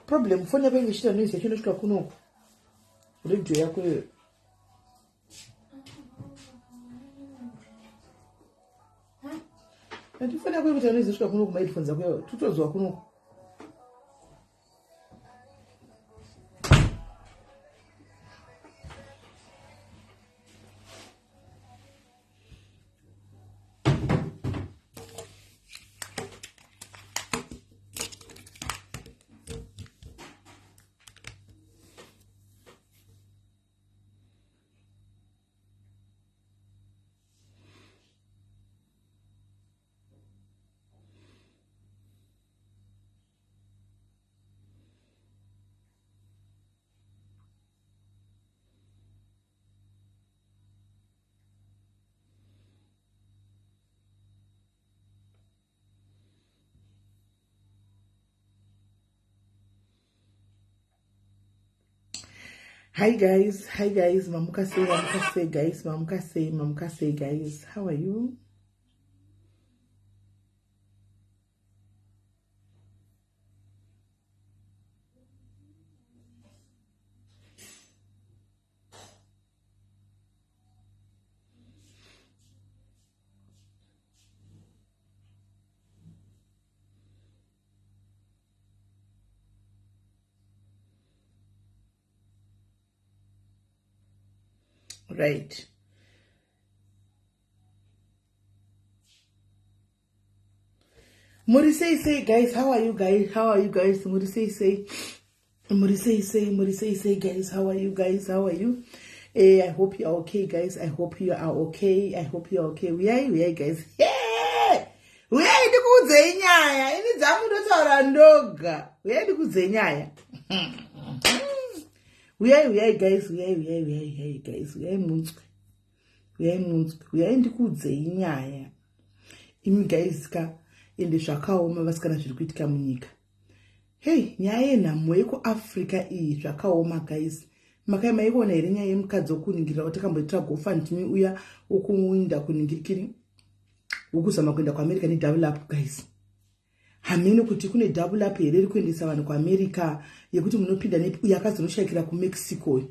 Problem foni yako inge ichiita noise yacho inosvika kunoku. Radio yako iyoyo. Ati foni yako ikuita noise isvika kunoku maheadphones ako iyoyo. Tutonzwa kunoku. Hi guys, hi guys, mamuka sei, mamuka sei guys, mamuka sei, mamuka sei guys. How are you? Right. Muri sei sei guys, how are you guys? How are you guys? Muri sei sei. Muri sei sei, muri sei sei guys. How are you guys? How are you? Eh, I hope you are okay guys. I hope you are okay. I hope you are okay. Uyai, uyai guys. Yeah! Uyai ndikuudzei nyaya. Ini dzangu ndotaura ndoga. Uyai ndikuudzei nyaya. Uyai, uyai guys. Uyai, uyai, uyai, uyai guys. Uyai munzwe. Uyai munzwe. Uyai ndikuudzei nyaya. Imi guys ka ende zvakaoma vasikana zviri kuitika munyika. Hey, nyaya yenhamo yekuAfrica iyi zvakaoma guys. Makai maikuona here nyaya yemukadzi wokuningirira watakamboitira GoFundMe uya wokuinda kuningirikiri wokuzama kuenda kuAmerica nedouble up guys. Hameno kuti kune double up here iri kuendesa vanhu kuAmerica yekuti munopinda nepi uye akazonoshaikira kuMexico.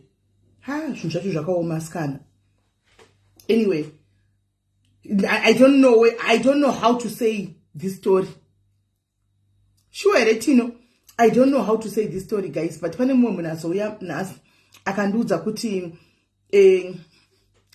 Ha, zvinhu zvacho zvakaoma asikana. Anyway, I don't know I don't know how to say this story. Sure here Tino, I don't know how to say this story guys, but pane mumwe munhu azouya nhasi akandiudza kuti eh,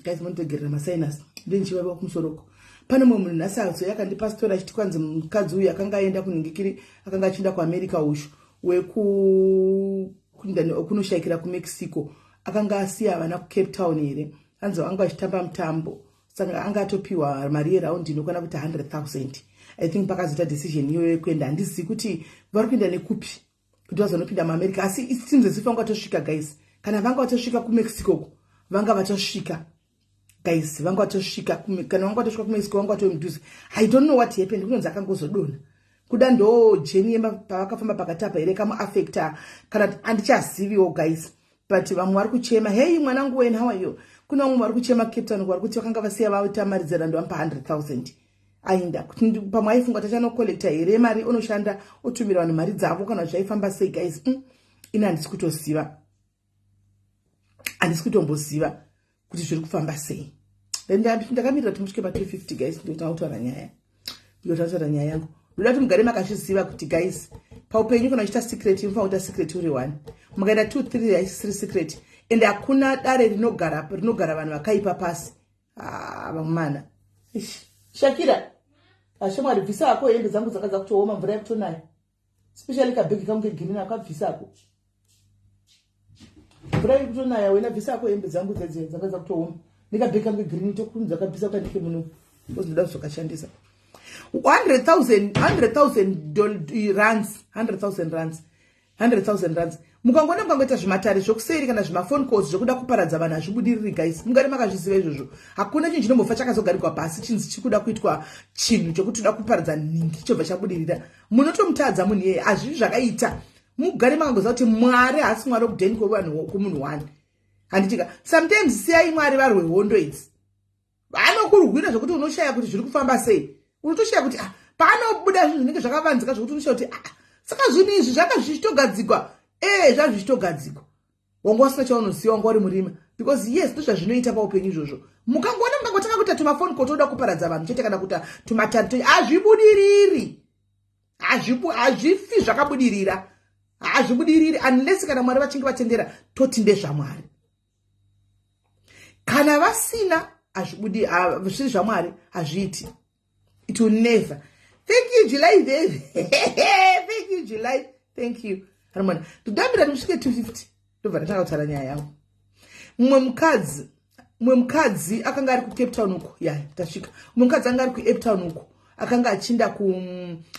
guys mondiregerera masinus ndinchivaiva kumusoroko pane mumwe munhu nhasi azouya akandipa story achiti kwanzi mukadzi uyu akanga aenda kunhingikiri akanga achienda kuamerica ushu wekunoshaikira kumexico akanga asiya vana kucape town here hanzi vanga vachitamba mutambo saka anga atopiwa mari yeraundi inokwana kuita 100,000 i think pakazoita decision iyoyo yekuenda handizivi kuti vari kuenda nekupi kuti vazonopinda muamerica asi it seems as if vanga vatosvika guys kana vanga vatosvika kumexico ko vanga vatosvika guys vanga vatosvika kana vanga vatosvika kumexico vanga vatove mudhuze i don't know what happened kunonzi akangozodonha kuda ndo jeni yema pavakafamba pakati apa here kamuafecta kana handichaziviwo guys but vamwe vari kuchema hey mwanangu wen how are you kuna vamwe vari kuchema cape town vari kuti vakanga vasiya vaita mari dzerando vamupa 100 000 ainda kuti pamwe aifunga tachanocollecta here mari onoshanda otumira vanhu mari dzavo kana zvaifamba sei guys mm, ini handisi kutoziva handisi kutomboziva kuti zviri kufamba sei ndakamirira kuti musvike pa 250 guys ndotanga kutaura nyaya ndotanga kutaura nyaya yangu ndoda kuti mugare makazviziva kuti guys paupenyu kana uchiita secret unofanira kuita secret uri one mukaenda 2 3 haisisiri secret and hakuna dare rinogara rinogara vanhu vakaipa pasi ah, vamana shakira ashamwari bvisa hako hembe dzangu dzanga dzakutooma mvura yakutonaya especially kabhegi kangu kegirini akabvisa ako mvura iri kutonaya wena bvisa ako hembe dzangu dzedze dzanga dzakutooma nekabhegi kangu kegirini tokunzi akabvisa kandike muno ozoda kuzokashandisa 100,000 100,000 rands 100,000 rands 100,000 rands mukangoona mukangoita zvimatare zvokuseri kana zvimafone calls zvekuda kuparadza vanhu hazvibudiriri guys mungari makazviziva izvozvo hakuna chinhu chinombofa chakazogarigwa pasi chinzi chikuda kuitwa chinhu chokuti toda kuparadza nhingi chobva chabudirira munotomutadza munhu iyeye hazvivi zvakaita mugare makangoziva kuti mwari haasi mwari wekudheni kwevanhu kwemunhu one handitika sometimes siyai mwari varwe hondo idzi vanokurwira zvekuti unoshaya kuti zviri kufamba sei unotoshaya kuti ah, paanobuda zvinhu zvinenge zvakavanzika zvekuti unoshaya kuti ah, Saka zvinhu izvi zvanga zvichitogadzikwa. Eh, zvanga zvichitogadzikwa. Wanga usina chaunoziva, wanga uri murima. Because yes, ndozvazvinoita paupenyu izvozvo. Mukangoona mukangotanga kuita tumafoni kotoda kuparadza vanhu chete kana kuita tumatari, hazvibudiriri. Hazvifi zvakabudirira. Hazvibudiriri unless kana Mwari vachinge vatendera toti ndezvaMwari. Kana vasina hazvibudi, zvisiri zvaMwari hazviiti. It will never. Thank you July baby. Thank you July. Thank you. Harmony. Ndodambira ndisvike 250. Ndobva ndatanga kutaura nyaya yangu. Mumwe mukadzi akanga ari kuCape Town uko. Ya, tasvika. Mumwe mukadzi anga ari kuCape Town uko. Akanga achinda ku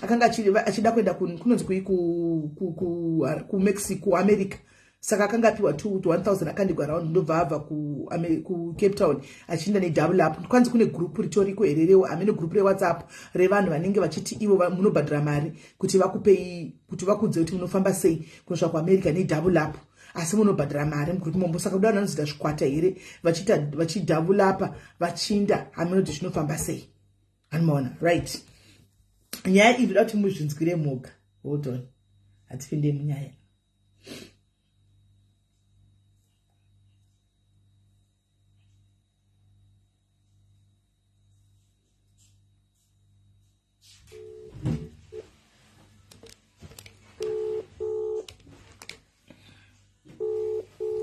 akanga achida kuenda kunonzi kui ku ku ku ku Mexico, America. Saka akanga apiwa 1000 akandigwa round ndobva abva ku Cape Town achienda nedouble up. Kwanzi kune group ritoriko here rewo amene group reWhatsApp revanhu vanenge vachiti ivo munobhadhara mari kuti vakupei kuti vakudze kuti munofamba sei kunosvika kuAmerica nedouble up, asi munobhadhara mari mugroup mombo. Saka kuda vanhu vanozoita zvikwata here vachiita vachidouble up vachinda hameno kuti zvinofamba sei. Anomaona right. Nyaya iyi ndoda kuti muzvinzwire moga. Hold on. Hatipinde munyaya.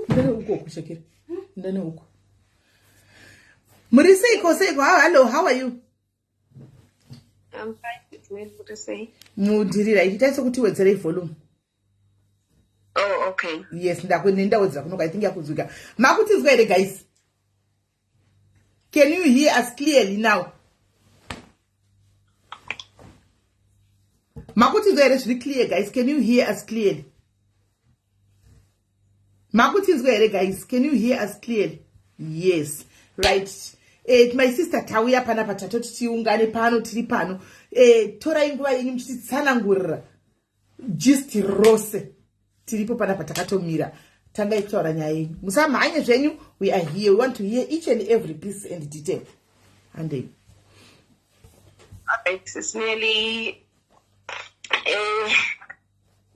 Ndane uko kushakira. Ndane uko. Muri seiko seiko? Hello, how are you? I'm fine. Muri sei? Mudirira ichiita sekuti wedzerei volume. Oh, okay. Yes, ndawedzera kunoka. I think yakunzwika. Makutinzwa here guys? Can you hear us clearly now? Makutinzwa here zviri clear guys? Can you hear us clearly? Makutinzwa here guys? Can you hear us clearly? Yes. Right. My sister tauya panapa tatoti tiungane pano tiri pano. Torai nguva yenyu muchititsanangurira gist rose. Tiripo panapa takatomira. Tangai kutaura nyaya yenyu. Musamhanye zvenyu. We are here. We want to hear each and every piece and detail. Handei. Alright, Sis Nelly.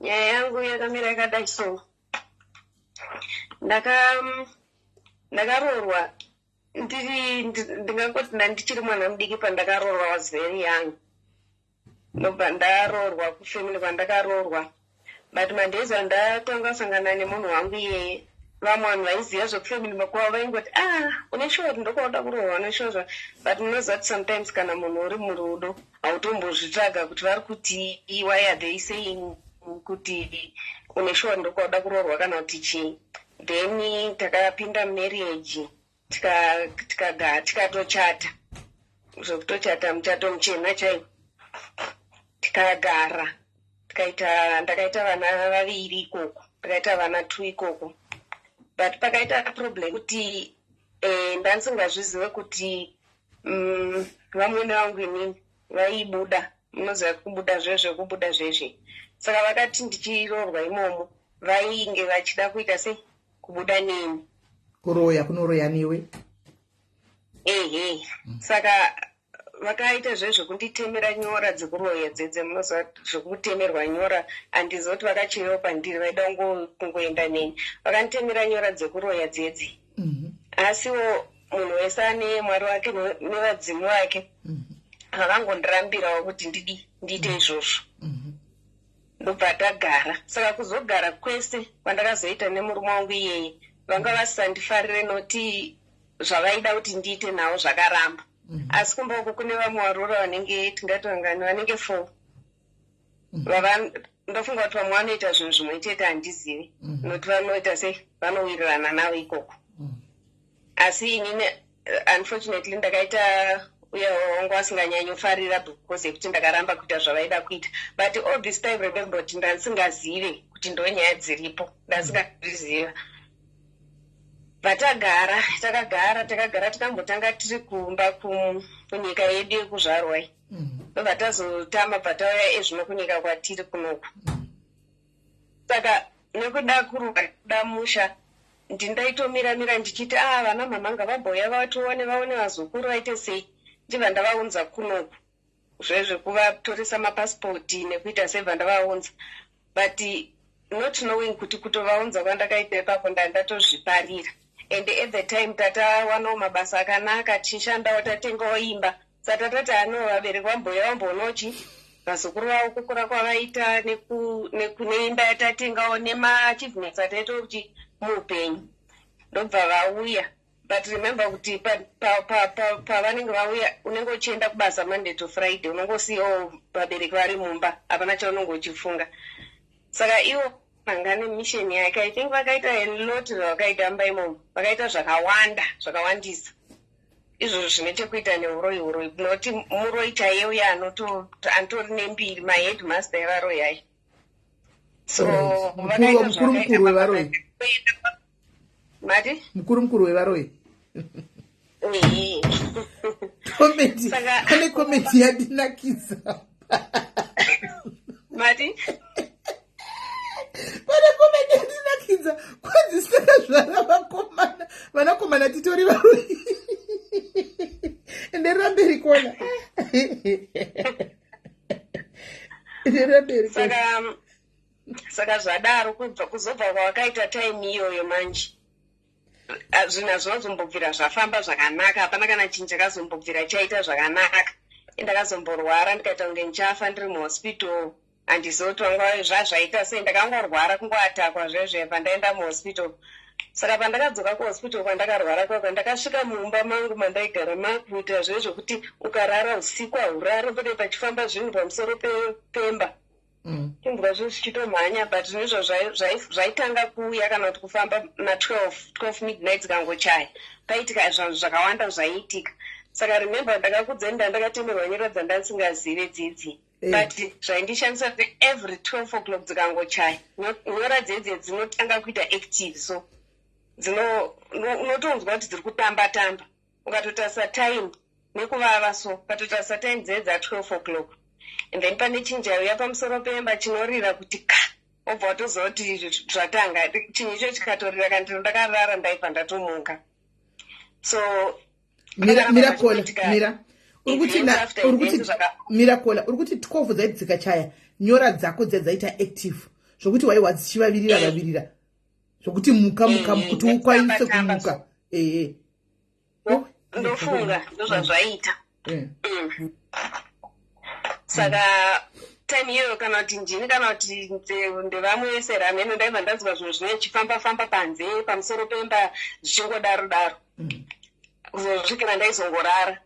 Nyaya yangu yakamira yakadai so. Ndakaroorwa ndingangoti ndichiri mwana mudiki pandakaroorwa, was very young. Ndobva ndaroorwa kufamily kwandakaroorwa. But mandays andatanga kusangana nemunhu wangu iyeye, vamwe vanhu vaiziva zvekufamily kwavo vaingoti, ah, une sure kuti ndokwauda kuroorwa, une sure zva. But munoziva kuti sometimes kana munhu uri murudo hautombozvitsvaga kuti vari kuti why are they saying kuti une sure ndokwauda kuroorwa kana kuti chii. Then takapinda marriage, tikatochata zvekutochata muchato muchena chaiwo, tikagara tikaita, ndakaita vana vaviri ikoko, ndakaita vana 2 ikoko. But pakaita problem kuti ndandisingazvizive kuti vamwene vangu inini vaibuda, munoziva kubuda zvezve kubuda zvezve. Saka vakati ndichiroorwa imomo vainge vachida kuita sei, kubuda neni, kuroya, kunoroya newe. Ehe. Saka vakaita zvezvo kunditemera nyora dzekuroya dzedze, munoziva zvekutemerwa nyora. Handizivi kuti vakachirewo pandiri, vaida kungoenda neni, vakanditemera nyora dzekuroya dzedze. Asiwo munhu wese ane Mwari wake nevadzimu vake, vakangondirambirawo kuti ndidi ndiite izvozvo. Ndobva tagara. Saka kuzogara kwese kwandakazoita nemurume wangu iyeye, vanga vasisandifarire noti zvavaida kuti ndiite navo zvakaramba. Asi kumba uko kune vamwe varoora vanenge tingati vangani, vanenge 4 vava, ndofunga kuti vamwe vanoita zvinhu zvimwe chete, handizivi nokuti vanoita sei, vanowirirana navo ikoko. Asi inini unfortunately ndakaita uye wangu asinganyanyofarira because yekuti ndakaramba kuita zvavaida kuita. But all this time, remember kuti ndandisingazive kuti ndo nyaya dziripo, ndandisingazviziva. Vatagara, takagara, takagara, tikambotanga tiri kumba kunyika yedu yekuzvarwa, ndobva tazotama, bva tauya ezvino kunyika kwatiri kunoku. Saka nekuda kuda musha, ndindaitomira-mira ndichiti, a vana mama ngavambouya vatione, vaone vazukuru, vaite sei. Ndibva ndavaunza kunoku zvezvekuvatoresa mapasipoti nekuita sebva ndavaunza. But not knowing kuti kutovaunza kwandakaita ipapo ndandatozviparira. And at the time tatawanawo mabasa akanaka, tichishandawo, tatengawo imba. Saka tatati ano vabereki vamboya vamboonawo vazukuru vavo kukura kwavaita neimba yatatengawo nemaachievements ataita kuti muupenyu. Ndobva vauya. But remember kuti pavanenge vauya, unenge uchienda kubasa Monday to Friday, unongosiyawo vabereki vari mumba, hapana chaunonge uchifunga. Saka ivo vanga nemission yake. I think vakaita a lot zvavakaita mumba imomo. Vakaita zvakawanda, zvakawandisa, izvozvo zvine chekuita neuroyi. Uroyi nokuti muroyi chaiye uye anotori nembiri, maheadmaster evaroyi aya. So vakaita mukuru mukuru wevaroyi. Mati? Mukuru mukuru wevaroyi. Ehe. Comment. Pane comment yandinakisa. Mati? Pane comment yandinakidza, kwanzi sakazvara vakomana, vanakomana titori varoyi. Nderamberi kona, nderamberi. Saka zvadaro, kubva kuzobva kwavakaita time iyoyo manje, zvinhu hazvinozombobvira zvafamba zvakanaka. Hapana kana chinhu chakazombobvira chaita zvakanaka. Ndakazomborwara, ndikaita kunge ndichafa ndiri muhospital. Handizivi kuti vanga zvazvaita sei. Ndakangorwara, kungoatakwa zvezve pandaenda muhospital. Saka pandakadzoka kuhospital kwandakarwara kwakwa, ndakasvika mumba mangu mandaigara makuita zvezvokuti ukarara usiku haurari, mbode pachifamba zvinhu pamusoro pemba. Inzwa zvinhu zvichitomhanya. But zvinhu izvo zvaitanga kuuya kana kuti kufamba na12, 12 midnight dzikangochaya, paitika zvanhu zvakawanda zvaiitika. Saka remember ndakakudzai, ndandakatemerwa nyora dzandandisingazive dzidzi. But zvaindishamisa kuti every 12 o'clock dzikangochaya, nyora dzedze dzinotanga kuita active. So unotonzwa kuti dziri kutamba tamba. Ukatotarisa time nekuvava, so ukatotarisa time dzee dza12 o'clock, and then pane chinhu chaiuya pamusoro pemba chinorira kuti ka, wobva watoziva kuti zvatanga. Chinhu icho chikatorira, kana ndakarara, ndaibva ndatomuka. So Mira kola, mira. Uri kuti, mira kola, uri kuti 12 dzaiti dzikachaya, nyora dzako dziya dzaita active zvokuti waiwa dzichivavirira vavirira zvokuti muka, muka, kuti ukwanise kumuka, ehe. Ndofunga ndozvazvaita. Saka time iyoyo, kana kuti ndini kana kuti ndevamwe serameno, ndaibva ndanzwa zvinhu zvine chifamba famba panze pamusoro pemba, zvichingodaro daro kuzosvikira ndaizongorara.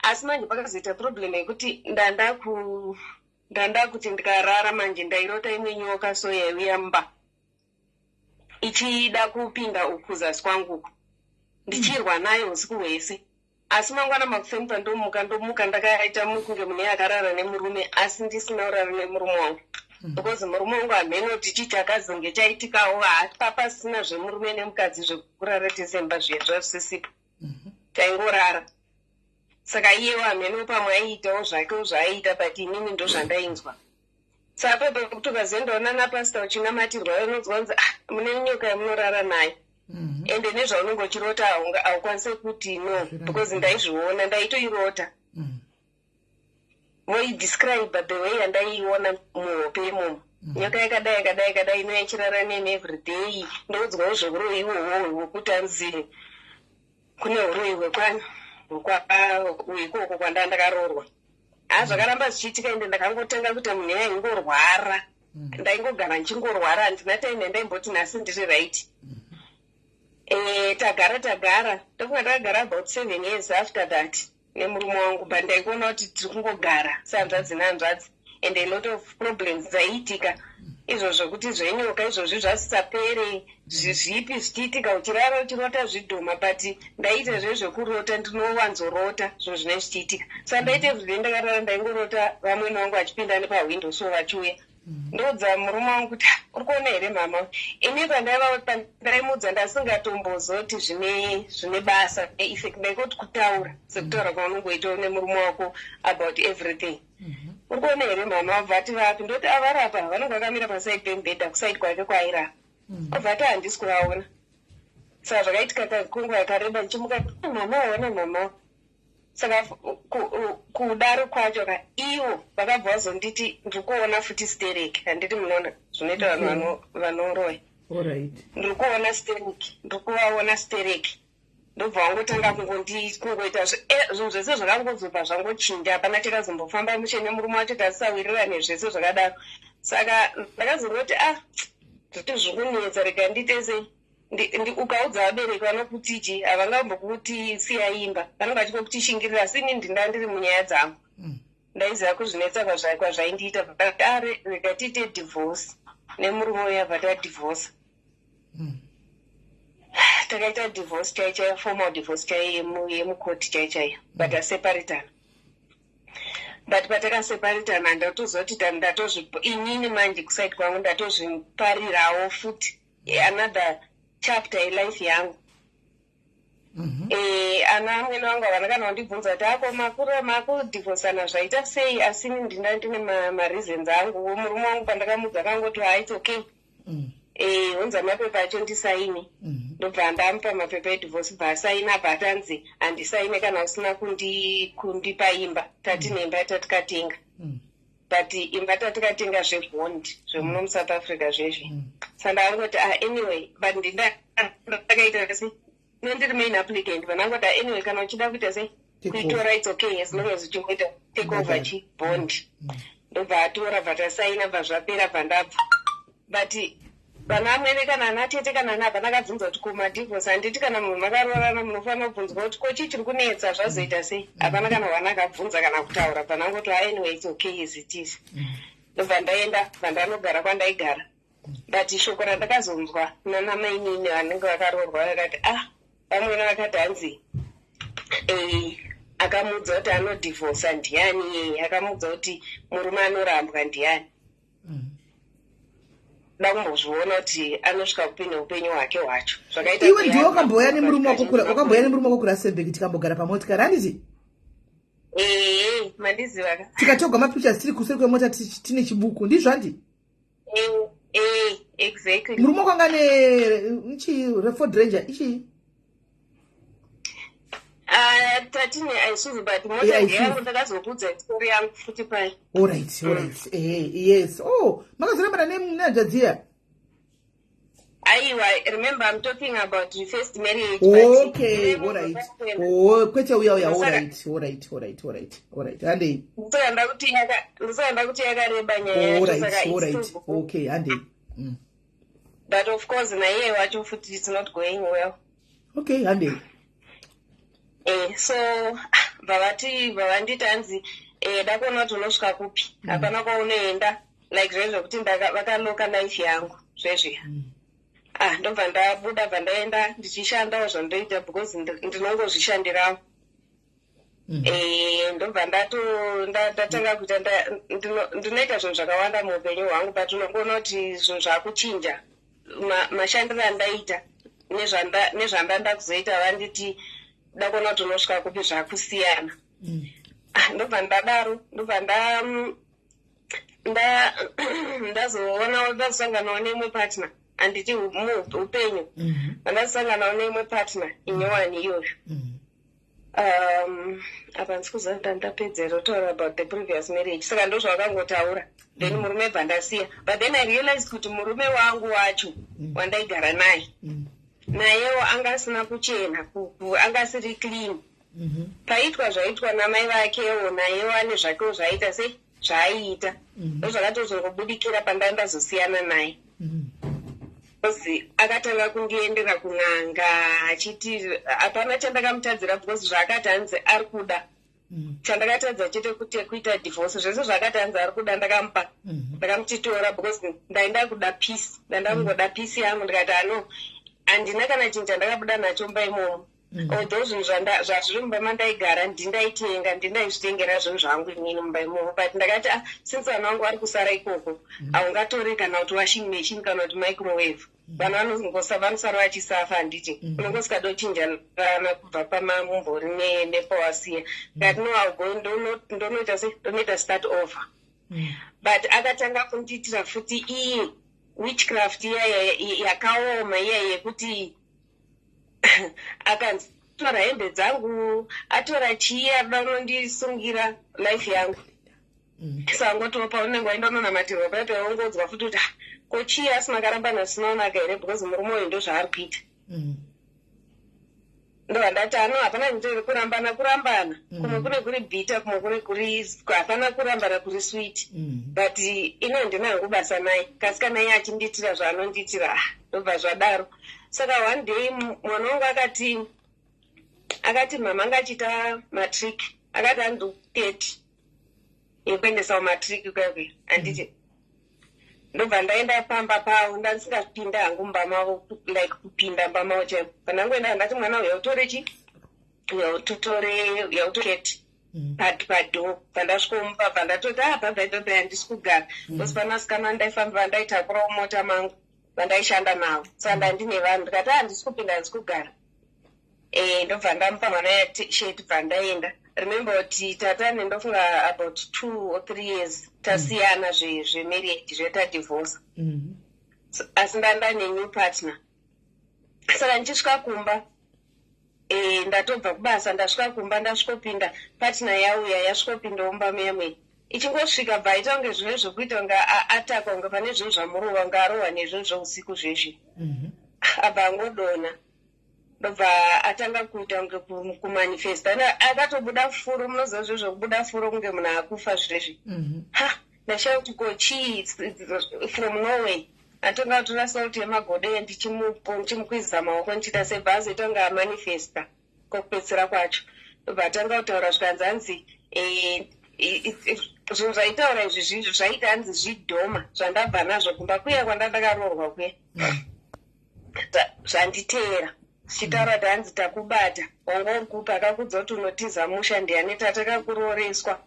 Asi manje pakazoita problem yekuti ndandakuti ndikarara manje, ndairota imwe nyoka. So yaiuya mumba ichida kupinda uku zasi kwangu uku, ndichirwa nayo usiku hwese. Asi mangwana makuseni pandomuka, ndomuka ndakaita kunge mune akarara nemurume, asi ndisina kurara nemurume wangu, because murume wangu hameno kuti chii chakazonge chaitikawo. Hapapasina zvemurume nemukadzi zvekurara tese mumba zviya zvazvisisipo, taingorara. Saka iyewo hameno pamwe aiitawo zvakewo zvaaiita, but inini ndo zvandainzwa. Saka pepe kuti ukazoendaona napastor uchinamatirwa, unonzwa kunzi, "Ah, mune nyoka yamunorara nayo." Ende nezvaunenge uchirota haukwanisi kuti no, because ndaizviona, ndaitoirota. Voidescribe the way yandaiiona muhope imomo, nyoka yakadai, yakadai, yakadai, inouya ichirara neni every day. Ndoudzwawo zveuroyi ihwohwo hwekuti hanzi kune uroyi hwekwani ikoko kwanda ndakaroorwa. Ha, zvakaramba zvichiitika. Ende ndakangotanga kuita munhu yaingorwara, ndaingogara ndichingorwara. Handina time yandaimboti nhasi ndiri right. Tagara tagara, ndofunga ndakagara about 7 years after that nemurume wangu, but ndaikuona kuti tiri kungogara sehanzvadzi nehanzvadzi, and a lot of problems dzaiitika. Izvo zvokuti zvenyoka izvozvi zvasisapere, zvipi zvichiitika, uchirara uchirota zvidhoma. But ndaiita zvezvekurota, ndinowanzorota zvinhu zvinenge zvichiitika. Saka ndaita everyday ndakarara, ndaingorota vamwene vangu vachipinda nepahwindo so vachiuya. Ndoudza murume wangu kuti, "Ah, uri kuona here mama?" Ini pandaimuudza ndasingatombozoti zvine basa neeffect. Ndaingoti kutaura sekutaura kwaunongoitawo nemurume wako about everything. "Uri kuona here mama?" Wabva ati, "Vapi?" Ndoti, "Avarapa, vanenge vakamira paside pemubhedha," kuside kwake kwairapa. Obva ati, "Handisi kuvaona." Saka zvakaitika kwenguva yakareba, ndichimuka, "Mama, waona mama?" Saka kudaro kwacho ka, ivo vakabva vazonditi ndiri kuona futi stereki. Handiti munoona zvinoita vanhu vanoroya? Ndiri kuona stereki, ndiri kuvaona stereki. Ndobva wangotanga kungoita zvinhu zvese. Zvakangozobva zvangochinja, hapana chakazombofamba mushe nemurume wacho, tasisawirirane, zvese zvakadaro. Saka ndakazongoti, "Ah, zviti zviri kunetsa, rega ndiite sei." Ukaudza vabereki vanokuti chi, havangambokuti siya imba, vanenge vachikokuti shingirira. Asi ini ndinda ndiri munyaya dzangu, ndaiziva kuzvinetsa kwazvaindiita. Are, rega tiite divorce nemurume uya. Bva tadivorca. Takaita divorce chai chaiyo, formal divorce chaiyo yemukoti chai chaiyo, but taseparitana. But patakaseparitana, ndatoziva kuti ndatozvi inini manje kuside kwangu ndatozviparirawo futi another chapter yelife yangu. Ana amwene vangu havana kana kundibvunza kuti, "Ako makura makudhivhosana, zvaita sei?" Asi ini ndinda ndine mareasons angu. Murume wangu pandakamudza akangoti, "Ha, it's okay." Unza mapepa acho ndisaini. Ndobva ndamupa mapepa edivorce, bva asaina. Bva atanzi handisaine kana usina kundipa imba. Tatine imba yatakatenga, but imba tatikatenga zvebond zvemuno muSouth Africa zvezvi. Saka ndakangoti, "Ah, anyway." But ndinda ndakaita sei, nendiri main applicant. Vanangoti, "Ah, anyway, kana uchida kuita sei, kuitora, it's okay, as long as uchingoita take over chi bond." Ndobva atora, bva tasaina, bva zvapera, bva ndabva. But vana amwene kana ana tete kana ana hapana akabvunza kuti kumadivorce. Handiti kana munhu makaroorana munofanira kubvunzwa kuti ko chii chiri kunetsa, zvazoita sei? Hapana kana wana akabvunza kana kutaura. Panangoti, "Anyway, it's okay as it is." Ndobva ndaenda, bva ndanogara kwandaigara. But shoko randakazonzwa nana mainini vanenge vakaroorwa vakati, ah, vamwene vakati hanzi akamuudza kuti anodhivhosa ndiani? Akamuudza kuti murume anorambwa ndiani? Da kumbozviona kuti anosvika kupi neupenyu hwake hwacho. Zvakaita Iwe ndiwe wakambouya nemurume wako wakamboya nemurume wako kuRustenburg, tikambogara pamotikari, handiti? Ee, mandiziva ka. Tikatogwa mapictures tiri kuseri kwemota tine chibuku, ndizvo handi? Eh, exactly. Murume wako anga ne ichi, Ford Ranger ichi? Ah, tatine Isuzu, but mota ndeyangu. Ndakazokudza story yangu futi pai. Alright, yes. Oh, makazorambana nehanzvadzi? Aiwa, remember I'm talking about the first marriage. Okay, alright. Oh, kwete uya uya. Alright, handei. Ndosaka ndakuti yakareba nyaya yacho. Alright, okay, handei. But of course naiye wacho futi it's not going well. Okay, handei. So vavati vavanditi hanzi, da kuona kuti unosvika kupi. Hapana kwaunoenda, like zvezvo kuti vakaloka life yangu zvezviya. Ah, ndobva ndabuda, bva ndaenda ndichishandawo zvandoita, because ndinongozvishandirawo. Ndobva ndatanga kuita ndinoita zvinhu zvakawanda muupenyu hwangu, but unongoona kuti zvinhu zvaakuchinja. Mashandiro andaita nezvanda ndakuzoita, vanditi da kuona kuti unosvika kupi, zvakusiyana. Ah, ndobva ndadaro, ndobva ndazoona ndazosanganawo neimwe partner. Handiti muupenyu vandazosanganawo neimwe partner inyowani iyoyo. Apa ndisi kuziva kuti ndapedzera kutaura about the previous marriage. Saka ndo zvavakangotaura. Then murume bva ndasiya, but then I realized kuti murume wangu wacho wandaigara naye, nayewo anga asina kuchena, anga asiri clean. Paitwa zvaitwa namai vakewo, nayewo ane zvakewo zvaaita sei, zvaaiita. Ndozvakatozongobudikira pandai ndazosiyana naye, because akatanga kundiendera kun'anga achiti hapana chandakamutadzira, because zvaakati hanzi ari kuda, chandakatadza chete kuti kuita divorce. Zvese zvakati hanzi ari kuda ndakamupa, ndakamutitora, because ndaenda kuda peace, ndaenda kungoda peace yangu. Ndikati ano handina kana chinhu chandakabuda nacho mumba imomo, although zvinhu zvazviri mumba mandaigara ndindaitenga, ndindaizvitengera zvinhu zvangu inini mumba imomo. But ndakati, ah, since vana vangu vari kusara ikoko, haungatori kana kuti washing machine kana kuti microwave. Vanhu vanosara vachisafa, handiti? Unongosingada kuchinjana kubva pamamumbori nepawasiya. Ndikati no, I'll go, ndonoita sei, ndonoita start over. But akatanga kundiitira futi iye witchcraft iya yakaoma, iya yekuti akanzi Atora hembe dzangu, atora chii, arida unondisungira life yangu. Sangotiwo paunenge waenda unonamatirwa paipa, waungodzwa futi kuti, "Ah, ko chii, asi makarambana zvisina kunaka here? Because murume uyu ndo zvaari kuita." Ndobva ndati, "Ano, hapana nje kurambana, kurambana kumwe kune kuri bitter, kumwe kune kuri, hapana kurambana kuri sweet." But ino handina hangu basa naye, kasi kana iye achindiitira zvaanondiitira, ah, ndobva zvadaro. Saka one day mwana wangu akati, "Mama anga achiita matric." Akati andi 30 yekuendesa kumatric kuya, handiti? Ndobva ndaenda pamba pavo. Ndandisingapinda hangu mumba mavo, like kupinda mumba mavo chaimo. Pandangoenda, ndati, "Mwana, uya utore chi, uya utotore, uya utoketi padoor." Pandasvikomupa, bva ndatoti, "Ah, bye bye, bye bye, handisi kugara," because panasikana ndaifamba vandaitakurawo mota mangu, vandaishanda navo, saka ndandine vanhu. Ndikati, "Ah, handisi kupinda, handisi kugara." Ndobva ndamupa mwana yasheti, bva ndaenda. Remember kuti tatane, ndofunga about 2 or 3 years tasiyana zvemarriage, zvetadivorce. Asi ndanda nenew partner. Saka ndichisvika kumba, ndatobva kubasa, ndasvika kumba, ndasvikopinda, partner yauya, yasvikopinda mumba muya muya. Ichingosvika, bva aita kunge zvinhu zvokuita kunge atakwa, kunge pane zvinhu zvamurova, kunge arohwa nezvinhu zveusiku zvezvi. Abva angodonha, ndobva atanga kuita kunge kumanifesta. Akatobuda furo, munoziva zvinhu zvokubuda furo kunge munhu akufa zvezvi. Ha, ndashaya kuti ko chii. From nowhere atonga kutora sauti yemagodo, ndichimukwizisa maoko, ndichiita sebva azoita kunge amanifesta kwokupedzisira kwacho. Ndobva atanga kutaura, zvikanzi hanzi zvinhu zvaitaura izvi zvaita hanzi zvidhoma zvandabva nazvo kumba kuya kwandandakaroorwa kuya, zvanditeera zvichitaura kuti hanzi, "Takubata, wanga uri kupi? Akakudza kuti unotiza musha ndiani? Tatakakurooreswa,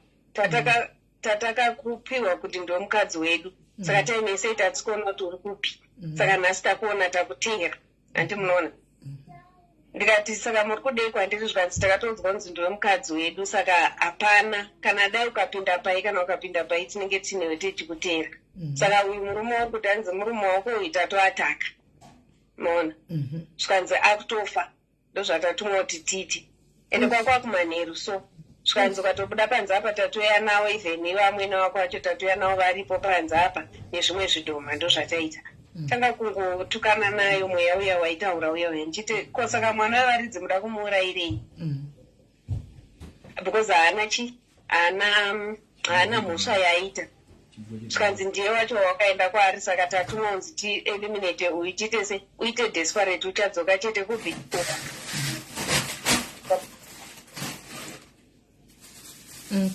tatakakupiwa kuti ndiwe mukadzi wedu, saka taine sei tatikuona kuti uri kupi? Saka nhasi takuona, takuteera." Handi munoona? Ndikati, "Saka muri kudei kwandiri?" Zvikanzi, "Takatonzwa kunzi ndiwe mukadzi wedu, saka hapana kana dai ukapinda pai, kana ukapinda pai, tinenge tinewe tichikuteera. Saka uyu murume wako kuti hanzi murume wako uyu tatoataka, maona?" Zvikanzi, "Akutofa, ndozvatatumwa kuti titi ende kwakwa kumanheru." So zvikanzi, "Ukatobuda panze apa, tatoya nawo, even ivo amwene wako vacho tatoya navo, varipo panze apa nezvimwe zvidhoma." Ndozvataita. Tanga kungotukana nayo mweya uya waitaura uya uya, ndichiti, "Ko saka mwana wevaridzi muda kumuurayirei?" Because haana chi, haana mhosva yaita. Zvikanzi, "Ndiye wacho wakaenda kwaari, saka tatumwa kunzi tieliminate uyu, tiite se uite desperate, uchadzoka chete kubvi."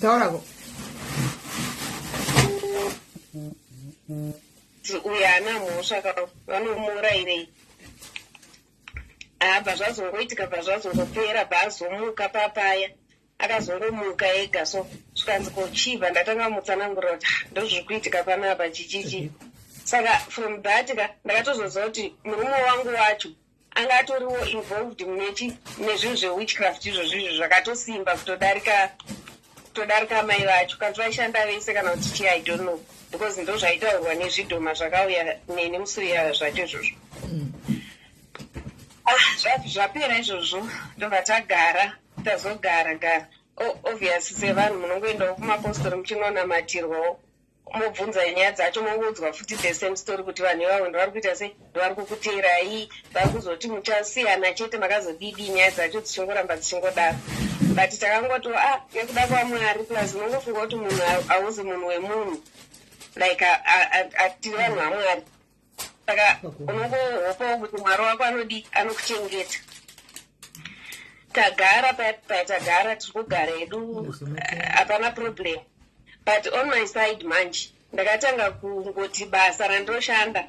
Taurako. Uyu haana mhosva ka, vanomuurayirei? Abva zvazongoitika, bva zvazongopera, bva azomuka papaya, akazongomuka ega. So zvikanzi, "Ko chibva?" Ndatanga mutsanangurira kuti, "Ah, ndozviri kuitika panapa, chichichi." Saka from that ka, ndakatozoziva kuti murume wangu wacho anga atoriwo involved munechi, nezvinhu zvewitchcraft izvozvo, izvo zvakatosimba kutodarika mai vacho, kana kuti vaishanda vese kana kuti chii, I don't know, because ndo zvaitaurwa nezvidhoma zvakauya neni musi uya zvacho izvozvo. Ah, zvapera izvozvo, ndobva tagara, tazogara gara. Obvious, sevanhu munongoendawo kumapostori, muchinonamatirwawo, mobvunza nyaya dzacho, mongoudzwa futi the same story kuti vanhu ivavo ndovari kuita sei, ndovari kukuteerai, vari kuzoti muchasiyana chete, makazodidi, nyaya dzacho dzichingoramba dzichingodaro. But takangoti, ah, nekuda kwaMwari, plus unongofunga kuti munhu hauzi munhu wemunhu, like tiri vanhu vaMwari, saka unongohopawo kuti Mwari wako anodi, anokuchengeta. Tagara paya, tagara, tiri kugara hedu, hapana problem. But on my side manje, ndakatanga kungoti basa randinoshanda,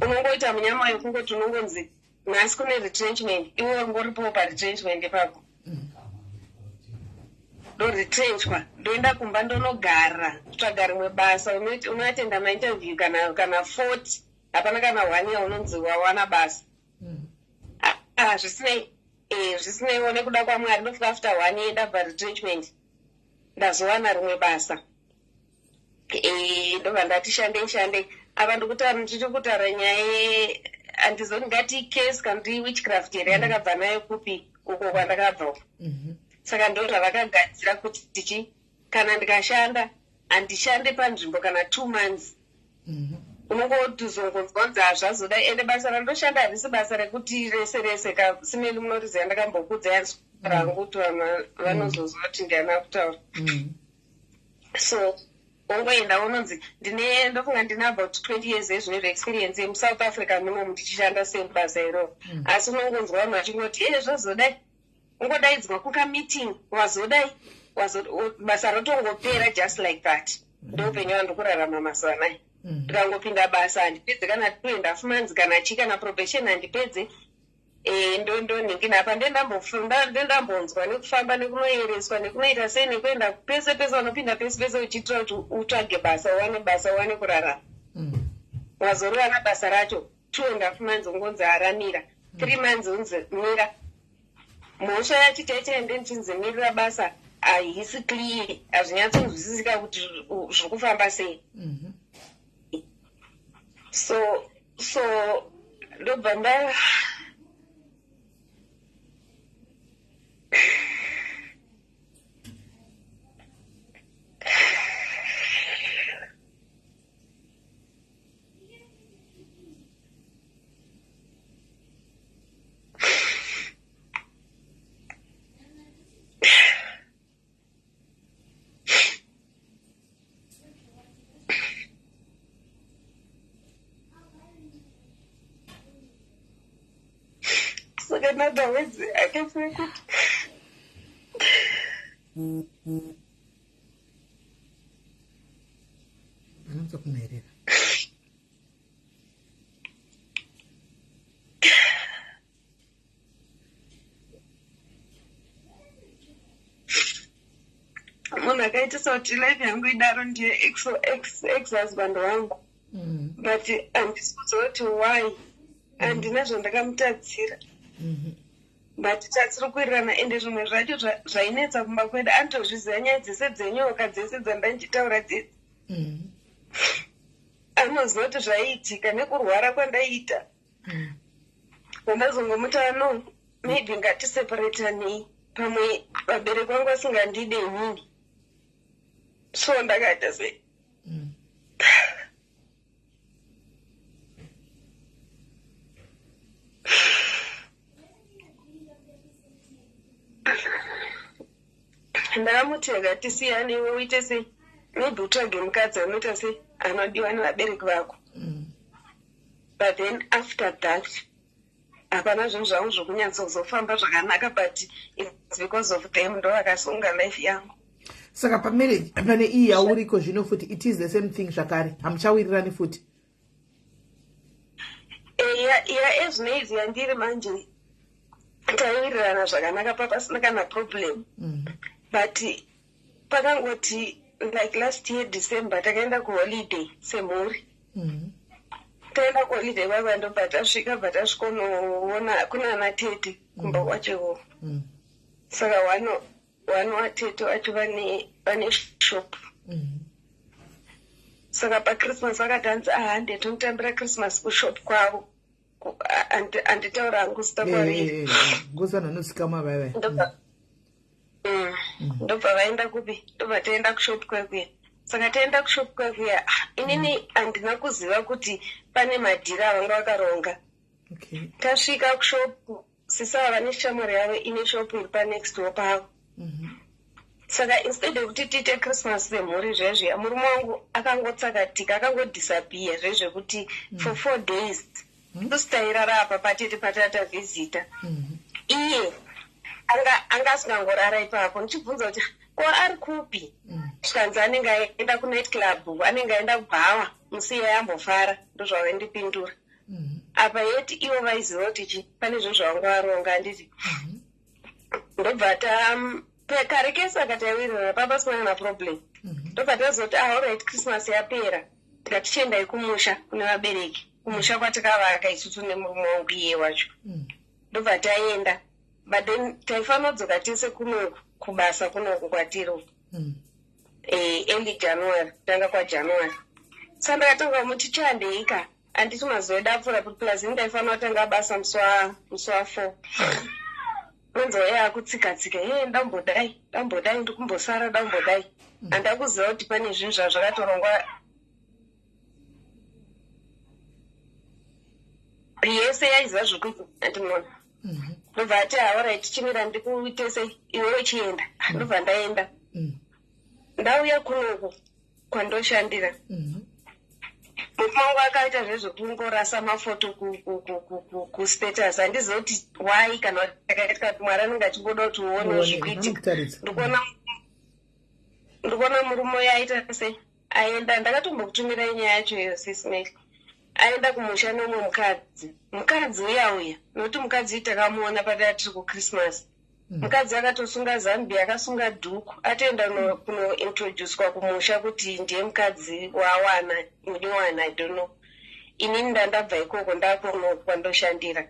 unongoita munyama wekungoti unongonzi nhasi kune retrenchment, iwe ungoripowo paretrenchment ipapo. Ndoretrenchwa, ndoenda kumba, ndonogara kutsvaga rimwe basa. Unoatenda mainterview kana 40, hapana kana one yaunonzi wawana basa. Ah, zvisinei, zvisineiwo, nekuda kwaMwari, ndofika after one year ndabva retrenchment, ndazowana rimwe basa. Ndobva ndati shandei shandei. Apa ndikutaura, ndichiri kutaura nyaya. Handizoti ngati case kana kuti witchcraft here yandakabva nayo kupi uko kwandakabva uko. Saka ndo zvavakagadzira kuti tichi kana ndikashanda, handishande panzvimbo kana 2 months. Unongotizongonzwanzi hazvazoda. Ende basa randoshanda harisi basa rekuti rese rese kasimeni. Munoriziva, ndakambokudza rangu kuti vanhu vanozoziva kuti ndiana kutaura. So ongoenda unonzi ndine, ndofunga ndine about 20 years ezvinezvo experience yemuSouth Africa munomu ndichishanda same basa iroro. Asi unongonzwa vanhu vachingoti, "E, zvazodai," ungodaidzwa kukameeting, wazodai, basa rotongopera just like that. Ndoupenyu hwandiri kurarama mazuva anaya. Ndikangopinda basa, handipedze kana 2.5 months kana chii, kana probation handipedze. Ndonhingi apa ndendambonzwa nekufamba nekunoyereswa nekunoita sei nekuenda pese pese, vanopinda pese pese uchiitira kuti utsvage basa, uwane basa, uwane kurarama. Wazoriwana basa racho, 2.5 months ungonzi aramira, 3 months unzi mira. Mhosva yacho chaichaende ndichinzi mirira basa haisi clear, hazvinyatsonzwisisika kuti zviri kufamba sei. So ndobva nda saka in other words, I can say kuti Anonza kunherera. Munhu akaitisa kuti life yangu idaro ndiye ex husband wangu. But handisi kuziva kuti why, handina zvandakamutadzira. But tatsiri kuwirirana. Ende zvimwe zvacho zvainetsa kumba kwedu anotozviziva, nyaya dzese dzenyoka dzese dzandandichitaura dzedzi. Anoziva kuti zvaiitika nekurwara kwandaiita. Ndazongomuti, "No, maybe ngatiseparetanei, pamwe vabereki vangu vasingandide inini." So ndakaita sei? Ndakamuti ngatisiyane, iwe uite sei, maybe utsvage mukadzi anoita sei, anodiwa nevabereki vako. But then after that hapana zvinhu zvangu zvokunyatsozofamba zvakanaka, but it's because of them, ndo vakasunga life yangu. Saka pamarriage pane iyi yauriko zvino futi, it is the same thing zvakare, hamuchawirirani futi? Ya, ezvinoizvi yandiri manje taiwirirana zvakanaka, papasina kana problem. But pakangoti like last year December takaenda kuholiday semhuri. Taenda kuholiday vava, ndobva tasvika, bva tasvikonoona kuna ana tete kumba kwacho. Saka one watete wacho vane shop. Saka paChristmas vakati hanzi, "Ahande tonotambira Christmas kushop kwavo." Handitaura hangu zita kwariri. Ngozi vanhu vanozikamwa vaiva. Ndobva vaenda kupi, ndobva taenda kushop kwekuya. Saka taenda kushop kwekuya, inini handina kuziva kuti pane madhiri avanga vakaronga. Tasvika kushop, sisava vane shamwari yavo ine shop iri panext door pavo. Saka instead yekuti tiite Christmas semhuri zvezviya, murume wangu akangotsakatika, akangodisappear zvezvekuti for 4 days. Isusu tairara apa patete patatavhizita. Iye anga asingangorara ipapo. Ndichibvunza kuti ko ari kupi, zvikanzi anenge aenda kunight club, anenge aenda kubhawa musi iye ambofara. Ndozvavaindipindura. Apa yeti ivo vaiziva kuti chi pane zvinhu zvavanga varonga, handiti? Ndobva ta kare kese akataiwirirana, papasina kana problem. Ndobva tazoti, "Ah, alright, Christmas yapera, tikatichiendai kumusha kune vabereki," kumusha kwatakavaka isusu nemurume wangu iye wacho. Ndobva taenda, but then taifanira kudzoka tese kunoku kubasa kunoku kwatiri uku early January, kutanga kwaJanuary. Saka ndakatanga muti, "Chandeika." Handiti mazuva edu apfuura, plus ini ndaifanira kutanga basa musi wa4. Unonzi waiye akutsika-tsika, "Ye, ndambodai, ndambodai, ndikumbosara, ndambodai." Handakuziva kuti pane zvinhu zvazvakatorongwa yese, yaiziva zvekuita, andimona. Ndobva ati, "Alright, chimira ndikuite sei, iwe uchienda." Ndobva ndaenda. Ndauya kunoku kwandoshandira, murume wangu akaita zvezvekungorasa mafoto kustatus. Handizivi kuti why, kana kuti akaitika kuti Mwari anenge achingoda kuti uone zvikuitika. Ndikuona murume uyo aita sei, aenda. Ndakatombokutumirai nyaya yacho iyo, Sis Melly. Aenda kumusha neumwe mukadzi. Mukadzi uya uya, nokuti mukadzi uyu takamuona pataa tiri kuChristmas. Mukadzi akatosunga zambia, akasunga dhuku, atoenda kunointroducwa kumusha kuti ndiye mukadzi wawana mudiwana. I don't know. Inini ndandabva ikoko, ndakuno kwandoshandira.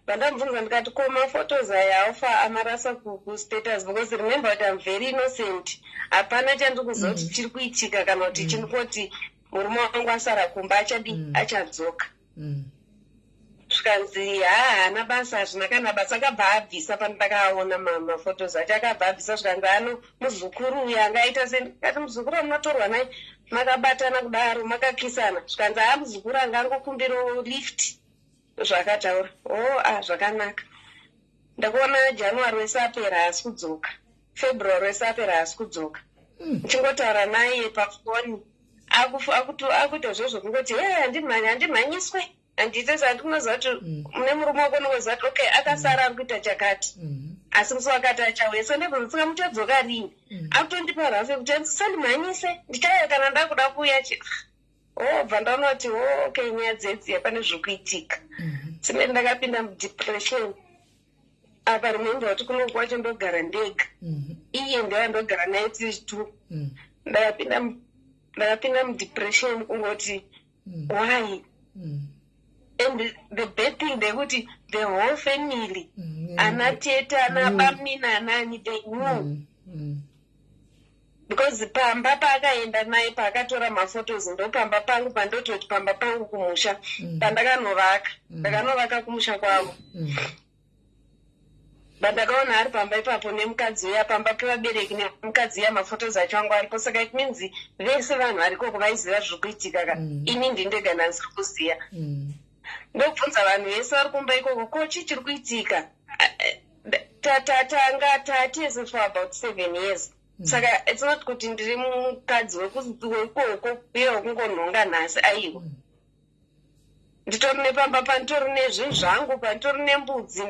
Vandamubvunza, ndikati, "Ko mafotos aya aufa amarasa kustatus?" Because remember kuti I'm very innocent, hapana chandiri kuziva kuti chiri kuitika, kana kuti chindikoti murume wangu asara kumba, achadi achadzoka. Zvikanzi, "Haa, haana basa, hazvina kana basa." Akabva abvisa. Pandakaona mafotos acho, akabva abvisa. Zvikanzi, "Ano muzukuru uyu angaita sei?" Ndikati, "Muzukuru amunotorwa naye makabatana kudaro, makakisana?" Zvikanzi, "Haa, muzukuru anga angokumbirawo lift." Zvakataura o oh, a zvakanaka. Ndakuona January wese apera, haasi kudzoka. February wese apera, haasi kudzoka. Ndichingotaura naye pafoni, akuita zvozvo kungoti, "E, handimhanyiswe, handiite." Sandikunoziva kuti mune murume wako, unongoziva kuti okay, akasara, ari kuita chakati, asi musi wakati achauya. So ndibvunza, "Saka muchadzoka rini?" Akutondipa rafu yekuti sandimhanyise, ndichauya kana ndakuda kuuya. Chi obva ndaona kuti okay, nyaya dzedziya, pane zviri kuitika. Simene ndakapinda mudepression apa. Remember kuti kuno kwacho ndogara ndega, iye ndeyandogara naye tiri two. Ndakapinda mudepression kungoti why. And the bad thing ndekuti the whole family, ana tete, ana bamina, anani, they knew, because pamba paakaenda naye, paakatora mafotos, ndo pamba pangu, pandototi pamba pangu kumusha pandakanovaka. Ndakanovaka kumusha kwavo. But ndakaona ari pamba ipapo nemukadzi uya, pamba pevabereki nemukadzi uya, mafotos acho angu aripo. Saka it means vese vanhu varikoko vaiziva zviri kuitika ka. Ini ndindega ndandisiri kuziva. Ndobvunza vanhu vese vari kumba ikoko, "Ko chii chiri kuitika?" Tanga tatese for about 7 years. Saka it's not kuti ndiri mukadzi wekoko uye wekungonhonga nhasi, aiwa. Nditori nepamba, panditori nezvinhu zvangu, panditori nembudzi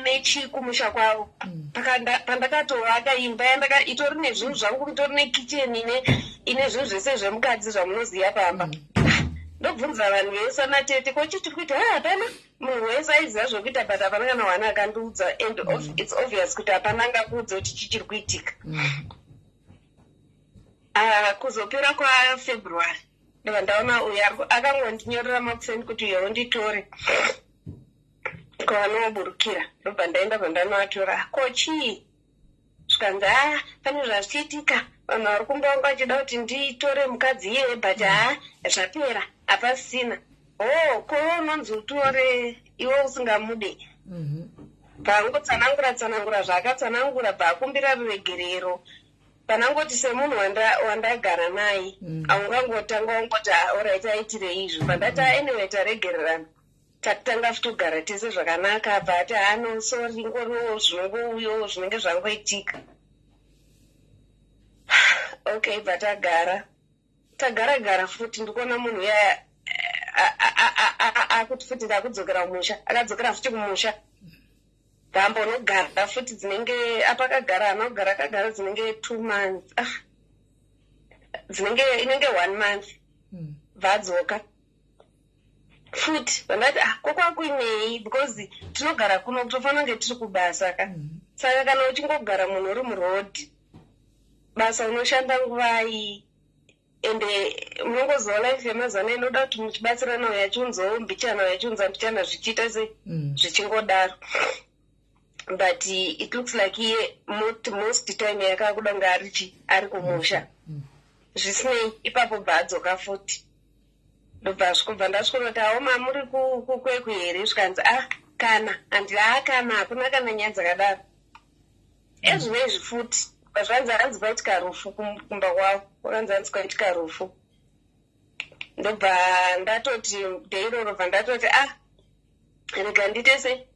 nechii kumusha kwavo. Pandakatovaka imba yandaka, itori nezvinhu zvangu, itori nekicheni ine zvinhu zvese zvemukadzi zvamunoziva pamba. Ndobvunza vanhu vese, natete, "Ko chii tiri kuita?" "Ha, hapana." Munhu wese aiziva zvokuita, but hapana kana wana akandiudza. And it's obvious kuti hapana angakuudza kuti chii chiri kuitika. Ah, kuzopera kwaFebruary, ndobva ndaona uyu akangondinyorera makuseni kuti uyo unditore kwavanoburukira. Ndobva ndaenda, bva ndanoatora. "Ko chii?" Zvikanzi, "A, pane zvazvichiitika, vanhu vari kumba vangu vachida kuti nditore mukadzi iyeye, but haa, zvapera, hapasisina." "O, ko unonzi utore iwe usingamude?" Bvangotsanangura tsanangura zvaakatsanangura, bvaakumbira ruregerero. Panangoti semunhu wandagara naye, aungangotanga wangoti, "Alright, aitirei izvo?" Pandati, "Anyway, taregererana, takutanga futi kugara tese zvakanaka." Abva ati, "Hano, sorry, ngoriwo zvinongouyawo, zvinenge zvangoitika." Okay, bva tagara, tagara gara futi. Ndikuona munhu uya akuti futi, "Ndakudzokera kumusha." Akadzokera futi kumusha, bvambonogara futi dzinenge apa akagara, haana kugara, akagara dzinenge 2 months, ah, dzinenge inenge one month. Bvadzoka futi. Vandati, "Ah, kokwakuinei?" Because tinogara kuno, kutofanira kunge tiri kubasa ka. Saka kana uchingogara munhu uri murodhi, basa unoshanda nguvai? Ende munongoziva life yemazuva ano inoda kuti muchibatsirana, uyo achiunzawo mbichana, uyo achiunza mbichana, zvichiita se zvichingodaro. But it looks like iye most time yakakuda kunge arichi ari kumusha. Zvisinei, ipapo bva adzoka futi. Ndobva kubva ndasvikonoti, "Aoma, muri kuKwekwe here?" Zvikanzi, "A, kana handi, haa, kana hakuna kana nyaya dzakadaro." Ezvinezvi futi zvanzi hanzi kwaitika rufu kumba kwavo, kwakanzi hanzi kwaitika rufu. Ndobva ndatoti day iroro, bva ndatoti, "Ah, rega ndiite se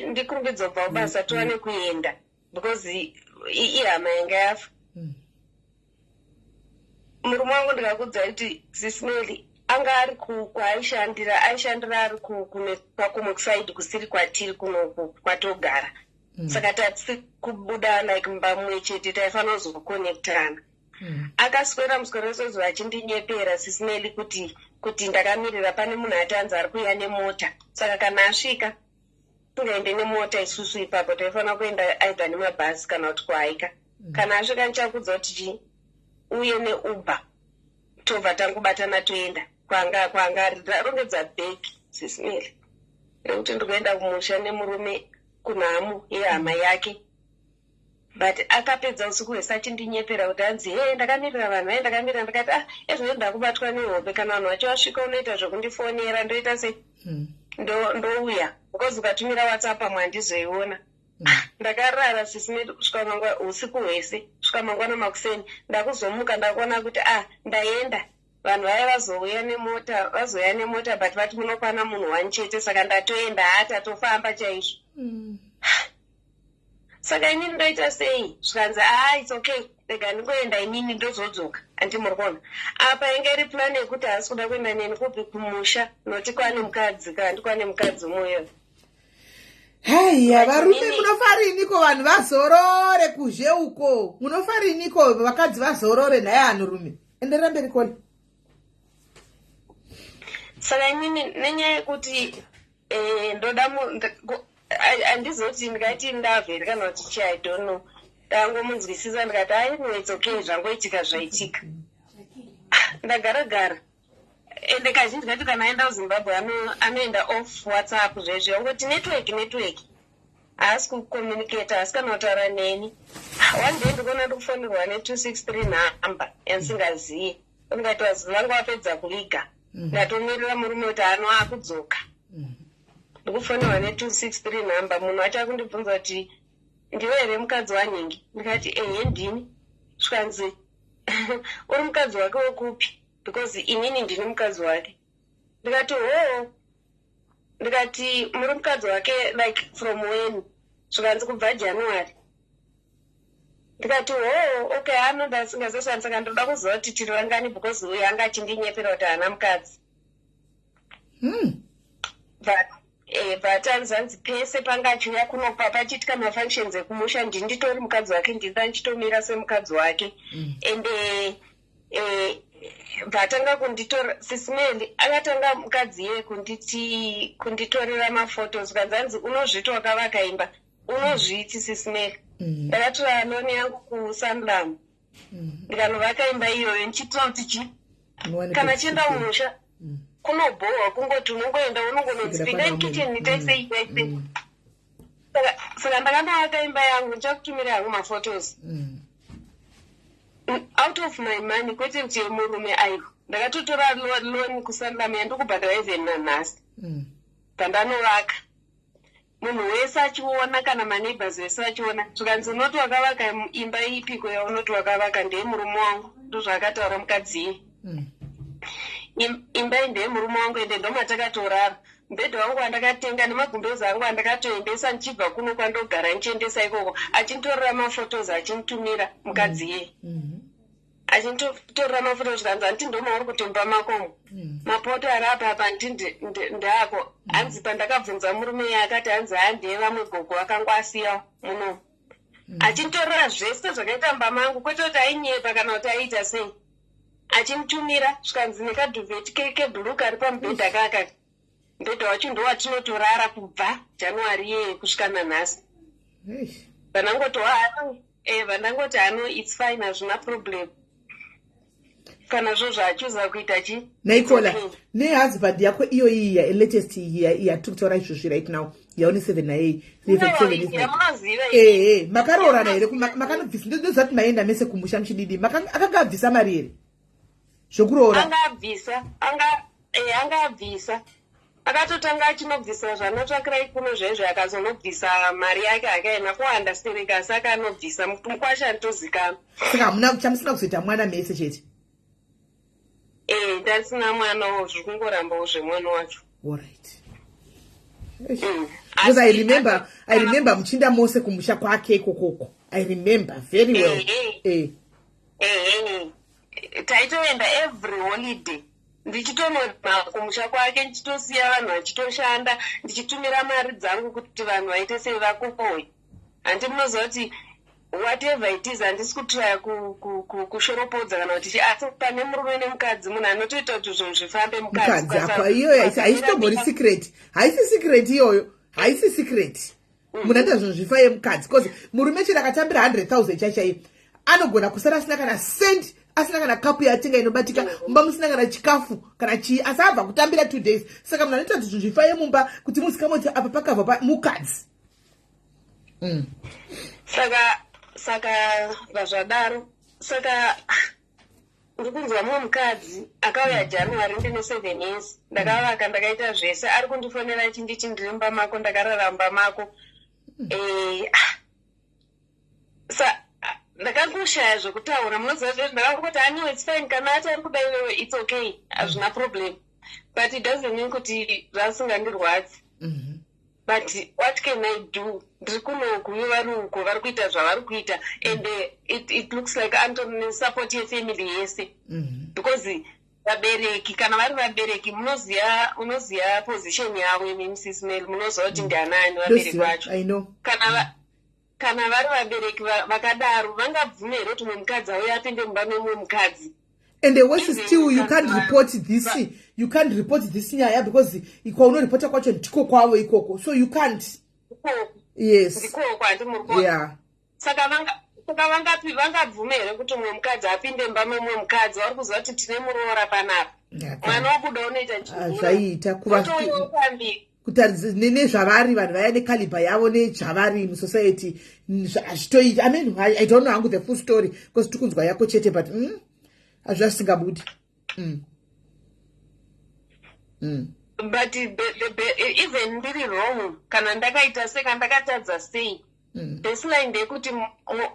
ndikurumbidza kubva kubasa, tiwane kuenda," because ihama yanga yafa. Murume wangu, ndikakudza kuti Sis Melly anga ari kwaaishandira, aishandira ari kumwe kuside kusiri kwatiri kunoku kwatogara. Saka tatisi kubuda like mumba mumwe chete, taifanira kuzokonectana. Akaswera muswero wesozuva achindinyepera, Sis Melly, kuti ndakamirira pane munhu ati anzi ari kuuya nemota, saka kana asvika tingaende nemota. Isusu ipapo taifanira kuenda either nemabhazi kana kuti kuhaika. Kana asvika ndichakudza kuti chii, uye neUber, tobva tangobatana toenda kwanga ari. Ndarongedza bhegi, Sis Melly, rekuti ndikuenda kumusha nemurume kunhamo yehama yake, but akapedza usiku hwese achindinyepera kuti hanzi, "He, ndakamirira vanhu vai, ndakamirira." Ndikati, "Ah, ezvino ndakubatwa nehope. Kana vanhu vacho vasvika unoita zvokundifonera, ndoita sei?" Ndouya because ukatumira WhatsApp pamwe handizoiona. Ndakarara, Sis Melly, kusvika mangwa usiku hwese, kusvika mangwana makuseni. Ndakuzomuka ndakuona kuti, ah, ndaenda, vanhu vaya vazouya nemota, vazouya nemota, but vati munokwana munhu one chete, saka ndatoenda. Ha, tatofamba chaizvo. Saka inini ndoita sei? Zvikanzi, "Ah, it's okay, rega ndingoenda inini, ndozodzoka." Andi muri kuona apa inge iri plan yekuti haasi kuda kuenda neni kupi? Kumusha, noti kwane mukadzi, kana ndikwane mukadzi umweyo. Haiya, varume, munofariniko vanhu vazorore kuzhe uko? Munofariniko vakadzi vazorore? Nhai anhurume, enderera mberi kole. Saka inini nenyaya yekuti ndoda handizoti ndingati ndavheri kana kuti chi, I don't know. Ndangomunzwisisa, ndikati, "Aiwa, it's okay, zvangoitika zvaitika." Ndagara gara, ende kazhinji kacho kana aenda kuZimbabwe anoenda off WhatsApp zvezvo, angoti network, network, haasi kucommunicata, haasi kana kutaura neni. One day ndikuona ndikufonерwa ne263 number yandisingazivi. Ndikati vazivi vanga vapedza kuviga, ndatomirira murume kuti ano akudzoka, ndikufonerwa ne263 number. Munhu wacho akundibvunza kuti, "Ndiwe here mukadzi wanhingi?" Ndikati, "Ehe, ndini." Zvikanzi, "Uri mukadzi wake wekupi? Because inini ndini mukadzi wake." Ndikati, "Hoo." Ndikati, "Muri mukadzi wake like from when?" Zvikanzi, "Kubva January." Ndikati, "Hoo, okay." Anoda asingazosani, saka ndoda kuziva kuti tiri vangani, because uyu anga achindinyepera kuti haana mukadzi. But anzanzi pese panga achiuya kunopa pachiitika mafunctions ekumusha, ndinditori mukadzi wake, ndinda ndichitomira semukadzi wake. Ende bvatanga kunditora, Sis Melly, akatanga mukadzi iye kunditi kunditorera mafotos. Kanzanzi, "Unozviti wakavaka imba, unozviti." Sis Melly, ndakatora loan yangu kuSanlam, ndikanovaka imba iyoyo, ndichiitira kuti chi kana chienda kumusha kunobhohwa, kungoti unongoenda unongononzi, "Pindai kitchen, itai sei, itai sei." Saka ndakandovaka imba yangu, ndichakutumira hangu mafotos, out of my money, kwete kuti yemurume. Aiwa, ndakatotora loan kuSanlam yandikubhadhara even nanhasi. Pandanovaka, munhu wese achiona, kana maneighbors vese vachiona. Zvikanzi, "Unoti wakavaka imba ipiko yaunoti wakavaka?" "Ndeyemurume wangu," ndozvaakataura mukadzi iye. "Imba iyi ndeyemurume wangu, ende ndomatakatorara. Mubhedha wangu wandakatenga nemagumbezi angu andakatoendesa ndichibva kuno kwandogara ndichiendesa ikoko." Achinditorera mafotos, achinitumira mukadzi iye, achinditorera mafotos. Zvikanzi, "Handiti ndomauri kutomba makomo? Mapoto ari apa apa handiti ndeako?" Hanzi pandakabvunza murume iye akati hanzi handeye vamwe gogo akangwasiya muno. Achinditorera zvese zvakaita mumba mangu, kwete kuti ainyepa kana kuti aiita sei, achinitumira. Zvikanzi, "Nekaduvet keblue kari pamubhedha kaka, mubhedha wacho ndowatinotorara kubva January iyeye kusvika nanhasi." Vanangoti hano, vandangoti hano, it's fine, hazvina problem kana zvo zvaachuza kuita chi. Naikola, nehusband yako iyo iyi latest yatiri kutaura izvozvi right now, yaune seven naei? Yamunoziva. Ehe, makaroorana here? Makanobvisa, ndoziva kuti maenda mese kumusha muchididi. Akanga abvisa mari here? Zvokuroora. Anga abvisa, anga abvisa. Akatotanga achinobvisa zvanotsvakirai kuno zvezvo, akazonobvisa mari yake akaenda kuwanda stereka, asi akanobvisa mukwasha anotozikana. Saka hamuna chamusina kuzoita mwana mese chete? Eh, ndasina mwanawo, zviri kungorambawo zvemwana wacho. Allright. Because I remember muchinda mose kumusha kwake ikokoko. I remember very well. Ehe, taitoenda every holiday, ndichitonorima kumusha kwake, ndichitosiya vanhu vachitoshanda, ndichitumira mari dzangu kuti vanhu vaite sei, vakokowe. Handi munoziva kuti whatever it is, handisi kutraya kushoropodza kana kuti asi pane murume nemukadzi, munhu anotoita kuti zvinhu zvifambe mukadzi. Mukadzi apa iyoyo haisitombori secret, haisi secret iyoyo, haisi secret. Munhu anoita zvinhu zvifaye mukadzi, because murume chero akatambira 100 000 chaichaiyo, anogona kusara asina kana cent, asina kana kapu yatenga inobatika mumba, musina kana chikafu kana chii, asi abva kutambira 2 days. Saka munhu anoita kuti zvinhu zvifaye mumba, kuti muzikamwe kuti apa pakabva mukadzi. Saka vazvadaro, saka ndiri kunzwa mumwe mukadzi akauya January, ndine 7 years, ndakavaka, ndakaita zvese, ari kundifonera achinditi, "Ndiri mumba mako, ndakarara mumba mako." Sa ndakangoshaya zvekutaura, munoziva zvezvo. Ndakangoti, "Aniwe, it's fine. Kana ati ari kuda iwewe, it's okay, hazvina problem." But it doesn't mean kuti zvasingandirwadzi. But what can I do? Ndiri kunoku, ivo vari uko, vari kuita zvavari kuita, and it looks like anotori nesupport yefamily yese, because vabereki, kana vari vabereki, munoziva, unoziva position yavo imi, Mrs Mel, munoziva kuti ndianani vabereki vacho. I know. Kana vari vabereki vakadaro, vangabvume here kuti mumwe mukadzi auye apinde mumba memumwe mukadzi? And the worst is still, you can't report this, you can't report this nyaya, because kwaunoripota kwacho ndiko kwavo ikoko, so you can't. Yes. Ndikoko, handi muri kuona? Yeah. Saka vangapi vangabvume here kuti mumwe mukadzi apinde mumba memumwe mukadzi? Vari kuziva kuti tine muroora panapa, mwana wabuda unoita Ah, zvaiita kuva chioutambiri. Kutaridza nezvavari vanhu vaya, necaliber yavo, nezvavari musociety, hazvitoiti. I mean, I don't know hangu the full story, because tiri kunzwa yako chete, but hazvazvisingabudi. But even ndiri wrong, kana ndakaita sei, kana ndakatadza sei, baseline ndeyekuti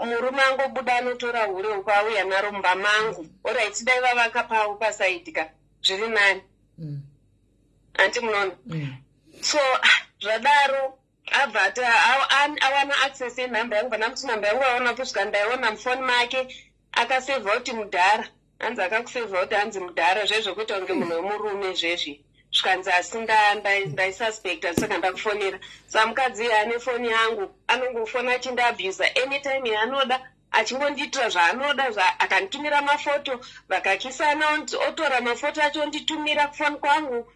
murume angobuda anotora hure uko, auya naro mumba mangu. Alright, dai vavaka pavo paside ka, zviri nani. Handi munoona? So zvadaro, abva ati awana access yenhamba yangu. Vandamuti nhamba yangu aona kusvika ndaiona mufoni make, akasevha kuti mudhara. Hanzi akakusevha kuti hanzi mudhara, zvezvokuita kunge munhu wemurume zvezvi. Zvikanzi, asi ndaisuspecta, saka ndakufonera. Saka mukadzi iye ane foni yangu, anongofona achindiabusa anytime yaanoda, achingondiitira zvaanoda. Akanditumira mafoto, vakakisana, otora mafoto acho onditumira kufoni kwangu,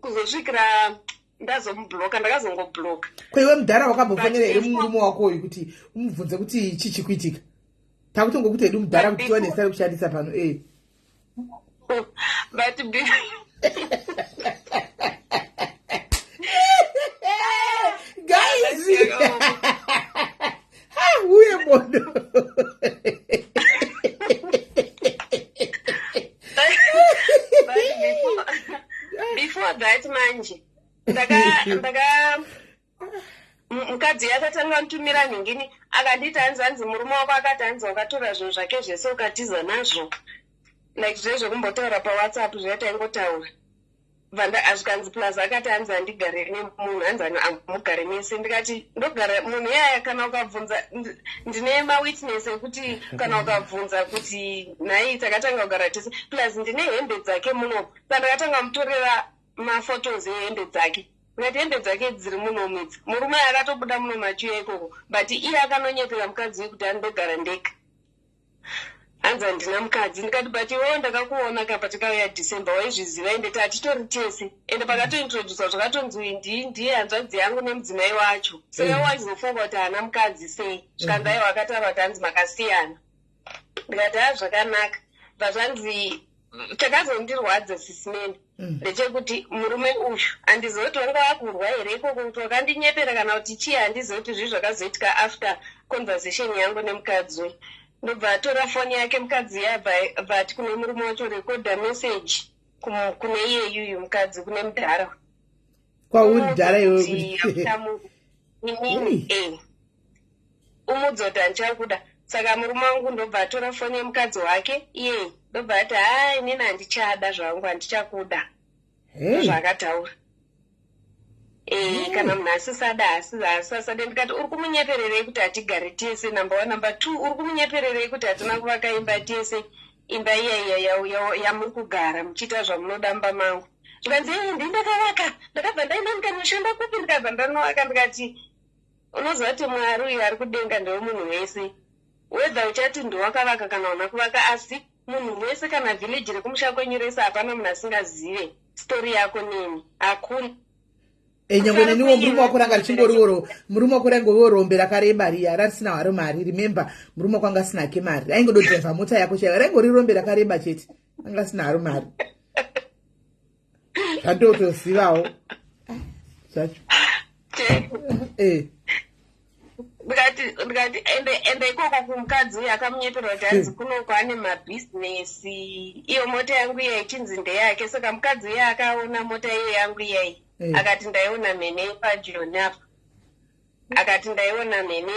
kuzosvikira ndazomubloka, ndakazongobloka. Kweiwe mudhara, wakambofonera here murume wako uyu kuti umubvunze kuti chii chikuitika? Takutongokuti hedu mudhara kuti tiwane zita rekushandisa pano e. But Guys, ha, uye mono. But before that manje, ndaka mukadzi akatanga nditumira nhingini, akanditi hanzi, hanzi murume wako akati hanzi wakatora zvinhu zvake zvese ukatiza nazvo, like zvezvekumbotaura paWhatsApp zviya taingotaura. Zvikanzi plus akati hanzi handigare nemunhu, hanzi hamugare mese. Ndikati ndogara munhu iyaya, kana ukabvunza, ndine mawitness ekuti kana ukabvunza kuti nhai takatanga kugara tese, plus ndine hembe dzake munomu. Saka ndakatanga mutorera maphotos ehembe dzake, ndikati hembe dzake dziri munomu idzi. Murume akatobuda muno machiuya ikoko, but iye akanonyepera mukadzi wekuti andogara ndega, hanzi handina mukadzi. Ndikati, but iwewo ndakakuona kapa takauya December, waizviziva, ende tatitori tese, ende pakatointroducwa zvakatonzi uyu ndiye hanzvadzi yangu nemudzimai wacho. Saka waizofunga kuti haana mukadzi sei? Zvikanzi aiwa, akataura kuti hanzi makasiyana. Ndikati ha, zvakanaka. Bva zvanzi chakazondirwadza, Sis Melly, ndechekuti murume uyu, handizivi kuti wanga wakurwa here ikoko, kuti wakandinyepera kana kuti chii, handizivi kuti zvii zvakazoitika after conversation yangu nemukadzi uyu. Ndobva atora foni yake mukadzi iye, abva ati kune murume wacho, "Rekodha message kune iyeyuyu mukadzi, kune mudhara." Kwauri dhara iwewe. Inini umudza kuti handichakuda. Saka murume wangu ndobva atora foni yemukadzi wake iyeye, ndobva ati, "Haa, inini handichada zvangu, handichakuda." Ndozvaakataura. Kana munhu asisada, asisade. Ndikati, "Uri kumunyepererei kuti hatigare tese, number one? Number two, uri kumunyepererei kuti hatina kuvaka imba tese, imba iya iya yamuri kugara muchiita zvamunoda mumba mangu?" Zvikanzi, "Ee, ndindakavaka, ndakabva ndaenda ndikanoshanda kupi, ndikabva ndanovaka." Ndikati, "Unoziva kuti Mwari uyu ari kudenga ndewemunhu wese, whether uchati ndiwakavaka kana una kuvaka, asi munhu wese, kana village rekumusha kwenyu rese, hapana munhu asingazive story yako neni, hakuna." Nyangwe neniwo murume wako ranga richingoriwo murume wako, raingoriwo rombe rakareba riya rarisina haro mari. Remember, murume wako anga asina ke mari, raingododhiraivha mota yako chaiyo, raingori rombe rakareba chete, anga asina haro mari, zvandotozivawo zvacho. Ndikati ende ikoko kumukadzi uyu akamunyepera kuti hanzi kunoko ane mabhizinesi, iyo mota yangu iya ichinzi ndeyake. Saka mukadzi uye akaona mota iyo yangu iyai, akati, "Ndaiona mhene yepajoni apa." Akati, "Ndaiona mhene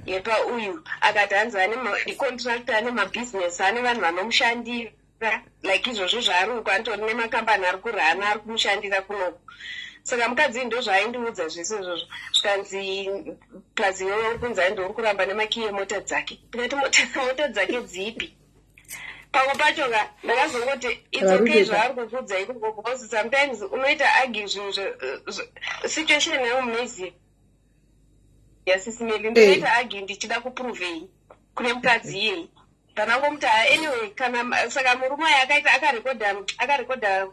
yepa uyu." Akati hanzi ane contractor, ane mabhizinesi, ane vanhu vanomushandira, like izvozvo zvaari uko anitori nemakambani ari kurana, ari kumushandira kunoko. Saka mukadzi uyu ndozvaaindiudza zvese izvozvo. Zvikanzi, "Plus iwewe uri kunzi andi uri kuramba nemakiyi emota dzake." Ndikati, "Mota dzake dzipi?" Pamwe pacho ka ndakazongoti, "It's okay zvaari kukudza ikoko," because sometimes unoita argue zvinhu, situation yangu munoiziva yaSis Melly. Ndinoita argue ndichida kuprovei kune mukadzi iyei? Ndanangomuti, "Anyway, kana." Saka murume uyu akaita akarekodha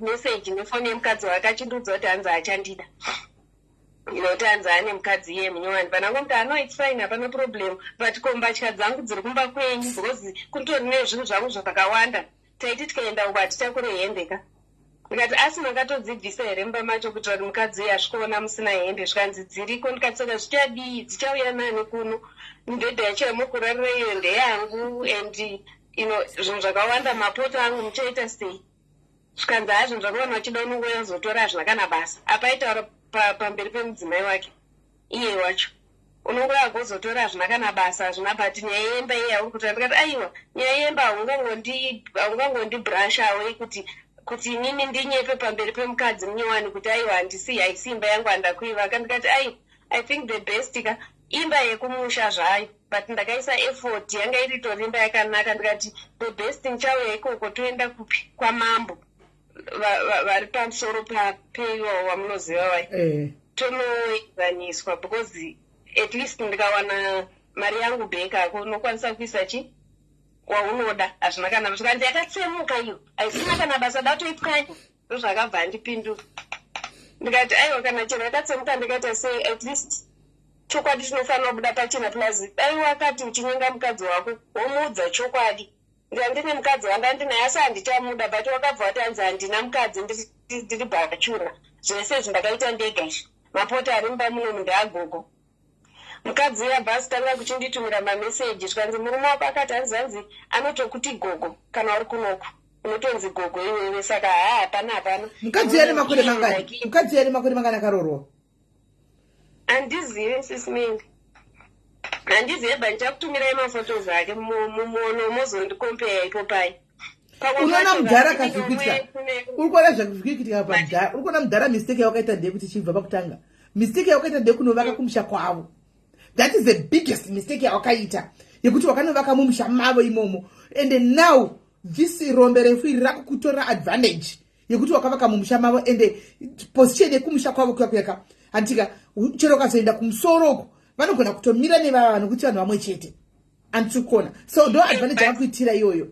message nefoni yemukadzi wake, achindiudza kuti hanzi achandida nokuti hanzi ane mukadzi iye munyowani. Panangomuti, "Ano, it's fine, hapana problem, but ko mbatya dzangu dziri kumba kwenyu? Because kutori nezvinhu zvangu zvakawanda, taiti tikaenda uko hatitakure hembe ka." Ndikati, "Asi makatodzibvisa here mumba macho kuitira kuti mukadzi uyu asvikoona musina hembe?" Zvikanzi, "Dziriko." Ndikati, "Saka zvichadii? Dzichauya nani kuno? Mibhedha yacho yamukurarira iyo ndeyangu, and zvinhu zvakawanda, mapoto angu, muchaita sei?" Zvikanzi, "Haa, zvinhu zvakaona uchida unongouya uzotora, hazvina kana basa." Apa aitaura pamberi pemudzimai wake iye wacho, "Unongouya gozotora, hazvina kana basa, hazvina. But nyaya yemba iye yauri kutora." Ndikati, "Aiwa, nyaya yemba haungangondibrasha away kuti inini ndinyepe pamberi pemukadzi munyowani kuti aiwa, handisi, haisi imba yangu, handakuivaka." Ndikati, "Aiwa, I think the best ka imba yekumusha zvayo, but ndakaisa effort, yanga iri tori imba yakanaka." Ndikati, "The best ndichauya ikoko, toenda kupi? Kwamambo vari pamusoro peiwo wamunoziva vai, tonoenzaniswa, because at least ndikawana mari yangu back ako, unokwanisa kuisa chi waunoda, hazvina kana." Zvikanzi, "Yakatsemuka iyo, haisina kana basa, datoipwanya." Ndozvakabva andipindura. Ndikati, "Aiwa, kana chero yakatsemuka, ndikaita sei, at least chokwadi chinofanira kubuda pachena. Plus dai wakati uchinyenga mukadzi wako womuudza chokwadi, ndandine mukadzi wanga ndinaye, asi handichamuda. But wakabva wati hanzi handina mukadzi, ndiri bachelor, zvese izvi ndakaita ndega izvi, mapoto ari mumba muno ndeagogo." Mukadzi uya bhasi tanga kuchinditumira mameseji, zvikanzi, "Murume wako akati hanzi anotokuti gogo, kana uri kunoku unotonzi gogo iwewe." Saka haa, hapana, hapana. Mukadzi uya nemakore mangani? Mukadzi uya nemakore mangani akaroorwa? Handizivi, Sis Melly, handizive, but ndichakutumirai mafotos ake mumuono, mozondikompeya ipo pai. Unoona mudhara kazvikuitika, uri kuona zvikuitika pamudhara. Uri kuona mudhara, mistake yawakaita ndeyekuti, chibva pakutanga, mistake yawakaita ndeyekunovaka kumusha kwavo. That is the biggest mistake yawakaita, yekuti wakanovaka mumusha mavo imomo. And now this rombe refu iri rakukutorera advantage yekuti wakavaka mumusha mavo. Ende position yekumusha kwavo kuya kuyaka, handika? Chero ukazoenda kumusoro uko, vanogona kutomira nevava nokuti vanhu vamwe chete, andikukona? So ndo advantage yavakuitira iyoyo.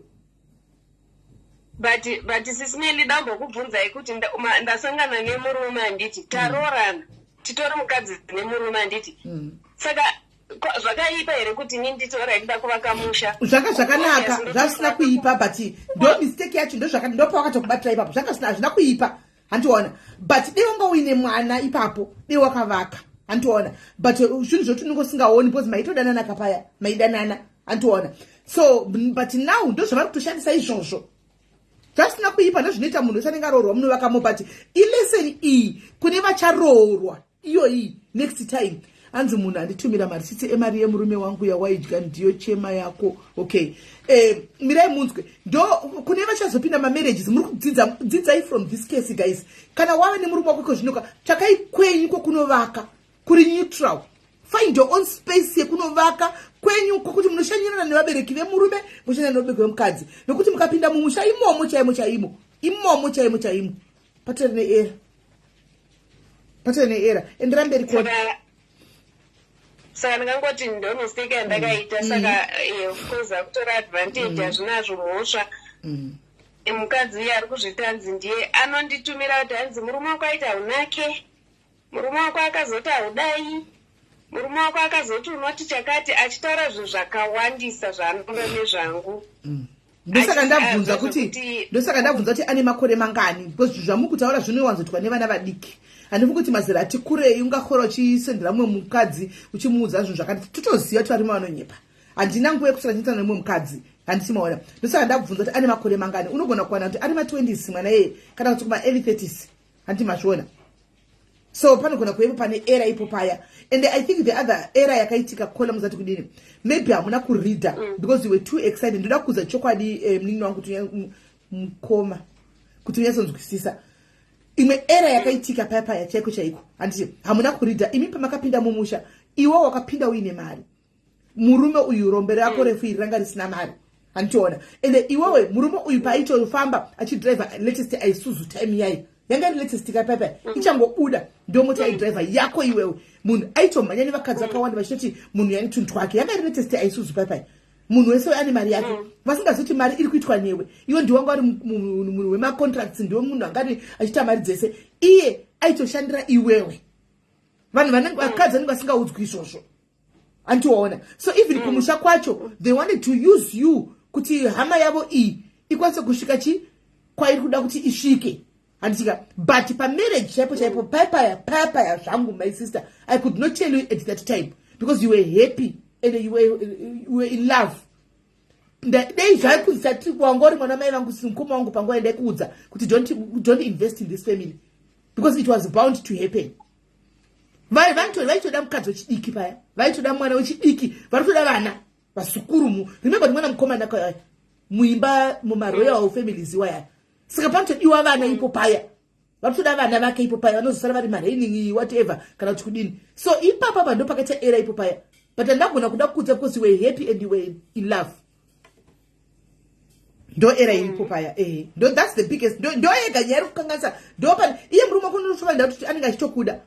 But Sis Melly, dambokubvunzai kuti ndasangana nemurume, handiti? Taroorana, titori mukadzi nemurume, handiti? Saka zvakaipa here kuti ini nditora ndida kuvaka musha? Zvanga zvakanaka, zvasina kuipa, but ndo mistake yacho, ndopawakatokubatira ipapo. Zvanga zvisina, hazvina kuipa, handiona? But dei wanga uine mwana ipapo, dei wakavaka, handiona? But zvinhu zvoti unenge usingaoni, because maitodanana kapaya, maidanana. Andiona? So, but now ndo zvavari kutoshandisa izvozvo. Zvasina kuipa, ndozvinoita munhu wese anenge aroorwa, munovakamo. But ilesson iyi kune vacharoorwa iyoyi next time. Hanzi munhu anditumira marisitsi emari yemurume wangu yawaidya, ndiyo chema yako. Okay, mirai munzwe. Ndo kune vachazopinda mamarriages, muri kudzidza, dzidzai from this case, guys. Kana wava nemurume wako kozvinoka, tsvakai kwenyu kwokunovaka kuri neutral. Find your own space yekunovaka kwenyu, kwokuti munoshanyirana nevabereki vemurume, moshanyirana nevabereki vemukadzi, nokuti mukapinda mumusha imomo chaimo chaimo, imomo chaimo chaimo, patori neerror, patori neerror. Endera mberi kona. Saka ndingangoti ndo mistake yandakaita. Saka of course akutora advantage, hazvinazvo mhosva. Mukadzi uye ari kuzviti hanzi ndiye anonditumira kuti hanzi murume wako aiti haunake, murume wako akazoti haudai, murume wako akazoti unoti chakati, achitaura zvinhu zvakawandisa zvaanoda nezvangu. Ndosaka ndabvunza kuti, ndosaka ndabvunza kuti ane makore mangani, because zvinhu zvamukutaura zvinowanzoitwa nevana vadiki. Handifi kuti mazera ati kurei ungakora uchisendera mumwe mukadzi uchimuudza zvinhu zvakati. Totoziva kuti varume vanonyepa. Handina nguva yekusara ndichiitana nemumwe mukadzi, handiti maona? Ndosaka ndabvunza kuti ane makore mangani. Unogona kuwana kuti ari ma20s mwana iyeye, kana kuti kuma-early 30s, handiti mazviona? So panogona kuvepo pane error ipo paya. And I think the other error yakaitika kola, muzati kudini, maybe hamuna kureada because you were too excited. Ndoda kuudza chokwadi, munin'ina wangu, kuti mukoma, kuti unyatsonzwisisa imwe error yakaitika paya paya chaiko chaiko, handiti hamuna kureada imi pamakapinda mumusha. Iwe wakapinda uine mari, murume uyu, rombe rako refu iri, ranga risina mari, handitiona? Ende iwewe, murume uyu paaitofamba achidriva latest Isuzu, time yayo yanga iri latest kapaipai, ichangobuda, ndomoti aidriva yako iwewe. Munhu aitomhanya nevakadzi vakawanda vachitoti munhu yani tunhu twake. Yanga iri latest Isuzu paipai. Munhu wese ane mari yake, vasingazivi kuti mari iri kuitwa newe. Iwe ndiwe wanga uri munhu wemacontracts, ndiwe munhu angari achiita mari dzese. Iye aitoshandira iwewe. Vanhu vanenge vakadzi vanenge vasingaudzwi izvozvo, andiwaona? So even kumusha kwacho, they wanted to use you kuti hama yavo iyi ikwanise kusvika chi kwairi kuda kuti isvike, handitika? But pamarriage chaipo chaipo, payapaya payapaya zvangu, my sister, I could not tell you at that time because you were happy and you were in love. Dei zvaikunzati wanga uri mwana mai vangu, mukoma wangu, panguva yandaikuudza kuti don't invest in this family, because it was bound to happen. Vaitoda mukadzi wechidiki paya, vaitoda mwana wechidiki, vari kutoda vana vasukuru. Mu remember kuti mwana mukomana kaya muimba mumaroyal families iwaya, saka panotodiwa vana ipo paya, vari kutoda vana vake ipo paya, vanozosara vari mareigning whatever kana kuti kudini. So ipapa pa ndo pakaita error ipo paya. But handagona kuda kukudza because you were happy and you were in love. Ndo error iripo paya. Ehe, ndo that's the biggest, ndo yega nyaya iri kukanganisa. Ndo pane iye murume kunotofanira kuti anenge achitokuda,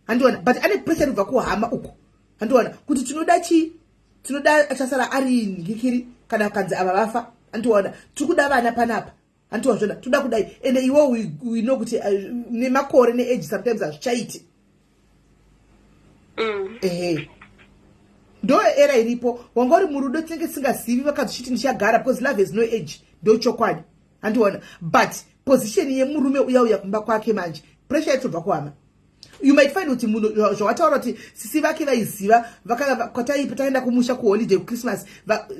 handiona? But ane pressure kubva kuhama uko, handiona? Kuti tinoda chii? Tinoda achasara ari ngikiri kana kanzi ava vafa, handiona? Tiri kuda vana panapa, handiwa zvona? Toda kudai. Ende iwo we know kuti nemakore neage sometimes hazvichaiti. Ehe, ndo error iripo. Wanga uri murudo, tinenge tisingazivi, vakadzi chiti ndichagara, because love has no age, ndo chokwadi, handiona? But position yemurume uya uya kumba kwake manje, pressure yaitobva kuhama. You might find kuti munhu zvawataura kuti sisi vake vaiziva, kwataipa taenda kumusha kuholiday kuChristmas,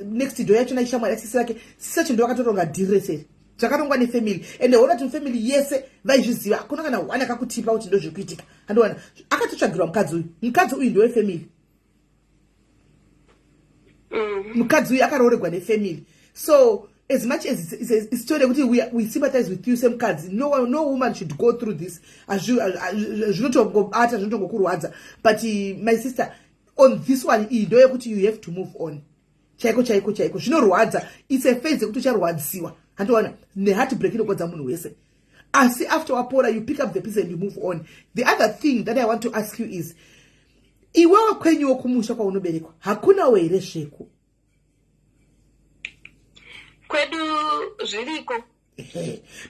next door yachona ishamwari yasisi vake. Sisi vacho ndo vakatoronga dhiri reseri, zvakarongwa nefamily. And hona kuti family yese vaizviziva, hakuna kana one akakutipa kuti ndo zvekuitika, handiona? Akatotsvagirwa mukadzi uyu. Mukadzi uyu ndowefamily. Mukadzi uyu akaroregwa nefamily. So as much as it's story yekuti we sympathize with you semukadzi, no woman should go through this. Zvinotongobata, zvinotongokurwadza. But my sister, on this one iyi ndo yekuti you have to move on chaiko chaiko chaiko. Zvinorwadza, it's a phase yekuti ucharwadziwa, handiona? Neheartbreak inokwadza munhu wese, asi after wapora, you pick up the piece and you move on. The other thing that I want to ask you is, iwewe kwenyuwo kumusha kwaunoberekwa hakunawo here zveko? Kwedu zviriko.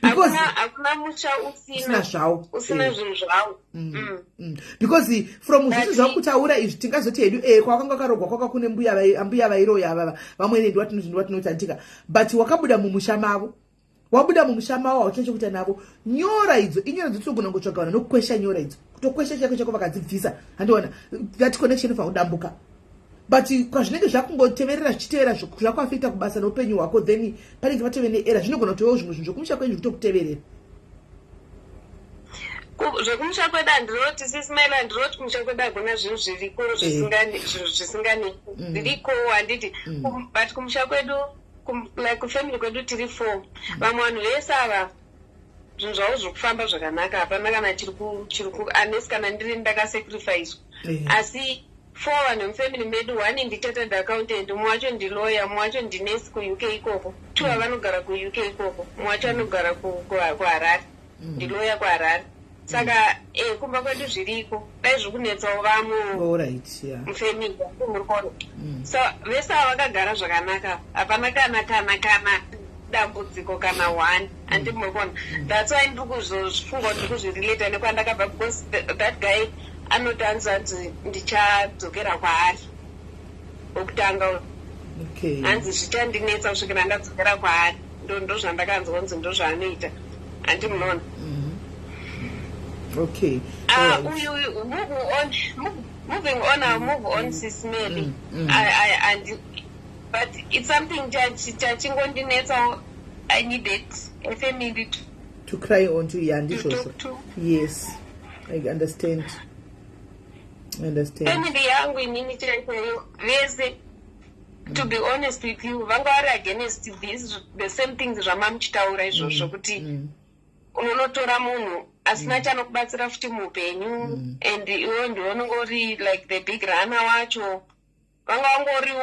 Because hakuna musha usina zvawo. Usina zvinhu zvawo. Because from zvisi zvakutaura izvi, tingazoti hedu kwakanga karogwa, kwaka kune mbuya vairoya avava vamwene, ndiwatinoti but wakabuda mumusha mavo, wabuda mumusha mavo, hauchina chekuita navo. Nyora idzo inyora dzotinogona kungotsvaga vanhu nokukwesha nyora idzo, kutokwesha chaiko chaiko, vakadzibvisa, handiona? That connection inofanira kudambuka. But kwazvinenge zvakungoteverera, zvichitevera, zvakuafecta kubasa neupenyu hwako, then panenge patove neerror. Zvinogona kutovewo zvimwe zvinhu zvokumusha kwenyu zvikutokuteverera. Zvekumusha kwedu handinoti, Sis Melly, handinoti kumusha kwedu hakuna zvinhu zviriko zvisinganetsi. Zviriko, handiti? But kumusha kwedu, like kufamily kwedu tiri four. Vamwe vanhu vese ava zvinhu zvavo zviri kufamba zvakanaka, hapana kana chiri unless kana ndiri ndakasacrificwa. Asi four vanhu vemufamily medu, one ndichartered accountant, mumwe wacho ndilawyer, mumwe wacho ndinesi kuUK ikoko, two avanogara kuUK ikoko, mumwe wacho anogara kuHarare, ndilawyer kuHarare. Saka kumba kwedu zviriko, dai zviri kunetsawo vamwe mufamily, muri kuona? So vese ava vakagara zvakanaka, hapana kana dambudziko kana one, handi muri kuona? That's why ndiri kuzozvifunga kuti ndiri kuzvirelata nekwandakabva, because that guy anoti hanzi ndichadzokera kwaari wokutanga. Hanzi zvichandinetsa kusvikira ndadzokera kwaari. Ndo zvandakanzwa kunzi ndo zvaanoita, handi munoona? Okay. Ah, uyu, moving on, I'll move on, Sis Melly. But it's something chachingondinetsawo. I needed a family to, to cry on to, yeah. To Ndizvozvo. talk to. Yes, I understand, I understand. Family yangu inini chaiyo vese, to be honest with you, vanga vari against this, the same things zvamamuchitaura izvozvo, kuti unonotora munhu asina chanokubatsira futi muupenyu, and iwe ndiwe unenge uri like the big runner wacho. Vanga vangoriwo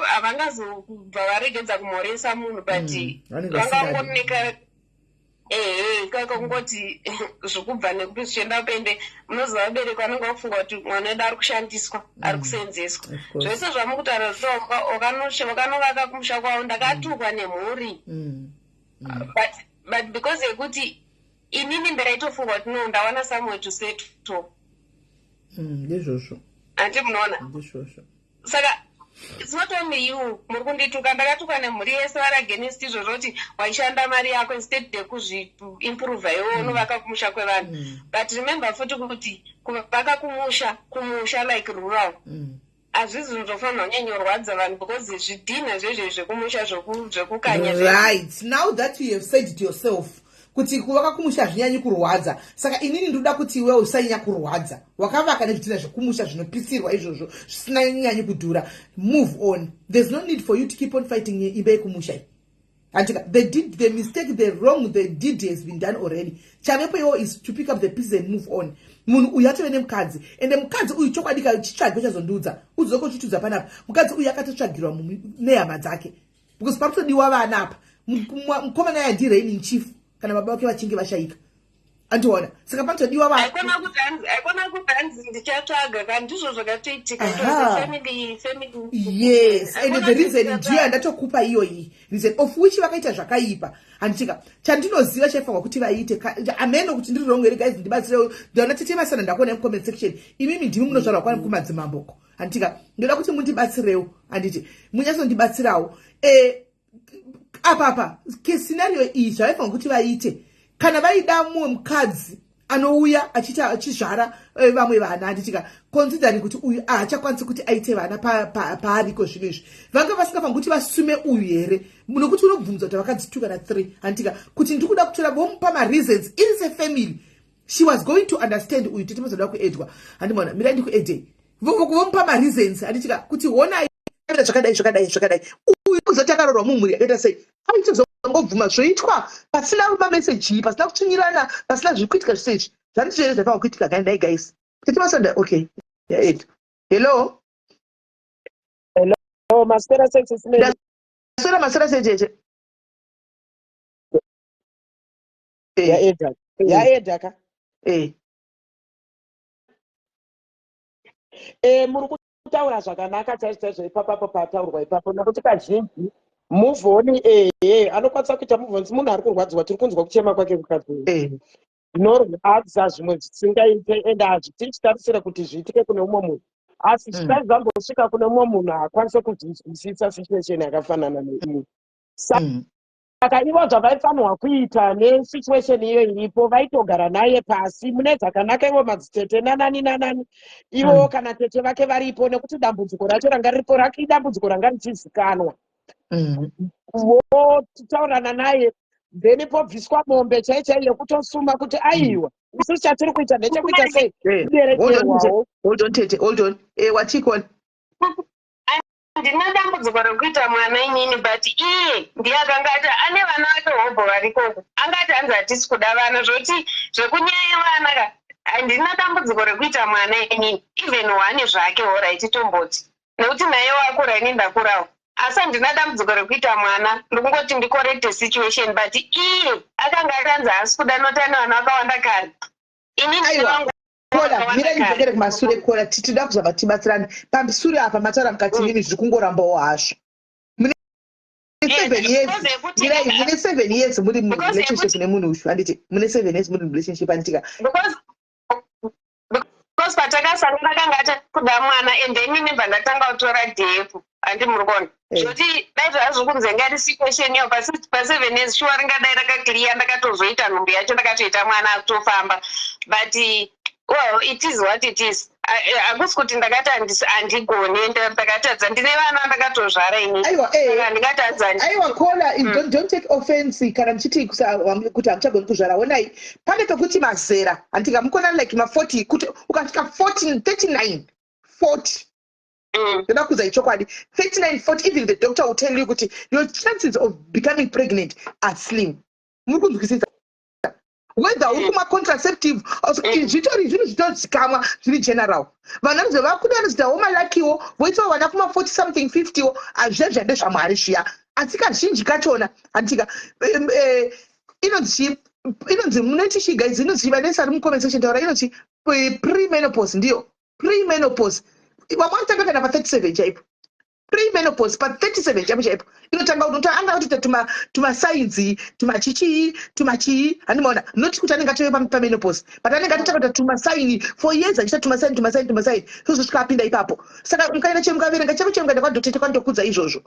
havangazobva varegedza kumhoresa munhu, but Vanenge vanga vasingadi. vangoneka, ehe, kakungoti zvokubva nekuti zvichienda pende. Munoziva, vabereki vanenge vakufunga kuti mwana wedu ari kushandiswa, ari kusenzeswa. Of course. Zvese zvamukutaura zvito, vakanovaka kumusha kwavo, ndakatukwa nemhuri. But because yekuti inini ndaitofunga kuti no, ndawana somewhere to settle. Ndizvozvo. Handi munoona? Ndizvozvo. Saka it's not only you muri kundituka, ndakatuka nemhuri yese vari against izvozvo, kuti waishanda mari yako instead yekuzviimprova iwe unovaka kumusha kwevanhu. But remember futi kuti kuvaka kumusha like rural hazvisi zvinhu zvofanira kunyanyorwadza vanhu, because zvidhina zvezve zvekumusha zvekukanya. Right now that you have said it yourself kuti kuvaka kumusha hazvinyanyi kurwadza, saka inini ndinoda kuti iwewe usanyanya kurwadza. Wakavaka nezvidhina zvekumusha zvinopisirwa izvozvo, zvisina nyanyi kudhura. Move on. There's no need for you to keep on fighting imba yekumusha iyi, handika? They did the mistake, the wrong they did has been done already. Chavepo iwo is to pick up the pieces and move on. Munhu uyu atove nemukadzi, ende mukadzi uyu, chokwadi ka, chitsvage, uchazondiudza, udzoke uchitudza panapa. Mukadzi uyu akatotsvagirwa nehama dzake, because parikutodiwa vana apa. Mukomana aya ndireigning chief kana baba vake vachinge vashayika, andiona? Saka panotodiwa vana. Haikona kuti hanzi ndichatsvaga ka, ndizvo zvakatoitika. It was a family. Yes, and Haikona the kuti reason ndiyo ndichatsvaga. Yandatokupa iyoyi reason of which vakaita zvakaipa, handitika? Chandinoziva chaifanwa kuti vaite, ameno kuti ndiri wrong here, guys, ndibatsirewo. Ndaona tete Masana, ndakuona mucomment section. Imimi ndimi munozvarwa kwani kumadzimamboko, handitika? Ndoda kuti mundibatsirewo, handiti? Munyatsondibatsirawo. Apa scenario iyi, zvavaifanwa kuti vaite kana vaida mumwe mukadzi anouya achiita achizvara vamwe vana, handitika? Considering kuti uyu haachakwanisi kuti aite vana paariko zvino izvi, vanga vasingafaniri kuti vasume uyu here? Nokuti unobvunza kuti vakadzi two kana three, handitika? Kuti ndiri kuda kutora, vomupa mareasons iri sefamily, she was going to understand. Uyu tete mazoda kuedwa, handimona? Mirai ndikuedei. Vomupa mareasons, handitika? Kuti honai, zvakadai, zvakadai, zvakadai. Uyu kuzoti akaroorwa mumhuri yakaita sei, aitozongobvuma zvoitwa pasina mameseji, pasina kutsvinyirana, pasina zviri kuitika zvise izvi. Zvandizvo here zvaifanwa kuitika? Gaindai guys, tete Masanda, okay, yaed, hello. Hello, maswera sei, Sis Melly? Ndaswera, maswera sei, tete? Yaedha. Yaedha ka. Muri kutaura zvakanaka chaizvo chaizvo ipapapo pataurwa ipapo, nekuti kazhinji move on, ehe, anokwanisa kuita move on. Munhu ari kurwadziwa, tiri kunzwa kuchema kwake mukadzi uyu. Zvinorwadza zvimwe zvisingaite, ende hazvitichitarisira kuti zviitike kune umwe munhu, asi zvisati zvambosvika kune umwe munhu haakwanise kuzvinzwisisa situation yakafanana neiyi. Saka ivo zvavaifanirwa kuita nesituation iyo iripo, vaitogara naye pasi mune dzakanaka, ivo madzitete nanani nanani ivo kana tete vake varipo, nekuti dambudziko racho ranga riripo raki idambudziko ranga richizikanwa. Votaurana naye, then pobviswa mombe chai chai yekutosuma kuti aiwa, isusu chatiri kuita ndechekuita sei, Hold on, Tete. kuberekerwawo. Hold on, Tete, hold on. Watikona. Handina dambudziko rekuita mwana inini, but iye ndiye akanga ati ane vana vake hobho varikoko, angati hanzi hatisi kuda vana, zvoti zvekunyaya vana ka. Handina dambudziko rekuita mwana inini, even one zvake, alright, tomboti nekuti naye wakura, ini ndakurawo, asi handina dambudziko rekuita mwana. Ndikungoti ndicorrecte situation, but iye akanga akanzi haasi kuda noti ane vana vakawanda kare, inini Aiwa. vangu Kola, vakawanda mira kare. Ndidzokere kumasure, Kola. Tinoda kuzama tibatsirane pamasure apa. Mataura mukati mimi zviri kungorambawo hazvo. Mune 7 years. Because yekuti- Mirai, mune 7 years muri Because murelationship nemunhu uyu, handiti? Mune 7 years muri murelationship, handitika? Because patakasangana kanga achakuda mwana, and then inini bva ndatanga kutora dhepu, handi muri kuona? Zvoti dai zvazvo kunze ngari situation iyo pa7 years, shuwa ringadai rakaclear, ndakatozoita nhumbu yacho, ndakatoita mwana akutofamba. But well, it is what it is. Hakusi kuti ndakati handigoni, ndakatadza. Ndine vana ndakatozvara ini. Aiwa. Saka handingatadza. Aiwa, Kola, don't take offense kana ndichiti kuti hamuchagoni kuzvara. Onai, pane pekuti mazera, handika mukona like ma40, kuti ukasvika 40, 39, 40, ndoda kuudzai chokwadi, 39, 40, even the doctor will tell you kuti your chances of becoming pregnant are slim. Muri kunzwisisa? Whether uri kumwa contraceptive, zvitori zvinhu zvitozikamwa, zviri general. Vanhu vanozi vakuda, vanozoitawo maluckywo, voitawo vana kuma 40 something, 50wo. Hazvizva ndezvamwari zviya, asi kazhinji kachona, handika, inonzi chii? Inonzi, munoti chii, guys? Inonzi chii? Vanesi ari mucomment section, taura. Inonzi premenopause. Ndiyo premenopause. Vamwe vanotanga kana pa37 chaipo. Premenopause pa37 chaipo chaipo inotanga. Anga kutoita tumasigns, tumachichii, tumachii, handimaona? Not kuti anenge atove pamenopause, but anenge atotanga kuita tumasigns for years, achiita tumasigns, tumasigns, tumasigns, sozosvika apinda ipapo. Saka mukaenda chero, mukaverenga chero chero, mukaenda kwadoctor, kwandokudza izvozvo.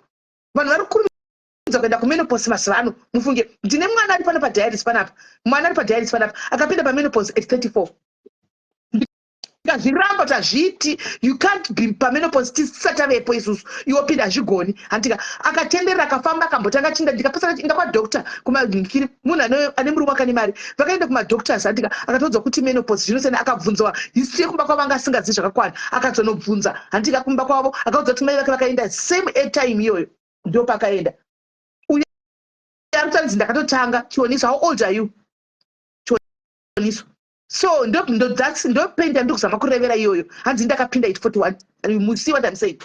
Vanhu vari kukurumidza kuenda kumenopause mazuva ano. Mufunge, ndine mwana ari pano padialysis panapa, mwana ari padialysis panapa, akapinda pamenopause at 34. Tikazviramba, tazviti you can't be pamenopause tisati tavepo isusu, iwopinda, hazvigoni, handika? Akatenderera, akafamba, akambotanga chinda, ndikapesana inda kwadoctor kumagikiri, munhu ane murume akane mari, vakaenda kumadoctors, handika? Akatoudzwa kuti menopause zvinosiyana. Akabvunzwa history yekumba kwavo, anga asingazivi zvakakwana. Akazonobvunza, handika, kumba kwavo, akaudza kuti mai vake vakaenda same atime iyoyo, ndo pakaenda uye arikutanzi ndakatotanga. Chioniso, how old are you, Chioniso? So ndo that's ndopenda ndikuzama kurevera iyoyo. Hanzi ndakapinda at 41. You see what I'm saying?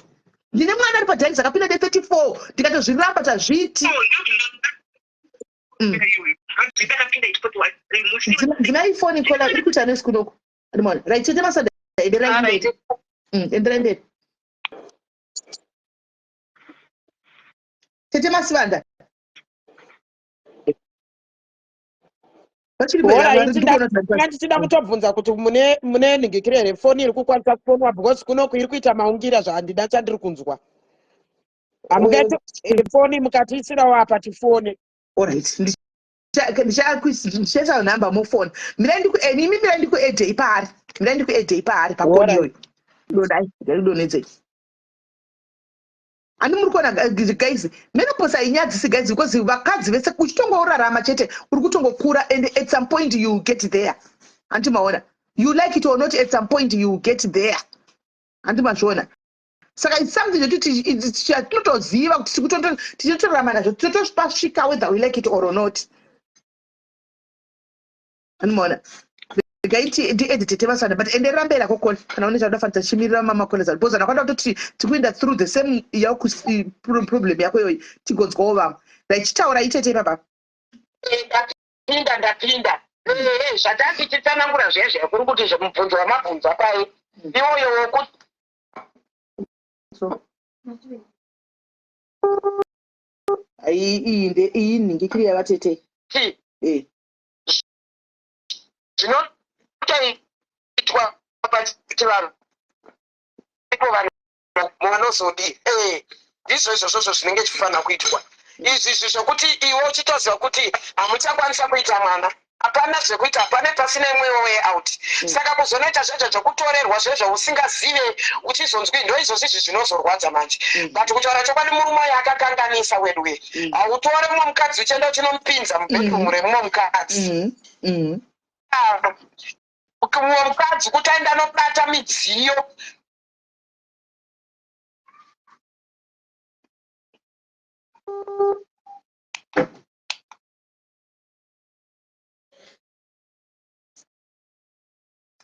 Ndine mwana ari padialysis, akapinda ne34, ndikatozviramba, tazviti. Ndinai foni, Kola, iri kuita nesi kunoku. Andimona. Right, chete masada, enderai mberi. Enderai mberi, tete Masivanda. Vachiri Alright, ndichida kutobvunza kuti mune nhingikiro here, foni iri kukwanisa kufonwa? Because kunoku iri kuita maungira, zvahandida chandiri kunzwa. Hamungati foni mukatiisirawo apa tifone. Alright, ndichaisa nhamba mufoni. Mirai ndiku imi, mirai ndikuaddei paari, mirai ndikuaddei paari pacall iyoyo. Dodai, ndidonhedzei. Handi muri kuona, guys? Menopause hainyadzisi, guys, because vakadzi vese uchitongorarama chete, uri kutongokura, and at some point you get there. Handi maona? You like it or not, at some point you get there. Handi mazviona? Saka it's something zvekuti tinotoziva kuti tichitorarama nazvo, totopasvika whether we like it or not. Anomaona? Regai ndiedite, tete Masana, but enderera mberi akokona kana une chauda. Chimirira mamakonesa, because anakwanda kutoti tikuenda through the same yako problem yako iyoyi, tigonzwawo vamwe. Raichitaura itete ipapa. Ndapinda, ndapinda. Ehe, zvatatichitsanangura zviya zviya, kuri kuti zvemubvunzo wamabvunza pai iwoyo wokuti So iyi nde iyi nhingikiri yavatete. Zvinotoitwa pachivanhu ipo, vanhu vanozodi, ndizvo izvozvozvo zvinenge zvichifanira kuitwa. Izvi izvi zvokuti iwe uchitoziva kuti hamuchakwanisa kuita mwana, hapana zvekuita, hapana, pasina imwewo way out. Saka kuzonoita zvezvo zvokutorerwa zvezvo usingazive, uchizonzwi, ndo izvozvo izvi zvinozorwadza manje. But kutaura chokwadi, murume uyo akakanganisa weduwe. Hautore mumwe mukadzi uchienda uchinomupinza mubedroom remumwe mukadzi. Ah, mumwe mukadzi kuti aenda anobata midziyo.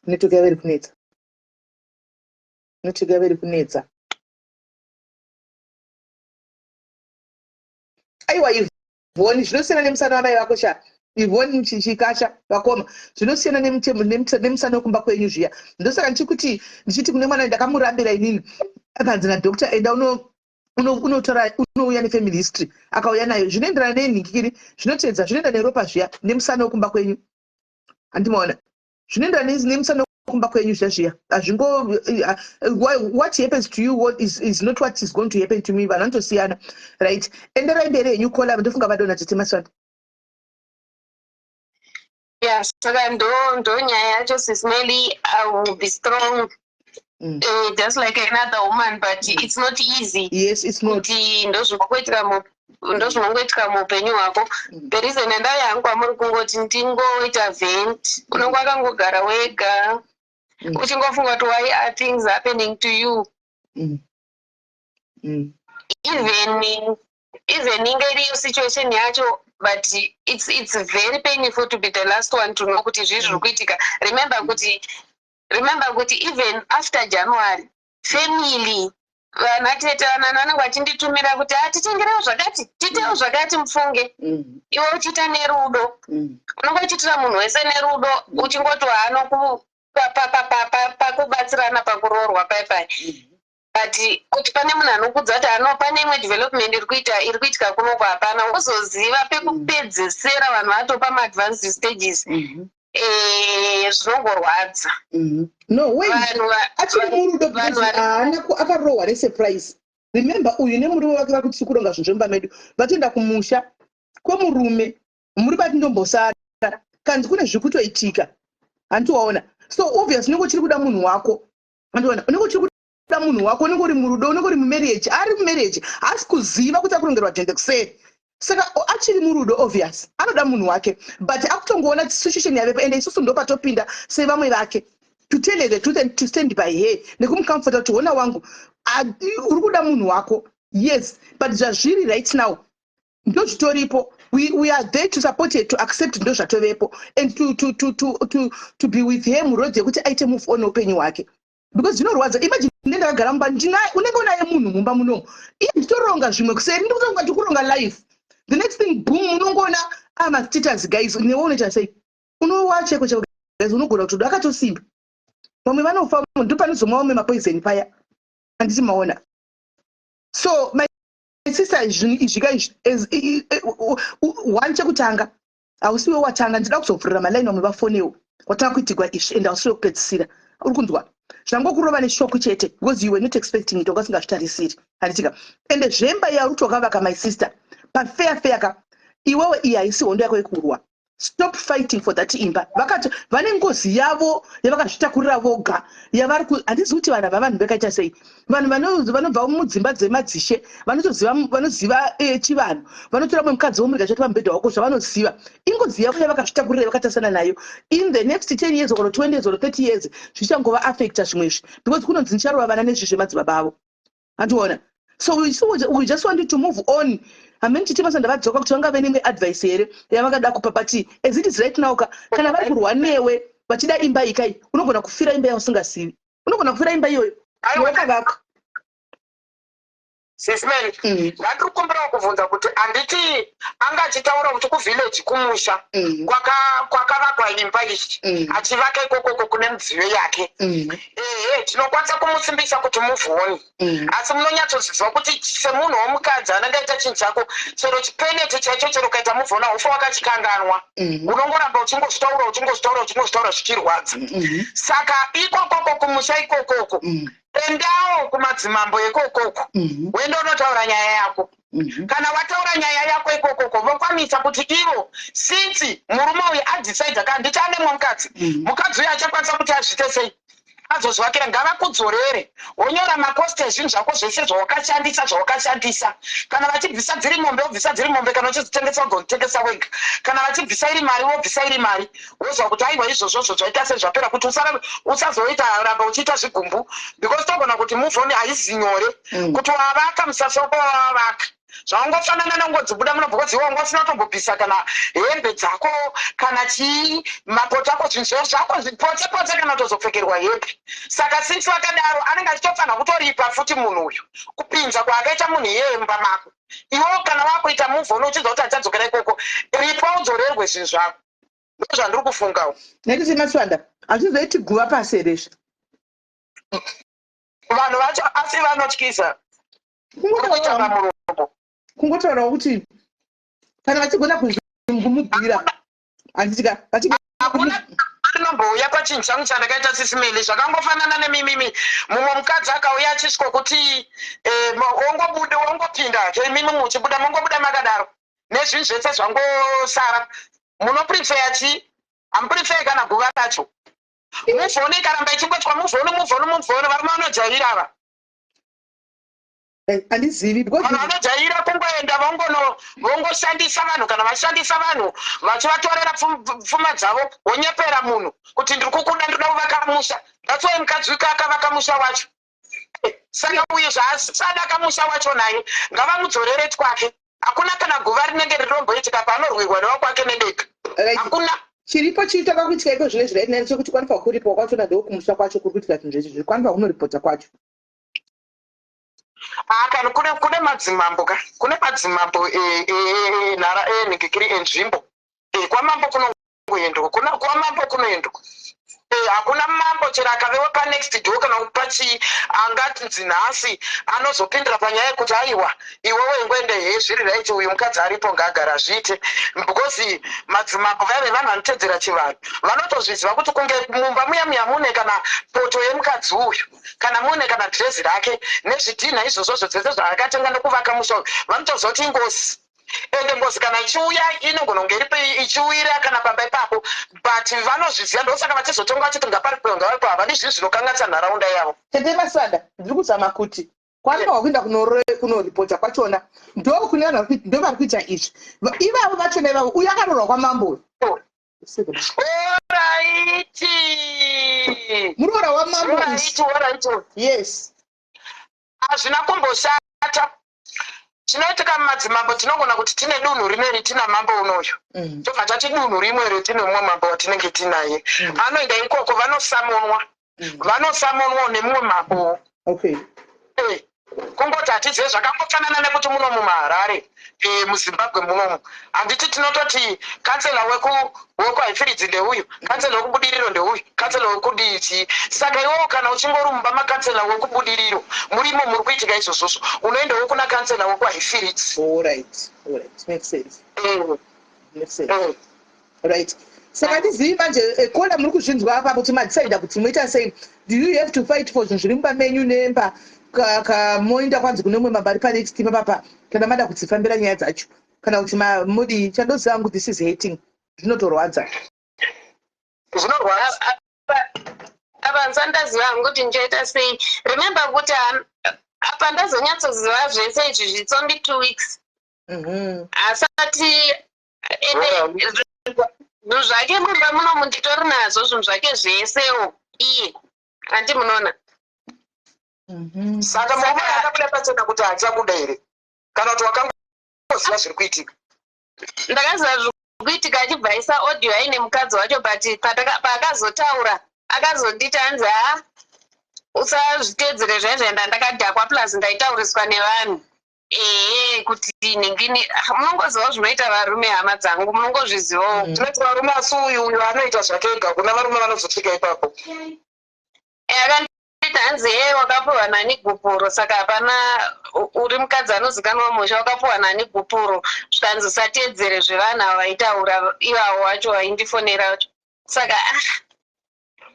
Network yavo iri kunetsa, network yavo iri kunetsa. Aiwa Ivhoni, zvinosiyana nemusana wamai vako sha. Ivhoni Chikasha, vakoma, zvinosiyana nemusana wekumba kwenyu zviya. Ndosaka ndichikuti, ndichiti kune mwana ndakamurambira inini, akanzi nadoctor, enda unotora, unouya nefamily history. Akauya nayo, zvinoenderana nenhingikiri, zvinoteedza, zvinoenda neropa zviya, nemusana wekumba kwenyu. Handimaona, zvinoenderana nemusana wekumba kwenyu zviya zviya. Hazvingo what happens to you is not what is going to happen to me. Vanhu vanotosiyana, right? Enderai mberi henyu, caller. Ndofunga vadonha, Tete Maswanda. Yeah, saka ndo nyaya yacho, Sis Melly. I will be strong just like another woman, but it's not easy. Yes, it's not. Kuti ndozvinongoitika muupenyu hwako. The reason endau yangu kwamuri kungoti ndingoita vent, unonge wakangogara wega uchingofunga kuti why are things happening to you? Even inge iriyo situation yacho, but it's very painful to be the last one to know kuti zvii zviri kuitika. Remember kuti even after January, family, vana tete, vanani vanenge vachinditumira kuti hatitengerewo zvakati, tiitewo zvakati, mufunge. Iwe uchiita nerudo, unenge uchiitira munhu wese nerudo, uchingoti hano pakubatsirana pakuroorwa pai pai, but kuti pane munhu anokudza kuti ano pane imwe development iri kuita, iri kuitika kunoko, hapana. Wozoziva pekupedzesera vanhu vatopa maadvanced stages. Zvinongorwadza. No, wait, achiri murudo because haana akarohwa nesurprise. Remember, uyu nemurume wake vari kuti kuronga zvinhu zvemumba medu, vatoenda kumusha kwemurume, muri bati ndombosara kanzi kune zviri kutoitika, handiwaona? So obvious unenge uchiri kuda munhu wako, handiona? Unenge uchiri kuda munhu wako, unenge uri murudo, unenge uri mumarriage, ari mumarriage, haasi kuziva kuti akurongerwa dhende kuseri. Saka achiri murudo, obvious anoda munhu wake, but akutongoona situation yavepo. Ende isusu ndo patopinda sevamwe vake to tell her the truth and to stand by her nekumucomforta kuti hona wangu, uri kuda munhu wako, yes, but zvazviri right now ndozvitoripo. We are there to support her to accept ndo zvatovepo and to be with her muroad yekuti aite move on neupenyu hwake, because zvinorwadza. Imagine nde ndakagara mumba, unenge unaye munhu mumba munomu, iye nditoronga zvimwe kuseri, ndikutonga tikuronga life, the next thing, boom, unongoona amastatus. Guys, newe unoita sei? Unowa cheko cheko, guys, unogona kutoda akatosimba. Vamwe vanofa, ndo panozomwa vamwe mapoison paya, handiti maona? So my sister, zvinhu izvi ka izvi, one, chekutanga, hausiwe watanga. Ndida kuzovhurira malaini, vamwe vafonewo watanga kuitigwa izvi, and hausiwe kupedzisira. Uri kunzwa zvangokurova neshock chete because you were not expecting it, wanga usingazvitarisiri, handitika? Ende zvemba yauri kuti wakavaka, my sister, pafair fair ka, iwewe iyi haisi hondo yako yekurwa. Stop fighting for that imba. Vakati vane ngozi yavo yavakazvitakurira voga yavari. Handizi kuti vanhu ava vanhu vakaita sei. Vanhu vanobva mudzimba dzemadzishe, vanotoziva, vanoziva chivanhu, vanotora mumwe mukadzi womurega chati pamubhedha wako. Zvavanoziva, ingozi yavo yavakazvitakurira yakatarisana nayo. In the next 10 years or 20 years or 30 years, zvichangova affecta zvimwe izvi, because kunonzi ndicharova vana nezvi zvemadzibaba avo, handiona? So we just wanted to move on. Hamene chitima sandavadzoka kuti vangave nemwe advice here yavangada kupa, but as it is right now ka, kana vari kurwa newe vachida imba ikai, unogona kufira imba yausingazivi, unogona kufira imba iyoyo wakavaka. Sis Melly, ndatiri kukumbirawo kubvunza kuti handiti anga achitaura kuti kuvillage, kumusha kwakavakwa imba iyi, achivaka ikokoko kune midziyo yake? Ehe, tinokwanisa kumusimbisa kuti move on, asi munonyatsoziva kuti semunhu womukadzi anenge aita chinhu chako, chero chipeneti chaicho, chero ukaita move on, haufa wakachikanganwa. Unongoramba uchingozvitaura, uchingozvitaura, uchingozvitaura, zvichirwadza. Saka ikokoko kumusha ikokoko, endawo kumadzimambo ikokoko, uende unotaura nyaya yako. Kana wataura nyaya yako ikokoko, vokwanisa kuti ivo, since murume uyu adecida ka nditi ane mumwe mukadzi, mukadzi uyu achakwanisa kuti azviite sei, azozvivakira. Ngavakudzorere, wonyora macost ezvinhu zvako zvese zvawakashandisa. Kana vachibvisa dziri mombe, wobvisa dziri mombe. Kana uchizitengesa, wogozitengesa wega. Kana vachibvisa iri mari, wobvisa iri mari. Wozwa kuti aiwa, izvozvozvo zvaita sezvapera, kuti usazoita ramba uchiita zvigumbu, because togona kuti move on haizi nyore. Kuti wavaka musasa wako, wavaka, zvaungofanana nongodzibuda muno, because iwe wanga usina kutombobvisa kana hembe dzako, kana chii, mapoto ako, zvinhu zvose zvako potse potse, kana kutozopfekerwa hembe. Saka since vakadaro, anenge achitofanira kutoripa futi munhu uyu kupinza kwaakaita munhu iyeye mumba mako. Iwewo kana wakuita move on, uchiziva kuti achadzokera ikoko, ripa, udzorerwe zvinhu zvako. Ndo zvandiri kufungawo. Nekuti Maswanda, hazvizoiti guva pasi here izvi? Vanhu vacho asi vanotyisa uri kuita pamuromo. Kungotaurawo kuti kana vachigona kumubwira, handitika? Hakuna rinombouya pachinhu changu chandakaita sisimeli. Zvakangofanana nemimimi, mumwe mukadzi akauya achisvika kuti ongobuda, ongopinda hake, imimi muchibuda, mongobuda makadaro nezvinhu zvese zvangosara. Munoprefer chii? Hamuprefer kana guva racho. Move on ikaramba ichingoitwa move on, move on, move on, varume vanojaira ava. Handizivi because Vanhu vanojaira kungoenda vongoshandisa vanhu. Kana vashandisa vanhu, vachivatorera pfuma dzavo, wonyepera munhu kuti ndiri kukuda, ndinoda kuvaka musha. That's why mukadzi uyu akavaka musha wacho. Saka uyu zvaasada kamusha wacho naye, ngavamudzorere twake. Hakuna kana guva rinenge rinomboitika paanorwirwa newakwake nedega. Hakuna. Chiripo chiitoka kuitika iko zvino izvi right now chekuti kwanifa kuripo kwachona, ndokumusha kwacho kuri kuitika zvinhu zvese zvikwanisa kunoripota kwacho. Ah, kana kune madzimambo ka, kune madzimambo enhara, enhingikiri, enzvimbo. Kwamambo kunongoendwa, kuna kwamambo kunoendwa. Hakuna mambo chero akavewo panext door kana pachii anganzi nhasi anozopindira panyaya yekuti aiwa, iwewe ingoende he, zviri right, uyu mukadzi aripo ngaagara zviite, because madzimambo vaive vanhu vanotedzera chivanhu. Vanotozviziva kuti kunge mumba muya muya mune kana poto yemukadzi uyu, kana mune kana dhirezi rake nezvidhinha izvozvozvo dzese zvaakatenga nekuvaka musha uyu, vanotoziva kuti ingozi. Ende ngozi kana ichiuya inogona kunge iripo, ichiwira kana pamba ipapo, but vanozviziva. Ndosaka vachizotonga vachiti ngaparipewo, ngavaripo, havadi zvinhu zvinokanganisa nharaunda yavo. Tete Maswanda, ndiri kuzama kuti kwanofanirwa kuenda kunoripota kwachona ndo kune vanhu ndo vari kuita izvi. Ivavo vachona ivavo, uyu akaroorwa kwamambo uyu. Alright. Muroora wamambo. Alright. Yes. Hazvina kumboshata. Chinoitika mumadzimambo, tinogona kuti tine dunhu rimwe ritina mambo unoyu, tobva tati dunhu rimwe retine mumwe mambo watinenge tinaye. Anoenda ikoko, vanosamonwa. Vanosamonwawo nemumwe mambowo. Kungoti hatizive. Zvakangofanana nekuti muno mumaHarare, muZimbabwe munomu, handiti tinototi kansela wekuHighfields ndeuyu, kansela wekuBudiriro ndeuyu, kansela wekudii. Saka iwewo kana uchingori mumba makansela wekuBudiriro murimo muri kuitika izvozvozvo, unoendawo kuna kansela wekuHighfields. All right, makes sense. Makes sense. Right, saka handizivi manje, kola muri kuzvinzwa apa kuti madecida kuti moita sei. Do you have to fight for zvinhu zviri mumba menyu nemba, kamoenda kwanzi kune mumwe mambo ari panext ipapapa, kana mada kudzifambira nyaya dzacho, kana kuti mudii? Chandoziva hangu, this is hating, zvinotorwadza. Zvinorwadza. Apa ndisandaziva hangu kuti ndichaita sei. Remember kuti apa ndazonyatsoziva zvese izvi, it's only 2 weeks. Asati ende zvinhu zvake mumba munomu nditori nazvo, zvinhu zvake zvesewo iye, handi munoona? Saka murume akabuda pachena kuti hachabuda here, kana kuti wakangoziva zviri kuitika? Ndakaziva zviri kuitika achibva aisa audio aine mukadzi wacho, but paakazotaura akazonditi hanzi, "Ha, usazviteedzere zvaizvaenda." Ndakadhakwa, plus ndaitauriswa nevanhu, ehe, kuti ningini. Ah, munongozivawo zvinoita varume, hama dzangu, munongozvizivawo. Tinoti varume, asi uyu anoita zvake ega. Kuna varume vanozosvika ipapo. Akanditi hanzi, "He, wakapiwa nani gupuro? Saka hapana uri mukadzi anozikanwa musha, wakapiwa nani gupuro?" Zvikanzi usateedzere zvevanhu ava vaitaura ivavo vacho vaindifonera vacho. Saka ah,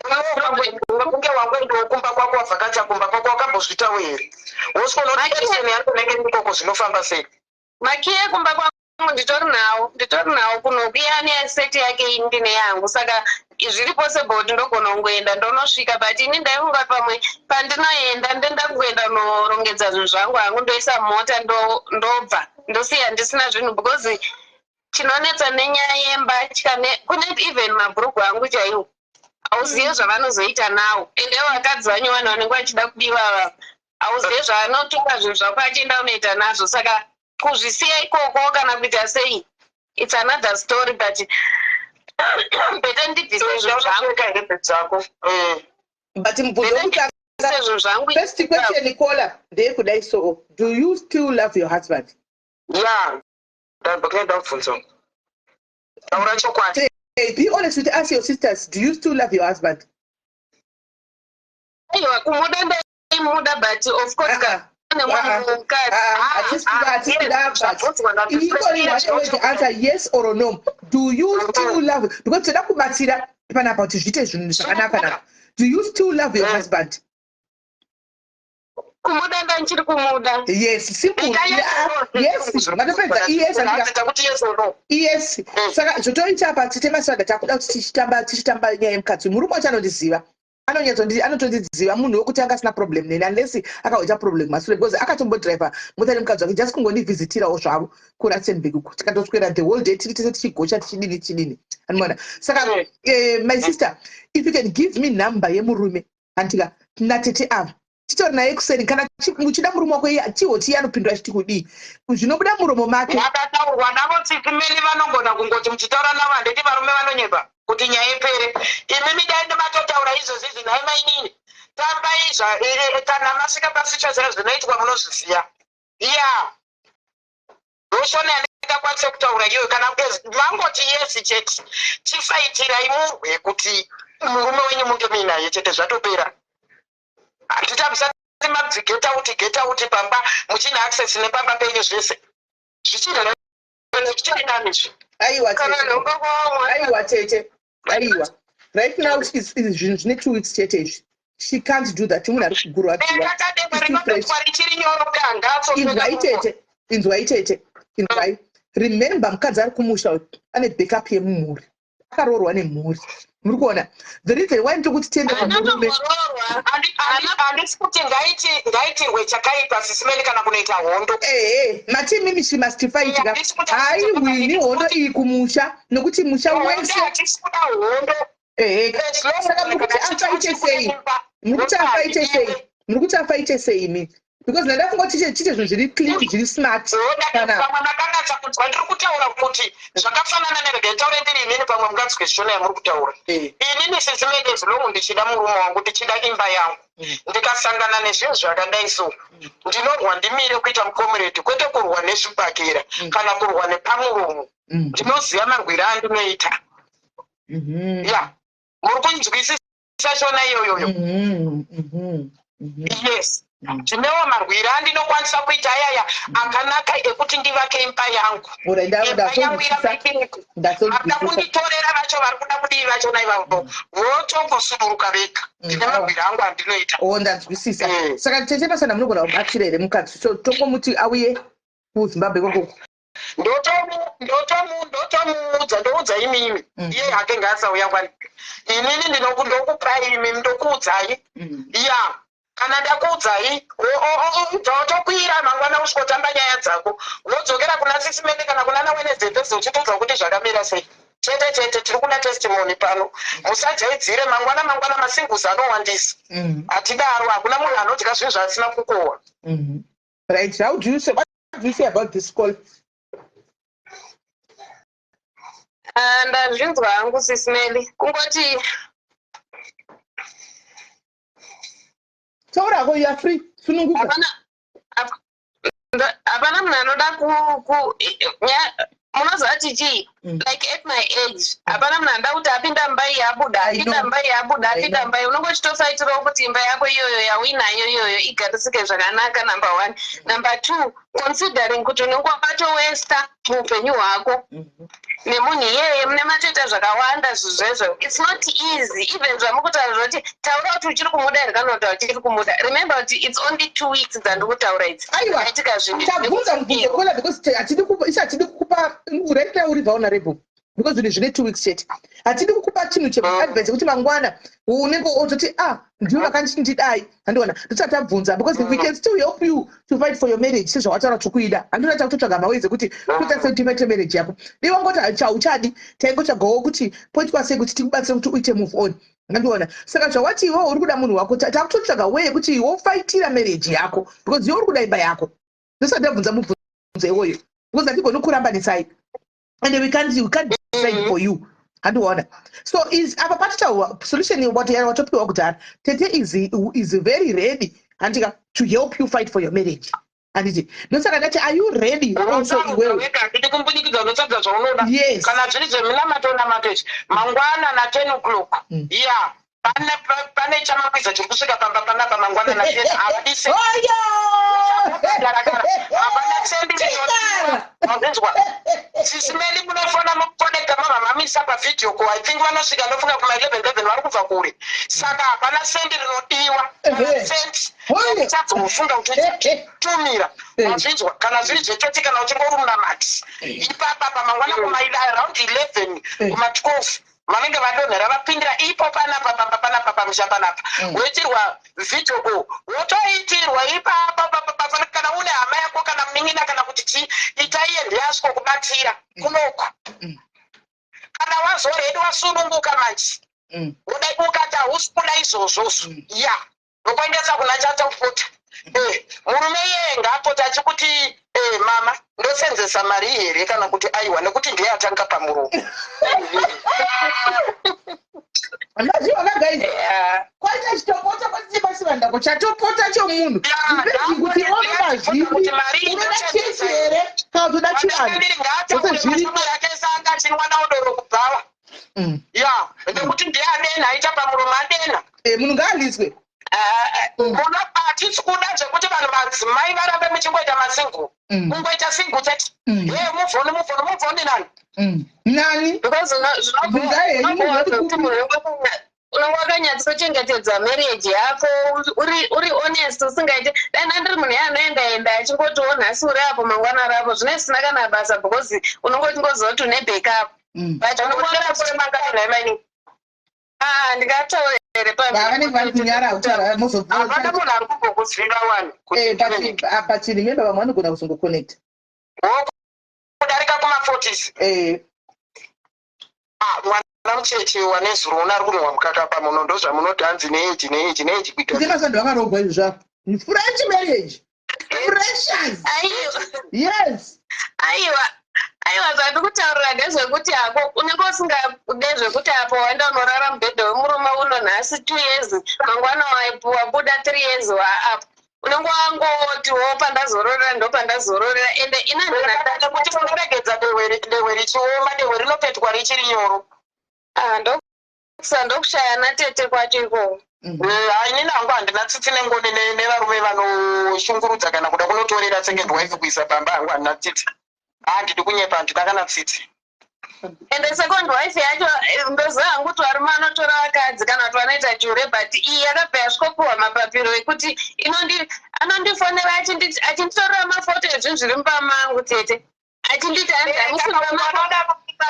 Kunge wangoendawo kumba kwako, wavhakacha kumba kwako, wakambozviitawo here? Wosvika unoti person yacho nenge ikoko, zvinofamba sei? Makiyi ekumba kwangu nditori nawo, nditori nawo kunoku. Iye ane set yake, ini ndine yangu, saka zviri possible kuti ndogona kungoenda ndonosvika. But ini ndaifunga pamwe pandinoenda, ndenda kungoenda kunorongedza zvinhu zvangu hangu, ndoisa mota, ndobva ndosiya ndisina zvinhu, because chinonetsa nenyaya yembatya kune even mabhurugu angu chaiwo, hauzive zvavanozoita nawo. Ende vakadzi vanyu, vanhu vanenge vachida kudiwa ava, hauzive zvaanotora zvinhu zvako achienda unoita nazvo. Saka kuzvisiya ikoko kana kuita sei, it's another story, but better ndibvise zvinhu zvangu. Hembe dzako. But mubvunzo wekutanga, Ndibvise zvinhu zvangu. First question, caller, ndeyekudai. So do you still love your husband? Ya, ndabva ndabvunza, taura chokwadi. Hey, be honest with us, your sisters. Do you still love your husband? Aiwa, kumuda ndaimuda, but of course Ah, nemumwe mukadzi. Ah, hatisi kuda, but ingori one way to answer, yes or no. Do you still love? Because toda kubatsira panapa kuti zviite zvinhu zvakanaka naka. Do you still love your husband? Kumuda ndanchiri kumuda. Yes, simple. Yeah, yes, matopedza. Yes, andika. Kuti yes or no. Yes. Saka zvotoita apa, tite maswaga, takuda kuti tichitamba nyaya yemukadzi. Murume wacho anondiziva, anonyatsondiziva, munhu wekuti anga asina problem neni unless akaita problem masure, because akatombodhiraivha mota nemukadzi wake just kungondivhizitirawo zvavo kuRustenburg uku, tikatoswera the whole day tiri tese tichigocha, tichidini tichidini, anoona. Saka my sister, if you can give me number yemurume, handika, natete ava titori naye kuseni, kana muchida murume wako iye tihoti iye anopindura chiti kudii zvinobuda muromo make. Vakataurwa navo, Tsitsi Meli, vanogona kungoti muchitaura navo, handiti varume vanonyepa kuti nyaya ipere. Imimi dai ndimatotaura izvozvi izvi, nhai mainini, tambai kana masvika pasituation zvinoitwa munozviziva. Ya, ndoshona yandingakwanise kutaura iyoyo. Kana mangoti yes chete, chifaitirai murwe kuti murume wenyu munge muinaye chete, zvatopera. Handiti hamusati mabvi get out, get out pamba, muchine access nepamba penyu, zvese zvichiri nani izvi. Aiwa. Kana Tete. nhomba kwavamwe. Aiwa tete, aiwa, right now zvinhu zvine 2 weeks chete izvi. She can't do that, munhu ari kugurwadziwa. Kakademba It's too fresh. rinobikwa richiri nyoro kuti Inzwai tete, inzwai tete, inzwai. Remember, mukadzi ari kumusha uyu ane backup yemumhuri, akaroorwa nemhuri. Muri kuona the reason why ndiri kuti tiende pamurume? Anatombororwa. Handisi kuti ngaitirwe chakaipa, Sis Meli, kana kunoita hondo. Ehe, mati mimi she must fight ka. Handisi kuti Haiwini hondo iyi kumusha, nekuti musha wese Hatisi kuda hondo. Ehe, saka muri kuti afaite sei? Muri kuti afaite sei? Muri kuti afaite sei mi? Because ndandafunga kuti tiite zvinhu zviri clean, zviri smart kana Pamwe makanatsa kunzwa, ndiri kutaura kuti zvakafanana nerega itaure ndiri inini, pamwe munganzwe shona yamuri kutaura. Inini, Sis Meli, as long ndichida murume wangu, ndichida imba yangu, ndikasangana nezvinhu zvakadai so, ndinorwa ndimire kuita mucomrade, kwete kurwa nezvibhakera kana kurwa nepamuromo. Ndinoziva marwiro andinoita. Ya, muri kunzwisisa shona iyoyoyo? Yes. Ndinewo marwiro andinokwanisa kuita ayaya akanaka ekuti ndivake imba yangu. Ora, Imba yangu ndazonzwisisa. irambe iripo. Varikuda Ndazonzwisisa. kunditorera vacho, vari kuda kudii vacho naivavo, votongosuduruka vega. Ndine marwiro angu andinoita. O, ndanzwisisa. Saka tete Masana, munogona kubatsira here mukadzi? So tongomuti auye kuZimbabwe ikoko? Ndotomuudza, ndoudza imimi. Iye hake ngaasauya kwandiri, inini ndokupai imimi, ndokuudzai. Ya, kana ndakuudzai, tokwira mangwana, usvikotamba nyaya dzako, wodzokera kuna Sis Meli kana kuna naWednesday, Thursday, uchitoudza kuti zvakamira sei. Chete chete, tiri kuda testimony pano, musajaidzire. Mangwana mangwana masingles anowandisa. Hatidaro, hakuna munhu anodya zvinhu zvaasina kukohwa. Right, how do you say, what do you say about this call? Ah, ndazvinzwa hangu, Sis Meli, kungoti Taurako, you are free, sununguka. Hapana munhu anoda ku munoziva chichii? Like at my age, hapana munhu anoda kuti apinda mumba iyi abuda, I apinda know. mumba iyi abuda, I apinda know. mumba iyi. Unonge uchitofaitirawo kuti imba yako iyoyo yauinayo iyoyo igarisike zvakanaka, number one. Number two, considering kuti unenge wakatowesta muupenyu hwako. Nemunhu iyeye mune matoita zvakawanda zvezvo. It's not easy. Even zvamukutaura zvoti taura kuti uchiri kumuda here kana kuti hauchiri kumuda, remember kuti it's only 2 weeks dzandiri kutaura idzi. Aiwa. Zvakaitika zvinhu. Tabvunza mubvunzo kola because hatidi kupa, isi hatidi kukupa right now uri vulnerable because zvinhu zvine 2 weeks chete. Hatidi kukupa chinhu cheadvice yekuti mangwana unenge ototi, "Ah, ndivo vakanditi ndidai." Handiona ndisati tabvunza because we can still help you to fight for your marriage sezvawataura kuti kuida. Handiona takutotsvaga maways ekuti kuita sei kuti tifight marriage yako. Dei wangoti chauchadi, taingotsvagawo kuti poitwa sei kuti tikubatsire kuti uite move on. Handiona saka zvawati iwewe uri kuda munhu wako, takutotsvaga way yekuti wofaitira marriage yako because iwe uri kuda imba yako. Ndisati ndabvunza mubvunzo iwoyo because hatigoni kurambanisai and we can't decide for you. Handiona so is apa patitaurwa solution watopiwa kudhara. Tete is very ready, handika, to help you fight for your marriage, handiti? Ndosaka ndati, are you ready also iwewe? Wega, handidi kumbunyikidza, unotsvaga zvaunoda. Yes. Kana zviri zveminamato, namato ichi mangwana na10 o'clock. Ya, pane chamakwiza chiri kusvika pamba panapa mangwana na10, havadise. Oyo! Hapana sendi rinodiwa, mazinzwa? Sisi Meli, munofona mukonekta mama mamisa pavideo call. I think vanosvika, ndofunga kuma11 11, vari kubva kure, saka hapana sendi rinodiwa, kana sendi. Uchadzofunga kuti tumira, mazvinzwa? Kana zviri zvechechi, kana uchingori munamati ipapa pamangwana kuma around 11, kuma12, vanenge vadonhera vapindira ipo panapa pamba panapa pamusha panapa. Woitirwa video call, wotoitirwa ipapa papa. Kana une hama yako kana munin'ina kana kuti chii, ita iye ndiye kubatsira kunoku. Kana wazoredi wasununguka manje, udai ukati hausi kuda izvozvozvo, ya, nokuendesa kuna chatopota. Murume iyeye ngaapota achikuti, "Mama, ndosenzesa mari here kana kuti aiwa?" Nekuti ndiye atanga pamuromo. Ndaziva ka, guys, kwaita chitopota kwasibasivandako chatopota chomunhu depending kuti onoda zvipi. Kuti mari Unoda chechi here kana kuti uda chivanhu? Ngaataure mashamwari ake ese anga achinwa nawo doro kubhava. Ya, nekuti ndiye adena, aita pamuromo, adena. Munhu ngaaliswe. Muno hatisi kuda zvekuti vanhu madzimai varambe muchingoita masingle. Kungoita single chete. Ye, move on, move on, move on nani? Nani? Because Bvunzai henyu munhu wati zvinobva kupi. Unonge wakanyatsochengetedza marriage yako, uri honest, usingaiti dai ndandiri munhu anoenda enda achingotiwo nhasi uri apo, mangwana ari apo, zvine zvisina kana basa because unonge uchingoziva kuti une backup. But unonge Makore mangani nhai maini? Ah, ndingataura here? Vanenge vari kunyara kutaura. Hapana Mozobvunza. munhu ari kumbokuziva wani kuti But remember, vamwe vanogona kuzongoconnecta. Kudarika kuma40s. Ah, mwana mucheche wane zuro una ari kunwa mukaka pamuno, ndozvamunoti hanzi neage, neage, neage kuita. Semasando vakarogwa izvo zvavo, French marriage, precious. Aiwa. Yes. Aiwa, aiwa, zvandiri kutaurira ndezvekuti hako unenge usingade zvekuti apo waenda unorara mubhedha wemurume uno nhasi 2 years, mangwana wabuda 3 years waapo, unenge wangotiwo pandazororera ndo pandazororera, ende ina Kuti munoregedza dehwe richioma, dehwe rinopetwa richiri nyoro. Ah, ndokushayana tete kwacho ikoko. Inini hangu handina tsitsi nengoni nevarume vanoshungurudza kana kuda kunotorera second wife kuisa pamba. Hangu handina tsitsi, handidi kunyepa, handina kana tsitsi. Ende second wife yacho, ndoziva hangu kuti varume vanotora vakadzi kana kuti vanoita chure, but iyi yakabva yasvikopiwa mapapiro ekuti anondifonera achinditorera mafoto ezvinhu zviri mumba mangu, tete, achinditi hanzi hamusi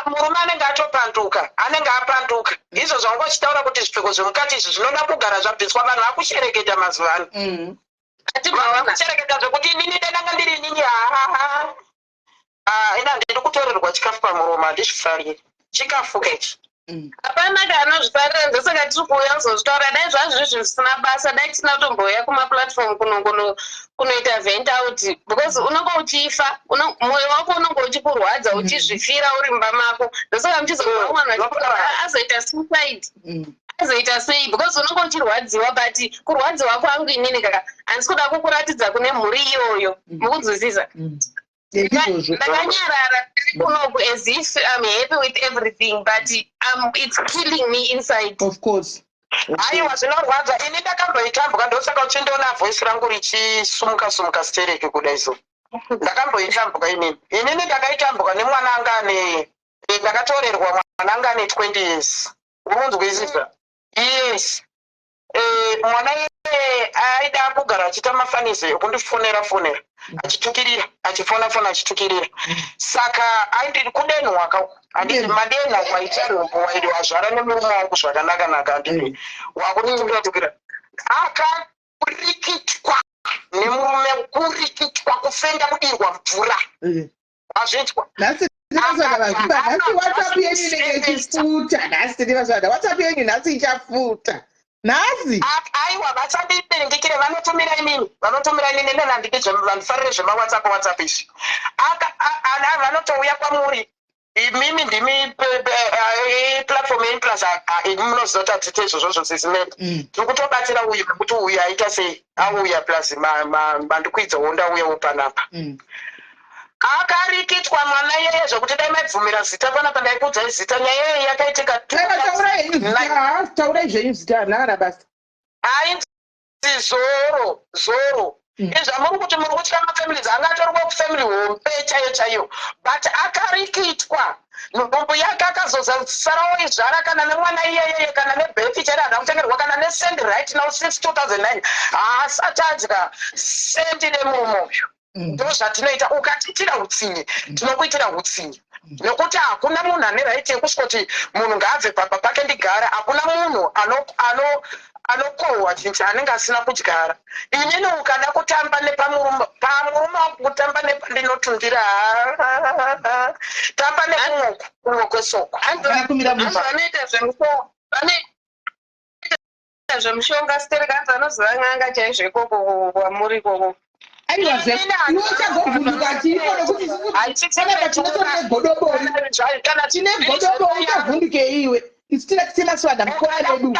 Murume anenge atopanduka, anenge apanduka. Izvo zvanga uchitaura kuti zvipfeko zvemukati izvi zvinoda kugara zvabviswa, vanhu vakushereketa mazuva ano. Vanhu vakushereketa zvekuti inini denanga ndiri inini hahaha. Ina handidi kutorerwa chikafu pamuromo, handizvifariri chikafu kechi. Hapana kaanozvifarira, ndosaka tiri kuuya kuzozvitaura. Dai zvazvo zvizvi zvisina basa, dai tisina kutombouya kumaplatform kunoita vent out because unonge uchifa, mwoyo wako unonge uchikurwadza, uchizvifira uri mumba mako. Ndosaka muchizonzwa mwana azoita suicide, azoita sei, because unonge uchirwadziwa. But kurwadziwa kwangu inini kaka handisi kuda kukuratidza kune mhuri iyoyo, mukunzwisisa? Ndizvozvo. Ndakanyarara kunoku as if I'm happy with everything, but it's killing me inside. Of course. Aiwa, zvinorwadza. Ini ndakamboitambwa, ndosaka uchindiona voice rangu richisumuka sumuka stereke kudai. So ndakamboitambwa inini, inini ndakaitambwa nemwana anga ane Ndakatorerwa mwana anga ane 20 years. Unonzwisisa? Yes. Mwana iyeye aida kugara achiita mafanizo ekundifonera fonera achitukirira, achifona fona achitukirira. Saka aindi kudenhwa ka, handiti? Madenha waita nhumbu, waidi wazvara nemurume wangu zvakanaka naka, handiti? Wakunditukira tukira, akarikitwa nemurume, kurikitwa, kufenda, kudirwa mvura. Azvinzwa? Nhasi tinazvada vazvimba, nhasi WhatsApp yenyu inenge ichifuta. Nhasi tinazvada WhatsApp yenyu, nhasi ichafuta nhasi. Aiwa, vachandipindikire, vanotumira inini, vanotumira inini. Nene handidi, vandifarire zvemaWhatsApp WhatsApp izvi. Ana vanotouya kwamuri imimi, ndimi platform yenyu, plus imi munoziva kuti hatite izvozvozvo sesimende. Tiri kutobatsira uyu nekuti uyu aita sei, auya, plus mandikwidzawo, ndauyawo panapa. Akarikitwa mwana iyeye zvekuti dai maibvumira zita panapa ndaikuudzai zita. Nyaya iyeye yakaitika Aiwa, taurai henyu zita. 2009. Ah, taurai zvenyu zita, handina kana basa. Ainzi Zoro, Zoro. Izvamuri kuti muri kutya mafamilies, anga atori wekufamily hombe chaiyo chaiyo, but akarikitwa nhumbu yake, akazosarawo izvara kana nemwana iyeyeye, kana nebhefi chaiyo haana kutengerwa, kana nesendi. Right now, since 2009 haasati adya sendi nemurume uyu. Ndo zvatinoita. Ukatiitira utsinye, tinokuitira utsinye, nekuti hakuna munhu ane right yekusvikoti munhu ngaabve pamba pake ndigara. Hakuna munhu anokohwa chinhu chaanenge asina kudyara. Inini ukada kutamba nepamurume, pamurume wangu, kutamba nepandinotundira, tamba nekumwe kumwe kwesoko. Kana kumira mumba. Vanoita zvemushonga, vanoita zvemushonga sterek, hanzi vanozova n'anga chaizvo ikoko kwamuri ikoko. Aiwa zve, iwe uchazovhunduka chiiko, nokuti isusu panapa tinotori negodobori. Kana Tine godobori, uchavhundukei iwe? Isu tine tisemaswada mukora vedu.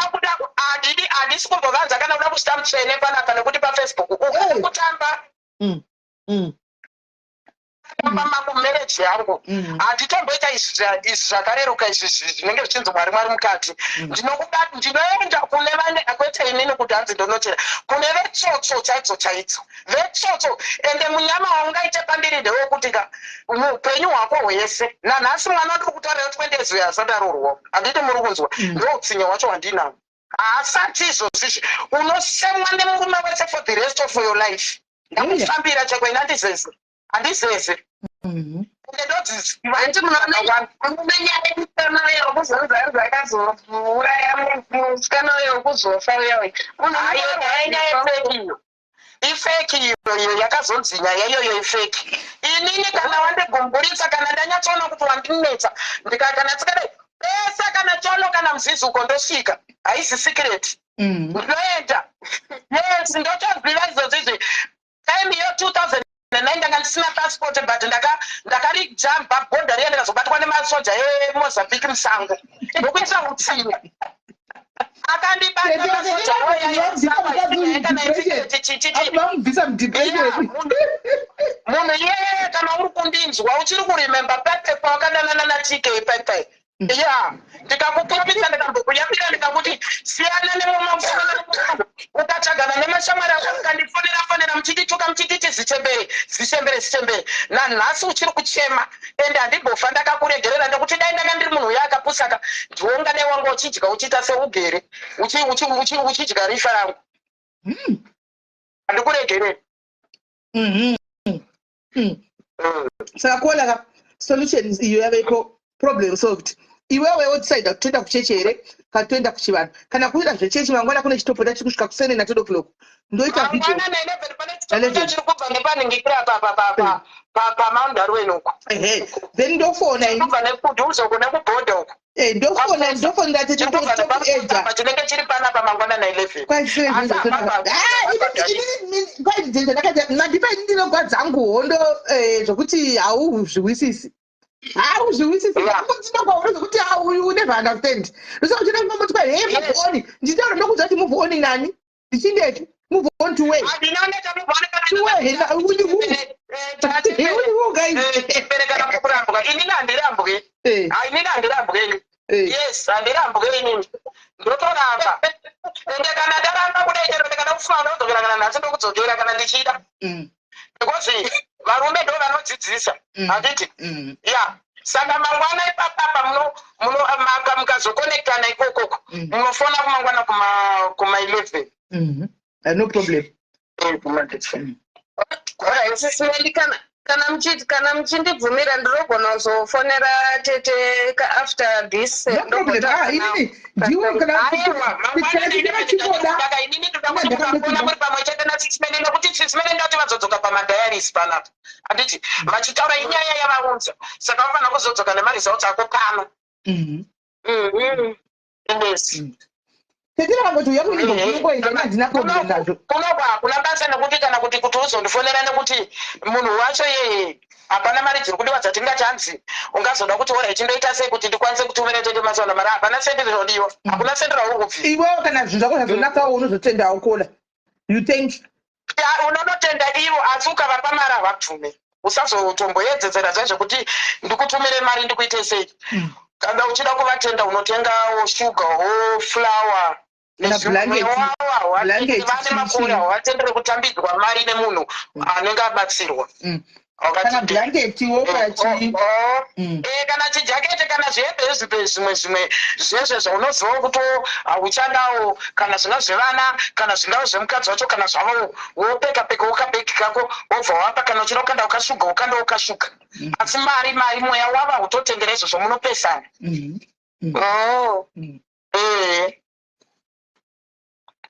Handidi, handisi kumbovanza kana kuda kusvita mutsvene panapa, nekuti paFacebook ukada kutamba tamba makumarriage yangu, handitomboita izvi izvi zvakareruka izvi zvinenge zvichinzi Mwari, Mwari mukati. Ndinoenda kune vane, kwete inini kuti hanzi ndonotera kune vetsotso chaidzo chaidzo, vetsotso. Ende munyama waungaite pandiri ndewekuti ka muupenyu hwako hwese, nanhasi mwana wandiri kutaurira 20 years uyo asati aroorwa, handiti muri kunzwa? Ndo utsinye hwacho hwandinawo. Haasati izvozvizvi unosemwa nemurume wese for the rest of your life. Ndakufambira cheko, ina handizeze, handizeze. Ende ndodziziva. Hanti Dzakawanda. Munoona nyaya yemusikana uya wekuzonzi hanzi akazouraya musikana uya wekuzofa uya uya, munhu Aiwa, nyaya yefake iyo, ifake iyo. Iyo yakazonzi nyaya iyoyo ifake. Inini kana wandigumburitsa, kana ndanyatsoona kuti wandinetsa, ndikakana tsikadai pese, kana Thyolo, kana Mzizi uko ndosvika, haisi secret. Ndinoenda, yes, ndotoziva izvozvizvi. Time iyo 2009 ndanga ndisina passport, but ndakarijamba bhodha riya, ndikazobatwa nemasoja eMozambique musango ndokuitira utsinye. Akandibata masoja. Vamubvisa mudepression. Munhu iyeye, kana uri kundinzwa, uchiri kuremember pepe pawakadanana naTK pepe ya, ndikakupupisa, ndikambokuyambira, ndikakuti siyana nemuma, ukatsvagana nemashamwari ako, ukandifonera fonera muchitituka, muchititi zichembere, zichembere, zichembere. Nanhasi uchiri kuchema, ende handimbofa ndakakuregerera, nekuti dai ndanga ndiri munhu uyo akapusaka, ndiwo ungadai wanga uchidya, uchiita seugere uchidya rifa rangu. Handikuregereri. Saka kuona ka solution iyo yavepo, problem solved. Iwewe wodecide kuti toenda kuchechi here kana toenda kuchivanhu. Kana kuita zvechechi, mangwana kune chitopota chiri kusvika kusene na 10 o'clock, ndoita video. Mangwana na11 pane chitopota chiri kubva nepaningikira paMoundarweni uko. Ehe, then ndofona ini. Kubva nekudhuze uko, nekubhodha uko. Ndofona, ndofonera tete. Chiri kubva Tokuedza. nepamusapa chinenge chiri panapa mangwana na11. Mandipa ini ndinogwa dzangu hondo, zvokuti hauzviwisisi, hauzviwisisi. Ndinogwa hondo zvokuti you never understand. Ndosaka uchida kungomutwa he, move on. Ndichitaura, ndokudza kuti move on nani? Ndichindeti move on to where? To where? With who? With who, guys? Chembere, kana kurambwa, inini handirambwe. Inini handirambwe ini. Yes, handirambwe inini, ndotoramba. Ende kana ndaramba kudai, chero ndikada kufunga ndodzokera, kana nhasi ndokudzokera kana ndichida, because varume ndo vanodzidzisa, handiti? Ya. Saka mangwana ipapapa mukazokonektana ikokoko, munofona kumangwana kuma 11. No problem. Alright, Sis Melly, kana muchindibvumira, ndinogona kuzofonera tete after this. No problem. Ah, inini ndiwe kana Aiwa, mangwana. Ndinachikoda. Saka inini ndoda kuti mukafona muri pamwe chete naSis Melly, nekuti Sis Melly ndati vazodzoka pamadiaries panapa, handiti vachitaura inyaya yavaunza, saka vafanira kuzodzoka nemaresults ako pano. Yes. Tete vakangoti uya kuingoenda, handina problem nazvo. Kunobva hakuna basa, nekuti kana kuti uzondifonera, nekuti munhu wacho yeye hapana mari dziri kudiwa dzatingati hanzi ungazoda kuti ora ichindoita sei kuti ndikwanise kutumira tete Masona mari. Hapana sendi rinodiwa, hakuna sendi rauri kubvisa. Iwewo kana zvinhu zvako zvazonakawo, unozotendawo kola, you think? Ya, unonotenda ivo, asi ukavapa mari havabvume. Usazotomboedzedzera zvezvekuti ndikutumire mari, ndikuite sei. Kana uchida kuvatenda, unotengawo shuga wo flour. Kana blanket, blanket. Vane makore, havatendere kutambidzwa mari nemunhu anenge abatsirwa. Kana blanketiwo, kana chii. Kana chijakete, kana zvihembe zvipe zvimwe zveshe zvaunozivawo kuti hauchadawo, kana zvinga zvevana, kana zvingava zvemukadzi wacho, kana zvavo, wopeka peka ukabhegi kako, wobva wapa. Kana uchida kukanda ukashuga, ukandawo ukashuga. Asi mari mweya wava utotendera izvozvo, munopesana. Oh.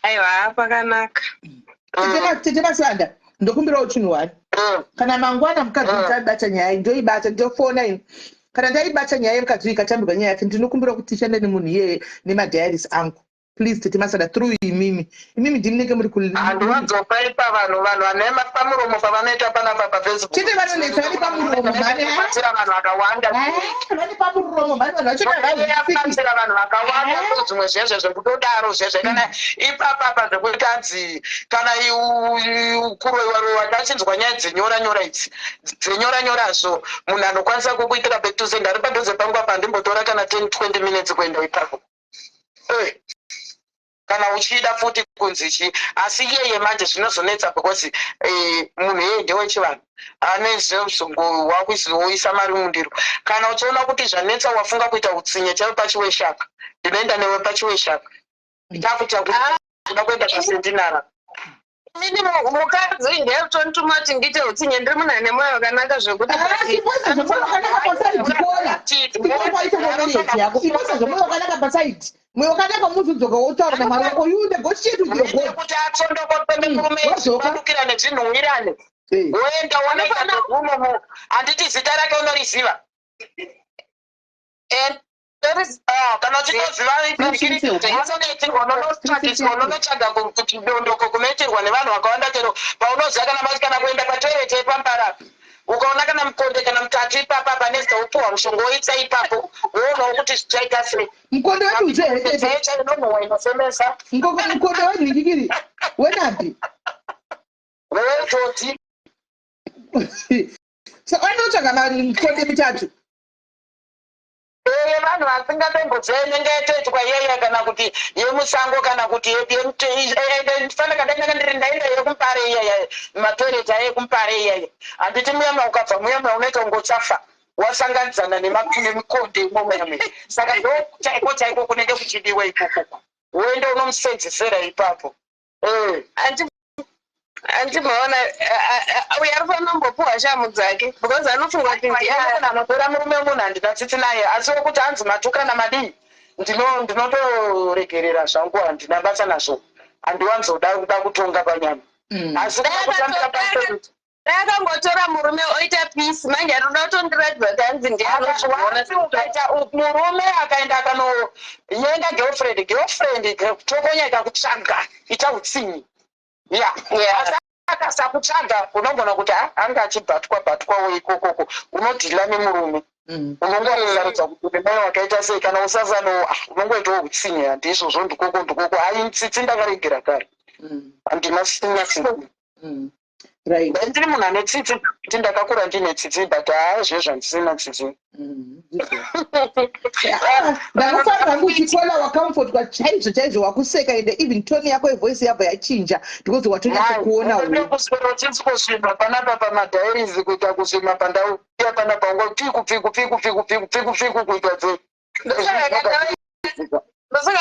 Aiwa, pakanaka. Tete Masanda, ndokumbirawo chinhu one. Kana mangwana mukadzi utabata nyaya iyi, ndoibata, ndofona ini. Kana ndaibata nyaya yemukadzi uyu, ikatambirwa nyaya yake, ndinokumbira kuti tishande nemunhu iyeye nemadiaries angu, please, Tete Masanda, through imimi ndimunenge muri. Handiwanzopaipa vanhu vane pamuromo pavanoita panapa paFacebook. Tete vanonetsa, vane pamuromo mhani. Batsira vanhu vakawanda. Vane pamuromo mhani, vanhu vacho. Batsira vanhu vakawanda. So zvimwe zvezve zvekutodaro zvezve, kana ipapapa zvekuti anzi kana kuroiwa roiwa, ndachinzwa nyaya dzenyora nyora idzi, dzenyora nyorazvo, munhu anokwanisa kukuitira back to sender ari padhuze pangu apa. Handimbotora kana 10 20 minutes kuenda ipapo. Kana uchida futi kunzi chi, asi iyeye manje zvinozonetsa because munhu iyeye ndewechivanhu, ane zvezongo wakuizoisa mari mundiro. Kana uchiona kuti zvanetsa, wafunga kuita utsinye chaivo, pachiweshaka ndinoenda newe, pachiweshaka takuita kuti kuda kuenda pasendinara. Inini mukadzi ndeyakutondituma kuti ndiite utsinye? Ndiri munhu ane mwoyo wakanaka zvekuti. Iposa zvemwoyo wakanaka paside, kola ipoita marriage yako, iposa zvemwoyo wakanaka paside. Mwoyo wakanaka, muzodzoka wotaura namwari wako, you negotiate with your God. Kuti atsondokote nemurume. Wadzoka. Padukira nezvinhuwirane. Woenda wonoita zvegumomo, handiti zita rake unoriziva? Ah, kana uchitoziva, unonotsvaga kuti dondoko kunoitirwa nevanhu vakawanda, chero paunoziva, kana mati kana kuenda patoilet yepambarapi, ukaona kana mukonde kana mutatu ipapa pane zita, wopuhwa mushonga, woitsa ipapo, woonawo kuti zvichaita sei. Mukonde wedu here, tete? Inonhuhwa, inosemesa. Mukonde wenhingikiri wenapi? Wetoti. Saka vanotsvaga mukonde mitatu? Ee, vanhu vasingatomboziva inenge yatoitwa iyaya, kana kuti yemusango, kana kuti fanaka ndainanga ndiri ndaenda yekuMpare iyaya, matoilet aye ekuMpare iyaya, handiti muyama ukabva muyama unoita kunge uchafa, wasanganidzana nemikonde imomo. Saka ndo chaiko chaiko kunenge kuchidiwa ikokoko, woenda unomusenzesera ipapo. Andimaona uyo ari fanombopuhwa shamu dzake because anofunga kuti ndiye. Anotora murume wemunhu, handina tsitsi naye, asi wekuti hanzi matukana madii, ndinotoregerera zvangu, handina basa nazvo, handiwanzoda kuda kutonga panyama, asi kuda kutambira pamusoro. Dai akangotora murume oita peace, manje anoda kutondiratidza kuti hanzi ndiye anozviona. Ukaita murume akaenda akanonyenga girlfriend, girlfriend tokonya ikakutsvaga, ita utsinyi ya. Asi akasakutsvaga, unogona kuti, "Ah, anga achibhatwa bhatwawo ikokoko." Unodhila nemurume, unonge wakusarudza kuti une mwoyo wakaita sei. Kana usasano, ah, unongoitawo utsinye, handizvozvo, ndikoko ndikoko. Ai, tsitsi ndakaregera kare, handina sina tsitsi. Right. Ndiri munhu ane tsitsi, kuti ndakakura ndine tsitsi, but haa, zvezvo handisina tsitsi. Ah, ndanofanira hangu uchikola wacomfortwa chaizvo chaizvo, wakuseka, ende even tone yako yevoice yabva yachinja because watonyatsokuona hu. Kuswera uchinzi kusvima panapa pamadiaries, kuita kusvima pandau iya panapa, ungo pfiku pfiku pfiku pfiku pfiku pfiku pfiku kuita dze. Ndosaka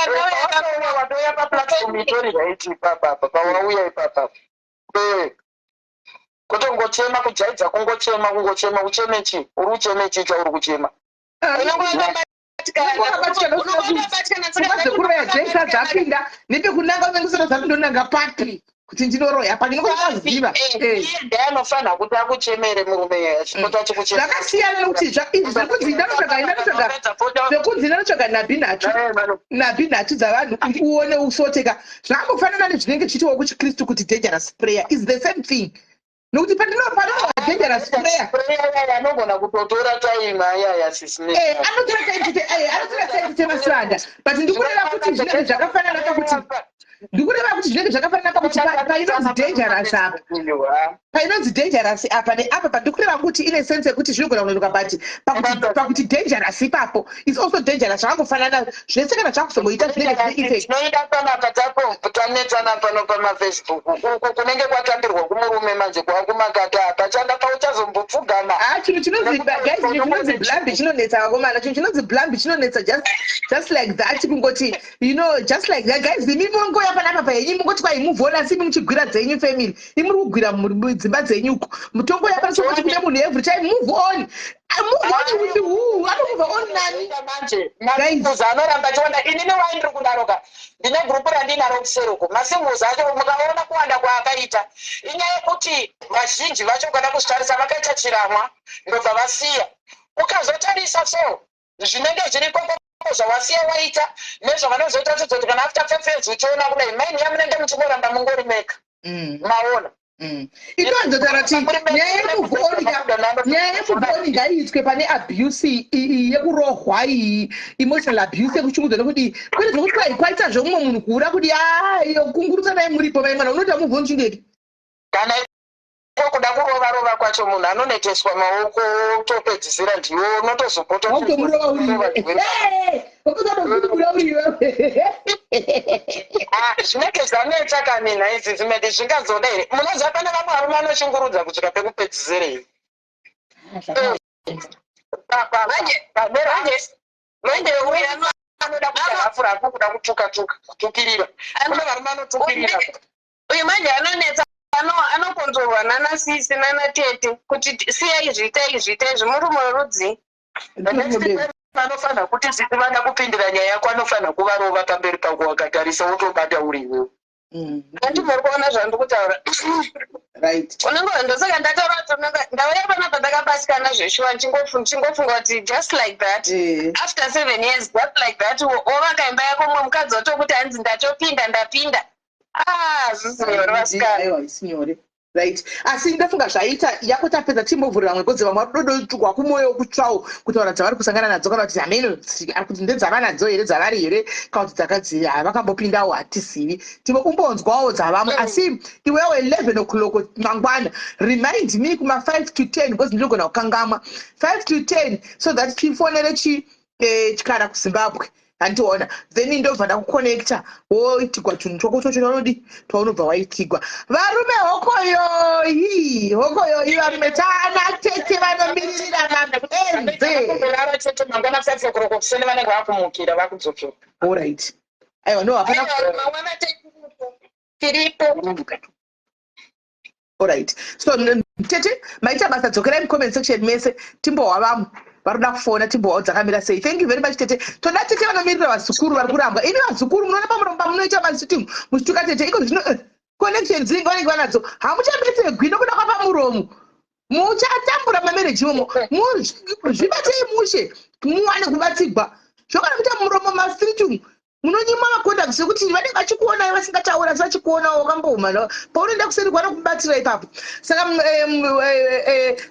ndauya. Watouya paplatform itori right ipapapa pawauya ipapapa. Kwete kungochema, kujaidza kungochema, kungochema. Ucheme chii? Uri ucheme chii chauri kuchema? Pfungwa dzekuroya dzese dzapinda nepekunanga, unenge usina zati ndonanga papi kuti ndinoroya pa, ndinongoziva. Ndiye anofanira kuti akuchemere murume, achipota achikuchemera. Zvakasiyana nekuti izvi zvekunzi ndanotsvaga, zvekunzi ndanotsvaga nhabhi nhatu, nhabhi nhatu dzavanhu kuti uone usoteka, zvakangofanana nezvinenge zvichiitiwo kuchiKristu kuti dangerous prayer is the same thing, nokuti panova dangerous prayer. Prayer anogona kutotora time ayaya sisime. Anotora time chete, anotora time chete masivanda, but ndikureva kuti zvinenge zvakafanana pakuti, ndikureva kuti zvinenge zvakafanana pakuti painonzi dangerous apa, painonzi dangerous apa neapa, pandikureva kuti ine sense yekuti zvinogona kunonoka, but pakuti dangerous ipapo is also dangerous, zvakangofanana zvese kana zvakuzongoita zvinenge zvine effect. Tinoida panapa tapo tanetsana pano pamaFacebook uku, kunenge kwatambirwa kumurume manje kwakumakata pachanda pauchazombopfugama. Ah, chinhu chinonzi, guys, chinhu chinonzi blambi chinonetsa, vakomana. Chinhu chinonzi blambi chinonetsa, just like that, kungoti just like that. Guys, imi mungoya panapa pahenyu mungoti kwai move on, asi imi muchigwira dzenyu family, imuri kugwira dzimba dzenyu uko, mutongoya pano sokoti kune munhu every time move on. Ah, move on with who? Anomove on nani? Manje masingles anoramba achiwanda. Inini wai ndiri kudaroka, ndine gurupu randinaro kuseruko, masingles acho mukaona kuwanda kwaakaita, inyaya yekuti vazhinji vacho ukada kuzvitarisa vakaita chiramwa ndobva vasiya. Ukazotarisa so zvinenge zviri ikoko zvawasiya waita nezvavanozoita tozoti kana after 5 years uchiona kudai maini yamunenge muchingoramba mungori meka. Maona? Inowanzotaura kuti nyaya yemove on, nyaya yemove on ngaiitwe pane abuse iyi yekurohwa iyi, emotional abuse yekuchungudzwa nekudii, kwete zvokuti kwai kwaita zvemumwe munhu kuura kuti a iyo kungurutsa naye muripo mai mwana unoita move on chingeti. Kana iko kuda kurova rova kwacho, munhu anoneteswa maoko, topedzisira ndiwo unotozopota. Wautomurova uriwe, wakuzatokudibura uriwe. Ah, zvinenge zvanetsa kani nhaidzi dzimene zvingazoda here? Munoziva pane vamwe varume anoshungurudza kusvika pekupedzisira here? Manje uyu Anoda kuita hafurafu, kuda kutuka tuka, kutukirira. Kune varume anotukirira. Uyu manje anonetsa, anokonzorwa nana sisi nana tete kuti siya izvi, ita izvi, ita izvi, murume werudzi. The next time anofanira kuti sisi vada kupindira nyaya yako, anofanira kuvarova pamberi pako wakatarisa, wotobata uri iwewe. Handi muri kuona zvandiri kutaura? Right. Unenge ndosaka ndataura kuti unenge ndauya panapa ndakabatikana zveshuwa, ndichingofunga kuti just like that, after 7 years, just like that, wovaka imba yako, mumwe mukadzi watokuti hanzi ndatopinda, ndapinda. Ah, zvisi nyore, vasikana. Aiwa, isi nyore, right, asi ndofunga zvaita yako tapedza, timbovhurira vamwe kodzi vamwe vadodotsvukwa kumwoyo kutsvawo kutaura dzavari kusangana nadzo, kana kuti hameno kuti ndedzavanadzo here, dzavari here, kana kuti dzakadzi havakambopindawo, hatizivi. Timbo umbonzwawo dzavamwe. Asi iwewe 11 o'clock mangwana, remind me kuma 5 to 10, because ndinogona kukangamwa, 5 to 10, so that tifonere chi chikara kuZimbabwe, handiona, then ndobva ndakuconnecta, woitigwa chinhu chako chocho chaunodi twaunobva waitigwa. Varume hokoyoyi, hokoyoyi varume, tana tete vanomiririra mapenze. Kurara chete, mangwana 5 o'clock kuseni vanenge vakumukira, vakudzokera. Allright, aiwa, no, hapana. Aiwa, mangwana tiripo. Allright, so tete maita basa, dzokerai mucomment section mese, timbohwa vamwe vari kuda kufona, timbohwawo dzakamira sei. Thank you very much, tete. Toda tete vanomirira vazukuru vari kurambwa. Ini vazukuru munoona pamuromo pamunoita masitting muchituka tete iko zvino, connection dzinenge vanenge vanadzo, hamuchabetserwi nokuda kwapamuromo, muchatambura mamarriage imomo. Zvibatei mushe muwane kubatsigwa zvokana kuita muromo mastreet umu, munonyimwa macontacts ekuti vanenge vachikuonai vasingataura, asi vachikuonawo wakambouma paunoenda kuseri kwanokubatsira ipapo. Saka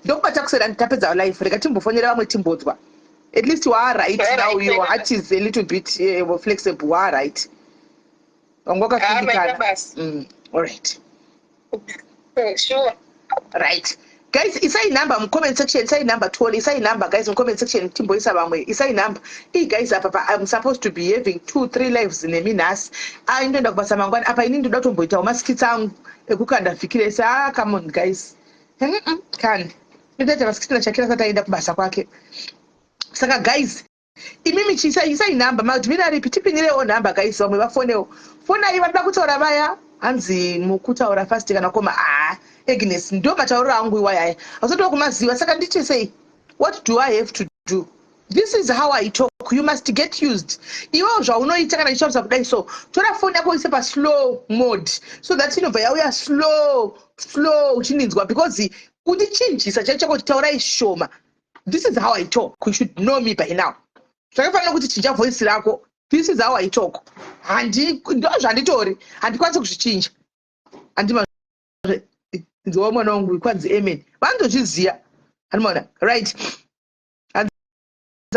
ndokubata kuseri, anditapedza life, rega timbofonera vamwe timbodzwa. At least waa right now, your heart is a little bit flexible, waa right, wanga Ah, maita wakafindikana. basa. Allright. Sure. Right guys, isai number mucomment section, isai number tione, isai number guys mucomment section, timboisa vamwe, isai number ii guys. Apa pa I'm supposed to be having two three lives nemi nhasi. Ai, ndoenda kubasa mangwani. Apa ini ndoda kutomboitawo maskits angu ekukanda vhiki rese. Ah, come on guys, kani ndotoita maskits naShakira asati aenda kubasa kwake. Saka guys, imimi chiisai, isai nhamba. Madmini aripi? Tipinirewo nhamba guys, vamwe vafonewo. Fonai, vanoda kutaura vaya. Hanzi mukutaura fast kana koma. Ah, Agnes, ndo matauriro angu iwayaya, hausati wakumaziva. Saka ndiche sei? What do I have to do? This is how I talk, you must get used. Iwewo zvaunoita kana ndichitaurisa kudai, so tora foni yako uise paslow mode so that inobva yauya slow slow uchindinzwa, because kundichinjisa chaicho chako kuti taurai shoma. This is how I talk, you should know me by now. Zvakafanira kuti chinja voice rako. This is how I talk. Handi ndo zvanditori, handikwanisi kuzvichinja. Handima nziwa mwana wangu kwanzi amen, vanotozviziva, handimaona. Right,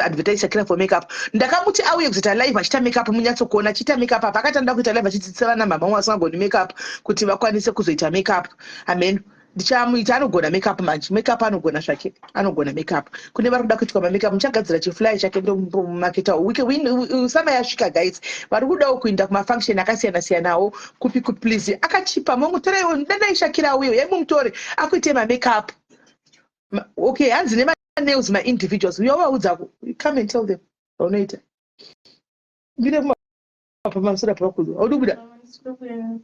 advertise Shakira for makeup. Ndakamuti auye kuzoita live achiita makeup, munyatsokuona achiita makeup. Apa akati anoda kuita live achidzidzisa vana mama vasingagoni makeup kuti vakwanise kuzoita makeup. Amen, ndichamuita. Anogona makeup manje, makeup anogona zvake, anogona makeup. Kune vari kuda kuitwa mamakeup, muchagadzira chiflyer chake, ndomumaketawo. Summer yasvika guys, vari kudawo kuinda kumafunction akasiyana siyanawo kupi kupi, please, akachipa, mongotoraiwo. Dandai Shakira auye, uyai mumutore akuite mamakeup. Okay, hanzi nemanails, maindividuals, uya uvaudza, come and tell them vaunoita. Ndine pamasura pakuzo, haudi kubuda.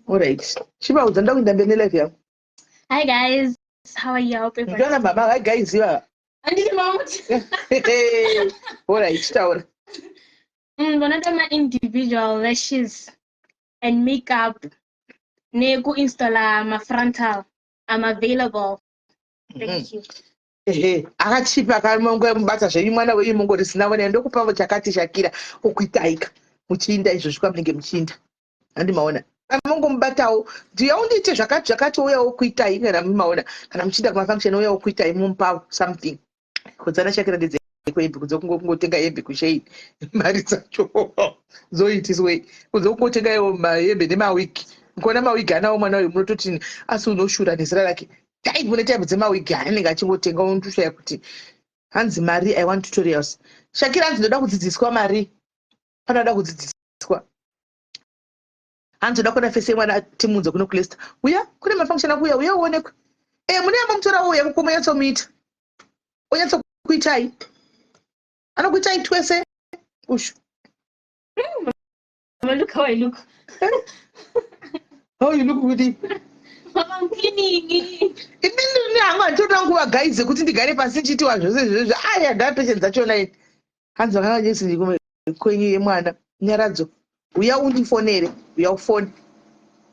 Alright, chivaudza, ndoda kuenda mberi nelife yangu. Hi guys, how are you? I hope everyone. Ndiona mama, hi guys, iva. Anditi mama. Alright, chitaura. Vanoda ma-individual lashes and makeup neku-installa ma-frontal. I'm available. Thank you. Ehe, akachipa, akamubata zvenyu mwana wenyu, mungori sina vona ndokupavo chakati Shakira okuitaika muchiinda izvozvi kwamunenge muchiinda, handimaona mongomubatawo, ndiyaundiite zvakati zvakati, ouyawo kuitai kana mumaona, kana muchiinda kumafunction, ouyawo kuitai, mumupawo something. Kudzana Shakira ndedzekuhembe, kunze kungotenga hembe kuShein, mari dzacho dzoitiswei? Kunze kungotenga iwo mahembe nemawigi, mukaona mawigi anawo mwana uyu munototi asi unoshura nezera rake. Dai mune type dzemawigi aanenge achingotenga, unotoshaya kuti hanzi mari. I want tutorials, Shakira. Hanzi ndoda kudzidziswa mari, panoda kudzidziswa. Hanzi ndoda kuona face yemwana timunze kuno kuLeicester. Uya kune mafunction akuuya, uya uonekwe. E, mune amomutora, uya kuko munyatsomuita, onyatsokuitai, anokuitai twese ushu. Mama, look how I look. How you look kuti? Mama, I'm cleaning. Inini hangu handitoda nguva guys yekuti ndigare pasi ndichiitiwa zvose izvozvo. Aya ndaa patience dzachona ini. Hanzi vakanga kwenyu yemwana Nyaradzo, uya undifonere, uya ufone,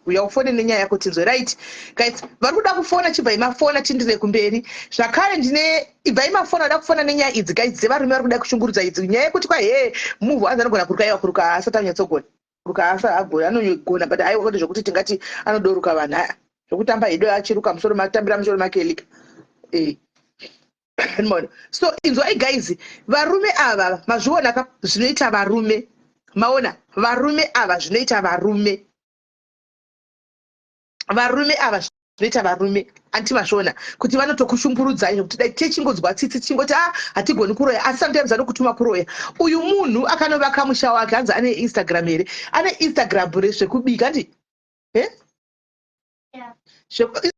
uya ufone nenyaya yako tinzwe. Right guys, vari kuda kufona, chibvai mafona, tindire kumberi zvakare. Ndine, ibvai mafona, vada kufona nenyaya idzi guys, dzevarume vari kuda kushungurudza idzi. Nyaya yekuti kwa he muvhu, anzi anogona kuruka. Iwa kuruka asati anyatsogona kuruka, asa agona, anogona, but aiwa kwete zvokuti tingati anodoruka vanhu aya zvokutamba hedu achiruka musoro, matambira musoro makelika. Mona, so inzwai guys, varume ava mazviona ka zvinoita varume, maona varume ava zvinoita varume, varume ava zvinoita varume, anti mazviona kuti vanotokushungurudzai zvokuti dai tichingonzwa tsitsi, tichingoti a hatigoni kuroya, asi sometimes anokutuma kuroya. Uyu munhu akanovaka musha wake, hanzi ane Instagram here? Ane Instagram rezvekubika, handi e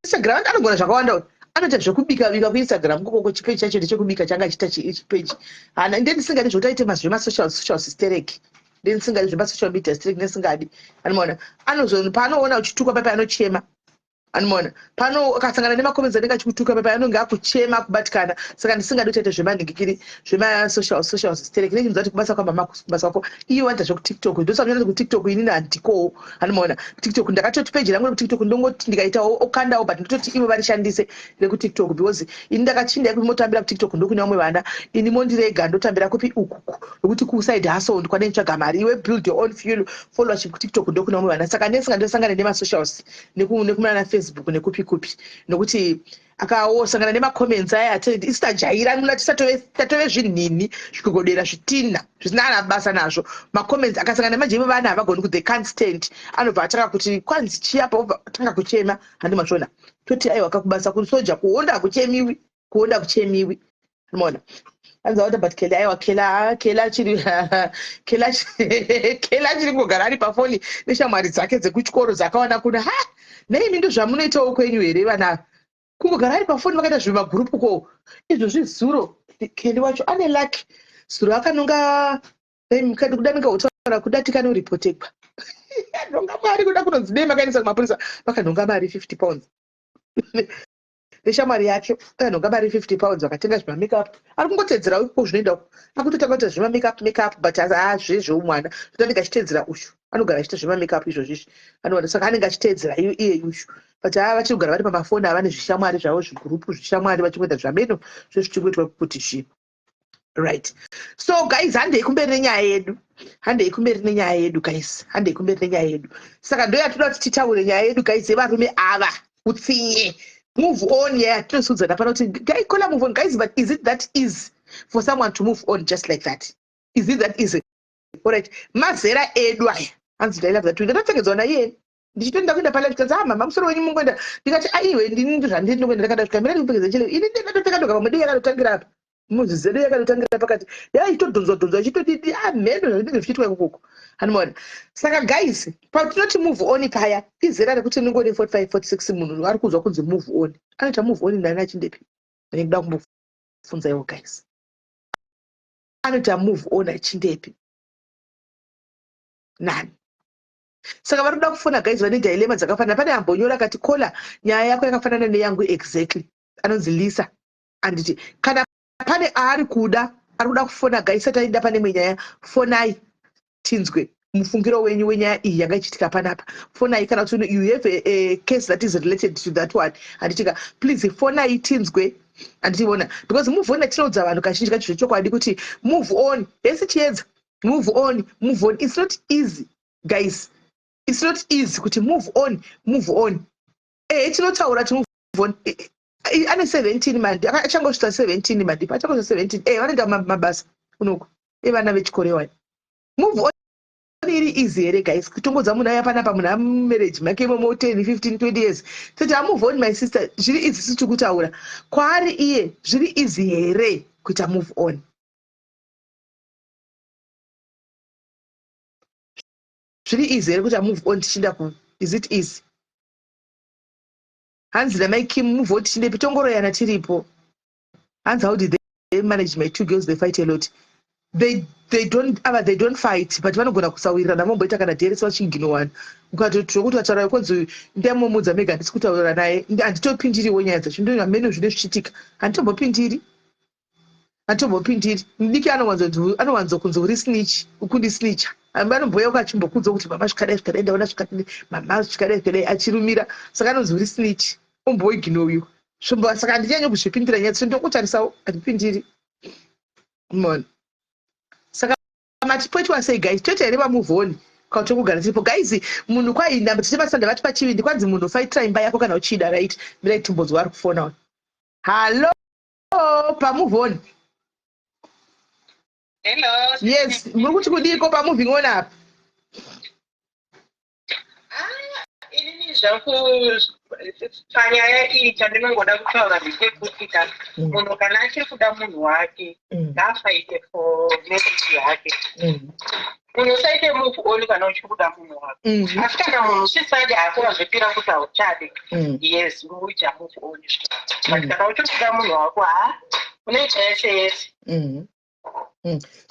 Instagram anogona zvakawanda uyu, anoita zvekubika bika kuInstagram kokoko. Chipeji chacho ndechekubika changa achiita chipeji. Hana ndendisingadi zvokuti aite zvemasocial social sterek, ndendisingadi zvemasocial media sterek, ndendisingadi. Anomaona anozo paanoona uchitukwa paipa anochema. Anomaona pano akasangana nemacomments anenge achikutuka paipa anonge akuchema, akubatikana. Saka ndisingadi kuti aite zvemanhingikiri, zvemasocial social sterek. Nechinzwa kuti kubasa kwamama, kubasa kwako iye wanoita zvekuTikTok, ndosaka kuTikTok inini handikowo. Anomaona TikTok, ndakatoti peji rangu rekuTikTok ndongoti ndikaitawo okandawo, but ndototi ivo varishandise rekuTikTok, because ini ndakachinda kuti motambira kuTikTok ndokune vamwe vana, ini mondirega ndotambira kupi ukuku, nokuti kuside hustle ndikwane nditsvaga mari. Iwe build your own fuel followership kuTikTok, ndokune vamwe vana. Saka nesingandosangane nemasocials nekumana Facebook nekupi kupi, nokuti Akasangana nemacomments aya isu tajaira muna tatove zvinhini, zvigogodera, zvitina zvisina ana basa nazvo. Macomments akasangana manje, ivo vana havagoni kuti, they can't stand. Anobva atanga kuti kwanzi chiapa, obva atanga kuchema. Handi mazvona? Toti aiwa, kakubasa kusoja, kuonda hakuchemiwi, kuonda hakuchemiwi. Maona? Anzi what about Kelly? Aiwa, Kela, Kela achiri Kela, Kela achiri kungogara ari pafoni neshamwari dzake dzekuchikoro dzakawana kuna ha. Neimi ndo zvamunoitawo kwenyu here vana, kungogara ari pafoni vakaita zvimagurupu? Ko izvozvi zuro Kelly wacho ane lucky, zuro akanonga kuda ndingautaura kuda tikanoripotekwa, anhonga mari kuda kunonzi dei makaendesa kumapurisa. Vakanhonga mari £50 neshamwari yake, akanhonga mari £50, vakatenga zvimamakeup. Ari kungotedzera iko zvinoenda uko, akutotanga kuita zvimamakeup makeup, but hazvezveumwana zvotanenge achiteedzera. Uyu anogara achiita zvimamakeup izvozvo izvi anowana, saka anenge achiteedzera iye uyu. But haa, vachiri kugara vari pamafoni ava nezvishamwari zvavo, zvigurupu zvishamwari, vachingoita zvameno zvezvichingoitwa kuti zvii. Right, so guys, handei kumberi nenyaya yedu, handei kumberi nenyaya yedu guys, handei kumberi nenyaya yedu. Saka ndo yatoda kuti titaure nyaya yedu guys, yevarume ava, utsinye. Move on, yeah, tinosiudzana pano kuti guy kola move on guys, but is it that easy for someone to move on just like that? Is it that easy? Alright, mazera edu aya. Hanzi I love that. Ndatopfekedzwa naiye ndichitoenda kuenda palive, kanzi, "Ah mama, musoro wenyu mungoenda." Ndikati, "Aiwe, ndini ndozvandiri ndingoenda." Ndakada svika, mira ndikupfekedza chile ini ndatopfeka ndoga pamwe dei yakatotangira apa muzizedo, yakatotangira pakati, yaichitodhonzwa dhonzwa, ichitodidi amhendo zvinenge zvichiitwa ikokoko. Hanimona? Saka guys, patinoti move on paya, izera rekuti rinongori 45 46, munhu ari kunzwa kunzi move on, anoita move on nani achindepi? Ndinoda kumbobvunza iwo guys, anoita move on achindepi nani? Saka vari kuda kufona guys, vane dilemma dzakafanana. Pane ambonyora akati, "Kola, nyaya yako yakafanana neyangu exactly." Anonzi Lisa, anditi? Kana pane aari kuda, ari kuda kufona guys, sati aenda pane imwe nyaya, fonai tinzwe mufungiro wenyu wenyaya iyi yanga ichiitika panapa. Fonai kana kuti you have a case that is related to that one, handitika? Please fonai tinzwe, handitiona? Because move on, tinoudza vanhu kazhinji kacho zvechokwadi kuti move on hesi chiedza. Move on, move on, it's not easy guys, it's not easy kuti move on, move on. Ehe, tinotaura ti move on. Ane 17 mandi, achangosvitsa 17 mandipa, achangosvitsa 17. E vanoenda mabasa kunoku evana vechikoro iwani. Move on iri easy here guys? Kutongodza munhu aya panapa, munhu amumarriage make imomo 10 15 20 years, toti amove on my sister, zviri easy? Sisi kutaura kwaari iye, zviri easy here kuita move on? Zviri easy here kuti amove on tichinda ku, is it easy? Hanzi namai Kim, move on tichindepi? Tongoroyana tiripo. Hanzi, "How did they manage my two girls? They fight a lot." They don't ava, they don't fight, but vanogona kusawirirana, vomboita kana dheresi vachiginowana. Ukatotokuti vataura konzi ndiyamomudza mega, handisi kutaura naye, handitopindiriwo nyaya dzacho, ndoamene zvine zvichiitika, handitombopindiri, handitombopindiri. Mudiki anowanzokunzi uri snitch, ukundisnitcha. Anomboya achimbokudza kuti mama zvikadai zvikadai, ndaona zvikadai mama, zvikadai zvikadai, achirumira. Saka anonzi uri snitch, omboiginowiwa svombo. Saka handinyanyi kuzvipindira nyaya dzacho, ndokutarisawo, handipindiri mona. Saka matipoitwa sei guys? Toita here vamove on kana tokugara tiripo guys? Munhu kwainda tichimasanda vati pachivindi, kwanzi munhu faitira imba yako kana uchida. Right, mirai timbonzwa ari kufona. Hallo, pamove on. Hello. Yes, muri kuti kudiko pamoving on apa? Ah, inini zvangu panyaya iyi, chandinongoda kutaura ndechekuti ka munhu kana achiri kuda munhu wake, ngaafaite for marriage yake. Munhu usaite move on kana uchiri kuda munhu wako. Asi kana munhu usisade hako, wazvipira kuti hauchade, yes, unoita move on. But kana uchiri kuda munhu wako, ha, unoita yese yese.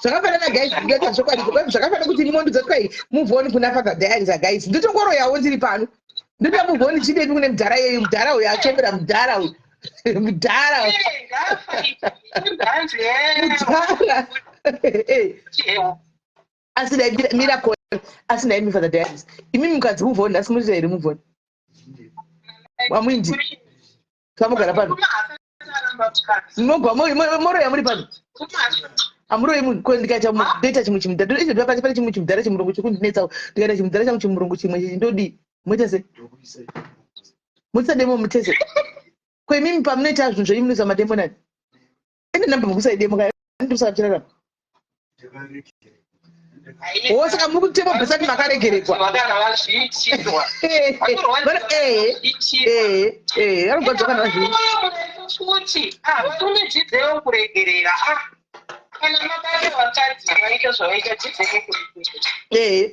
Zvakafanana guys, ndinoita zvokwadi, zvakafanana kuti ndimondudza kuti move on kuna Father Diaries. Guys, ndotongoroyawo ndiri pano, ndoita move on chideni kune mudhara yeyu? Mudhara uyu achembera, mudhara uyu, mudhara, mudhara. Asi dai miracle, asi dai mi Father Diaries, imi mukadzi move on nhasi, munoita here move on? Wamuindi tamugara pano, munobva moroya muri pano, hamuroyi munhu. Ko ndikaita, ndoita chimwe chimudhara izvo, pane chimwe chimudhara chimurungu chikundinetsawo. Ndikaita chimudhara changu chimurungu chimwe chechi, ndodii? Moita sei? Moita demo mutese. Ko imimi pamunoita zvinhu zvenyu munoisa mademo nani? Ende namba mukuisa idemo ka ndosaka Oh, saka muri kutema bhesati makaregeregwa. Anogwadzwa kana vazviitirwa. Futi, ah, varume dzidzewo kuregerera. Ah, kana mabata vakadzi vaita zvavaita dzidzewo kuregerera. Eh.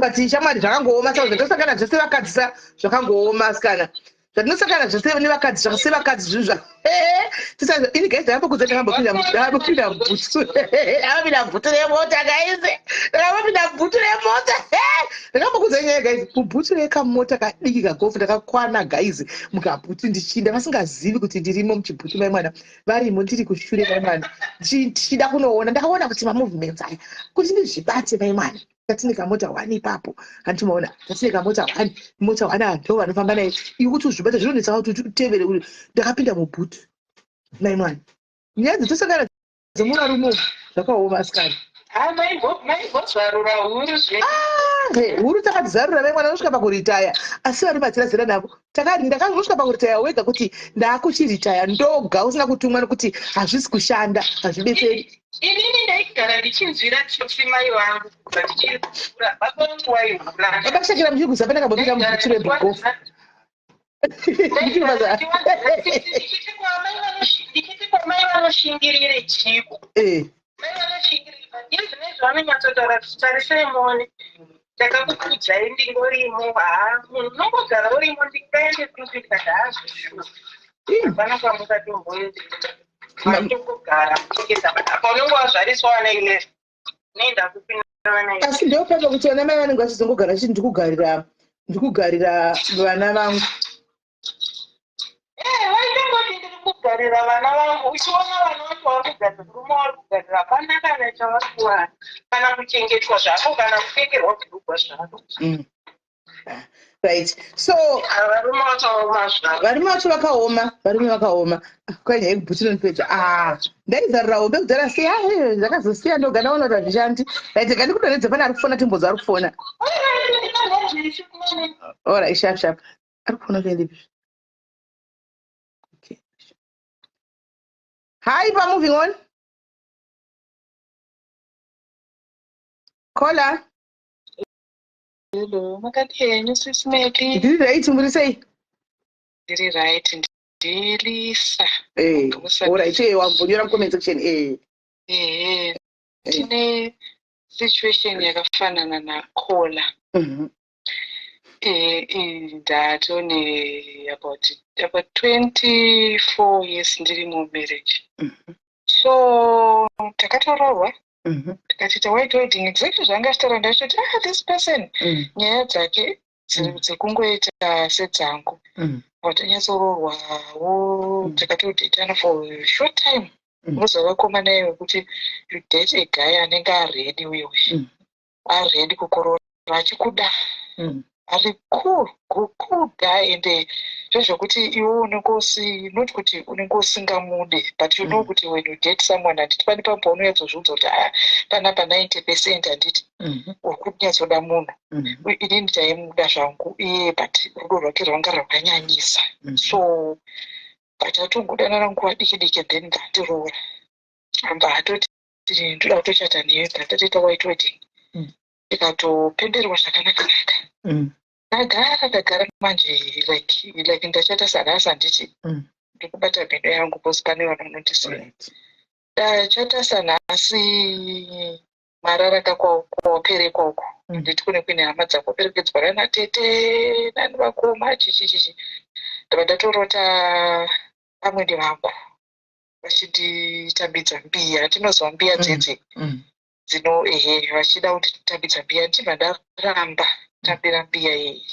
But shamwari zvakangooma saka zvatosangana zvese vakadzi sa zvakangooma asikana. Zvatinosangana zvese nevakadzi zvakase vakadzi zvinhu zva tisa ini guys ndakambokudza ndakambopinda ndakambopinda bhutu ndakambopinda bhutu remota guys ndakambopinda bhutu remota ndakambokudza nyaya guys mubhutu rekamota kadiki kagofu ndakakwana guys mukabhutu ndichinda vasingazivi kuti ndirimo muchibhutu mai mwana varimo ndiri kushure mai mwana ndichida kunoona ndakaona kuti mamovements aya kuti ndizvibate mai mwana tatine kamota one ipapo hanti maona tatine kamota one mota one ava ndo vanofamba naye iwe kuti uzvibata zvinonetsa kuti utevere kuti ndakapinda mubhutu nai mwana nyaya dzatosangana dzemuvarume umu zvakaoma asikana maimbozvarura huru zve ah, huru takadzarura mai mwana unosvika pakuritaya asi varume hatina zera navo ndakazosvika pakuritaya wega kuti ndaakuchiritaya ndoga usina kutumwa nekuti hazvisi kushanda hazvibetseri Inini ndaigara ndichinzwira tsitsi mai vangu kubva ndichiri kukura. Baba vangu waihura. Baba Shakira muchiri kuziva pane kambopinda mubhutu rebhugofu. Ndichiti kwamai vanoshingirire chiko. Eh. Mai vanoshingirira. Iye zvinezvi vanonyatsotaura kuti tarisai muone. Ndakakukudzai ndingorimo. Haa munhu unongogara urimo ndingaende kupi ndikati haa zveshuwa. Hapana kwamungatomboende. Maitongogara muchengeta vana. Apa unenge wazvariswa vana 11. Unoenda kupi nevana 11? Asi ndopapa kuti vana mai vanenge vachizongogara vachiti ndikugarira ndikugarira vana vangu. Eh, vaitongoti ndiri kugarira vana vangu. Uchiona vana vacho vari kugarira, murume wari kugarira, hapana kana chavari kuwana. Kana kuchengetwa zvako, kana kupfekerwa bhurugwa zvako. Right, so varume vakaoma zvavo. Varume vacho vakaoma, varume vakaoma. Ah, kwai nyaya yekubhuti inondipedza. Ah, ndaizarura hombe kudhara siya, eh, ndakazosiya ndoga ndaona kuti hazvishandi. Right, rega ndikudonhedze pane ari kufona timbonzwa ari kufona. Alright, sharp sharp. Ari kufona kuendepi? Okay. Hi, pa moving on. Caller. Hello, makadii henyu sis Melly? Ndiri right, muri sei? Ndiri right, ndiLisa. Eh, alright, eh, wambonyora mucomment section eh. Eh, tine situation yakafanana naCola. Eh, eh, ndatone about 24 years ndiri mumarriage. So takatoroorwa tikatiita white wedding exactly zvaanga achitaura ndachitoti ah this person nyaya dzake dzekungoita sedzangu watanyatsoroorwawo takatodetana for short time unoziva vakomana iwe kuti you date a guy anenge aready uyewe aready kukuroora achikuda ari cool cool guy ende zvezvokuti iwe unenge usi not kuti unenge usingamude but you know kuti when you date someone handiti pane pamwe paunonyatsozviudza kuti ah panapa 90% handiti uri kunyatsoda munhu inini ndaimuda zvangu iye but rudo rwake rwanga rwakanyanyisa so but atongodanana nguva diki diki then ndandiroora amba atoti ndoda kutochata newe ndatatoita white wedding tikatopemberwa zvakanaka-naka ndagara ndagara manje like ndachata sanhasi handiti ndikubata mhino yangu because pane vanhu vanondisiya ndachata sanhasi marara kakwaperekwa uko nditi kune kuine hama dzako perekedzwa nana tete nani vakoma chichi chichi ndabva ndatorota vamwene vangu vachinditambidza mbiya tinozwa mbiya dzedze dzino ehe vachida kunditambidza mbiya ndibva ndaramba tambira mbiya iyi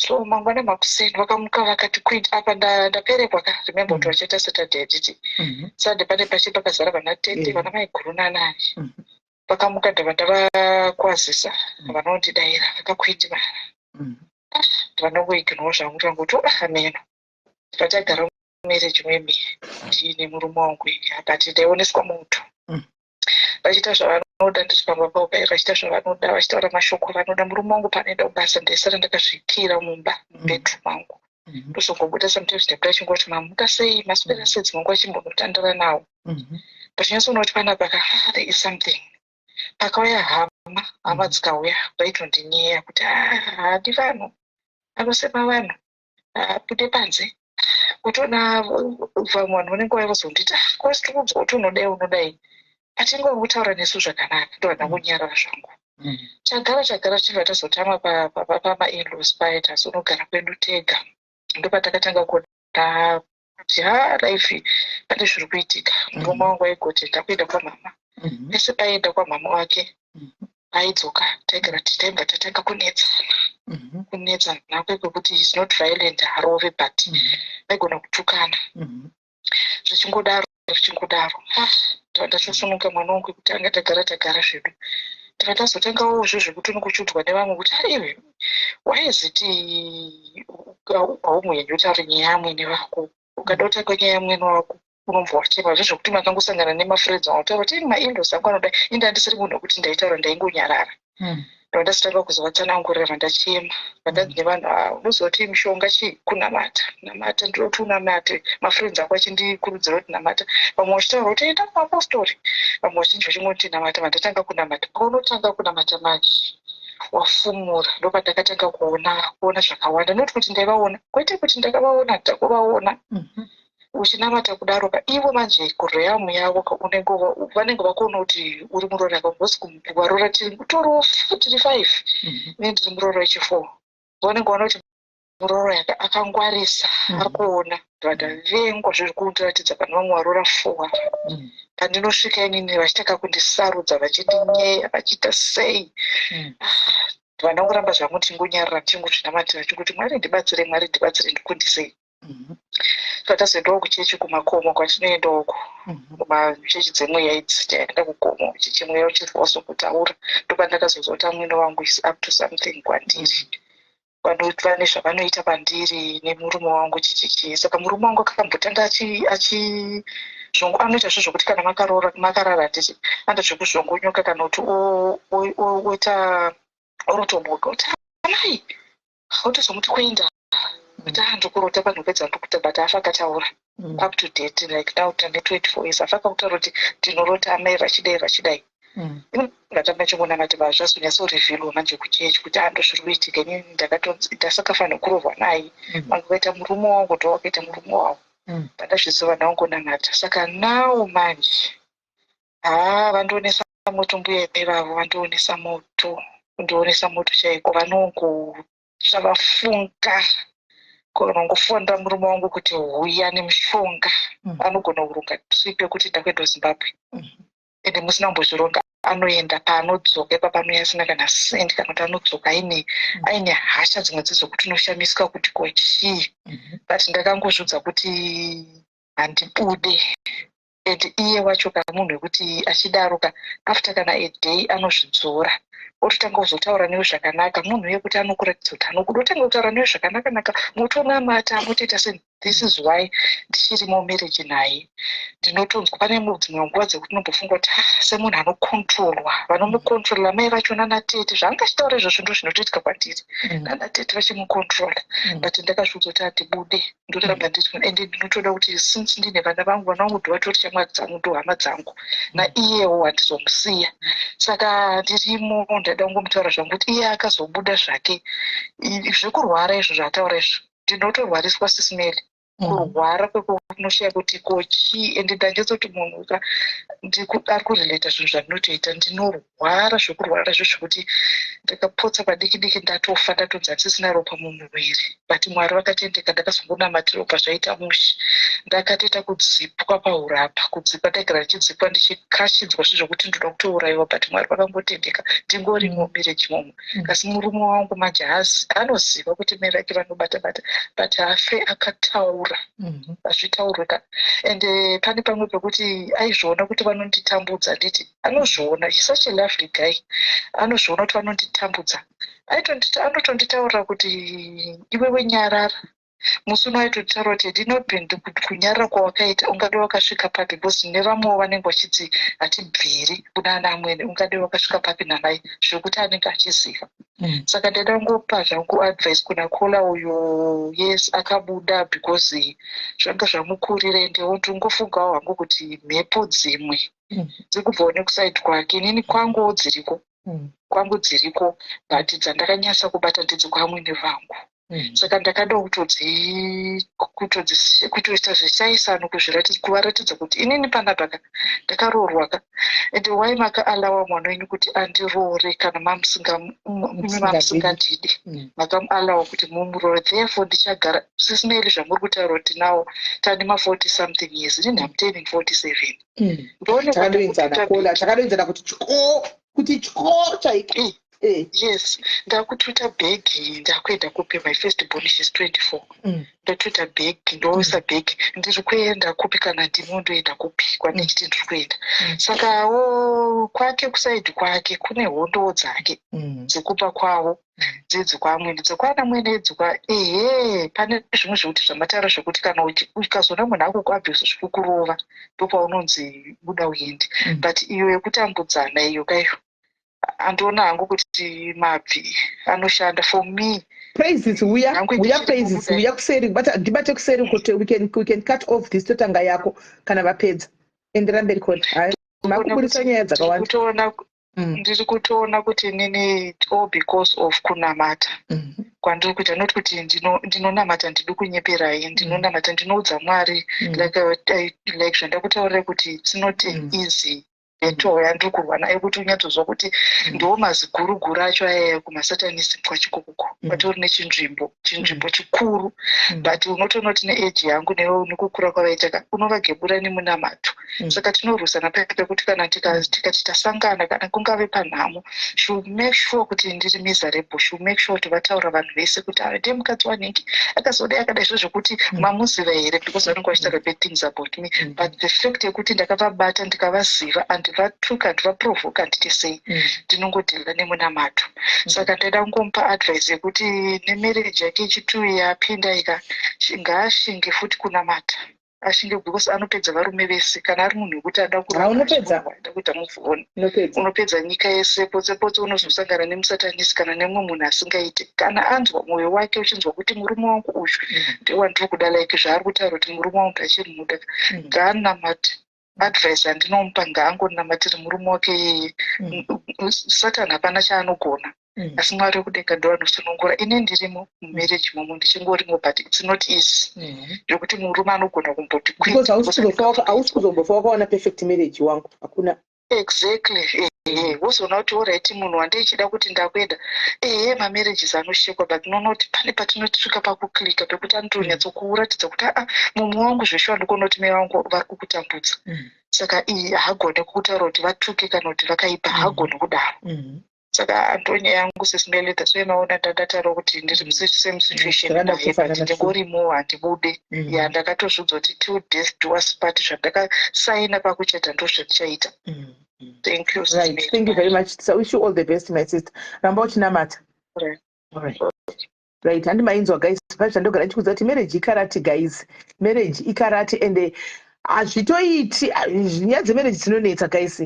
so mangwana makuseni vakamuka vakati queen apa ndaperekwa ka remember kuti vachaita Saturday handiti Sunday pane pachi pakazara vana tete vana maiguru nanani vakamuka ndabva ndavakwazisa vanondidayira vakakwindi vana ndabva ndangoignore zvangu ndangoti ameno ndibva tagara marriage mwemi ndiine murume wangu ini but ndaioneswa moto vachiita zvavanoda ndiri pamba pavo pai vachiita zvavanoda vachitaura mashoko avanoda murume wangu paanoenda kubasa ndaisara ndakazvikira mumba mubedroom mangu Ndozongobuda sometimes ndabuda chingoti mamuka sei, maswera sei, dzimwe nguva chimbonotandara nawo. But nyatsoona kuti panapa ka, ah, there is something. Pakauya hama, hama dzikauya, vaitondinyeya kuti, ah, haadi vanhu, anosema vanhu, abude panze. Kutoona vamwe vanhu vanenge vauya vozonditi, ah, kwasi tiri kunzwa kuti unodai, unodai, atingori kutaura nesu zvakanaka. Ndobva ndangonyarara zvangu. Tagara tagara, tichibva tazotama pamainlaws paya, tazonogara kwedu tega. Ndopatakatanga kuona kuti, ha, life pane zviri kuitika. Murume wangu aigoti ndakuenda kwamama. Pese paaienda kwamama wake, aidzoka, taigara, taibva tatanga kunetsana. Kunetsana kwekuti is not violent, harove, but vaigona kutukana. Zvichingodaro, zvichingodaro, ah, ndava ndatosununga mwana wangu kutanga. Tagara tagara zvedu, tava tazotangawo zvo zvekuti unokuchiudzwa nevamwe kuti, aiwe, waiziti haumu yenyu utaure nyaya yamwene vako. Ukada kutanga nyaya yamwene wako, unobva wachema. Zvezvokuti makangosangana nemafriends wataura kuti mainlaws angu anodai. Inde handisiri munhu wekuti ndaitaura, ndaingonyarara. Ndova ndazotanga kuzovatsanangurira, ndachema. Vandanzi nevanhu, "Ah, unoziva kuti mishonga chii? Kunamata, namata. Ndinoti unamate." Mafriends ako achindikurudzira kuti namata, vamwe vachitaura kuti enda kumapostori, vamwe vachinji vachingoti namata. Vandatanga kunamata. Paunotanga kunamata manje, wafumura. Ndopandakatanga kuona zvakawanda, not kuti ndaivaona, kwete kuti ndakavaona, ndakuvaona. Uchinamata kudaro ka, ivo manje kurealm yavo ka, unenge vanenge vakuona kuti uri muroora ka, because kuvarora tiri kutoriwo tiri five. Ine ndiri muroora wechifour. Vanenge vaona kuti muroora akangwarisa, ari kuona. Ndavengwa zviri kundiratidza pane vamwe varora four ava. Pandinosvika inini, vachitanga kundisarudza, vachindinyeya, vachiita sei. Vandangoramba zvangu, ndingonyarara, ndingozvinamatira, ndingoti, "Mwari ndibatsire, Mwari ndibatsire, ndikundisei." Tatazoendawo kuchechi kumakomo kwatinoenda uko, kumachechi dzemweya idzi. Taenda kugomo, chechi mweya uchirwaso kutaura. Ndopandakazozwa kuti amwene wangu is up to something kwandiri, vane zvavanoita pandiri nemurume wangu, chichichi. Saka murume wangu akambotanga achi zvongo, anoita zvo zvokuti kana makarora makarara, handiti, anoita zvekuzvongonyoka kana kuti oita orotomoka, kuti amai, otozomuti kuenda, kuti ah, ndikurota panhopedza ndikuta, but afa akataura. Up to date, like now tane 24 years, afa akakutaura kuti ndinorota amai vachidai, vachidai. Ndatanga chingonamati, zvazonyatsorevealwa manje kuchechi kuti ando zviri kuitika. Inini ndasakafanira kurohwa naye. Vanga vaita murume wangu, ndo wakaita murume wavo. Pandazviziva, ndaungonamata. Saka now manje, haa, vandionesa moto. Mbuya ivavo vandionesa moto, kundionesa moto chaiko. Vanongotsva vafunga vanongofonera murume wangu kuti huya nemushonga. Anogona kuronga trip yekuti ndakuenda kuZimbabwe, ende musina kumbozvironga. Anoenda, paanodzoka ipapo anouya asina kana sendi, kana kuti anodzoka aine hasha dzimwe dzezvokuti unoshamisika kuti ko chii. But ndakangozviudza kuti handibude. And iye wacho ka, munhu wekuti achidaro ka, after kana a day anozvidzora, ototanga kuzotaura newe zvakanaka. Munhu wekuti anokuratidza kuti anokuda, otanga kutaura newe zvakanaka naka, motonamata, motoita se. This is why ndichirimo marriage naye. Ndinotonzwa pane dzimwe nguva dzekuti unombofunga kuti, ah, semunhu anocontrolwa, vanomucontrola mai vacho nanatete. Zvaanga achitaura izvozvo ndo zvinotoitika kwandiri, nanatete vachimucontrola. But ndakazviudza kuti handibude, ndoramba ndiri. Ende ndinotoda kuti since ndine vana vangu, vana vangu ndovatori shamwari dzangu, ndo hama dzangu, naiyewo handizomusiya. Saka ndirimo. Ndaida kungomutaura zvangu kuti iye akazobuda zvake zvekurwara izvo zvaataura izvo, ndinotorwariswa, Sis Melly. Kurwara kwekunoshaya kuti ko chii. Ende ndanyatsoti munhu ka ari kurelata zvinhu zvandinotoita. Ndinorwara zvekurwara zvo zvekuti ndakapotsa padiki diki ndatofa, ndatonzi handisisina ropa mumuviri. But Mwari vakatendeka, ndakazongonamatira ropa, zvaita mushe. Ndakatoita kudzipwa pahurapa, kudzipwa, ndaigara ndichidzipwa, ndichikashidzwa zvezvokuti ndoda kutourayiwa. But Mwari vakangotendeka, ndingorimo marriage imomo. Asi murume wangu manje anoziva kuti mai vake vanobata bata, but haafe akataura. Hazvitaurwe ka. Ende pane pamwe pekuti aizviona kuti vanonditambudza, handiti? Anozviona. He's such a lovely guy. Anozviona kuti vanonditambudza. Anotonditaurira kuti, "Iwewe nyarara." Musi uno aitotaura kuti had it not been kunyarara kwawakaita ungade wakasvika papi, because nevamwewo vanenge vachidzi hatibviri kuna ana amwene, ungade wakasvika papi namai, zvekuti anenge achiziva. Saka ndaida kungopa zvangu advice kuna caller uyo. Yes, akabuda because zvanga zvamukurira, endewo ndingofungawo hangu kuti mhepo dzimwe dziri kubvawo nekuside kwake. Inini kwanguwo dziriko, kwangu dziriko, but dzandakanyatsa kubata ndedzekwamwene vangu. Saka ndakada kutoita zvishaisano kuvaratidza kuti inini panapa ka ndakaroorwa ka, and why makaallowa mwana wenyu kuti andiroore kana mamusingandidi? Makamuallowa kuti mumuroore, therefore ndichagara. Sis Melly, zvamuri kutaura kuti nawo tane ma40 something years, inini am turning 47. Takadoenzana, caller, takadoenzana kuti tyo, kuti tyo chaiko. Yes, ndakututa bhegi, ndakuenda kupi? My first born, she's 24. Ndotuta bhegi, ndoisa bhegi, ndiri kuenda kupi? Kana ndimo ndoenda kupi kwandichiti ndiri kuenda? Sakawo kwake, kuside kwake kune hondowo dzake dzekupa kwavo, dzedzekwaamwene, dzekwana mwene, dzekwa ehe. Pane zvimwe zvekuti zvamataura zvekuti kana ukazoona munhu akukuabhusa zvekukurova, ndopaunonzi buda uende. But iyo yekutambudzana iyo kaiyo, handiona hangu kuti mabvi anoshanda for me. Praises, uya, uya, Praises, uya kuseri, ndibate kuseri kuti we can cut off this, totanga yako kana vapedza. Endera mberi, caller, makuburisa nyaya dzakawanda. Ndiri kutoona kuti inini, all because of kunamata kwandiri kuita, not kuti ndinonamata, ndidi kunyeperai, ndinonamata, ndinoudza Mwari like zvandakutaurira kuti it's not easy battle yandiri kurwa nayo, kuti unyatsozwa kuti ndo maziguruguru acho ayaya kumasatanism kwachikoko, kwatori nechinzvimbo, chinzvimbo chikuru. But unotoona kuti neage yangu nekukura kwavaita ka, unovagebura nemunamato. Saka tinorwisana pekuti kana tikati tasangana, kana kungave panhamo, should make sure kuti ndiri miserable, should make sure kuti vataura vanhu vese kuti ava ndiye mukadzi wanhingi akazodai akadai, zvo zvekuti mamuziva here, because vanenge vachitaura bad things about me. But the fact yekuti ndakavabata, ndikavaziva, handivatuka, handivaprovoka, handiti sei, ndinongodeala nemunamato. Saka ndaida kungomupa advice yekuti nemarriage yake yechitu yapinda ika, ngaashinge futi kunamata, ashinge, because anopedza varume vese kana ari munhu wekuti ada Unopedza. Kuita move on. Unopedza nyika yese potse potse, unozosangana nemusatanisi kana nemumwe munhu asingaiti. Kana anzwa mwoyo wake uchinzwa kuti murume wangu uyu ndewandiri kuda, like zvaari kutaura kuti murume wangu ndachimuda, ngaanamate. Advice yandinomupa, ngaangonamatire murume wake iyeye. Satani hapana chaanogona, asi Mwari wekudenga ndo anosunungura. Ine ndirimo mumarriage momo, ndichingorimo, but it's not easy zvekuti murume anogona kumboti Because hausi kuzombofa wakaona perfect marriage wangu, hakuna. Exactly, ehe, wozoona kuti alright, munhu wandeichida kuti ndakuenda, ehe, mamarriages anoshekwa, but unoona kuti pane patinosvika pakuclicka pekuti anotonyatsokuratidza kuti aa, mumwe wangu zveshuwa, ndikuona kuti mai vangu vari kukutambudza. Saka iyi haagone kutaura kuti vatuke kana kuti vakaipa, haagoni kudaro. Saka ndonyaya yangu, Sis Melly. That's why maona ndandataura kuti ndiri musame situation naye, but ndingorimo, handibude. Ya, ndakatozviudza kuti till death do us part, zvandakasaina pakuchata ndozvandichaita. Thank you. Right, thank you very much. So wish you all the best, my sister. Ramba uchinamata. Right, handi mainzwa, guys? Pane zvandogara ndichikudza kuti marriage ikarate, guys, marriage ikarate, ende hazvitoiti. Nyaya dzemarriage dzinonetsa, guys.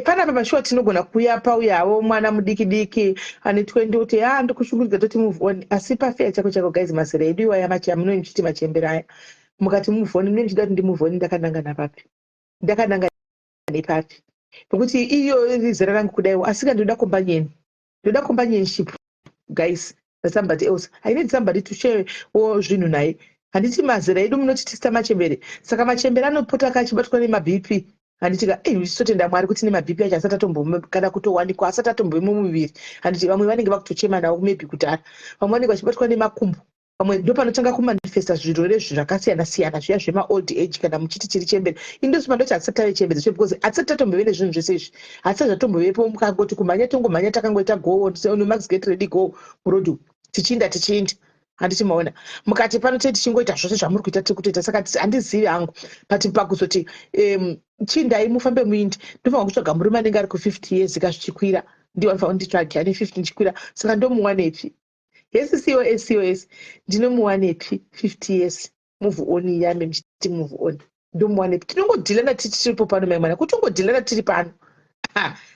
Panapa pashuwa tinogona kuuya pauyawo mwana mudiki diki ane 20 kuti ha, ndikushunguridza, toti move on. Asi pafair chako chako, guys, mazera edu iwaya amunoi muchiti machembera aya, mukati move on, munoi muchida kuti ndimove on ndakananga napapi? Ndakananga nepapi? Nokuti iyo zera rangu kudaiwo, asi ka ndinoda companion, ndoda companionship, guys, somebody else. I need somebody to share wo zvinhu naye. Handiti mazera edu munoti tisita machembere? Saka machembere anopota kachibatwa nemaBP, handiti ka? Tisotenda Mwari kuti nemaBP acho asati atombo kana kutowanikwa, asati atombove mumuviri, handiti? Vamwe vanenge vakutochema nawo maybe kudhara, vamwe vanenge vachibatwa nemakumbo, vamwe ndo panotanga kumanifesta zvirwere zvakasiyana siyana zviya zvemaold age. Kana muchiti chiri chembere, indosima ndoti hatisati tave chembere zve, because hatisati tatombove nezvinhu zvese izvi, hatisati zvatombovepo. Mukangoti kumhanya, tongomhanya, takangoita go nomax, get ready, go muroad, tichiinda, tichiinda, handiti maona? Mukati pano tei tichingoita zvose zvamuri kuita, tiri kutoita. Saka handizivi hangu, but pakuzoti chindai mufambe muindi, ndofanira kutsvaga murume anenge ari ku50 years kazvichikwira, ndiwo anofanira kunditsvage ane 50 ndichikwira. Saka ndomuwanepi? Hesi cos cos ndinomuwanepi 50 years move on yame muchiti move on ndomuwanepi tinongodhilana tiripo pano mai mwana kutongodhilana tiri pano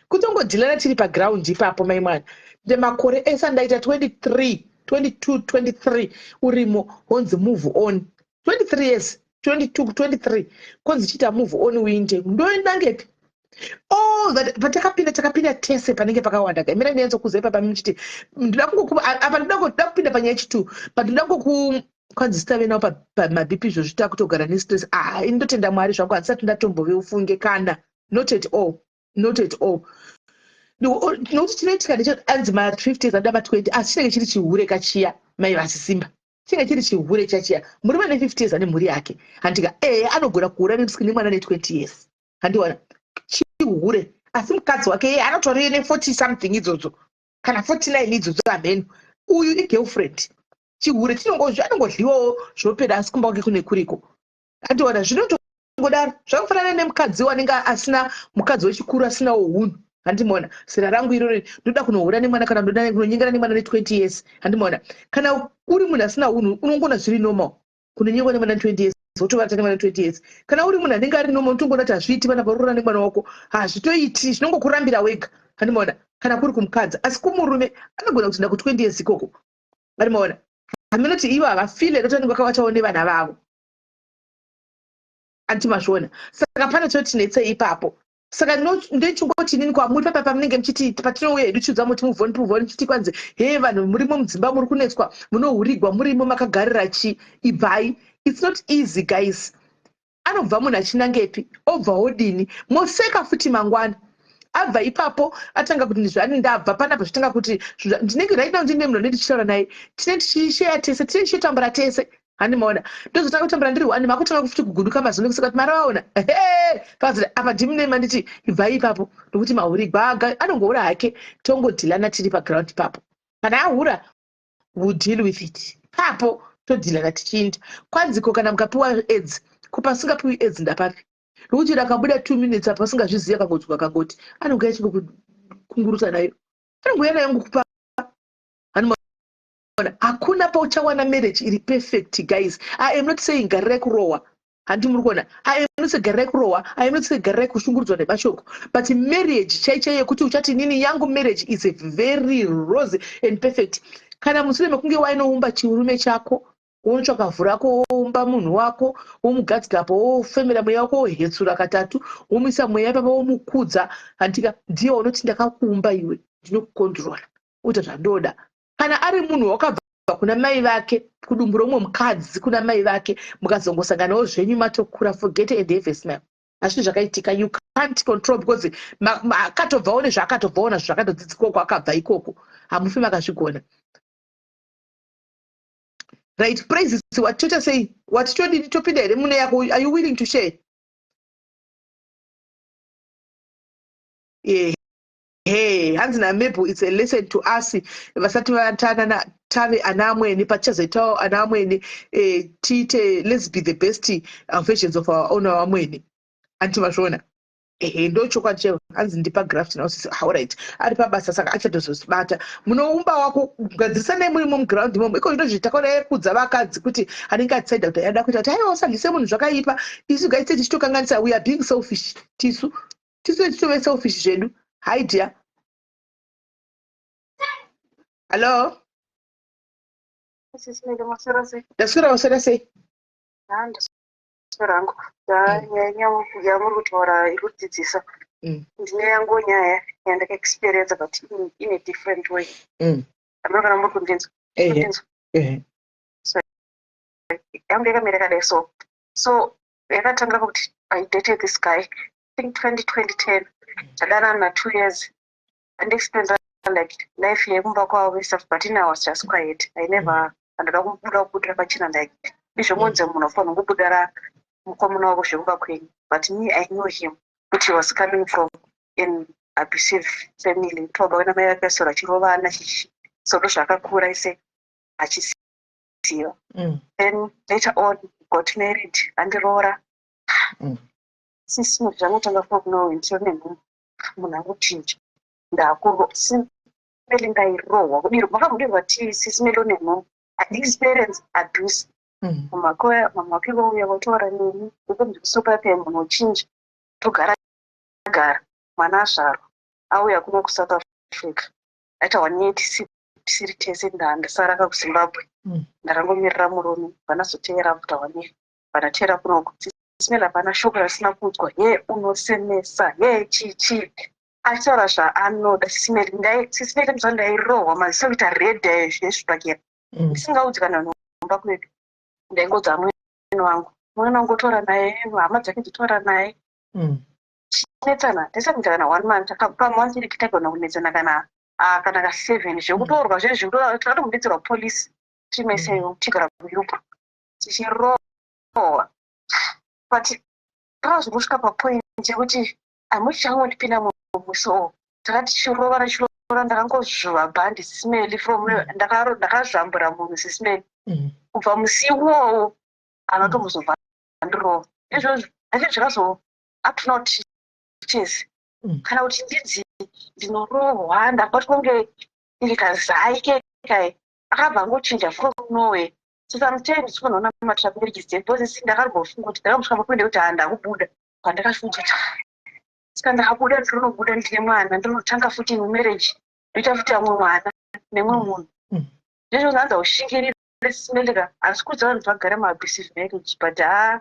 kutongodhilana tiri paground ipapo mai mwana nde makore ese andaita 23 22 23 urimo honzi move on 23 years 22 23 konzi chiita move on uinde ndoendangepi all that patakapinda takapinda tese panenge pakawanda ka mira ndinyanza ipapa muchiti ndoda kungoku apa ndoda kupinda panyaya yechitu but ndoda kungoku kwanzi sitave nawo pamabp izvozvi takutogara nestress. Ah, indotenda Mwari zvangu, handisati ndatombove ufunge kana, not at all, not at all. Nokuti chinoitika ndeche anzi ma50 anoda ma20, asi chinenge chiri chihure kachiya mai vasisimba, chinenge chiri chihure chachiya. Murume ane 50 years ane mhuri yake, handika? Ehe, anogona kuhura nemwana ne20 years, handiwana chihure, asi mukadzi wake iye anotori ne40 something idzodzo kana 49 idzodzo, hameno. Uyu igirlfriend, chihure anongodyiwawo zvinopera, asi kumba kwake kune kuriko, handiwana? Zvinotongodaro, zvakafanana nemukadzi wanenge asina mukadzi wechikuru asinawo unhu, handimona? Zera rangu irori ndoda kunohura nemwana kana ndoda kunonyengera nemwana ne20 years, handimona? Kana uri munhu asina unhu, unongona zviri normal kunonyengwa nemwana 20 years, wotovata nemwana 20 years. Kana uri munhu anenge ari normal, unotongoona kuti hazviiti. Vana varora nemwana wako hazvitoiti, zvinongokurambira wega, handimona? Kana kuri kumukadzi, asi kumurume anogona kuti nda ku20 years ikoko, handimaona? Haminoti ivo havafile nekuti vanenge vakavatawo nevana vavo, antimazviona? Saka pane chotinetsei ipapo. Saka ndechingoti inini kwamuri papa pamunenge muchiti patinouya hedu chiudza muti move on, move on, chiti kwanzi he vanhu murimo mudzimba, muri kunetswa, munohurigwa, murimo makagarira chi ibvai. It's not easy, guys. Anobva munhu achinangepi? Obva odini? Moseka futi mangwana abva ipapo, atanga kuti zvani ndabva panapa, zvitanga kuti ndinenge right now ndine munhu anenge naye, tine tichisheya tese, tine tichitambura tese, handimaona? Ndozotanga kutambura ndiri one, makutanga futi kuguduka mazuva nekuseka kuti mari vaona pazoti apa ndimune manditi ibvai ipapo nokuti mahurigwa anongoura hake, tongodhilana tiri paground ipapo. Kana ahura, we deal with it papo, todhilana tichiinda kwanziko. Kana mukapiwa AIDS, ko pasingapiwi AIDS ndapapi? Nokuti rakabuda 2 minutes apa asingazvizivi, akangodzuka akangoti anongouya achingokungurusa nayo, anongouya nayo ngokupa. Hakuna pauchawana marriage iri perfect, guys. I am not saying garirai kurohwa, handi muri kuona? I am not saying garirai kurohwa, I am not saying garirai kushungurudzwa nemashoko, but marriage chai chai yekuti uchati nini yangu marriage is a very rosy and perfect, kana mushure mekunge wainoumba chirume chako, wonotsvaka vhu rako, woumba munhu wako, womugadzikapo, wofemera mweya wako, wohetsura katatu, womuisa mweya ipapa, womukudza, handika? Ndiye unoti ndakakuumba iwe, ndinokukontrola, uita zvandoda. Kana ari munhu wakabva kuna mai vake, kudumbu romumwe mukadzi kuna mai vake, mukazongosanganawo zvenyu matokura, forget and have a smile. Hazvii zvakaitika, you can't control because akatobvawo nezvaakatobvawo nazvo, zvakatodzidzikoko akabva ikoko, hamufi makazvigona. Right, Praises, watoita sei? Wati todini? Topinda here mune yako? Are you willing to share? Yeah. Hey, hanzi namebo it's a lesson to us vasati vatana tave ana amwene, patichazoitawo ana amwene, tiite let's be the best versions of our own amwene, anti mazviona? Ehe, ndo chokwadi chaivo. Hanzi ndipa graft nausisi. Alright, ari pabasa saka achatozozibata. Munoumba wako, gadzirisanai murimo muground imomo. Iko zvino zvitakaona kudza vakadzi kuti anenge achisaida kuti ada kuita kuti aiwa, usandise munhu zvakaipa. Isu gaise tichitokanganisa, we are being selfish. Tisu tichitove selfish zvedu. Hi dear, hello. Ndaswera, waswera sei? Ndaswera hangu. Nyaya yamuri kutaura iri kutidzidzisa. Ndine yangu nyaya yandakaexperienca, but in a different way. Hameno kana muri kundinzwa. So yangu yakamira yakadai. So yakatangira pakuti I dated this guy, I think 2010, tadanana na 2 years and explained like life yekumba kwavo and stuff, but I was just quiet. I never handada kubuda kubudira pachena like izvomonze munhu afanira kungobudara mukomana wako zvekumba kwenyu. But me, I knew him kuti he was coming from an abusive family, kuti baba vena mai vake vasoro achirovana chichi, so ndo zvaakakura ise achiziva. Then later on got married, andiroora. Sisi, zvangotanga from now, nditori nenhumbu, munhu anguchinja, ndakuro Meli ndairohwa kudirwa makamudirwa tii Sisi Meli une nhumbu. I experience abuse. Mama wake vouya votaura neni vokundisopa paya munhu ochinja togara gara mwana azvarwa auya kuno kuSouth Africa aita one year tisiri tese ndasara ka kuZimbabwe. Ndakangomirira murume vanazoteera after one year vanateera kunoku. Sisi Meli hapana shoko rasina kuudzwa ye unosemesa ye chii chii achitaura zvaanoda. Sisi Meli Sisi Meli muzuva ndairohwa maziso kuita red zvezvibhakera ndisingaudzi kana nomba kwedu. Ndaingodza amwene wangu, mwene wangu otaura naye, hama dzake dzotaura naye. Tichinetsana taisa kuita kana one month pamonth iri tagona kunetsana kana ka7 zvekutorwa zvezvi takatombobetserwa polisi timeseyo tigara kuEurope tichirohwa, but pakazongosvika papoint yekuti hamuchangondipinda muso. Takati tichirova tichirova, ndakangozvuva bhandi Sisi Meli from ndakazvambura munhu Sisi Meli. Kubva musi iwowo anotombozobva andirova izvozvo ati zvakazo up to now tichezi kana kuti ndidzi ndinorohwa ndabatwa kunge iri kazai kekai akabva angochinja from nowhere. So sometimes kunoona matraperichis because ndakambofunga kuti ndakambosvika papoint yekuti ha ndakubuda pandakasvika kuti saka ndakabuda ndinonobuda ndine mwana ndinotanga futi mumarriage ndoita futi amwe mwana nemwe munhu. Ndizvo zvanza ushingirire Sisi Meli ka handisi kuudza vanhu kuti vagare maabusive marriage but ha.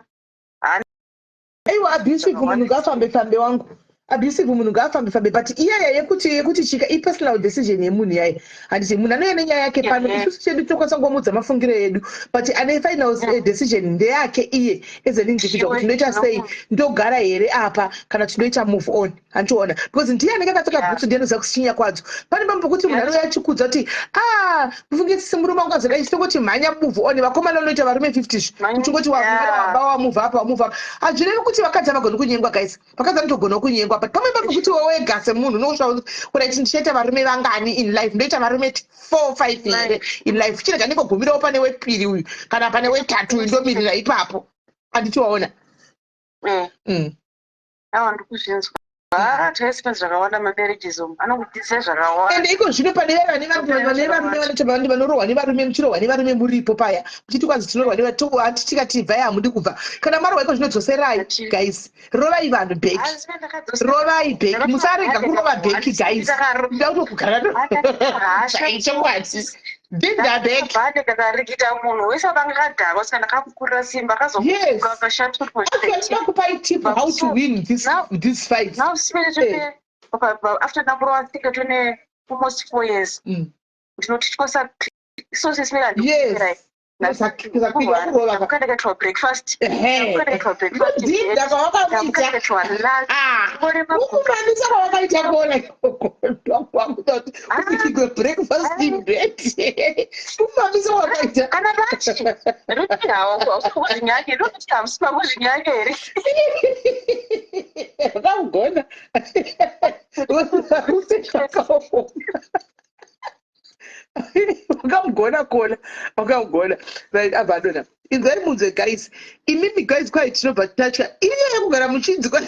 Aiwa, abusive munhu ngaafambe fambe wangu, abusive munhu ngaafambe fambe, but iyaya yekuti chika ipersonal decision yemunhu yayi, handiti? Munhu anouya nenyaya yake pano, isusu chedu tinokwanisa kungomuudza mafungiro edu, but ane final decision ndeyake iye as an individual kuti ndoita sei, ndogara here apa kana kuti ndoita move on, handiona? Because ndiye anenge akapfeka bhutsu, ndiye anoziva kusinya kwadzo. Pane pamwe pokuti munhu anouya achikudza kuti a mufunge sisi murume wangu azodai, chitongoti mhanya move on. Vakomana unoita varume 50 zvi uchingoti wamba wamuvha apa wamuvha apa, hazvirevi kuti vakadzi havagoni kunyengwa guys. Vakadzi vanotogona kunyengwa, but pamwe papo kuti wega semunhu unosva kuti ndichaita varume vangani in life, ndoita varume 4 5 here in life, chirega ndingogumirawo pane wepiri uyu kana pane wetatu uyu, ndomirira ipapo, handiti waona? Awa, ndikuzvinzwa. Taisipa zvakawanda mamarriages umu anokudzidzisa zvakawanda. Ende iko zvino pane vane varume vanoita vanorohwa nevarume, muchirohwa nevarume muripo paya muchiti kwanzi tinorohwa hati tikati bvai hamudi kubva. Kana marohwa iko zvino dzoserai guys, rovai vanhu back, rovai back, musarega kurova back guys. Nda kutokugara chokwadi dhinda back. Bhande kakarikita munhu wese akanga kadhakwa saka ndakamukurira simba akazomuka akashaturwa. Kupai tip how to win this fight. Now sibele after ndakurova tsika tone almost 4 years ndinoti tyosa so Sisi Meli handikuirai. Ndakaitwa breakfast, ndakaitwa breakfast. Dhinda kwawakaita, kukumamisa kwawakaita kuona kwakutoti ubikirwe breakfast in bed, kumamisa kwakaita. Kana lunch roti hawo hausi roti hamusi makuzvinyanya here? Vakugona zvakaoma, wakamugona kona, wakamugona. Right, abva adona. Inzwai munzwe guys, imimi guys, kwai tinobva tatya iye yekugara muchinzwa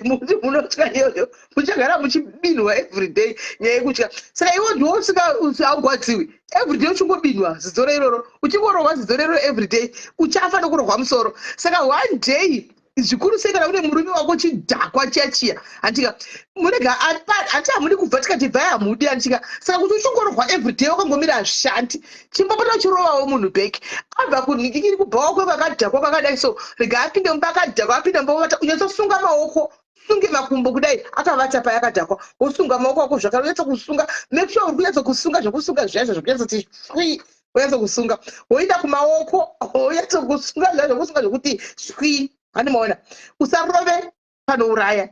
muti munotya iyoyo, muchagara muchibinwa everyday nyaya yekutya. Saka iwo ndiwo usingagwadziwi everyday uchingobinwa zidzoro iroro, uchingorohwa zidzoro iroro everyday, uchafa nokurohwa musoro. Saka one day zvikuru sei kana une murume wako chidhakwa chiya chiya, handika? Murega hati hamudi kubva tikati bvai hamudi, handika? Saka kuti uchingorohwa everyday wakangomira hazvishandi. Chimbopota uchirovawo munhu back. Abva kunhingikiri kubva wako kakadhakwa kakadai so, rega apinde mumba akadhakwa, apinde mumba ovata, unyatsosunga maoko, sunge makumbo kudai akavata paya akadhakwa, wosunga maoko ako zvakare, unyatsokusunga, make sure uri kunyatsokusunga zvokusunga zviya zvokunyatsoti shwi, wonyatsokusunga, woenda kumaoko wonyatsokusunga zviya zvokusunga zvokuti shwi, handimaona? Usarove panouraya,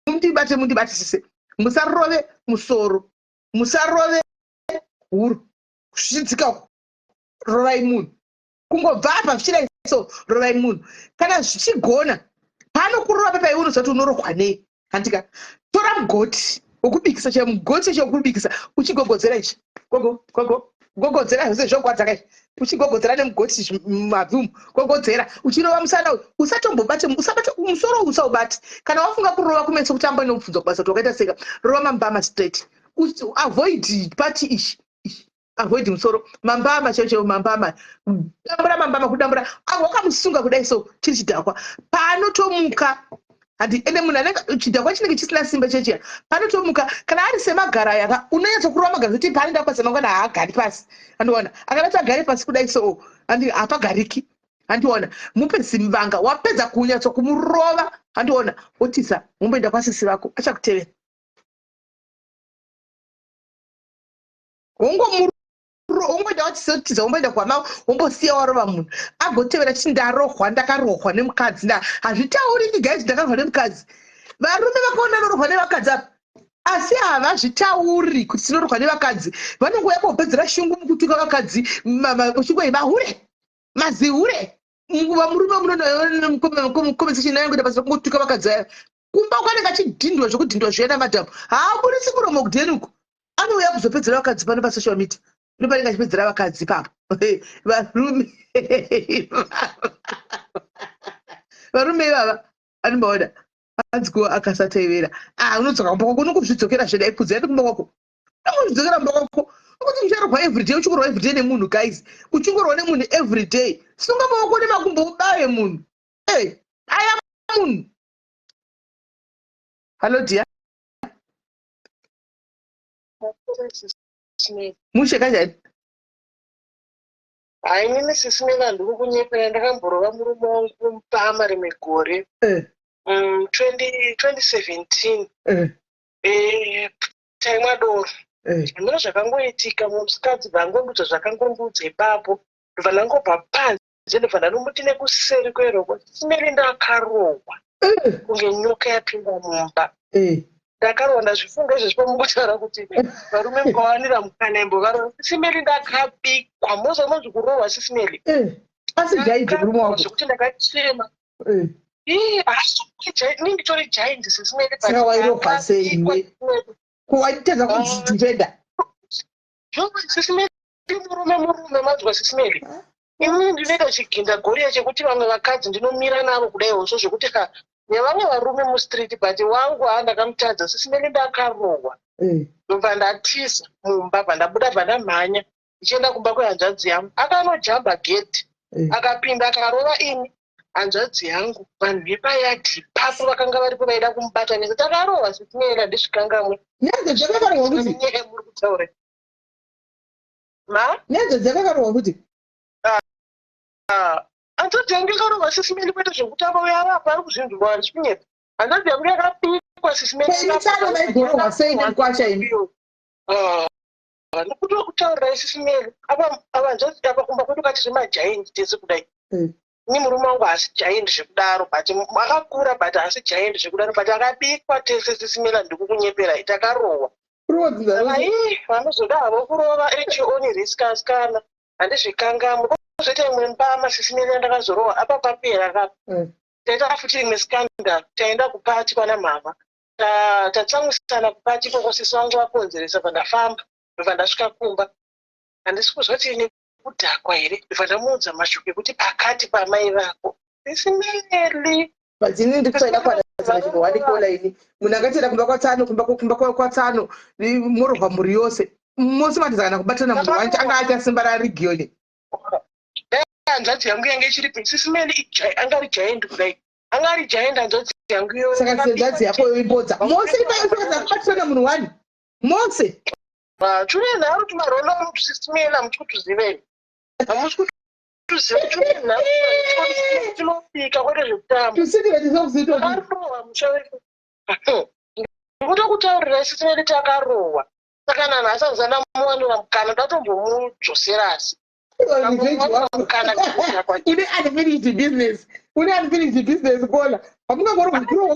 mundibate, mundibatisise, musarove musoro, musarove huro kusvidzika uko. Rovai munhu kungobva apa zvichidai so, rovai munhu kana zvichigona. Paanokurova pepa iwe unoziva kuti unorohwa nei, handika? Tora mugoti wokubikisa chaiwo, mugoti chaiwo wokubikisa, uchigogodzera ichi, gogo gogo gogodzera zvose zvogwadza kai, uchigogodzera nemugoti mabvi umu, gogodzera uchirova musana uyu. Usatombobate, usabate musoro uyu, usaubate. Kana wafunga kurova kumeso kuti amboine kubvunzwa kubasa kuti wakaita seka, rova mambama straight. Avoid pati ishi avoid musoro mambama chaiwo chaiwo mambama kudambura mambama kudambura wakamusunga kudai so chiri chidhakwa paanotomuka handi ende munhu anenge chidhakwa chinenge chisina simba chechiya paanotomuka kana ari semagara aya ka unonyatso kurova magara zvekuti paanoenda pasi mangwana haagari pasi andiona akada kuti agare pasi kudai so handi hapagariki handiona mupe zimvanga wapedza kunyatso kumurova handiona wotiza womboenda kwasisi vako achakutevera wongoenda watizotiza womboenda kwama wombosiya warova munhu agotevera chiti ndarohwa ndakarohwa nemukadzi nda hazvitauriki guys ndakarohwa nemukadzi varume vakaona anorohwa nevakadzi apa asi havazvitauri kuti tinorohwa nevakadzi vanongouya kopedzera shungu mukutuka vakadzi shungu iyi mahure mazihure nguva murume munonokomesection yangu basa kungotuka vakadzi vaya kumba kwanenge achidhindwa zvekudhindwa zviya namadhamu haaburisi muromo kudheni uko anouya kuzopedzera vakadzi pano pasocial media ndopanenge achipedzera vakadzi ipapo varume varume ivava anombaona hanzi ko akasatevera ah unodzoka kumba kwako unongozvidzokera zvedai kudzi ati kumba kwako unongozvidzokera kumba kwako ukuti ucharohwa everyday uchingorwa everyday nemunhu guys uchingorwa nemunhu everyday sunga maoko nemakumbo ubaye munhu ey aya munhu hallo dear mushe kanjani Hayi inini sisi Mela ndiri kunyepera ndakamborova murume wangu mupama rimwe gore eh. 20, 2017 eh. Eh, taimwa doro eh. Hameno zvakangoitika musikadzi bvangondudza zvakangondudza ipapo ndobva ndangobva panze ndobva ndanomuti nekuseri kweroko sisi Meli ndakarohwa eh. kunge nyoka yapinda mumba eh. Ndakarohwa ndazvifunga izvezvi pamukutaura kuti varume mukawanira mukana imbovarova sisi Meli ndakabikwa moza unonzi kurohwa sisi Meli eh. Asi jaidi murume wako zvekuti ndakachema eh. Ii, asi ini nditori giant sisi Meli Saka wairohwa sei iwe? Ko waitadza kuzvidhivhenda? Sisi Meli murume murume manzwa sisi Meli Inini ndinoita chiginda goriya chekuti vamwe vakadzi ndinomira navo kudai hosvo zvekuti ka nevamwe varume mustreet but wangu haa ndakamutadza sisi Meli ndakarohwa eh. ndobva ndatiza mumba bva ndabuda bva ndamhanya ndichienda kumba kwehanzvadzi yangu akanojamba gedhi eh. akapinda akarova ini hanzvadzi yangu vanhu vepayadhi ipapo vakanga varipo vaida kumubata vese takarohwa sisi Meli handizvikangamwe Nyanza dzakarohwa kuti nyaya muri kutaura ma Nyanza dzakarohwa kuti ah, hanzvadzi yangu yakarohwa sisi Meli kwete zvekutamba uyo arapa ari kuzvinzwa handisi kunyepa hanzvadzi yangu yakabikwa sisi Meli Tsano maigorohwa sei nemukwasha imi ah, ndikutokutaurirai sisi Meli apa apa hanzvadzi apa kumba kwedu kati zvemajaindi tese kudai hmm. Ini murume wangu haasi giant zvekudaro but akakura but haasi giant zvekudaro but akabikwa tese sisi Mela ndikukunyeperai takarohwa saka ii vanozoda havo kurova at your own risk asikana handizvikangamwi kozoita imwe mbama sisi Mela ndakazorohwa apa papera kapa mm. taita futi imwe scandal taenda kupati kwana mama tatsamwisana kupati ikoko sisi vangu vakonzeresa pandafamba ndobva ndasvika kumba handisi kuzoti kudhakwa here ndobva ndamuudza mashoko ekuti pakati pamai vako isimeli but ini ndikusaida kwanaaikola ini munhu angatienda kumba kwatsano kumba kumba kwatsano morohwa mhuri yose mose matizakana kubatana munhu wanti anga acha simba rarigioni hanzvadzi yangu yange ichiri sisimeli anga ari giant kudai anga ari giant hanzvadzi yangu iyoyo saka hanzvadzi yako imbodza mose ipakubatana munhu wani mose Tune nharo tumarolo tusismela hamusi kutuzivei. Hamusi kutuziva tune nharo tinobika kwete zvekutamba. Tusikire tisokusito. Takarohwa musha wedu. Ndikutokutaurira isu tinenge takarohwa. Saka nanhasi handisati ndamuwanira mukana ndatombomudzosera asi. Une unfinished business. Une unfinished business kola. Hamungangori kurohwa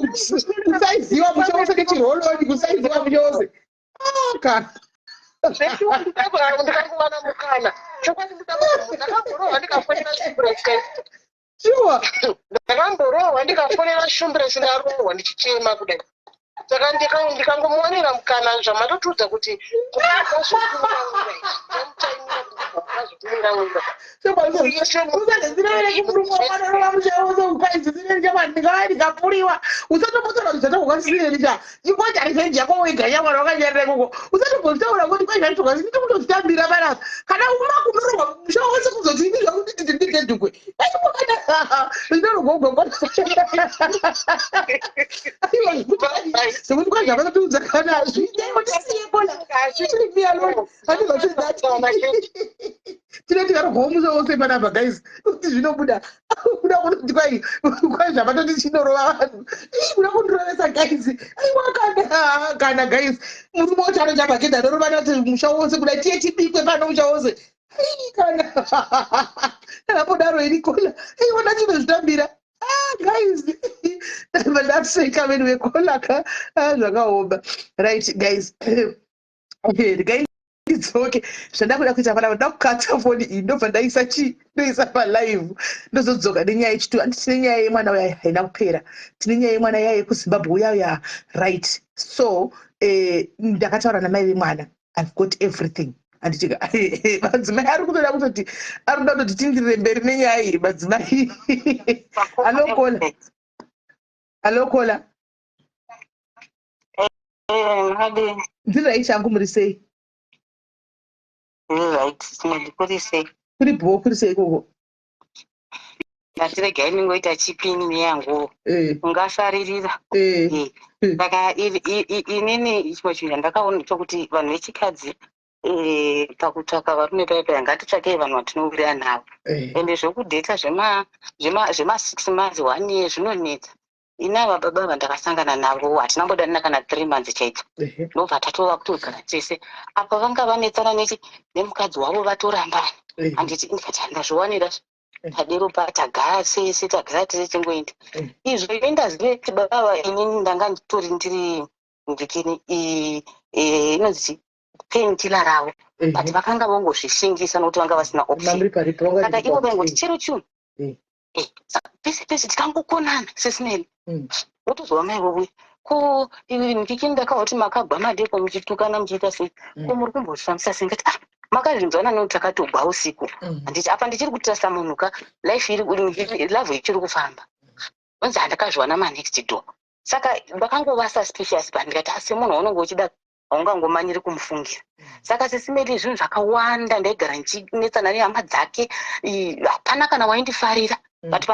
kusaiziwa musha wose nechiroloni kusaiziwa musha wose. Aka. Ndikakuwana mukana. Chokwadi ndakamborohwa ndikafonera shumbura Sure. Ndakamborohwa ndikafonera shumbura sindarohwa ndichichema kudai. Saka ndikangomuwanira mukana zvamatotiudza kuti kumupa zvekuwira izvi, ndamutaimira kuti ndibva zvekuwira ndikapuriwa usatombotsaura kuti zvatokukasireni cha ingoita revenge yako wega nyamwana wakanyarira ikoko. Usatombozvitaura kuti kwai zvatokasi ndikutozvitambira panapa kana uma kunorohwa musha wose kuzoti ini zvakuti ndidhedhukwe aiwakana zvinorogogwa sekuti kwai zvakatotiudza kana hazviitaiotasiyekola tine tikarogwawo musha wose panapa guys, kuti zvinobuda kuda kunoti kwai kwai zvavatoti chinorova vanhu. Ii, kuda kundirovesa guys, aiwa kana kana guys, murume wacho anochabhaketi anorova nati musha wose kuda tiye tibikwe pano musha wose. Ii, kana kana podaro iri kola, aiwa ndachinozvitambira. Ah, guys, ndabva ndaseka vedu vekola ka. Ah, zvakaoma. Right guys, regai ndidzoke. Zvandakuda kuita panapa, ndoda kukata foni iyi, ndobva ndaisa chi ndoisa palive, ndozodzoka nenyaya yechitu. Andi tine nyaya yemwana uya haina kupera, tine nyaya yemwana iya yekuZimbabwe uya uya. Right, so ndakataura namai vemwana. I've got everything, handiti? Madzimai ari kutoda kutoti, ari kuda kutoti tindirire mberi nenyaya iyi. Madzimai, hello caller, hello caller. Makadini? Ndiri right changu, muri sei? Right, ndikuri sei? Kuri bho, kuri sei ikoko? Ndatiregai ndingoita chipini neyangu. Ungasaririra. Saka inini chimwe chinhu chandakaona chokuti vanhu vechikadzi, pakutsvaka varume paya paya, ngatitsvakei vanhu vatinowirira navo. Ende zvokudheta zvema 6 months, one year zvinonetsa. Ini ava baba vandakasangana navo hatina mbodanana kana 3 months chaidzo, ndobva tatova kutogara tese. Apa vanga vanetsana nechi nemukadzi wavo, vatorambana. Handiti ndikati handazviwanira padero pa tagara sese, tagara tese tingoenda. Izvo ini ndazive kuti baba ava, inini ndanga nditori ndiri ndikini inonzi painkiller ravo, but vakanga vongozvishingisa nokuti vanga vasina option. Mamuri paripo vanga Saka ivo vaingoti chero chinhu, saka pese pese tikangokonana sesineni, wotozova mai vovuya ko ndiki ndakawa kuti makagwa madeko muchitukana muchiita sei, ko muri kumbozvifambisa sei? Ngati ah, makazvinzwana nokuti takatogwa usiku. Handiti apa ndichiri kutrasta munhu ka, life iri, love ichiri kufamba. Onzi handakazviwana manext door. Saka ndakangova suspicious pa ndikati asi munhu waunenge uchida haungangomanyiri kumufungira. Saka sisimeli zvinhu zvakawanda, ndaigara ndichinetsana nehama dzake, hapana kana waindifarira. But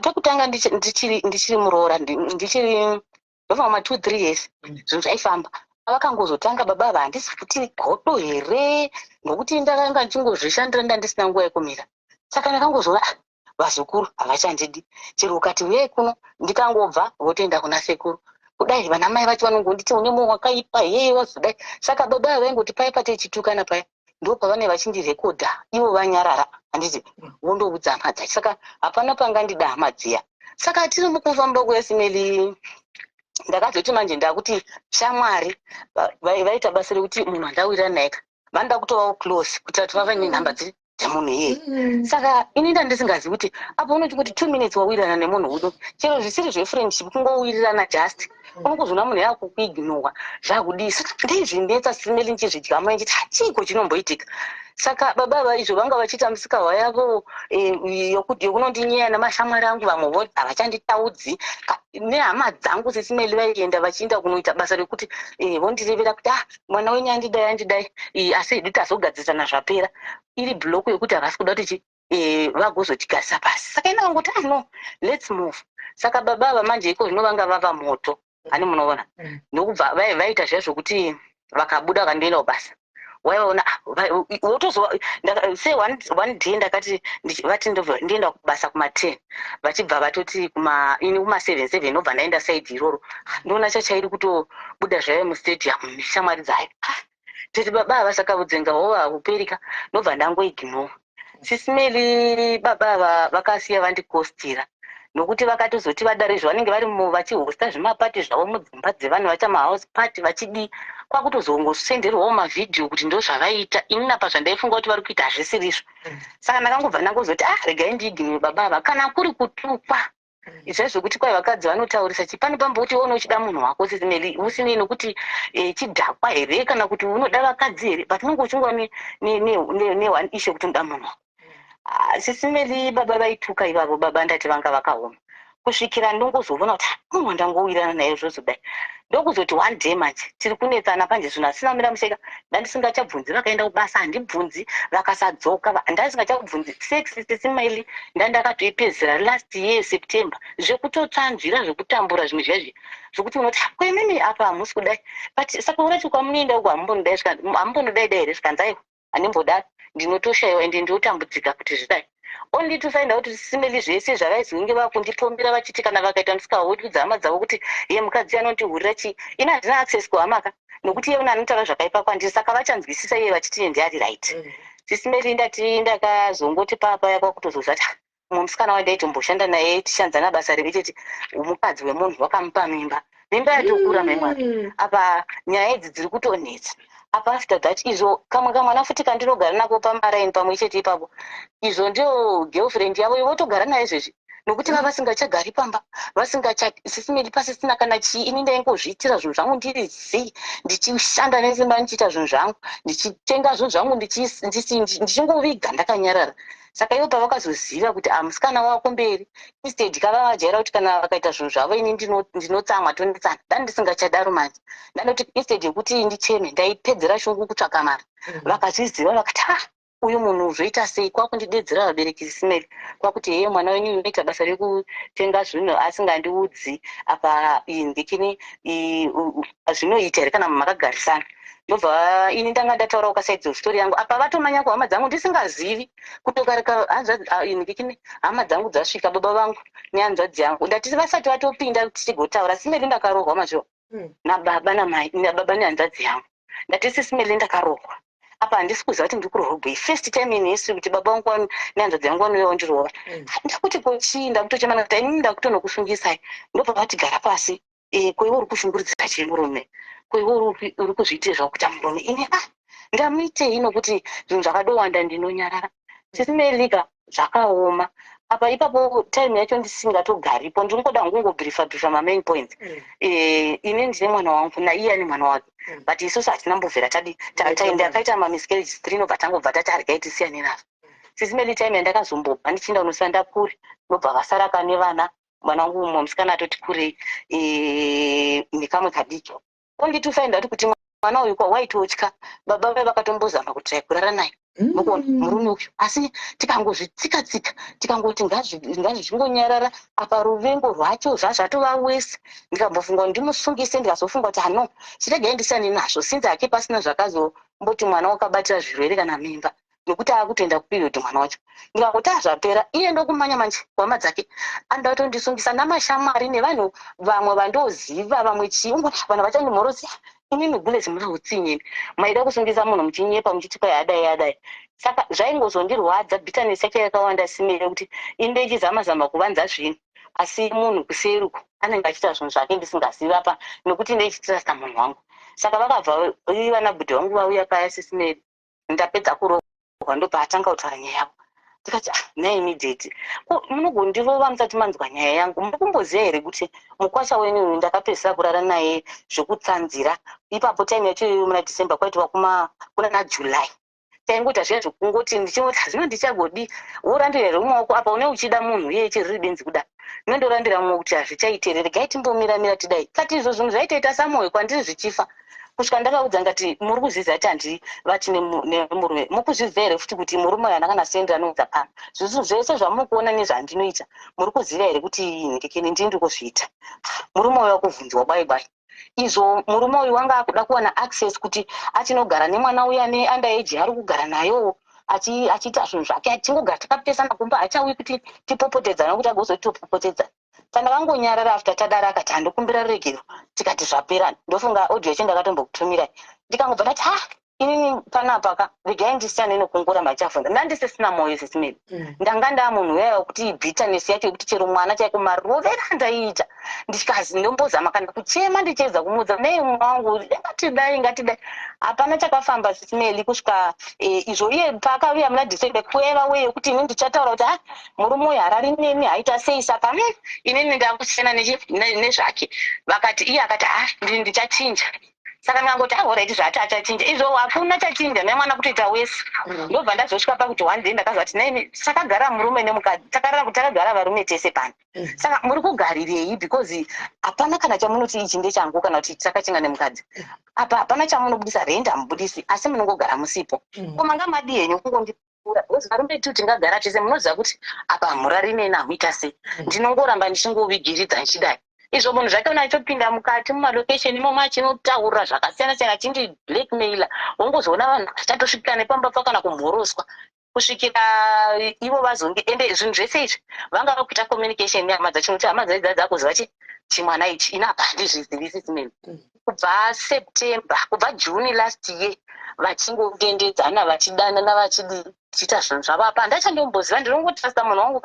pekutanga ndichiri muroora, ndichiri ndofunga ma 2 3 years, zvinhu zvaifamba. Vakangozotanga baba ava, handisi kuti godo here, nokuti ndakanga ndichingozvishandira, ndandisina nguva yekumira. Saka ndakangozoona, ah, vazukuru havachandidi. Chero ukati uyai kuno, ndikangobva votoenda kuna sekuru. Kudai vana mai vacho vanongonditi une mwoyo wakaipa hee, wazodai. Saka baba ava vaingoti paya patichitukana paya, ndo pavanenge vachindirekodha ivo vanyarara, handiti, vondoudza hama dzacho. Saka hapana pangandida hama dziya. Saka tiri mukufamba kwesimeli, ndakazoti manje ndakuti shamwari vaita basa rekuti munhu andawirira naye ka, vanoda kutovawo close kuitira kuti vave nenhamba dzemunhu iyeye. Saka ini ndandisingazivi kuti apo unoti kuti 2 minutes wawirirana nemunhu uno, chero zvisiri zvefriendship, kungowirirana just, unongozoona munhu yakukuignowa zvakudii. Saka ndaizvinetsa simeli, ndichizvidya mai, ndichiti hachiiko chinomboitika. Saka baba ava izvo vanga vachiita musikahwa yavo yokunondinyeya namashamwari angu, vamwe vo havachanditaudzi nehama dzangu. Sisimeli vaienda vachienda kunoita basa rekuti vondirevera kuti ah, mwana wenyu andidai andidai, asi hedu tazogadzirisana zvapera. Iri block yekuti havasi kuda kuti chi vagozotigarisa pasi. Saka ina kangoti ah no, let's move. Saka baba ava manje iko zvino vanga vava moto hani, munoona. Ndokubva vaita zviya zvokuti vakabuda vakandoenda kubasa, waivaona, ah, wotozova se one day ndakati vati ndienda kubasa kuma10, vachibva vatoti kuma ini kuma7 7, ndobva ndaenda side iroro, ndoona chachairi kutobuda zvayo mustadium neshamwari dzayo. Ah, toti baba ava saka vudzenga hova huperika, ndobva ndangoignore. Sisimeli baba ava vakasiya vandikostira nokuti vakatozoti vadaro izvo vanenge vari vachihosta zvimapati zvavo mudzimba dzevanhu, vaita mahouse party vachidii, kwakutozongosenderwawo mavhidhiyo kuti ndo zvavaiita. Ini napa zvandaifunga kuti vari kuita hazvisirizvo. Saka ndakangobva ndangozoti ah, regai ndiignore baba ava kana kuri kutukwa. Izvai zvekuti kwai vakadzi vanotaurisa chi pane pamboti iwe unochida munhu wako Sis Melly usinei nokuti eh, chidhakwa here kana kuti unoda vakadzi here but unenge uchingova ne, ne, ne, ne, ne one issue yekuti unoda munhu wako. Ah, Sis Melly baba vaituka ivavo baba ndati vanga vakaoma kusvikira ndongozoona kuti ah, munhu wandangowirirana naye zvozodai ndokuzoti one day manje tiri kunetsana panje zvinhu asina kumira museka ndandisingachabvunzi vakaenda kubasa handibvunzi vakasadzoka ndandisingachabvunzi sex Sis Melly ndandakatoipedzera last year September zvekutotsanzvira zvekutambura zvimwe zviya zviya zvekuti unoti ah, kwemimi apa hamusi kudai but saka urati kwamunoenda uko hamumbonodai hamumbonodai dai here zvikanzi aiwa handimbodaro ndinotoshaiwa ende ndinotambudzika kuti zvidai only to find out Sis Melly zvese zvavaizonge vakundipombera vachiti kana vakaita musikaudza hama dzavo kuti ye mukadzi anondihurira chii ini handina access kuhama ka nokuti iye una anotaura zvakaipa kwandiri saka vachanzwisisa iye vachiti iye ndiari right. Sis Melly ndati ndakazongoti papa yakwakutozozvati mumwe musikana wandaitomboshanda naye tichanzana basa rimwe chete mukadzi wemunhu wakamupa mimba mimba yatokura mai mwana apa nyaya idzi dziri kutonetsa apa after that izvo kamwe kamwana futi kandinogara nako pamaraini pamwe chete ipapo izvo ndio girlfriend yavo votogara naye zvezvi nokuti vava vasingachagari pamba vasingacha Sis Melly pasisina kana chii ini ndaingozviitira zvinhu zvangu ndiri zii ndichishanda nesimba ndichiita zvinhu zvangu ndichitenga zvinhu zvangu ndichingoviga ndakanyarara saka ivo pavakazoziva kuti ah musikana wako mberi instead kava vajaira kuti kana vakaita zvinhu zvavo ini ndinotsamwa tonetsana ndani ndisingachadaro manje ndanoti instead yekuti ndicheme ndaipedzera shungu kutsvaka mari vakazviziva vakati ah uyu munhu zvoita sei kwakundidedzera vabereki Sis Melly kwakuti heye mwana wenyu unoita basa rekutenga zvinhu asingandiudzi apa ndikini zvinoita here kana makagarisana ndobva ini ndanga ndataurawo kaside of story yangu apa vatomanya kuhama dzangu ndisingazivi kutokareka ndikini hama dzangu dzasvika baba vangu nehanzvadzi yangu ndati vasati vatopinda tichigotaura Sis Melly ndakarohwa macho nababa namai nababa nehanzvadzi yangu ndati Sis Melly ndakarohwa apa handisi kuziva kuti ndiri kurohwa first time in history kuti baba vangu nehanzvadzi yangu vanouya vandirova ndakuti kochii ndakutochema kuti inini ndakutonokusungisai ndobva vati gara pasi e, koiwe uri kushungurudzira chii murume koiwe uri kuzviitira zvakuita murume ini ah ndamuitei nokuti zvinhu zvakadowanda ndinonyarara Sis Melly ka zvakaoma apa ipapo time yacho ndisingatogaripo ndingoda kungobriefa briefa mamain points ini ndine mwana wangu naiye ane mwana wake but isusu hatina mbovhera tadi taenda akaita mamiscarriage three nobva tangobva tati aregai tisiyane nazvo Sis Melly time yandakazombobva ndichienda kunosanda kure ndobva vasara kane vana mwana wangu mumwe musikana atoti kurei nekamwe kadiki only to find out kuti mwana uyu waitotya baba vai vakatombozama kutry kurara naye mukuona murume uyu asi tikangozvitsika tsika tikangoti ngazvichingonyarara apa ruvengo rwacho zvazvatova wese ndikambofunga kuti ndimusungise ndikazofunga kuti ano chiregai ndisiyane nazvo since hake pasina zvakazomboti mwana wakabatira zvirwere kana mimba nokuti akutoenda kuperiod mwana wacho ndikangoti azvapera iye ndokumanya manje kuhama dzake anoda kutondisungisa namashamwari nevanhu vamwe vandoziva vamwe chii ungoti vanhu vachandimhorosi inini gulezi muna utsinye maida kusungisa munhu muchinyepa muchiti kwai adai adai saka zvaingozondirwadza bitterness yake yakawanda Sis Melly kuti ini ndechizama zama kuvanza zvinhu asi munhu kuseri uku anenge achiita zvinhu zvake ndisingazivi apa nokuti ndechitrasta munhu wangu saka vakabva vana bhudhi vangu vauya paya Sis Melly ndapedza kurohwa ndobva kutaura nyaya yavo ndikati ah nhai daddy munogondirova musati manzwa nyaya yangu muri kumboziva here kuti mukwasha wenyu uyu ndakapedzisira kurara naye zvekutsanzira ipapo time yacho iyoyo muna December kwaitwa kuna naJuly taingoita zviya zvekungoti ndichingoti zvino ndichagodi worandira here mumaoko apa une uchida munhu iye chiriri benzi kuda ndinondorandira mumwe kuti hazvichaiti here regai timbomiramira tidai kati izvo zvinhu zvaitoita samoyo kwandiri zvichifa kusvika ndavaudza ngati muri kuzviziva kuti handivati nemurume mukuzviziva here futi kuti murume uyu haana kana sendi anoudza pano zvinhu zvese zvamukuona nezvandinoita muri kuziva here kuti ndikini ndini ndiri kuzviita murume uyu wakuvhunziwa bai bai izvo murume uyu wanga akuda kuwana access kuti achinogara nemwana uya neunderage ari kugara nayowo achiita zvinhu zvake achingogara takapesana kumba hachauyi kuti tipopotedzana kuti agozotipopotedza saka after tadara akati handokumbira ruregero tikati zvapera ndofunga audio yacho ndakatombokutumirai ndikangobva ndati ha. Inini panapa ka, regai ndisiyane nekungoramba ndichafunda. Ndandisisina mwoyo, Sis Melly. Ndanga ndaa munhu uyaya wekuti bitterness yacho yekuti chero mwana chaiko marovero andaiita, ndikazi ndombozama kana kuchema ndichiedza kumuudza, nei mwana wangu, ngatidai, ngatidai, hapana chakafamba, Sis Melly. Kusvika izvo iye paakauya muna December, kueva weye yekuti ini ndichataura kuti, ha, murume uyu harari neni, haita sei, saka inini ndakusiyana nezvake. Vakati, iye akati, ha, ndichachinja. Saka ndikangoti, alright, zvaati achachinja izvo, hakuna chachinja nemwana kutoita wese. Ndobva ndazosvika pakuti one day ndakazoti, naini takagara murume nemukadzi, takarara, takagara varume tese pano. Saka muri kugarirei? Because hapana kana chamunoti ichi ndechangu, kana kuti takachinga nemukadzi apa, hapana chamunobudisa. Rent hamubudisi, asi munongogara musipo. Ko manga madi henyu kungondipura? Because varume tu tingagara tese, munoziva kuti apa hamurari neni, hamuita sei. Ndinongoramba ndichingovigiridza ndichidai. Izvo munhu zvake una achitopinda mukati mumalokesheni imomo, achinotaura zvakasiyana siyana, achindi blackmaila. Wongozoona vanhu vachatosvika nepamba pa kana kumhoroswa, kusvikira ivo vazonge. Ende zvinhu zvese izvi vanga vakuita communication nehama dzacho, nokuti hama dzaidza dzakuziva chi chimwana ichi. Ini apa handizvizivi, Sis Melly. Kubva September, kubva June last year, vachingotendedzana, vachidanana, vachidii, tichiita zvinhu zvavo. Apa handachandomboziva, ndinongotrusta munhu wangu.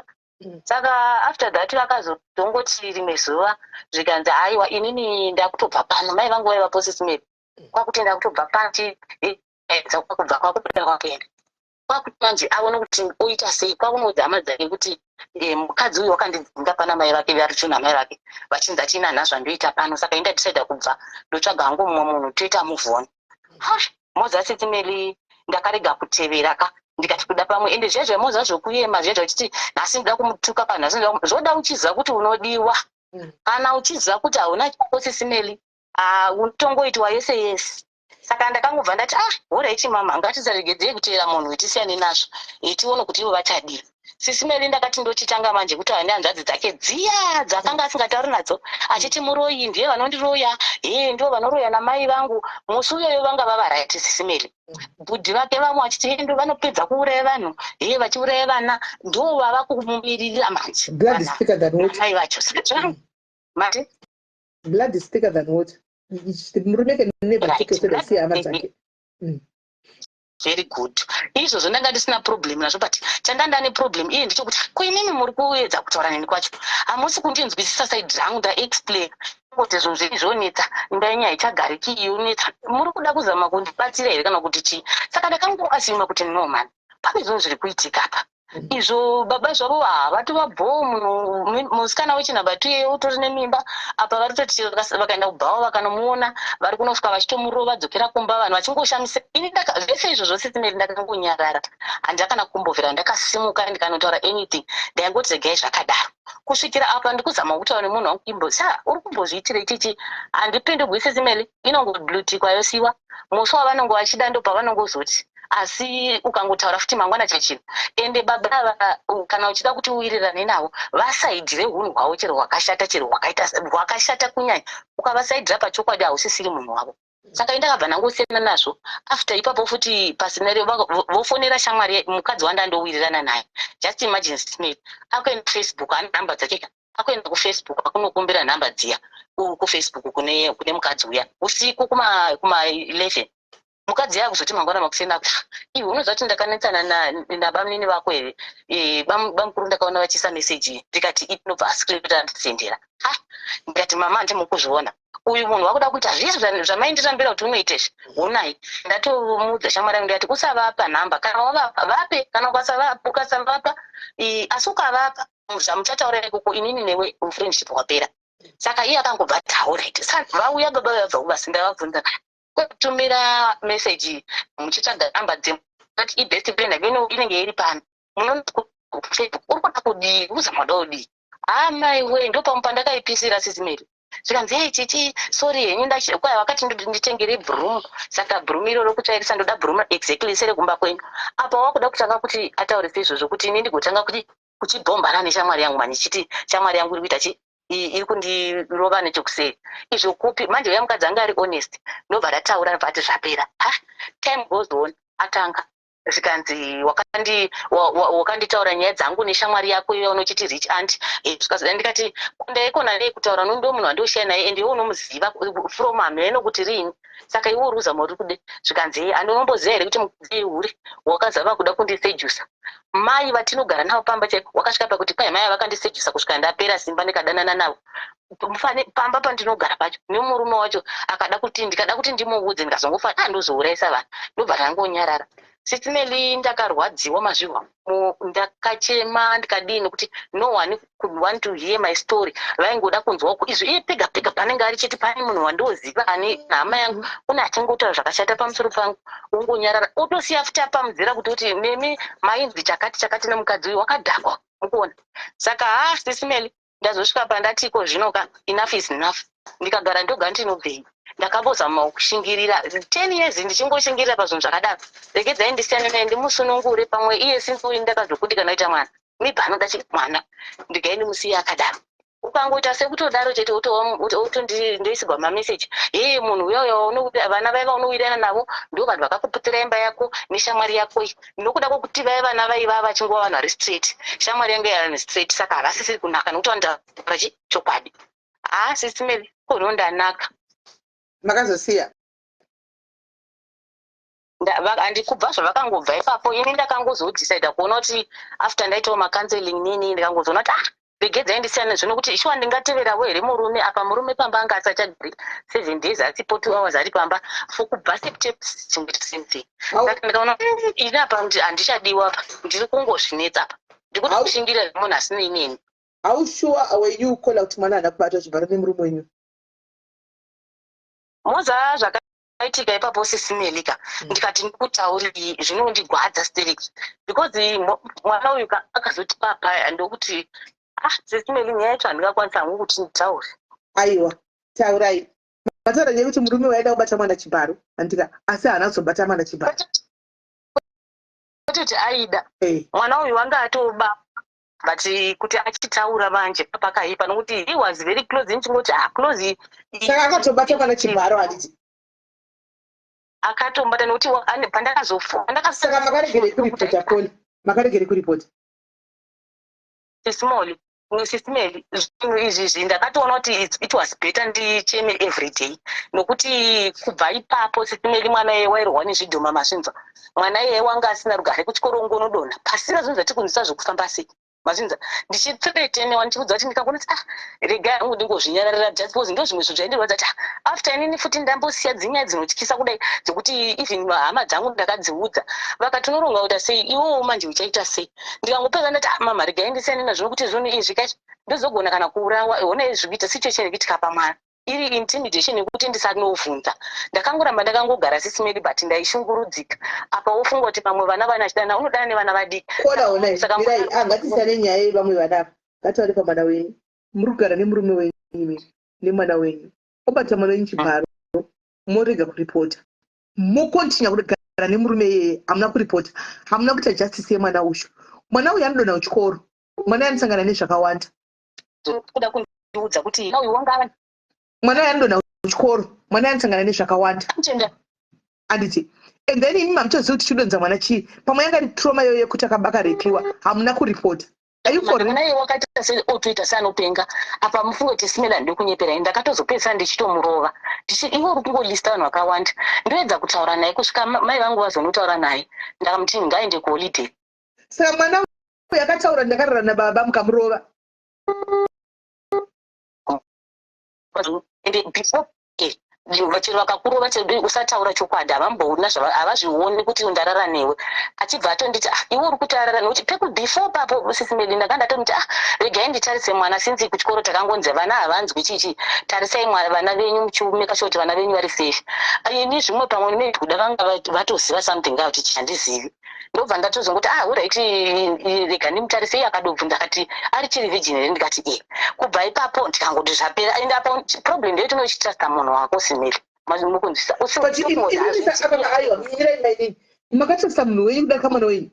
Saka after that vakazotongoti rimwe zuva zvikanzi, haiwa, inini ndakutobva pano. Mai vangu vaivapo, Sis Melly. Kwakuti ndakutobva pano, edza kwakubva kwakubuda kwakuenda, kwakuti manje aone kuti oita sei. Kwakunoudza hama dzake kuti mukadzi uyu wakandidzinga pana mai vake, varicho namai vake vachinzi achina nhasi zvandoita pano, saka indadecida kubva, ndotsvaga hangu mumwe munhu, toita move on. Ha, moza, Sis Melly, ndakarega kutevera ka, ndikati kuda pamwe. Ende zviya zvamoza zvokuyema zviya zvachiti nhasi ndoda kumutuka pa nhasi zvoda uchiziva kuti unodiwa. Kana uchiziva kuti hauna chako, Sis Melly, unotongoitwa yese yese. Saka ndakangobva ndati, ah, alright mama, ngatisaregedzei kuteera munhu, tisiyane nazvo, tione kuti ivo vachadii. Sis Melly, ndakati ndochitanga manje kutaura nehanzvadzi dzake dziya dzakanga asingatauri nadzo, achiti muroyi, ndiye vanondiroya, he, ndo vanoroya namai vangu. Musi uyoyo vanga vava right, Sis Melly. Bhudhi vake vamwe vachiti, he, ndo vanopedza kuuraya vanhu, he, vachiuraya vana, ndo vava kumumiririra manje. Blood is thicker than water. Mai vacho. Saka mati Blood is thicker than water. Murume can never take a side asiye hama dzake. Very good. Izvozvo ndanga ndisina problem nazvo, but chandanga ndane problem iye ndechekuti, ko inini muri kuedza kutaura neni kwacho hamusi kundinzwisisa side rangu. Ndaexplain kuti zvinhu zvenyu zvonetsa, imba yenyu haichagariki, yonetsa, muri kuda kuzama kundibatsira here kana kuti chii? Saka ndakangoassume kuti, no man, pane zvinhu zviri kuitika apa. Izvo baba zvavo havatova bhoo. Munhu musikana wechinhamba two iyeyo utori nemimba apa, vari kutoti vakaenda kubhawa vakanomuona, vari kunosvika vachitomurova, dzokera kumba, vanhu vachingoshamisa. Ini zvese izvozvo, Sis Melly, ndakangonyarara, handina kana kumbobvira ndakasimuka ndikanotaura anything. Ndaingoti regai zvakadaro kusvikira apa ndikuzama kutaura nemunhu wangu, imbo sa uri kumbozviitira ichichi? Handipindugwi, Sis Melly, inongoblutikwa yosiwa. Musi wavanonge vachida ndo pavanongozoti, asi ukangotaura futi mangwana chechino. Ende baba ava, kana uchida kuti uwirirane navo, vasaidhire unhu hwavo, chero hwakashata, chero hwakaita hwakashata kunyanya, ukavasaidhira pachokwadi hausisiri munhu wavo. Saka indakabva ndangosiyana nazvo. After ipapo futi pasina vofonera shamwari, mukadzi wandandowirirana naye. Just imagine, Sis Melly, akuenda kuFacebook, ane nhamba dzake ka, akuenda kuFacebook, akunokumbira nhamba dziya kuFacebook kune mukadzi uya usiku kuma 11. Mukadzi uya akuzoti mangwana makuseni akuti, iwe unoziva kuti ndakanetsana nabamunini vako here? Bamukuru ndakaona vachiisa meseji. Ndikati inobva ascreenshot, andisendera. Ha, ndikati, mama, handimukuzviona, uyu munhu wakuda kuita zvese zvamaindirambira kuti unoita izvi, honai. Ndatomuudza shamwari yangu, ndikati usavapa nhamba. Kana wavapa, vape. Kana ukasavapa, asi ukavapa, zvamuchataura ikoko, inini newe friendship hwapera. Saka iye akangobva ati, alright. Saka vauya baba vabva kubasa, ndavabvunza kutumira meseji muchitsvaga nhamba dzemati ibest friend yake inenge iri pano, munoona kuFacebook, uri kuda kudii, uzama kuda kudii? Amai we, ndo pamwe pandakaipisira, Sis Melly. Zvikanzi, hei chichi, sorry henyu, kwai vakati nditengere broom, saka broom iroro kutsvairisa, ndoda broom exactly serekumba kwenyu. Apa wakuda kutanga kuti ataure seizvozvo, kuti ini ndigotanga kuti kuchibhombana neshamwari yangu manje, chiti shamwari yangu iri kuita chi iri kundirova nechokuseri. Izvo kupi manje? Uya mukadzi anga ari honest, ndobva rataura, ndobva ati zvapera. Ha, time goes on, atanga Zvikanzi wakandi wakanditaura nyaya dzangu neshamwari yako iya unochiti rich aunt. Zvikazodai ndikati ndaikona nei kutaura no ndo munhu wandioshaya naye and iwe unomuziva from hameno kuti riini saka iwe uri kuzama uri kude. Zvikanzi hee andinomboziva here kuti mukadzi hure wakazama kuda kundisejusa mai vatinogara navo pamba chaiko wakasvika pakuti kwai mai vakandisejusa kusvika ndapera simba ndikadanana navo. Mufane pamba pandinogara pacho nemurume wacho akada kuti ndikada kuti ndimuudze ndikazongofa ah ndozourayisa vanhu ndobva ndangonyarara. Sisi Melly ndakarwadziwa mazvihwa ndakachema ndikadii nekuti no one could want to hear my story. Vaingoda kunzwa ku izvi iye pega pega panenge ari chete pane munhu wandoziva ane hama yangu une achingotaura zvakashata pamusoro pangu ongonyarara otosiya futi apamudzira kuti kuti nemi mainzi chakati chakati nemukadzi uyu wakadhakwa mukuona. Saka haa Sisi Melly ndazosvika pandati iko zvino ka enough is enough. Ndikagara ndoga ndinobvei. Ndakambozama kushingirira 10 years ndichingoshingirira pazvinhu zvakadaro. Regedzai ndisiyane naye ndimusunungure pamwe iye since uyu ndakazokundikana kuita mwana. Maybe anoda mwana. Ndigai ndimusiye akadaro. Ukangoita sekutodaro chete otondoisigwa mameseji. Hee munhu uya uya unokuti vana vaiva unowirirana navo ndo vanhu vakakuputsira imba yako neshamwari yako iyi. Nokuda kwokuti vaya vana vaiva vachingova vanhu vari straight. Shamwari yangu yaiva straight saka havasisiri kunaka nokuti vanotaura chi chokwadi. Haa Sisi Melly ko ndanaka. Makazosiya? Kubva zvavakangobva ipapo ini ndakangozodecida kuona kuti after ndaitawo macounseling nini ndikangozoona kuti ah regedzai ndisiyane zvino kuti shuwa ndingateverawo here murume apa murume pamba anga asachagari 7 days asipo 2 hours ari pamba for kubva September chingoita same thing. Saka ndikaona ini apa handichadiwa apa ndiri kungozvinetsa apa ndikuda kushingirira munhu asina inini. How sure were you caller kuti mwana haana kubatwa chibharo nemurume wenyu? Moza zvakaitika ipapo Sisi Melly ka ndikati ndikutauriri zvinondigwadza stereki because mwana uyu ka akazoti papa ndokuti ah Sisi Melly nyaya yacho handingakwanisa hangu kuti nditaure. Aiwa taurai. Mataura nyaya yekuti murume waida kubata mwana chibharo handika asi haana kuzobata mwana chibharo. Kwete kuti aida. Mwana uyu wanga atoba but kuti achitaura manje pakaipa nokuti he was very close ndichingoti ah close. Saka akatobata mwana chibharo handiti? Akatombata nokuti pandakazofunga Saka makaregerei kuripota Koni? Makaregerei kuripota? Small Sisi Melly zvinhu izvi ndakatoona kuti it was better ndicheme every day nokuti kubva ipapo Sisi Melly mwana iye wairwa nezvidhoma mazvinzwa. Mwana iye wanga asina rugare kuchikoro ungonodonha pasina zvinhu zvati kunzwisa zvekufamba sei mazvinzwa. Ndichithreatenewa ndichiudza kuti ndikangona kuti ah regai hangu ndingozvinyararira just because ndo zvimwe zvinhu zvaindirwadza kuti ah after inini futi ndambosiya dzinyaya dzinotyisa kudai dzekuti even hama dzangu ndakadziudza vakati unoronga kuita sei iwewo manje uchaita sei. Ndikangopedza ndati ah mama regai ndisiyane nazvo nokuti zvinhu izvi kaizvi ndozogona kana kuurawa honai zviri kuita situation iri kuitika pamwana iri intimidation yekuti ndisanovhunza. Ndakangoramba ndakangogara Sisi Melly but ndaishungurudzika apa wofunga kuti pamwe vana vana achidana unodana nevana vadiki. Kola honai Saka mirai ah ngatisiyane nyaya yevamwe vana ava ngataure pamwana wenyu. Muri kugara nemurume wenyu imi nemwana wenyu. Obata mwana wenyu chibharo morega kuripota. Mokontinya kugara nemurume iyeye hamuna kuripota. Hamuna kuita justice yemwana uyu. Mwana uyu anodonha kuchikoro. Mwana uyu anosangana nezvakawanda. Kuda kundiudza kuti uyu wanga Mwana uyu anodonha kuchikoro. Mwana uyu anosangana nezvakawanda. Anditi. And then imi mamutoziva kuti chidonza mwana chii. Pamwe yanga iri trauma iyoyo yekuti akabaka hamuna kuripota. Are you for real? Mwana iye wakaita se otoita seanopenga apa mufunge kuti Sisi Melly ndikunyepera ini ndakatozopedzisa ndichitomurova ndichi iwe uri kungolista vanhu vakawanda ndoedza kutaura naye kusvika mai vangu vazonotaura naye ndakamuti ngaende kuholiday. Saka mwana uyu akataura ndakarara nababa mukamurova. Ende before chero vakakurova chero usataura chokwadi havamboona havazvioni kuti ndarara newe. Achibva atonditi ah iwe uri kuti arara nekuti peku before papo Sisi Melly ndanga ndatomuti ah regai nditarise mwana since kuchikoro takangonzi vana havanzwi chichi tarisai vana venyu muchiumeka sure kuti vana venyu vari safe. Ini zvimwe pamwe maybe kuda vanga vatoziva something kuti handizivi. Ndobva ndatozongoti ah alright rega ndimutarise iye akadobvunza akati ari chiri virgin here ndikati e. Kubva ipapo ndikangoti zvapera and apo problem ndeyekuti unochitrusta munhu wako Sisi Melly mukunzwisisa But inini saka aiwa mirai mainini makatrusta munhu wenyu kudarika mwana wenyu.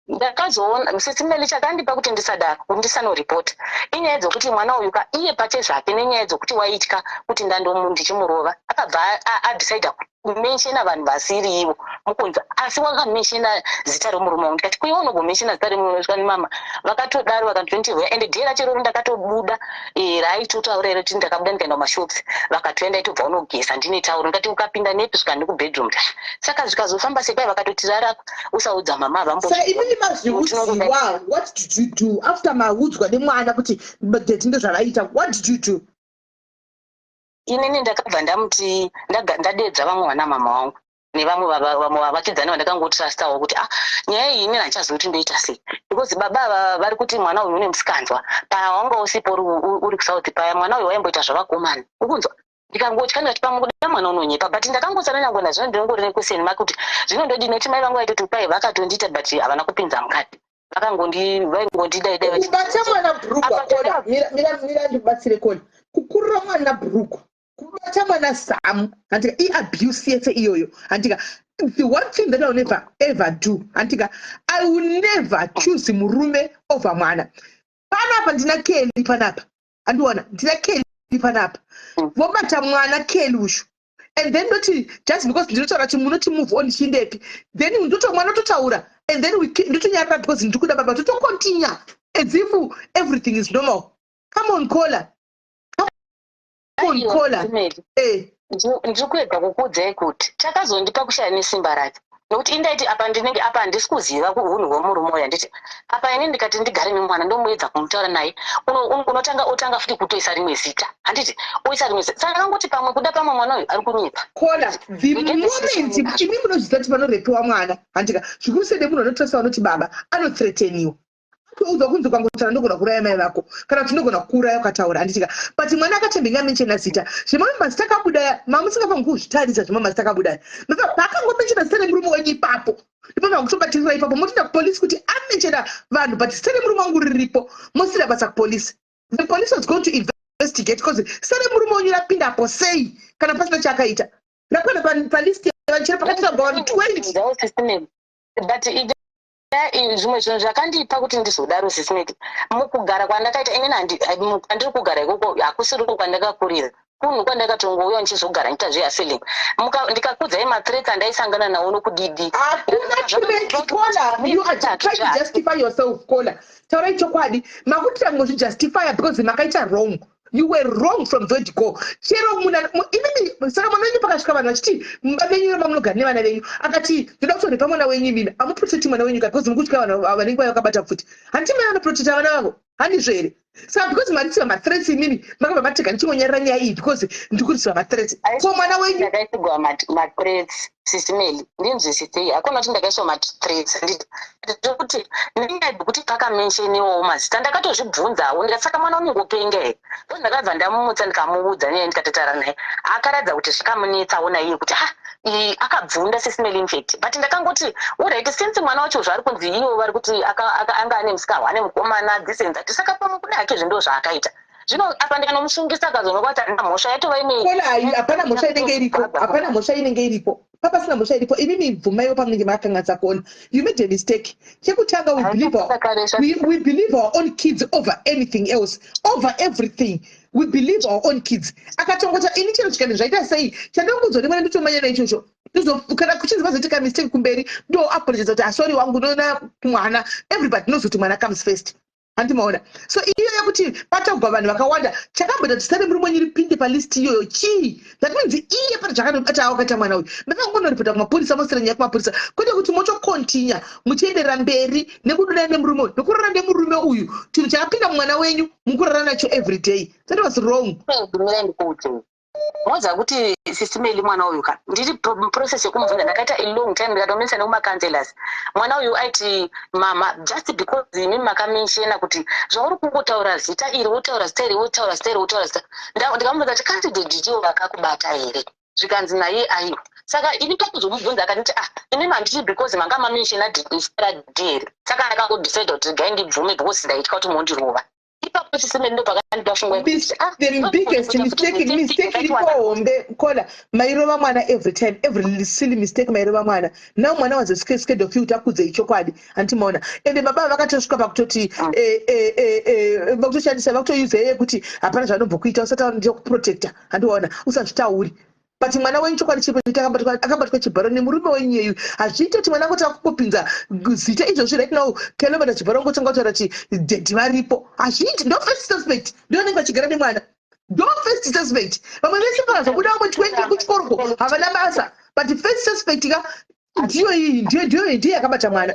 Ndakazoona Sisi Melly chakandipa kuti ndisadaro kuti ndisanoripota inyaya dzokuti mwana uyu ka iye pache zvake nenyaya dzokuti waitya kuti ndandomu ndichimurova akabva adecida kumenshena vanhu vasiri ivo mukunzwa, asi wakamenshena zita romurume wangu. Ndikati, kuiwe unogomenshena zita remurume? Zvikani, mama vakatodaro vakanditoentirwa. Ende day racho iroro ndakatobuda, raaitotaura iro kuti ndakabuda ndikaenda kumashops, vakatoenda itobva unogeza ndine tauro. Ndikati, ukapinda nepi? Zvikani, kubedroom. Saka zvikazofamba sekwai vakatoti rara, usaudza mama. Saka imini mazviudziwa, what did you do after maudzwa nemwana kuti daddy ndozvavaita? What did you do? Inini ndakabva ndamuti ndadedza vamwe vana mama vangu nevamwe vamwe vavakidzani vandakangotrustawo kuti, ah, nyaya iyi inini handichazivi kuti ndoita sei, because baba ava vari kuti mwana uyu une musikanzwa. Pawanga usipo uri kuSouth paya, mwana uyu waimboita zvavakomana, ukunzwa? Ndikangotya, ndikati pamwe kuda mwana unonyepa, but ndakangosara nyangwe nazvino ndinongori nequestion mark kuti zvino ndodini, nekuti mai vangu vaitoti pai vakatondiita, but havana kupinza mukati, vaingondidai dai. Kubata mwana bhurukwa, Kola, mira, mira, mira, ndibatsire, Kola. Kukurura mwana bhurukwa, kubata mwana zamu, handika? Iabuse yese iyoyo, handika? The one thing that I will never ever do, handika, I will never choose murume over mwana. Panapa ndina Kelly panapa, andiona ndina Kelly panapa. Vobata mwana Kelly ushu, and then ndoti just because ndinotaura kuti munoti move on, chindepi? Then ndoto mwana ototaura, and then ndotonyarara because ndiri kuda baba. Totocontinue as if everything is normal. Come on, Caller, come on. Aiwa, Caller. Mary. Ndiri kuedza kukuudzai kuti chakazondipa kushaya nesimba racho, nokuti indaiti apa ndinenge apa handisi kuziva unhu hwemurume uyu, handiti? Apa ini ndikati ndigare nemwana, ndomuedza kumutaura naye, unotanga otanga futi kutoisa rimwe zita, handiti? Oisa rimwe zita. Saka ndakangoti pamwe kuda pamwe mwana uyu ari kunyepa. Kola, the We get the moment situation. imi munozviziva kuti panorepiwa mwana, handika, zvikuru sei nemunhu anotrasa vanoti baba, anothreateniwa, atoudzwa kunzi ukangotaura ndogona kuuraya mai vako, kana kuti ndogona kuuraya ukataura, handitika? But mwana akatembenge amenshena zita, zvemamwe mazita akabudaya mamusingafangi kuzvitarisa. Zvemamwe mazita akabudaya, paakangomenshena zita remurume wenyu ipapo, ndipo makutobatirira ipapo, motoenda kupolisi kuti amenshena vanhu, but zita remurume wangu riripo. Mosira basa kupolisi. The police was going to investigate because zita remurume wenyu rapindapo sei kana pasina chaakaita? Rapanda palist yevanhu, chero pakati vanhu 20. Ndibvunzawo, Sister, but zvimwe zvinhu zvakandipa kuti ndizodaro, Sister, mukugara kwandakaita inini, kwandiri kugara ikoko hakusiriko kwandakakurira, kunhu kwandakatongouya ndichizogara ndiita zvehustling. Ndikakudzai mathreats andaisangana nawo nokudidi. Hakuna threat, Kola. You are just trying to justify yourself. Kola, taurai chokwadi. Makuti tangozvijustifya because makaita wrong. You were wrong from the word go. Chero munhu imimi, saka mwana wenyu, pakasvika vanhu vachiti mumba menyu mamunogara nevana venyu, akati ndoda kutorepa mwana wenyu, imimi hamuprotecti mwana wenyu ka, because mukutya vanhu vanenge vakabata pfuti. Handiti mai vanoprotecta vana vavo, handizvo here? Saka because marisiva mathreats, imimi makabva matega ndichingonyarira nyaya iyi because ndiri kurisiva mathreats ko mwana wenyu. Ndakaisigwa mathreats, Sis Meli, ndinzwisisei. Hakuna kuti ndakaiswa mathreats. Ndikuti nenyaya yekuti pakamensheniwawo mazita, ndakatozvibvunzawo, ndikati saka mwana unongopenga here? Ndo ndakabva ndamumutsa, ndikamuudza nyaya, ndikatotaura naye, akaratidza kuti zvikamunetsawo naiye kuti ha, iyi akabvunda, Sis Meli, infact. But ndakangoti alright, since mwana wacho zvaari kunzi ivo vari kuti anga ane musikahwa, ane mukomana, this and that, saka pamwe kuda hake zvindo zvaakaita. Zvino apa ndikanomusungisa, akazoonekwa kuti handina mhosva, yatova imwe. Kola, hapana mhosva inenge iripo, hapana mhosva inenge iripo. Papasina mhosva iripo, imimi bvumaiwo pamunenge makakanganisa kuona. You made a mistake. Chekutanga, we believe our own kids over anything else, over everything. We believe our own kids. Akatongota ini chero chikani zvaita sei, chandongudzwa nemwana ndotomanya naichocho. Kana kuchinzi pazoitika mistake kumberi, ndo apologize kuti asori wangu, ndoona mwana. Everybody knows kuti mwana comes first, handimaona? So iyo yekuti patagwa vanhu vakawanda, chakamboita kuti zita remurume wenyu ripinde palist iyoyo chii? That means iye pane zvakatobata wakaita mwana uyu. Makangonoripota kumapurisa, mosira nyaya kumapurisa, kwete kuti motocontinue muchienderera mberi nekududana nemurume uyu, nekurara nemurume uyu. Chinhu chakapinda mumwana wenyu mukurara nacho every day, that was wrong. Mirai ndikuudze. Moziva kuti, Sis Meli, mwana uyu ka, ndiri process yekumubvunza, ndakaita a long time, ndikatomuendesa nekumacounselors. Mwana uyu aiti, mama, just because imi makamenshena kuti zvauri kungotaura zita iri, wotaura zita iri, wotaura zita iri, wotaura zita, ndikamubvunza kuti kasi daddy vakakubata here? Zvikanzi naye aiwa. Saka ini pakuzomubvunza akanditi, ah, inini handiti because manga mamenshena zita radaddy here? Saka ndakangodecide kuti regai ndibvume because ndaitya kuti mondirova. Ipapo, Sis Meli, ndo pakandipa pfungwa yekuti, ah, The biggest mistake iripo hombe, Kola, mairova mwana every time, every silly mistake mairova mwana. Now mwana was scared of you kuti akudzei chokwadi, handimaona? Ende baba vakatosvika pakutoti vakutoshandisa, vakutouse yekuti hapana zvanombokuita, usataura, ndechekuprotecta, handiwaona? Usazvitauri. But mwana wenyu chokwadi chiripo chekuti akabatwa chibharo nemurume wenyu iyeyu. Hazviite kuti mwana angotanga kungopinza zita izvozvi right now kelobata chibharo ongotanga kutaura kuti daddy varipo. Hazviiti. Ndo first suspect. Ndo vanenge vachigara nemwana. Ndo first suspect. Vamwe vese vakazobuda vamwe 20 kuchikoroko havana basa. But first suspect ka ndiyo iyi ndiyo ndiyo ndiyo yakabata mwana.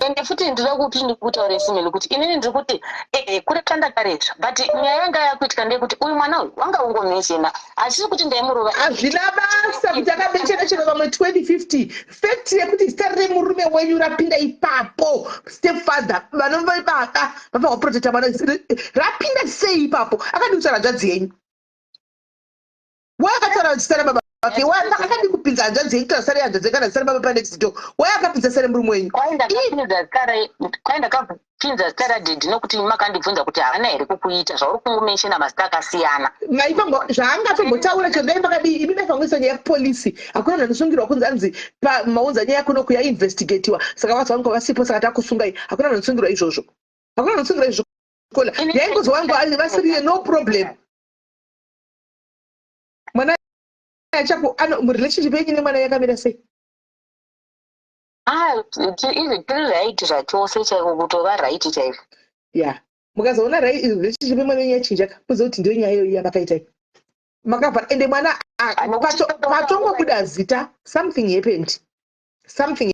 Ende futi ndinoda kuti ndikutaure simeni kuti inini ndiri kuti ehe kurepwa ndakarepwa but nyaya yanga yakuitika ndeyekuti uyu mwana uyu wanga ungomeshena hazvisi kuti ndaimurova. Hazvina basa kuti akameshena chero vamwe 2050 fact yekuti zita remurume wenyu rapinda ipapo stepfather vanova baba vafanirwa kuprotecta mwana rapinda sei ipapo akadii kutaura hanzvadzi yenyu Why akataura zita rababa vake? Why akadii kupinza hanzvadzi yenyu kutaura zita rehanzvadzi yake kana zita rababa panext door? Why akapinza zita remurume wenyu? Kwai ndakapinza zita re kwai ndakapinza zita radhedhi nokuti makandibvunza kuti haana here kukuita zvauri kungomenshena mazita akasiyana. Maifango zvaangatombotaura chero dai makadii imi maifangoisa nyaya kupolisi hakuna munhu anosungirwa kunzi anzi maunza nyaya kuno kuya investigatiwa saka vazi vangu vasipo saka takusungai hakuna munhu anosungirwa izvozvo hakuna munhu anosungirwa izvozvo kola yaingozi wangu vasiriye no problem mwana achako ano relationship yenyu nemwana yakamira sei? Ah, tiri right zvachose chaiko kutova right chaiko. Yeah. Mukazoona right relationship yemwana yenyu yachinja ka muzive kuti ndiyo nyaya iyoyi yamakaitai. Makabva ende mwana patongobuda zita something happened. Something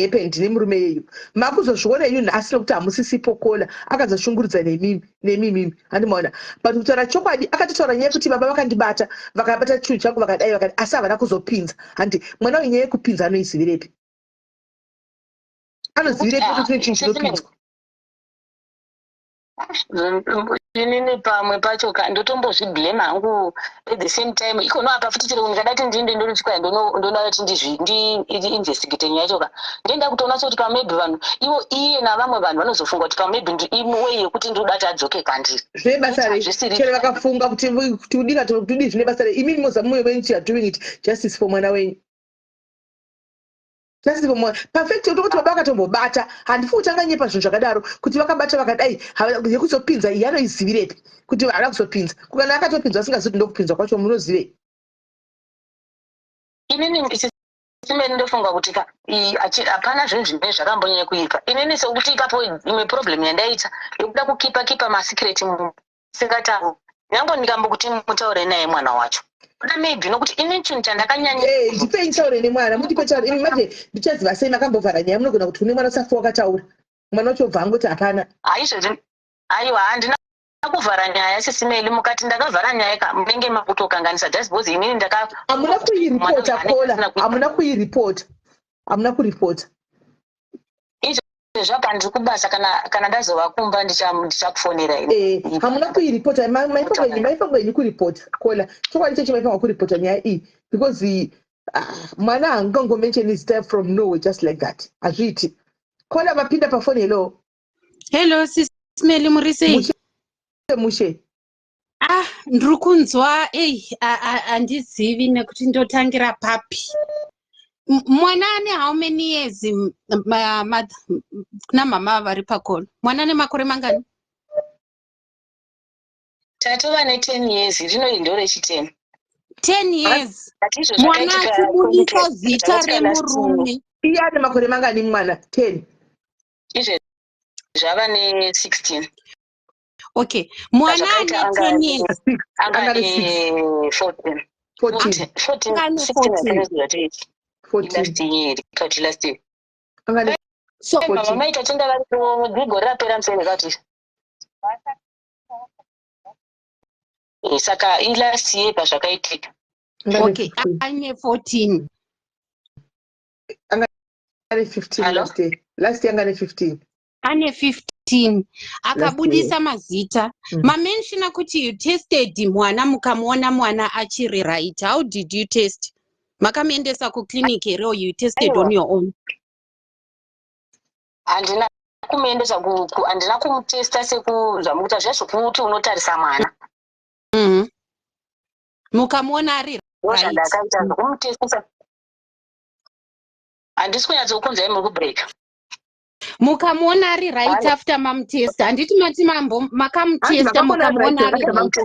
happened nemurume iyeyu makuzozviona yenyu nhasi nekuti hamusisipo kola akazoshungurudza nemimi nemimimi handimaona but kutaura chokwadi akatotaura nyaya yekuti baba vakandibata vakabata chinhu changu vakadai vakadai asi havana kuzopinza handi mwana uyu nyaya yekupinza anoizivirepi anozivirepi kuti kune chinhu chinopinzwa Inini pamwe pacho ka ndotombozviblame hangu at the same time ikono apa futi chero ndikadati ndiende ndonoti kwai ndoda kuti ndiinvestigate nyaya yacho ka ndenda kutoona sekuti pamaybe vanhu ivo iye navamwe vanhu vanozofunga kuti pamaybe iway yekuti ndinoda kuti adzoke kwandiri. Zvine basa rei chero vakafunga kuti kuti udii kana kuti udii zvine basa rei imimi moziva mumwe wenyu you are doing it justice for mwana wenyu. Just for more. Perfect yekuti baba vakatombobata handifi kuti anganyepa zvinhu zvakadaro kuti vakabata vakadai yekuzopinza iyi anoizivirepi kuti havana kuzopinza kukana akatopinzwa asingazivi kuti ndokupinzwa kwacho munozivei inini simeni ndofunga kuti ka hapana zvinhu zvimene zvakambonyanya kuipa inini sekuti ipapo imwe problem yandaita yekuda kukipa kipa masecret singatauri nyange ndikambokuti mutaure naye mwana wacho kuda maybe nokuti ini chinhu chandakanyanya eh, ndipei nditaure nemwana mundipe taure imi manje ndichaziva sei makambovhara nyaya munogona kuti une mwana usafi wakataura mwana wacho obva angoti hapana haizvezvi aiwa handina kuvhara nyaya sisimeli mukati ndakavhara nyaya ka munenge makutokanganisa just because inini ndaka hamuna kuiripota kola hamuna kuiripota hamuna kuripota Izvezvi apa ndiri kubasa kana kana ndazova kumba ndichakufonera ini. Eh, hamuna kuiripota maifanirwa henyu kuripota kola chokwadi chechi maifanirwa kuripota nyaya iyi because ah, mwana haangangomention zita from nowhere just like that hazviiti kola mapinda pafoni hello hello sis Meli muri sei mushe mushe Ah, ndiri kunzwa ei handizivi nekuti ndotangira papi. Mwana ane how many years kuna mama vari pakona? Mwana ane makore mangani? Tatova ne 10 years, rino iri ndorechi 10. 10 years. Mwana achibudisa zita remurume. Iye ane makore mangani mwana? 10. Izvezvi zvava ne 16. Okay, mwana ane 10 years. Anga ane 14. 14. 14. Ane 14. 14. Last year, kati last year. Anga ane So, Mama maita tenda vari gore rapera musene kati. Eh, saka ilast year pazvakaitika. Okay, ane 14. Anga ane 15 last year. Last year anga ane 15. Ane 15 akabudisa mazita. Mamenshina kuti you tested mwana mukamuona mwana achiri right. How did you test? Makamuendesa kuclinic here or you tested on your own? Handina kumuendesa handina kumutesta sekuzvamukuita zviya zvekuti unotarisa mwana. Mukamuona ari right. Ndozvandakaita zvekumutestisa. Handisi kunyatsokunzai muri kubreaka. Mukamuona ari right after mamutesta handiti mati mambo makamutesta mukamuona ari right.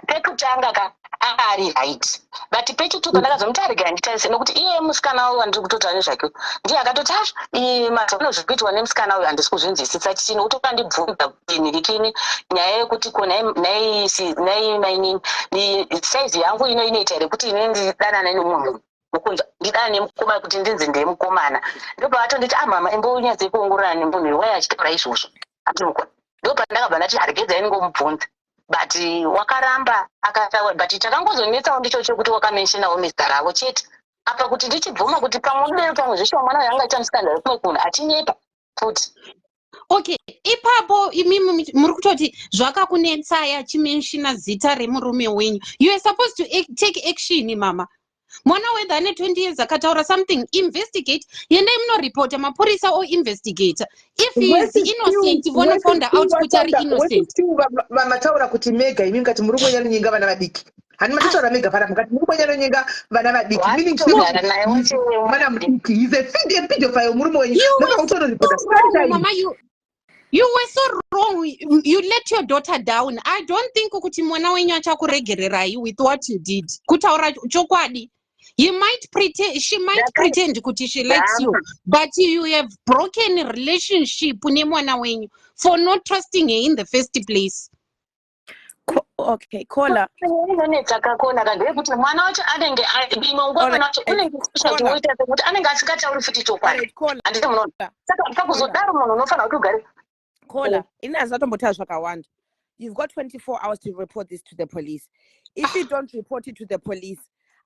Pekutanga ka Anga ari right, but pechituka ndakazomuti aregera nditarise, nokuti iye musikana uyu wandiri kutotaura nezvake ndiye akatoti, ah, mazuva ano zviri kuitwa nemusikana uyu handisi kuzvinzwisisa chii, nokuti wakandibvunza kuti nhirikini nyaya yekuti ko nhai mainini, saizi yangu ino inoita here kuti ini ndidanane nemumwe munhu, mukunzwa, ndidane nemukomana kuti ndinzi ndemukomana? Ndopavatonditi, ah, mama, imbonyatse kuongorora nemunhu uyu, wai achitaura izvozvo ati mukona. Ndopandakabva ndati haregedzai ndingomubvunza, but wakaramba akataura. But chakangozonetsawo ndicho chekuti wakamentionawo mizita ravo chete apa, kuti ndichibvuma kuti pamwe udero, pamwe zveshuwa mwana uyu angaita musikana wekumwe kunhu achinyepa futi. Okay, ipapo imimi muri kutoti zvakakunetsai achimentiona zita remurume wenyu. You are supposed to take action, mama. Mwana whether ane 20 years akataura something, investigate, endai munoripota, mapurisa oinvestigata. If he is innocent, vonofonda out kuti ari innocent. Vamataura kuti mega imi mukati muri kunyanya vana vadiki, hani matotaura mega pana mukati muri kunyanya vana vadiki, meaning mwana mudiki is a pedophile murume wenyu. Ndopakutonoripota. Mama, you were so wrong. You let your daughter down. I don't think kuti mwana wenyu achakuregererai with what you did. Kutaura chokwadi, he might pretend, she might pretend kuti she likes you, but you have broken relationship nemwana wenyu for not trusting her in the first place. Okay, caller. Inonetsa kakona ka ndeyekuti mwana wacho anenge imwe nguva mwana wacho unenge kuti woita sekuti anenge asingatauri futi chokwadi, handiti munoona? Saka pakuzodaro munhu unofanira kuti ugare Caller, ini hazisatombotaura zvakawanda. You've got 24 hours to report this to the police. If you don't report it to the police,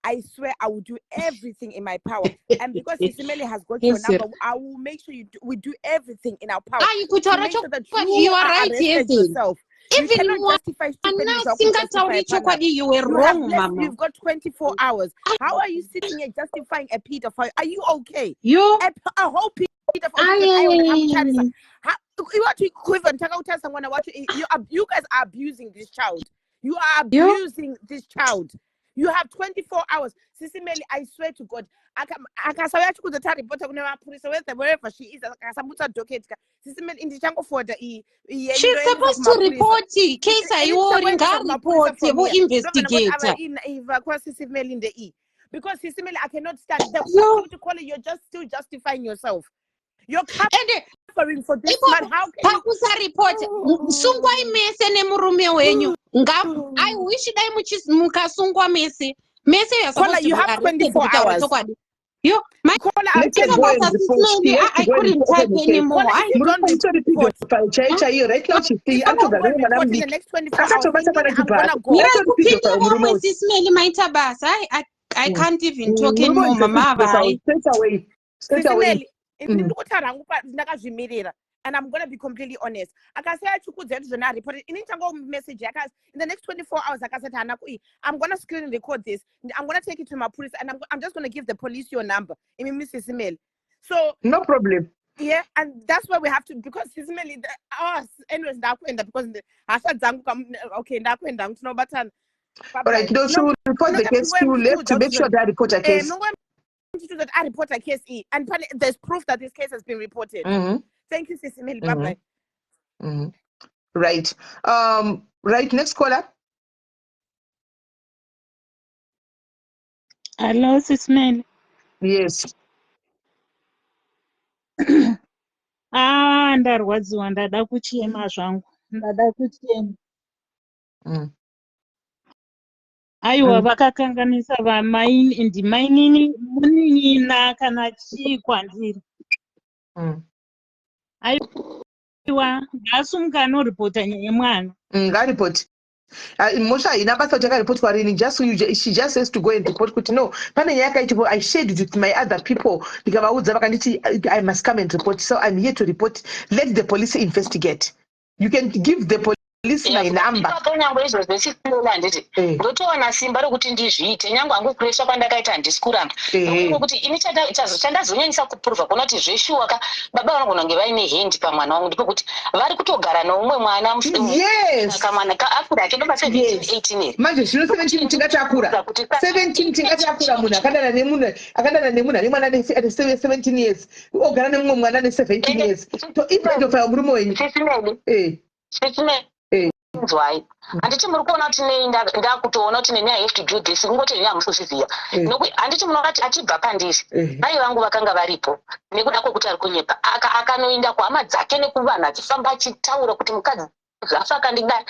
I swear I will do everything in my power. And because Isimeli has got your number, I will make sure we do everything in our power to make sure that you are right, arrested yourself. Even mwana asingatauri chokwadi, you were wrong, mama. You've got 24 hours. How are you sitting here justifying a pedophile? Are you okay? You A whole pedophile. You want to equivalent takakutarisa mwana wacho. You guys are abusing this child. You are abusing this child. You have 24 hours. Sisi Meli, I swear to God, akasauya achikudza taripota kune mapurisa, wherever she is, akasamutsa docket ka. Sisi Meli, ndichangofoda iyi. She's supposed to report case. Haiori, ngaaripote, voinvestigata. Kwa Sisi Meli ndei, because Sisi Meli, I cannot stand the fact to call it. You're just still justifying yourself. You're covering for this man. How can you? Pakusaripota, sungwai mese nemurume wenyu. I wish dai mukasungwa mese mese. You are supposed to you have 24 hours. Chokwadi. Yo, my I couldn't type anymore. Chai chaiyo, right now she's atogara nemwana mudiki akatobata mwana chibharo. Kupinda vamwe. Sisi Meli, maita basa. I can't even talk anymore, mama ava. Straight away, straight away. Ini ndiri kutaura hangu ndakazvimirira, and I'm gonna be completely honest. Akasaya achikudza kuti zvona report, ini ndichango message yaka in the next 24 hours akasati haana kui, I'm gonna screen record this, I'm gonna take it to mapurisa, and I'm just gonna give the police your number, imi Mrs Meli. So No problem. Yeah, and that's why we have to, because Sisi Meli, oh, anyways, ndakuenda because hasha dzangu. Okay, ndakuenda hangu, tinobatana. All right, no, she will report the case to left to make sure that report a case. To that I report a case e and there's proof that this case has been reported. Thank you, Sisi Meli. Bye bye. Right. Right, next caller. Hello, Sisi Meli. Yes. Ah, ndarwadziwa, ndada kuchema zvangu. Ndada kuchema. Aiwa, vakakanganisa vamai, ndimainini, munin'ina kana chii kwandiri. Aiwa, ngaasumuka anoripota nyaya yemwana. Ngaripoti. Mhosva haina basa kuti yakaripotwa rini. Just you, she just has to go and report kuti no, pane nyaya yakaitika, I shared it with my other people, ndikavaudza, vakanditi I must come and report, so I'm here to report. Let the police investigate. You can give the police my number. Ipapo nyangwe izvozvo sisinola, handiti? Ndotowana simba rokuti ndizviite, nyangwe hangu kuresva kwandakaita handisi kuramba, nokuti ini chandazonyanyisa kupuruvha kuona kuti zveshuwa ka baba vanogona kunge vaine hand pamwana wangu ndepekuti vari kutogara neumwe mwana. Kamwana akura ake baba 17, 18 here. Manje zvino 17 tingati akura, 17 tingati akura? Munhu akadana nemunhu, akadana nemunhu ane mwana ane 17 years, ogara nemumwe mwana ane 17 years, to ipedophile murume wenyu. Sisi Meli. Inzwai, handiti muri kuona kuti nei ndakutoona kuti neni I have to do this? Kungoti neni hamusi kuzviziva. Handiti munoona kuti achibva pandiri, mai vangu vakanga varipo, nekuda kwekuti ari kunyepa, akanoenda kuhama dzake nekuvanhu achifamba achitaura kuti mukadzi afa, akandidai,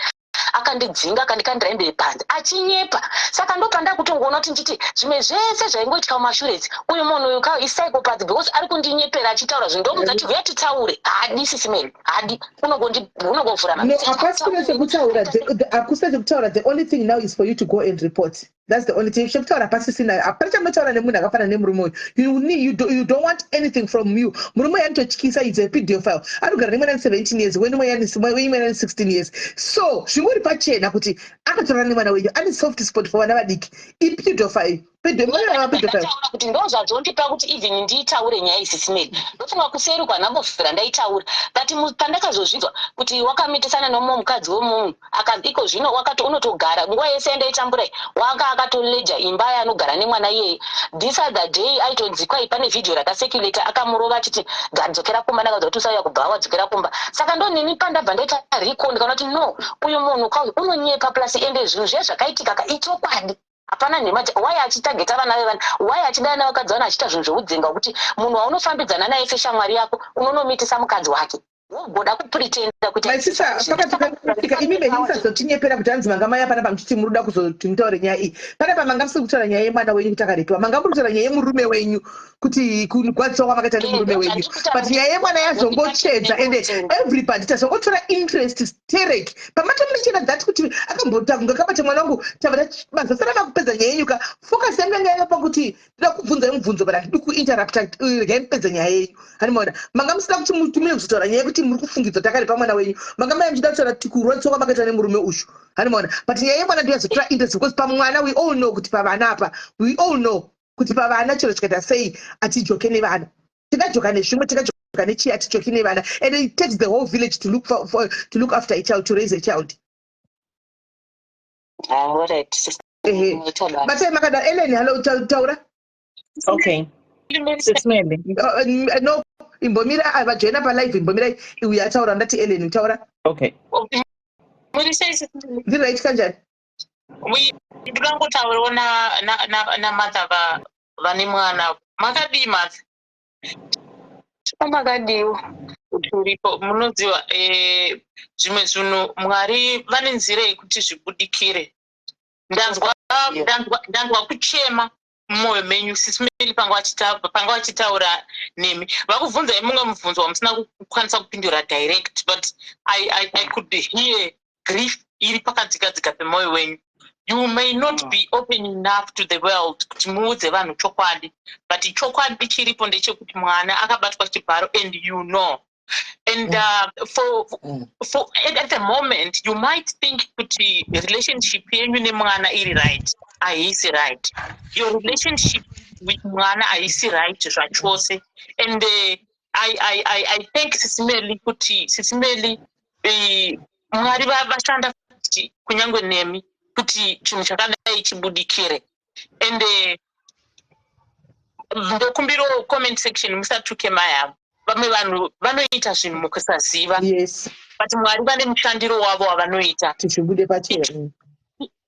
akandidzinga, akandikandira hembe yepanze, achinyepa. Saka ndopandakutongoona kuti nditi zvimwe zvese zvaingoitika mumashure idzi, uyu munhu uyu ka ipsychopath, because ari kundinyepera achitaura zvinhu. Ndomudza kuti uya titaure, haadi. Sis Meli, haadi, unongovhura. No, hapasina chekutaura, hakusina chekutaura. The only thing now is for you to go and report. That's the only thing. Chekutaura pasisina, hapana chamunotaura nemunhu akafanana nemurume uyu. You don't want anything from you. Murume uyu anototyisa, is a pedophile. Anogara nemwana ane 17 years, wenyu mwana ane 16 years. So zvingori pachena kuti akatorana nemwana wenyu, ane soft spot for vana vadiki. Ipedophile. Pedophile. Ndataura kuti ndo zvazondipa kuti even ndiitaure nyaya iyi. Sis Meli, ndofunga kuseri kwanambofira ndaitaura, but pandakazozvinzwa kuti wakamitisana nomumwe mukadzi wemunhu, iko zvino unotogara nguva yese yandaitambura, wanga akatoleja imba yaanogara nemwana iyeye. This other day aitonzikwa pane vhidhiyo rakacirculata, akamurova achiti gadzokera kumba, ndakaudza kuti usauya kubva wadzokera kumba. Saka ndonini pandabva ndaita recall, ndikaona kuti no, uyu munhu kauyu unonyepa, plus ende zvinhu zviya zvakaitika ka ichokwadi, hapana nhema. Why achitargeta vana vevana? Why achidana navakadzi vana, achiita zvinhu zveudzenga, wekuti munhu waunofambidzana naye seshamwari yako unonomitisa mukadzi wake, wogoda kupretenda kuti My sister, pakati pakaitika, imi meni musazotinyepera kuti hanzi manga maya panapa muchiti muri kuda kuzoti mutaure nyaya iyi. Panapa manga musiri kutaura nyaya yemwana wenyu kuti akarepiwa, manga muri kutaura nyaya yemurume wenyu, kuti kurwadziswa kwamakaita nemurume wenyu. But nyaya yemwana yazongochedza ende everybody tazongotora interest terek pamatomuchena that kuti akambota kunge akabata mwana wangu. Tabva mazosara makupedza nyaya yenyu ka. Focus yangu yanga yava pakuti ndoda kubvunzai mubvunzo, but handidi kuinterrupta. Regai mupedze nyaya yenyu. Handimaona manga musina kuti mutumire kuzotaura nyaya yekuti muri kufungidzwa kuti akarepa mwana wenyu. Manga maya muchida kutaura kuti kurwadziswa kwamakaita nemurume uyu. Handimaona, but nyaya yemwana ndiyo yazotora interest, because pamwana we all know kuti pavana apa, we all know kuti pavana chero chikaita sei hatijoke nevana. Tingajoka nezvimwe, tingajoka nechii, hatijoki nevana. And it takes the whole village to look after a child, to raise a child. Alright. Ehe, batai makadaro. Ellen, hello, taura. Okay. Sis Meli. No, imbomira, vajoina palive, imbomira uyu ataura. Ndati Ellen, taura. Okay. Muri sei, Sis Meli? Ndiri right, kanjani? Ndoda kungotaurawo namartha vane mwana. Makadii, Martha? Makadiwo. Turipo. Munoziva, zvimwe zvinhu Mwari vane nzira yekuti zvibudikire. Ndanzwa kuchema mumwoyo menyu, Sis Meli, panga vachitaura nemi, vakubvunzai mumwe mubvunzo wamusina kukwanisa kupindura direct, but I could hear grief iri pakadzikadzika pemwoyo wenyu. You may not be open enough to the world kuti muudze vanhu chokwadi, but chokwadi chiripo ndechekuti mwana akabatwa chibharo, and you know and for at the moment you might think kuti relationship yenyu nemwana iri right. Haisi right. Your relationship with mwana haisi right zvachose. And I thank Sis Meli kuti, Sis Meli, Mwari vashanda kuti kunyange nemi kuti chinhu chakadai chibudikire. And ndokumbirawo comment section musatuke mai avo. Vamwe vanhu vanoita zvinhu mukusaziva, but Mwari vane mushandiro wavo wavanoita. Tichibude pachena.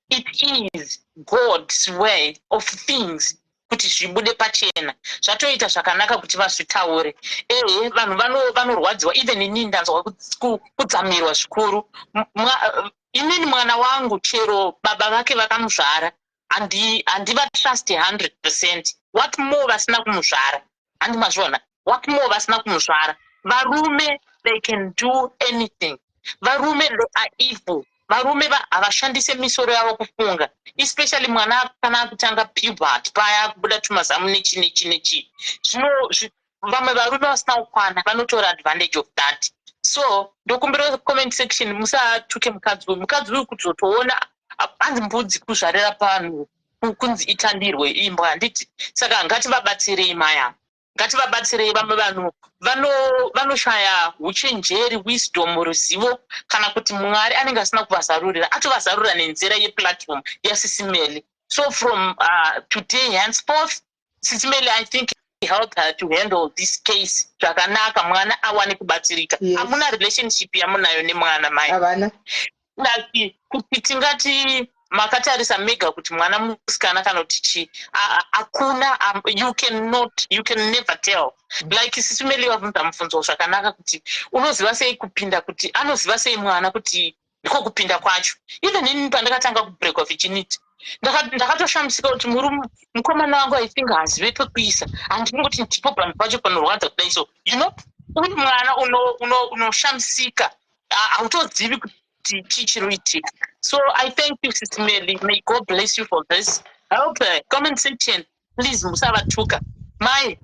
It is God's way of things kuti zvibude pachena. Zvatoita zvakanaka kuti vazvitaure. Ehe, vanhu vanorwadziwa. Even inini ndanzwa kudzamirwa zvikuru. Inini mwana wangu, chero baba vake vakamuzvara, handivatrust 100%. What more vasina kumuzvara? Handi mazviona? What more vasina kumuzvara? Varume, they can do anything. Varume, they are evil. Varume havashandise misoro yavo kufunga, especially mwana kana akutanga puberty paya, kubuda tumazamu nechi nechi nechi. Zvino vamwe varume vasina kukwana vanotora advantage of that. So ndokumbira comment section musatuke mukadzi uyu. Mukadzi uyu kuzotoona hanzi mbudzi kuzvarira panhu kunzi itandirwe imbwa, handiti? Saka ngativabatsirei maya, ngativabatsirei. Vamwe vanhu vanoshaya uchenjeri, wisdom, ruzivo, kana kuti Mwari anenge asina kuvazarurira, atovazarurira nenzira yeplatform yaSis Meli. So from today henceforth, Sis Meli, I think help her to handle this case zvakanaka, mwana awane kubatsirika. Hamuna relationship yamunayo nemwana, mai. Havana. Like kuti tingati makatarisa mega kuti mwana musikana kana kuti chii, hakuna, you cannot, you can never tell. Like Sisi Meli vabvunza mubvunzo zvakanaka kuti unoziva sei kupinda, kuti anoziva sei mwana kuti ndiko kupinda kwacho. Even inini pandakatanga kubreakwa virginity, ndakatoshamisika kuti murume, mukomana wangu, I think haazive pekuisa. Handingoti ndipo panhu pacho panorwadza kudai. So uri mwana unoshamisika, hautozivi kuti chii chiri kuitika. So I thank you, Sis Melly. May God bless you for this. Help her. Comment section, please, musavatuka mai.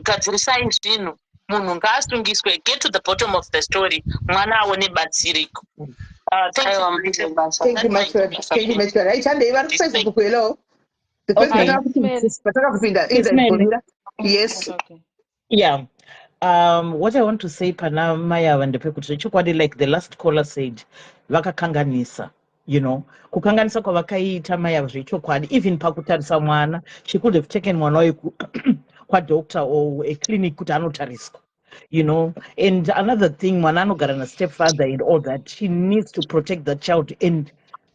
Gadzirisai zvinhu, munhu ngaasungiswe. Get to the bottom of the story, mwana aone batsiriko. Thank Aiwa, you. muite basa. Thank you much, thank you much. Right, handei vari kuFacebook. Hello, the first pataka kupinda. Sis Melly. Yes. Okay. Yeah. What I want to say pana mai ava ndepekuti zvechokwadi, like the last caller said, vakakanganisa. Kukanganisa kwavakaita mai ava zvechokwadi, even pakutarisa mwana, she could have taken mwana wayo kwadoctor or a clinic kuti anotariswa. And another thing, mwana anogara nastepfather and all that. She needs to protect that child and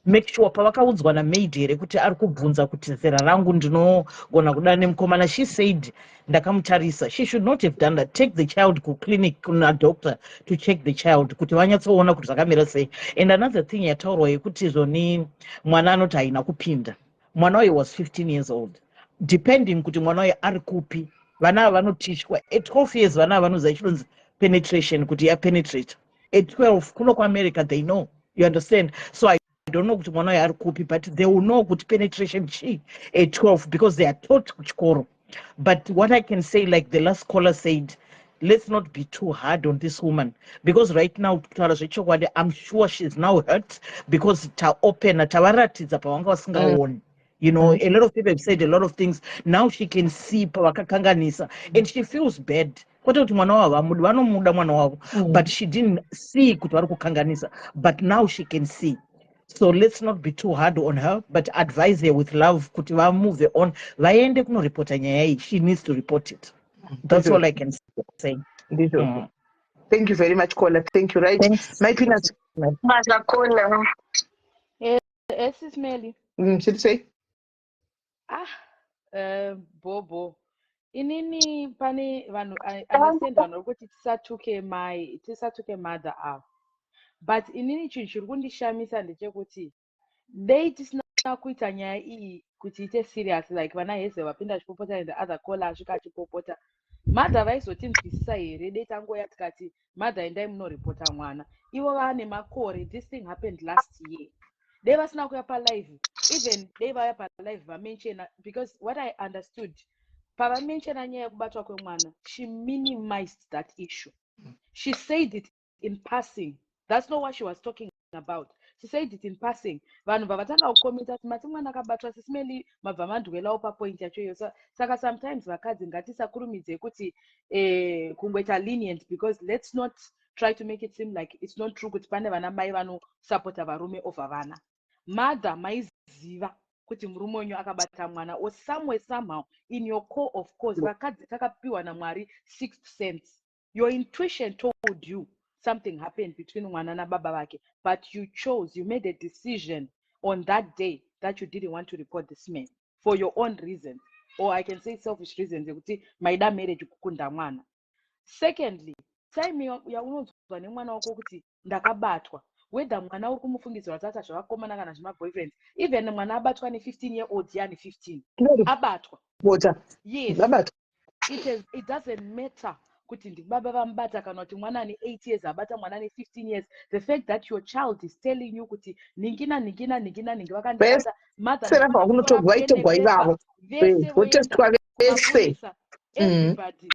make sure pavakaudzwa namaid here kuti ari kubvunza kuti zera rangu ndinogona kuda nemukomana, she said ndakamutarisa. She should not have done that. Take the child kuclinic, kuna doctor, to check the child kuti vanyatsoona kuti zvakamira sei. And another thing yataurwa yekuti zvoni mwana anoti haina kupinda, mwana uyu was 15 years old. Depending kuti mwana uyu ari kupi, vana ava vanotishwa at 12 years. Vana ava vanoziva chinonzi penetration, kuti yapenetrate at 12. Kuno kuAmerica they know, you understand? So I don't know kuti mwana uyu ari kupi, but they will know kuti penetration chii at 12 because they are taught kuchikoro. But what I can say, like the last caller said, let's not be too hard on this woman, because right now, kutaura zvechokwadi, I'm sure she's now hurt because taopena, tavaratidza pavanga vasingaoni. A lot of people have said a lot of things. Now she can see pavakakanganisa and she feels bad. Kwete kuti mwana wavo vamudi, vanomuda mwana wavo, but she didn't see kuti vari kukanganisa, but now she can see. So let's not be too hard on her, but advise her with love kuti vamove on, vaende kunoripota nyaya iyi. She needs to report it. That's all I can say. Ndizvo. Thank you very much, caller. Thank you. Right, my Peanut. Basa, caller. Sis Melly. Should say. Ah, bobo. Inini pane vanhu, I understand vanhu vari kuti tisatuke mai, tisatuke mother ava. But inini chinhu chiri kundishamisa ndechekuti dei tisina kuita nyaya iyi kuti ite serious, like vana Heze vapinda achipopota and the other caller asvika achipopota. Mother vaizotinzwisisa here dei tangoya tikati, "Mother, endai munoripota mwana"? Ivo vaane makore, this thing happened last year. Dei vasina kuuya palive, even dei vauya palive vamenshena, because what I understood pavamenshena nyaya yekubatwa kwemwana, she minimized that issue. She said it in passing. That's not what she was talking about. She said it in passing. Vanhu vavatanga kukomenta kuti mati mwana akabatwa, Sis Melly, mabva mandwelawo papoint yacho iyo. Saka sometimes vakadzi ngatisakurumidzei kuti kungoita lenient, because let's not try to make it seem like it's not true kuti pane vana mai vanosapota varume over vana. Mother, maiziva kuti murume wenyu akabata mwana, or somewhere, somehow, in your core of course, vakadzi takapiwa naMwari sixth sense. Your intuition told you something happened between mwana nababa vake, but you chose, you made a decision on that day that you didn't want to report this man for your own reasons, or I can say selfish reasons, yekuti maida marriage kukunda mwana. Secondly, time yaunonzwa nemwana wako kuti ndakabatwa, whether mwana uri kumufungidzira kuti ata zvavakomana kana zvemaboyfriends, even mwana abatwa ne15 year old, yani 15 abatwa. Bota. Yes. Abatwa. It doesn't matter kuti ndibaba vamubata kana kuti mwana ane 8 years abata mwana ane 15 years. The fact that your child is telling you kuti ningi naningi naningi naningi vakandibata, mother, Vese vabva kunotogwa, itogwa ivavo. Vese. Votestwa vese. Kumapurisa, everybody,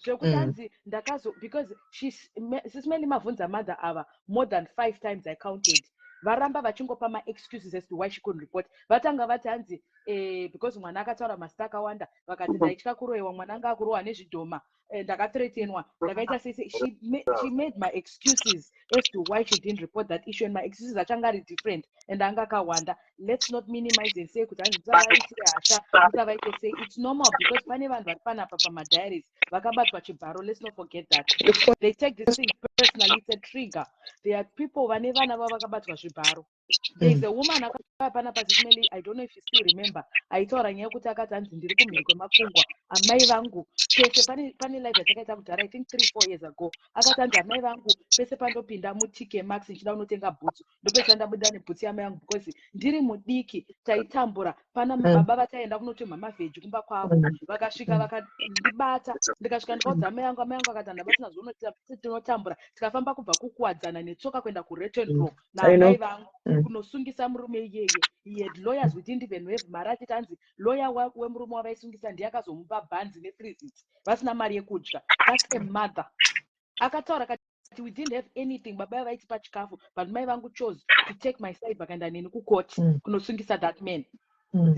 zvekuti hanzi ndakazo, because Sis Melly mavhunza mother ava more than five times, I counted, varamba vachingopa maexcuses as to why she couldn't report. Vatanga vati hanzi Because mwana akataura mazita akawanda, vakati ndaitya kuroyiwa, mwana anga akurohwa nezvidhoma, ndakathreatenwa, ndakaita sese. She made my excuses as to why she didn't report that issue, and my excuses achanga ari different and anga akawanda. Let's not minimize and say kuti hanzi musavaitire hasha, musavaite sei. It's normal because pane vanhu vari panapa pamadiaries vakabatwa chibharo. Let's not forget that they take this thing personally. It's a trigger. There are people vane vana vavo vakabatwa zvibharo. There is a woman akauya panapa, Sis Melly, I don't know if you still remember, aitaura nyaya yekuti akati hanzi ndiri kumhiri kwemakungwa, amai vangu pese pane live yatakaita kudhara, I think 3, 4 years ago, akati hanzi amai vangu pese pandopinda muTK Maxx ndichida kunotenga bhutsu, ndopesa ndabuda nebhutsu yamai vangu because ndiri mudiki, taitambura pana baba vataienda kunotemha mavheji kumba kwavo, vakasvika vakandibata, ndikasvika ndikaudza amai vangu, amai vangu akati handabasina tinotambura, tikafamba kubva kuKuwadzana netsoka kuenda kuRetten Row naamai vangu kunosungisa murume iyeye. He had lawyers, we didn't even have mari, achiti hanzi lawyer wemurume wavaisungisa ndiye akazomupa bhanzi nefreezit, vasina mari yekudya. That's a mother akataura kati we didn't have anything, baba vaitipa chikafu, but mai vangu chose to take my side, vakaenda neni kukoti kunosungisa that man.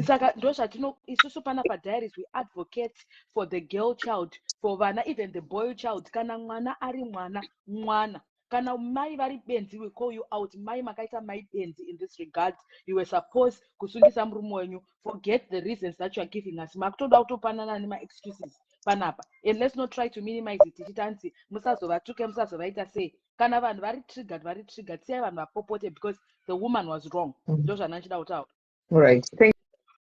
Saka ndo zvatino isusu panapa diaries, we advocate for the girl child, for vana, even the boy child. Kana mwana ari mwana, mwana, kana mai vari benzi, we call you out. Mai makaita mai benzi in this regard. You were supposed kusungisa murume wenyu. Forget the reasons that you are giving us, makutoda kutopanana nemaexcuses panapa. And let's not try to minimize it tichiti hanzi musazovatuke, musazovaita sei. Kana vanhu vari triggered, vari triggered, siyai vanhu vapopote because the woman was wrong. Ndo zvandanga kutaura. Right, thank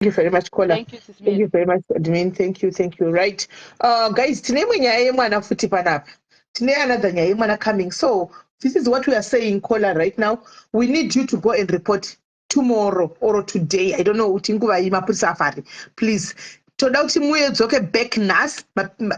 you very much, caller. Thank you, Sis. Thank you very much, admin. Thank you, thank you. Right, guys, tine imwe nyaya yemwana futi panapa, tine another nyaya yemwana coming. So this is what we are saying, caller. Right now we need you to go and report tomorrow or today, I don't know kuti nguva iyi mapurisa afari. Please, toda kuti muyedzoke back nhasi.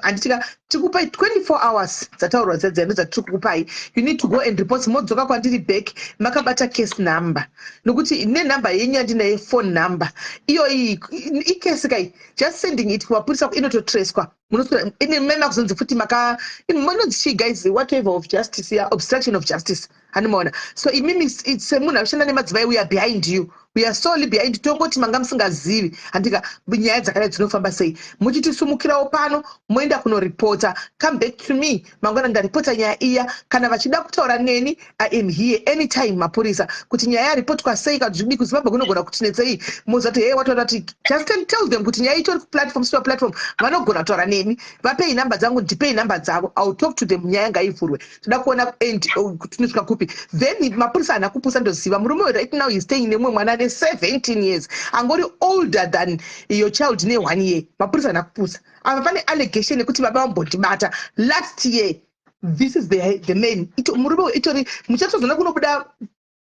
Handitika tikupai 24 hours dzataurwa dzedzendo dzatiri kukupai. You need to go and report, modzoka kwandiri back makabata case number, nokuti nenhamba yenyu yandinaye, phone number iyoyi, icase kai. Just sending it kumapurisa inototreswa, mema kuzonzi futi maka munonzi chii, guys, whatever of justice ya obstruction of justice, handimaona. So imimi semunhu akushanda nemadzimai, we are behind you, we are solely behind. Tongoti manga musingazivi, handika, nyaya dzakadai dzinofamba sei, muchitisumukirawo pano, moenda kunoripota. Come back to me mangwana, ndaripota nyaya iya. Kana vachida kutaura neni, I am here anytime. Mapurisa, kuti nyaya yaripotwa sei kana zvidii kuZimbabwe kunogona kutinetsei, muzati hey, watoda kuti just tell them kuti nyaya itori kuplatform, siwa platform, vanogona kutaura nemi. Vapei nhamba dzangu, ndipei nhamba dzavo, I will talk to them. Nyaya ngaivhurwe, toda kuona end tinosvika kupi. Then mapurisa haana kupusa, ndoziva murume right now is staying nemumwe mwana ane 17 years, angori older than your child ne1 year. Mapurisa haana kupusa. Apa pane allegation yekuti baba vambondibata last year. This is the man, murume itori. Muchatozoona kunobuda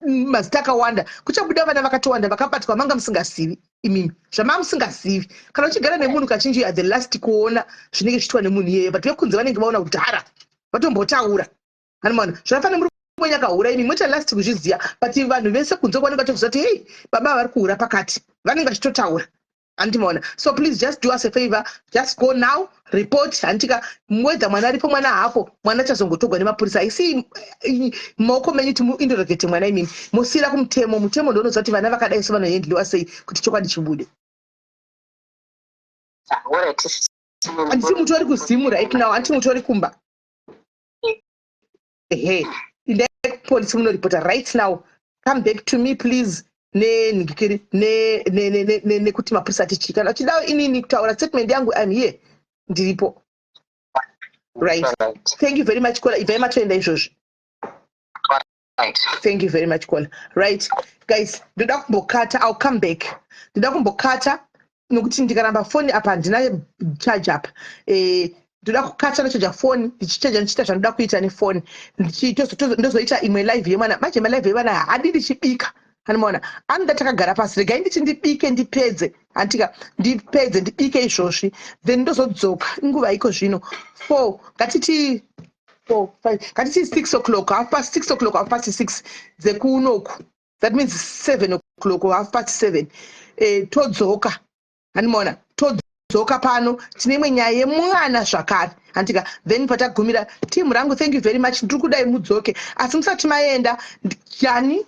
mazita akawanda, kuchabuda vana vakatowanda vakabatwa manga musingazivi imimi, zvamanga musingazivi. Kana uchigara nemunhu kachinji, at the last kuona zvinenge zvichiitwa nemunhu iyeye, but vekunze vanenge vaona kudhara vatombotaura, anomaona zvakafanira. Muri mwenye akahura, imi moita last kuzviziva, but vanhu vese kunze kwanenge vachitoziva kuti hei, baba vari kuhura pakati, vanenge vachitotaura, handimaona. So please, just do us a favor, just go now, report, handika. Whether mwana aripo, mwana hapo, mwana achazongotogwa nemapurisa. Haisi maoko menyu kuti muinterrogate mwana imimi, musiyira kumutemo. Mutemo ndounoziva kuti vana vakadai so vanohandliwa sei kuti chokwadi chibude. Handisi mutori kuZimu right now? Handiti mutori kumba? Ehe, indai kupolisi munoripota right now. Come back to me, please, nenhingikiri nekuti mapurisa ati chii. Kana uchida inini kutaura statement yangu, I'm here, ndiripo. Right, thank you very much, caller. Ibvai matoenda izvozvi. Thank you very much, caller. Right, guys, ndoda kumbokata. I'll come back. Ndoda kumbokata nokuti ndikaramba foni apa handina charge apa. Ndoda kukata, ndochaja foni, ndichichaja ndichiita zvandoda kuita nefoni, ndozoita imwe live yemwana. Manje malive yemwana haadi ndichibika, anomaona, anoda takagara pasi. Regai nditi ndibike ndipedze, handika, ndipedze ndibike izvozvi, then ndozodzoka. Inguva iko zvino 4, ngatiti 4, 5, ngatiti 6 o'clock, half past 6 o'clock, half past 6 dzekunoku, that means 7 o'clock or half past 7. Todzoka, handimaona, todzoka pano tine imwe nyaya yemwana zvakare, handika. Then patagumira, team rangu, thank you very much. Ndiri kudai mudzoke, asi musati maenda, Jani,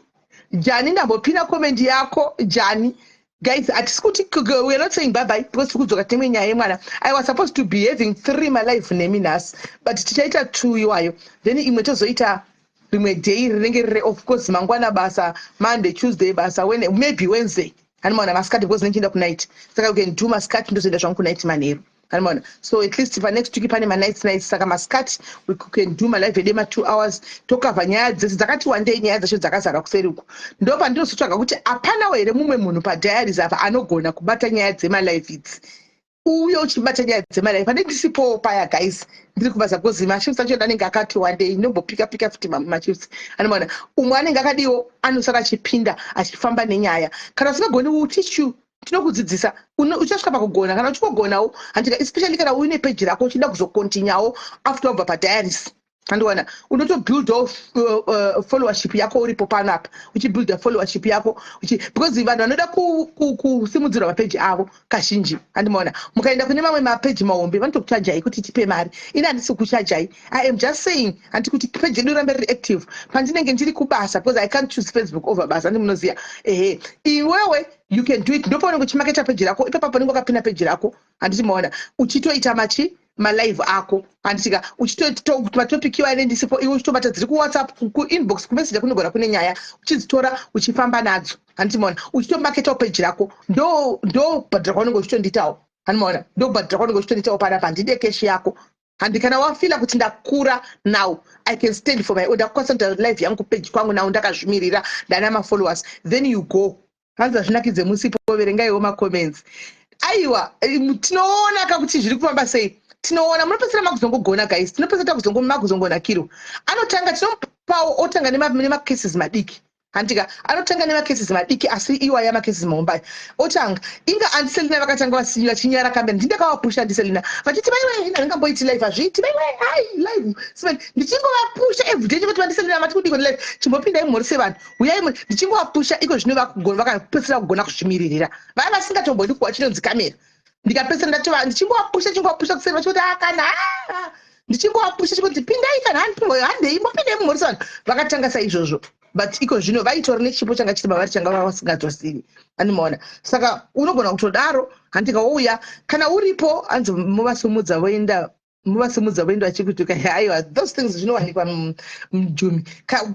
Jani, ndambopina comment yako, Jani. Guys, hatisi kuti we are not saying bye bye because tiri kudzoka timwe nyaya yemwana. I was supposed to be having three malife nemi nhasi, but tichaita two iwayo, then imwe tozoita rimwe day rinenge riri of course mangwana basa, Monday, Tuesday basa, when maybe Wednesday, handimaona, masikati, because ndichienda kunight, saka we can do masikati, ndozoenda zvangu kunight manheru, handimaona. So at least panext week pane manights nights, saka masikati we can do malive edu ema2 hours, tokavha nyaya dzese dzakati wandei. Nyaya dzacho dzakazara kuseri uku. Ndo pandinozotsvaga kuti hapanawo here mumwe munhu padiaries apa anogona kubata nyaya dzemalive idzi, uye uchibata nyaya dzemalive pane ndisipowo paya. Guys, ndiri kubasa because mashifts acho anenge akati wandei, ndombopika pika futi mashifts, anomaona. Umwe anenge akadiwo anosara achipinda achifamba nenyaya. Kana usingagoni, will teach you, tinokudzidzisa, uchasvika pakugona. Kana uchingogonawo, handika, especially kana uine peji rako uchida kuzokontinyawo after wabva padiaries, andiwana, unotobuildawo followership yako uripo panapa, uchibuilda followership yako, because vanhu vanoda kusimudzirwa mapeji avo kazhinji, andimaona. Mukaenda kune mamwe mapeji mahombe, vanotokuchajai kuti tipe mari. Ini handisi kuchajai, I am just saying, handi kuti peji yedu irambe riri active pandinenge ndiri kubasa, because I can't choose Facebook over basa, andi munoziva. Ehe, iwewe you can do it. Ndopaunenge uchimaketa peji rako ipapo, panenge wakapinda peji rako, handiti maona, uchitoita machi malive ako, handitika, uchitomatopiki iwo ane ndisipo, iwe uchitobata dziri kuWhatsApp, kuinbox, kumessage, kunogara kune nyaya, uchidzitora uchifamba nadzo, handiti maona, uchitomaketawo peji rako. Ndo bhadhara kwaunenge uchitonditawo, handimaona, ndo bhadhara kwaunenge uchitonditawo panapa. Handide keshi yako, handi. Kana wafila kuti ndakura now, I can stand for my own, ndakukwanisa kuita live yangu peji kwangu now, ndakazvimirira, ndana mafollowers, then you go. Hanzi hazvinakidze musipo, verengaiwo macomments. Aiwa, tinoona kakuti zviri kufamba sei, tinoona munopedzisira makuzongogona. Guys, tinopedzisira makuzongonakirwa. Anotanga, tinomupawo, otanga nemacases madiki, handika, anotanga nemacases madiki, asi iwaya macases mahombe otanga. Inga andiselina vakatanga vachinyara kambeni, ndindakavapusha andiselina vachiti, "Vaiwe, ina ndingamboiti live, hazviiti, vaiwe, hai live." Ndichingovapusha everyday chivati, "Vandiselina mati kudiko live, chimbopindai mhori sevanhu, uyai." Ndichingovapusha, iko zvino vakapedzisira kugona kuzvimiririra. Vaya vasingatombodi kuwa chinonzi kamera, ndikapedzisira ndatova ndichingovapusha, chingovapusha kuseri, vachikuti akana ah, ndichingovapusha chikuti pindai kana handei, mbopindai mumhori sevanhu. Vakatanga saizvozvo, but iko zvino vaitori nechipo changa chiri mavari, changa vasingatosivi, andimaona. Saka unogona kutodaro, handika, wouya kana uripo. Hanzi muvasumudza voenda, muvasimudza voenda vachikutuka. Aiwa, those things zvinowanikwa mujumi.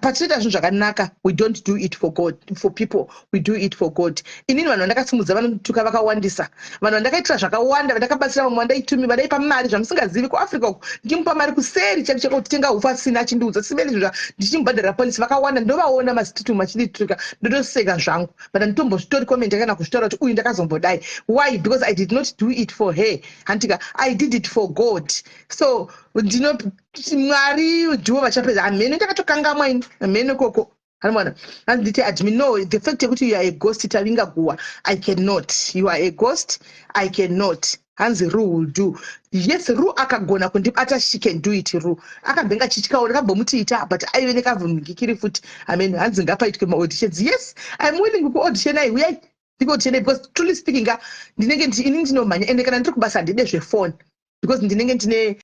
Patinoita zvinhu zvakanaka, we don't do it for God, for people, we do it for God. Inini vanhu vandakasimudza vanotuka vakawandisa, vanhu vandakaitira zvakawanda, vandakabatsira, vamwe vandaitumi, vandaipa mari zvamusingazivi kuAfrica uku, ndichimupa mari kuseri chako chako kuti tenga ufu, asina, achindiudza simeni zva ndichimubhadharira polisi. Vakawanda ndovaona mazitutu machindituka, ndotoseka zvangu, but handitombozvitori comment kana kuzvitaura kuti uyu ndakazombodai. Why? Because I did not do it for her, handika, I did it for God. So ndino Mwari ndivo vachapedza. Hamene ndakatokangamwa ini, hamene koko, hanimona. Handiti admin, no, the fact yekuti you are a ghost, tavinga guwa, I cannot. You are a ghost, I cannot. Hanzi Ru will do. Yes, Ru akagona kundibata, she can do it. Ru akambenge achityawo, ndakambomuti ita, but aive nekavhungikiri futi amen. Hanzi ngapaitwe maauditions. Yes, I'm willing kuauditionai, uyai ndikuauditionai, because truly speaking ka, ndinenge ini ndinomhanya, ende kana ndiri kubasa handide zvefoni, because ndinenge ndine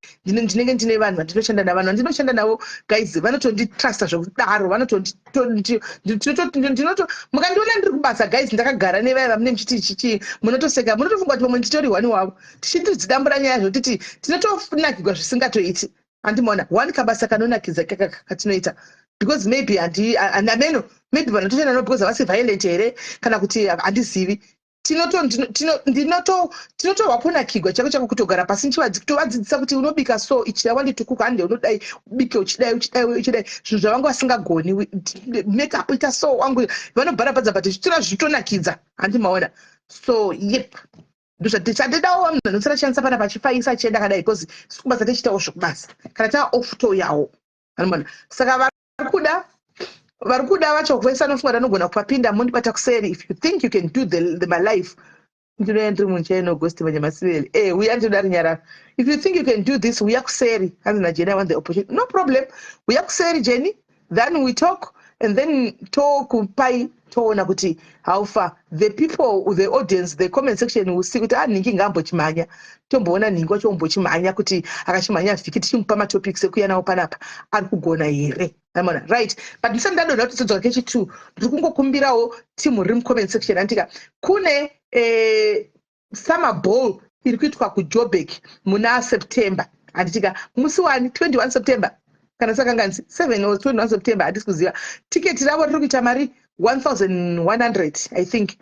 vanhu vandinoshanda navo. Vanhu vandinoshanda navo, guys, vanotonditrusta zvekudaro. Vanotondinoto mukandiona ndiri kubasa, guys, ndakagara nevaya vamune muchiti chichi, munotoseka, munotofunga kuti pamwe nditori one wavo, tichitidzidambura nyaya zvotiti tinotonakirwa zvisingatoiti. Handimona one kabasa kanonakidza kaka katinoita, because maybe handi ameno, maybe vanhu toshanda navo because havasi violent here, kana kuti handizivi. Tinotorwa kunakirwa chako chako, kutogara pasi kutovadzidzisa kuti unobika so, ichi wanditukuka, hande unodai, ubike uchidai, uchidai, uchidai, zvinhu zvavanga vasingagoni, make up ita so, wangu vanobharabhadza, but zvitora zvitonakidza, handimaona. So yep, ndozvatichadidawo munhu anosara shandisa pana pachifaisa achienda kadai, because sikubasa tichiitawo zvekubasa, kana taa off touyawo, handimaona. Saka vari kuda vacho vese anofunga kuti anogona kupapinda, mondibata kuseri. If you think you can do the my life, ndinoya ndiri munchaino ghost vanyamasiveli e uya, ndinoda rinyarara. If you think you can do this, uya kuseri. Hanzi naJenny, "I want the opportunity." No problem, uya kuseri, Jenny, then we talk and then tokupai, toona kuti how far. The people, the audience, the comment section will see kuti ah, nhingi ngaambochimhanya, tomboona nhingi wacho ombochimhanya, kuti akachimhanya vhiki, tichimupa matopics ekuuya nawo panapa, ari kugona here? Amona, right. But ndisati ndadonha kuti todzoka kechi2, ndiri kungokumbirawo timu riri mucomment section, andika kune eh, summer ball iri kuitwa kuJoburg muna September handitika musi wani 21 September kana sakanganisi 7 or 21 September handisi kuziva tiketi ravo riri kuita mari 1100 i think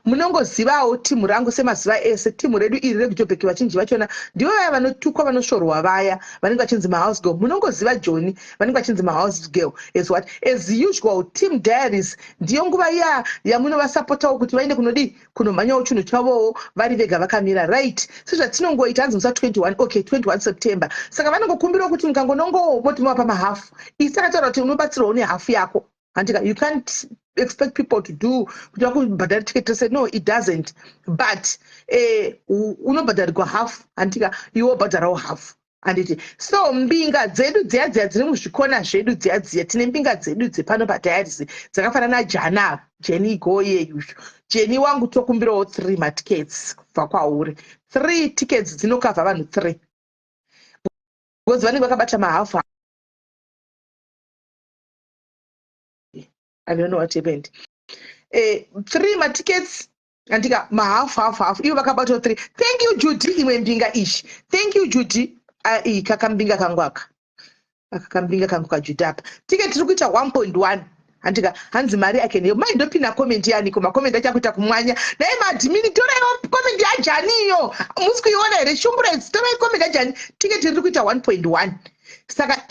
munongozivawo timu rangu semazuva ese timu redu iri rekujobheki vachinji vachona ndivo vaya vanotukwa vanosvorwa vaya vanenge vachinzi mahouse girl munongoziva joni vanenge vachinzi mahouse girl as what as usual team diaries ndiyo nguva iya yamunovasapotawo kuti vaende kunodii kunomhanyawo chinhu chavowo vari vega vakamira right sezvatinongoita hanzi musa 21 okay 21 september saka vanongokumbirawo kuti mukangonongowo moti mavapa mahafu isi takataura kuti unobatsirwawo nehafu yako handika you can't expect people to do kuti vakubhadhara ticket rese no it doesn't but eh, unobhadharigwa half handika iwe wobhadharawo half handiti so mbinga dzedu dziya dziya dziri muzvikona zvedu dziya dziya tine mbinga dzedu dzepano padiaries dzakafanana najana jeni goye yushu jeni wangu tokumbirawo three matickets kubva kwauri three tickets dzinokavha vanhu three because vanenge vakabata mahafu i don't know what happened eh, three matickets andika mahalf half half ivo vakabatwa three thank you judy imwe mbinga ishi thank you judy ah, iyi kakambinga kangu aka aka kambinga kangu kajudy apa ticket tiri kuita 1.1 handika hanzi mari i can help mai ndopina comment yaniko makomenti achakuita kumwanya dai maadmini toraiwo comment yajani iyo musi kuiona here shumburedzi torai comment yajani ticket riri kuita 1.1 saka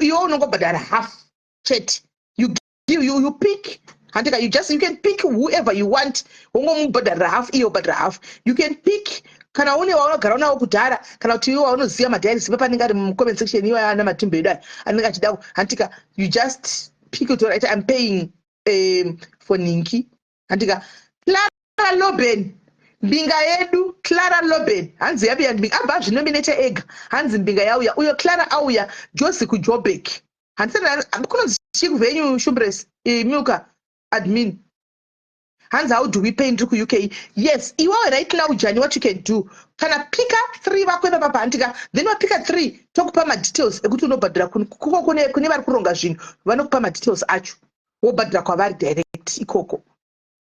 iwo unongobhadhara half chete you you, you, you pick handika you just you can pick whoever you want wongomubhadharira half iye wobhadhara half you can pick kana une waunogara unawo kudhara kana kuti iwe waunoziva madhairisi papanenge ari mucomment section iwayo ana matimbo edu aya anenge achida handika you just pick it right i'm paying um, for ninki handika clara loben mbinga yedu clara loben hanzi yabuya mbinga abva azvinomineta ega hanzi mbinga yauya uyo clara auya josi kujobek handisati kunonzi chii kuvenyu shumbres milka admin hanzi how do we pay ndiri kuuk yes iwewe right now jani what you can do kana pika three vako ipapa pahandika then wapika three tokupa madetails ekuti unobhadhira kuko kune vari kuronga zvinhu vanokupa madetails acho wobhadhira kwavari direct ikoko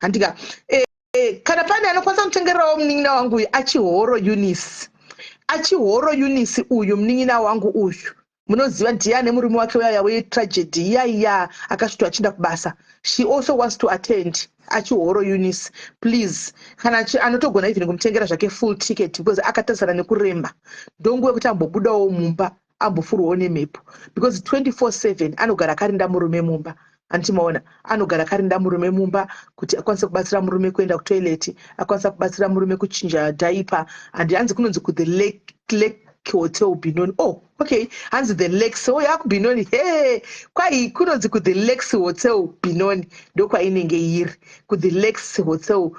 handika eh, eh, kana pane anokwanisa kutengererawo munin'ina wangu uyu achihoro eunice achihoro eunice uyu munin'ina wangu uyu munoziva ndiye ane murume wake uyaya wetragedy iyaiya akasvitwa achienda kubasa she also wants to attend achihoro eunice please kana anotogona even kumutengera zvake full ticket because akatarisana nekuremba ndonguva yekuti ambobudawo mumba ambofurwawo nemhepo because 24/7 anogara akarinda murume mumba handiti maona anogara akarinda murume mumba kuti akwanise kubatsira murume kuenda kutoilet akwanisa kubatsira murume kuchinja diaper and hanzi kunonzi kuthe lake, lake hotel Benoni oh okay hanzi the lakes oh yakuBenoni he kwai kunonzi kuthe lakes hotel Benoni ndokwainenge iri kuthe lakes hotel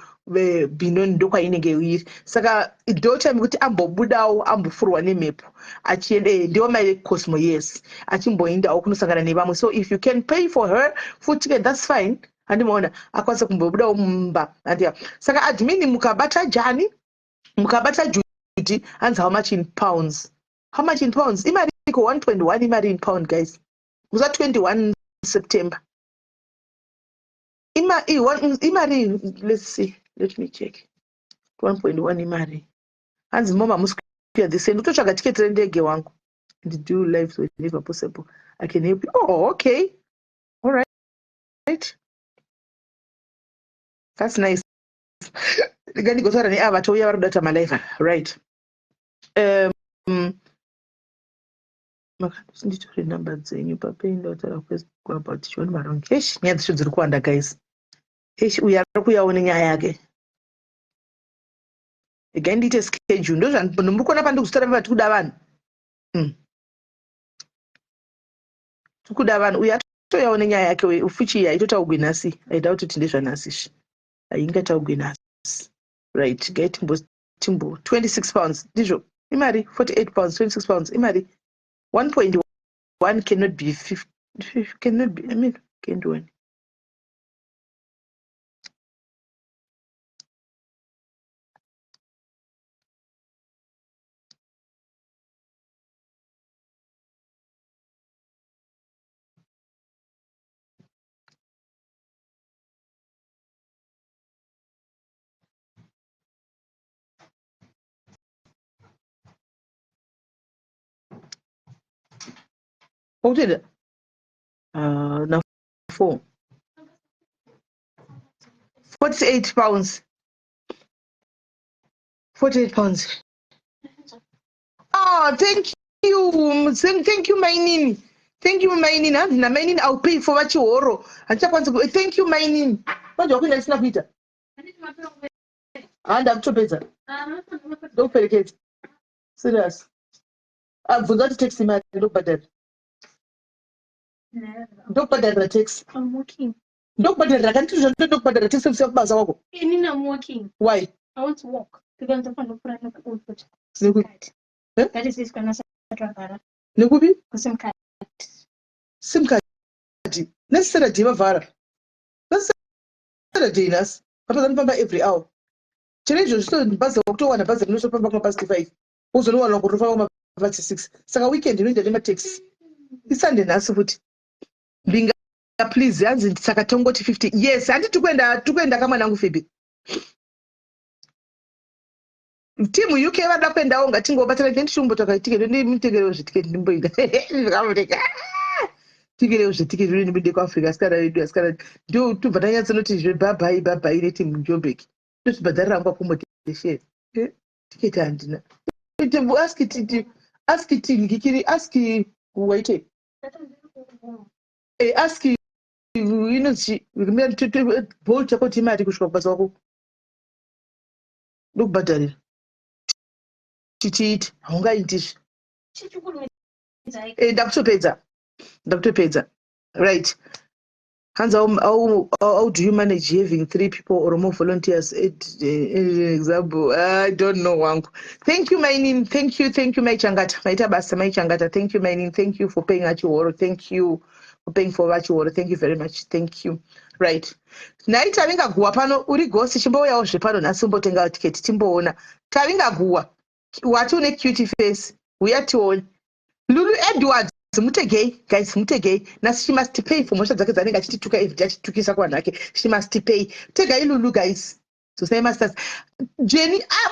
Benoni ndokwainenge iri saka ndotime kuti ambobudawo ambofurwa nemhepo achienda eh, ndiwo mai vecosmo yes achimboendawo kunosangana nevamwe so if you can pay for her full ticket that's fine handimaona akwanisa kumbobudawo mumba handiya saka admin mukabata jani mukabata judy hanzi how much in pounds how much in pounds imari iko 1.1 imari in pound guys musa 21 september ima imari let's see let me check 1.1 imari hanzi moma musi kuya this end utotsvaga tiketi rendege wangu and do lives whenever possible i can help you oh okay all right that's nice rega ndigotaura neava touya vari kuda kuita malive right um, makanditi nditore number dzenyu papei ndautaura kufacebook about john marongi hesh nyaya dzacho dziri kuwanda guys hesh uyu ari kuuyawo nenyaya yake regai ndiite schedule ndozvamuri kuona pandiri kuzvitaura papa tikuda vanhu mm. tikuda vanhu uyu atouyawo nenyaya yake ufuchi iyi haitotaugwi nhasi aida kutoti ndezvanhasi izvi haingataugwi nhasi right gai timbo timbo 26 pounds ndizvo imari 48 pounds 26 pounds imari 1.1 cannot be 50 cannot be i mean can't one Wakutoenda ah, na 4 48 pounds 48 pounds ah thank you thank you mainini thank you mainini hanzi namainini ill pay for vachihoro handichakwanisi thank you mainini manje wakuenda ndisina kuita ha ndakutopedza ndokuperekedza serious abvunza kuti taxi mari ndokubhadhara ndokubhadharira taxi ndokubhadharira kani tizvo ndokubhadharira taxi kusiya kubasa kwako Inini I'm walking. why I want to walk because ndofanira kupfuura nekuold Nekupi? Eh? That is it kana vasati vavhara. Nekupi? Kusim card. Sim card. Nhasi Saturday vavhara. Nhasi Saturday nhasi. Vapedza nofamba every hour. Chero izvozvi bhazi wakutowana bhazi rinotofamba kuma past 5. Wozonowana kuti rofamba kuma past 6. Saka weekend inoita nemataxi. Isunday nhasi futi. Mbinga please hanzi saka tongoti 50. Yes, handi tikuenda tikuenda kamwanangu Phoebe. Team UK vada kuendawo ngatingobatana tine tichimbotsvaka ticket ndimitengerewo zveticket ndimboenda zvikamutika tingerewo zveticket zvino ndimboende kuafrica asikana vedu asikana ndo tobva tanyatsonoti zvebhabhai bhabhai neteam jobek ndozvibhadharira hangu accommodation eh, ticket handina ask ask kikiri ask waite eh, ask inonzi bolt yako kuti imari kusvika kubasa kwako ndokubhadharira tichiiti haungaitizve eh, ndakutopedza ndakutopedza right hanzi how, how, how do you manage having three people or more volunteers at uh, example i don't know wangu thank you mainin thank you thank you maichangata maita basa maichangata thank you mainin thank you for paying achihoro thank you for paying for vachihoro thank you very much thank you right nhai tavinga guwa pano uri gosi chimbouyawo zvepano nhasi umbotenga tiketi timboona tavinga guwa wati une cute face uya tione lulu edwards mutegei guys mutegei nhasi she must pay for mhosva dzake dzaanenge achitituka everyday achitukisa kuvanhu vake she must pay tegai lulu guys dzosai masters jeni ah,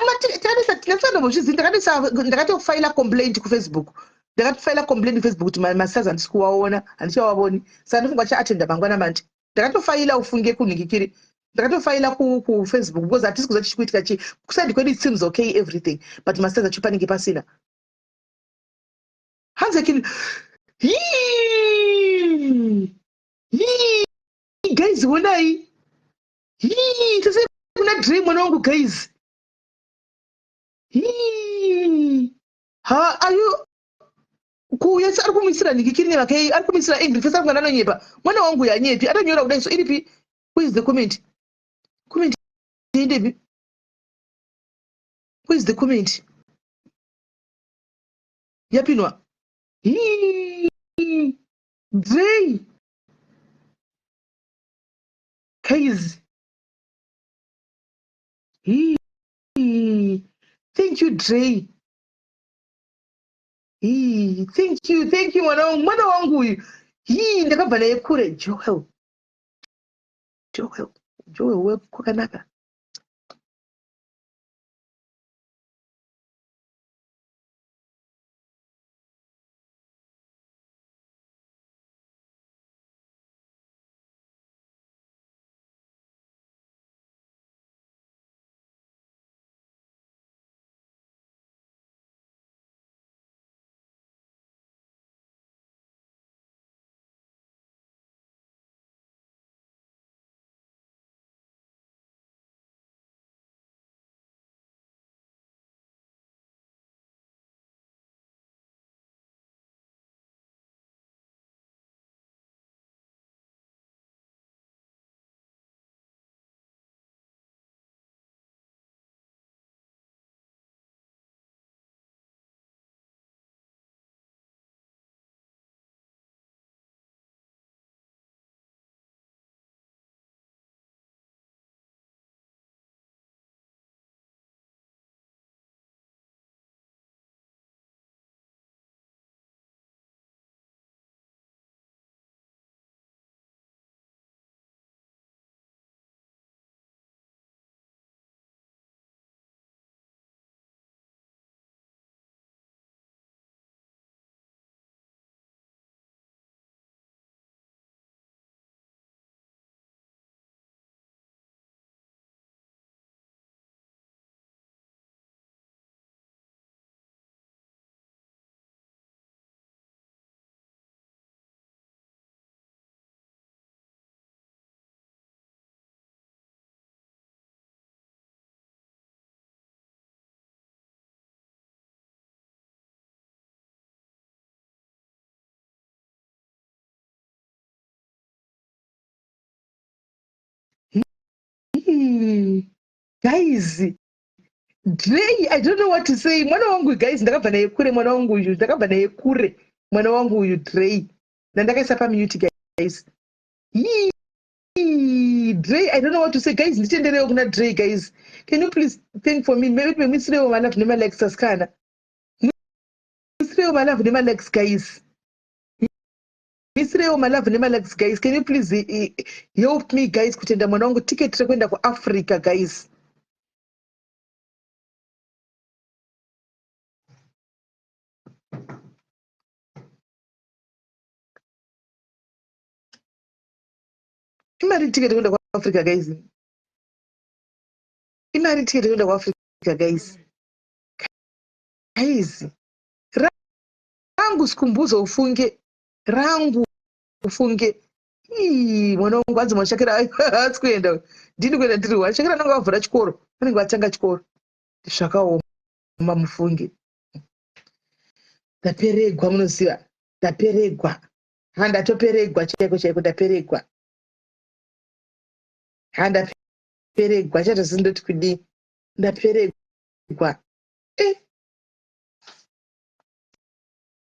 ndakatombozvizivi ndakatofaila complaint kufacebook ndakatofaila complaint kufacebook kuti masters handisi kuwaona handichawavoni saka ndofunga chaatenda mangwana manje ndakatofaila ufunge kunhikikiri ndakatofaila kufacebook because hatisi kuziva chichikuitika chii kuside kwedu it seems okay everything but masters acho panenge pasina hanzi kini guys honai Hii, tese kuna Dre mwana wangu guys. Hii. Ha, are you kuuya ari kumuisira nhikikiri nevake ari kumuisira angry face ari kunga anonyepa mwana wangu yanyepi atonyora kudai so iripi who is the comment comment indepi who is the comment yapinwa Hii. Dre Guys. Hii. Thank you Dre. Hii. Thank you, thank you mwana wangu. Mwana wangu uyu. Hii ndakabva naye kure Joel. Joel. Joel wekwakanaka. Guys, Dre, I don't know what to say. Mwana wangu guys, ndakabva naye kure mwana wangu uyu, ndakabva naye kure mwana wangu uyu Dre. Ndandakaisa pa mute guys. Yee, Dre, I don't know what to say guys. Nditenderewo kuna Dre guys. Can you please think for me? Maybe muisirewo malove nemalikes asikana. Muisirewo malove nemalikes guys. Misirewo malove nemalikes guys. Can you please help me guys kutenda mwana wangu ticket rekuenda kuAfrica guys. Imari ticket rekuenda kuAfrica guys. Imari ticket rekuenda kuAfrica guys. Guys, rangu Sikhumbuzo ufunge rangu ufunge. Ii, mwana wangu hanzi mashakira haasi kuenda, ndini kuenda ndiri one. Shakira anenge vavhura chikoro, vanenge vatanga chikoro. Zvakaoma mufunge. Ndaperegwa munoziva, ndaperegwa. Ha, ndatoperegwa chaiko chaiko, ndaperegwa. Ha, ndaperegwa, chatozi ndoti kudii, ndaperegwa. Eh.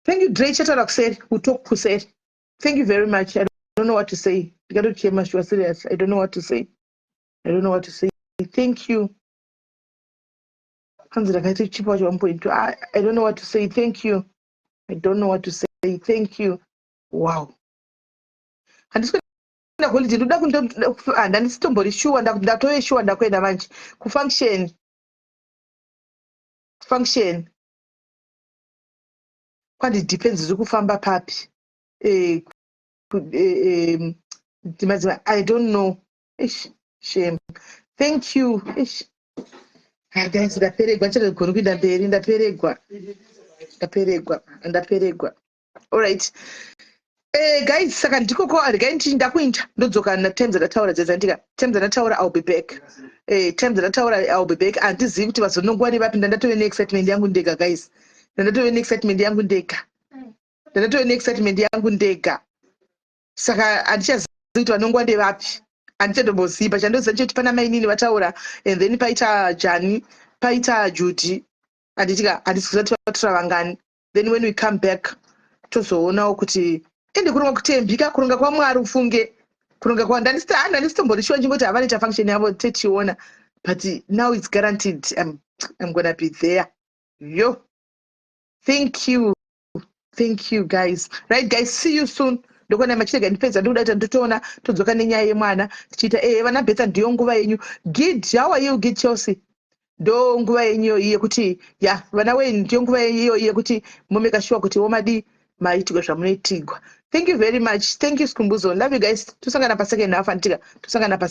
Thank you, Dre. Chataura kuseri. We'll talk kuseri. Thank you very much. I don't know what to say. Ndikatochema sure serious. I don't know what to say. I don't know what to say. Thank you. Hanzi ndakaita chipo wacho 1.2. I don't know what to say. Thank you. I don't know what to say. Thank you. Wow. Handisi kuenda holiday. Ndoda kundo handisitombori sure. Ndatove sure ndakuenda manje. Kufunction. Function. Kwandi depends zviri kufamba papi. Eh, eh, madzima, I don't know. Ish, shame. Thank you. Ish. Ah, guys, ndaperegwa, ndichagoni kuenda mberi, ndaperegwa. Ndaperegwa, ndaperegwa. Alright. Eh, guys, saka ndikoko regai nditi ndakuinda ndodzoka na times dzandataura dzedzandika times dzandataura I'll be back. Eh, times dzandataura I'll be back. Handizivi kuti vazonongwa nevapi, ndandatove neexcitement yangu ndega guys. Ndandatove neexcitement yangu ndega. Ndandatove neexcitement yangu ndega. Saka handichazivi kuti vanongwa ndevapi. Handichatomboziva. Chandoziva ndechekuti pana mainini vataura and then paita Jani, paita Judy. Handitika handisi kuziva kuti vatora vangani. Then when we come back tozoonawo kuti ende kuronga kutembika kuronga kwaMwari ufunge kuronga kwa ndandisitombori sure ndingoti havanoita function yavo techiona, but now it's guaranteed. I'm gonna be there. Yo, thank you, thank you guys. Right guys, see you soon. Ndokona machirega ndipedza ndikuda kuti ndotoona todzoka nenyaya yemwana tichiita eh vana Betha, ndiyo nguva yenyu. Gid, how are you Gid Chelsea? Ndo nguva yenyu iyoyi yekuti ya vana wenyu, ndiyo nguva yenyu iyoyi yekuti momeka sure kuti womadi maitigwa zvamunoitigwa. Thank you very much. Thank you Sikhumbuzo. Love you guys. Tosangana pasecond half, anditika tosangana pa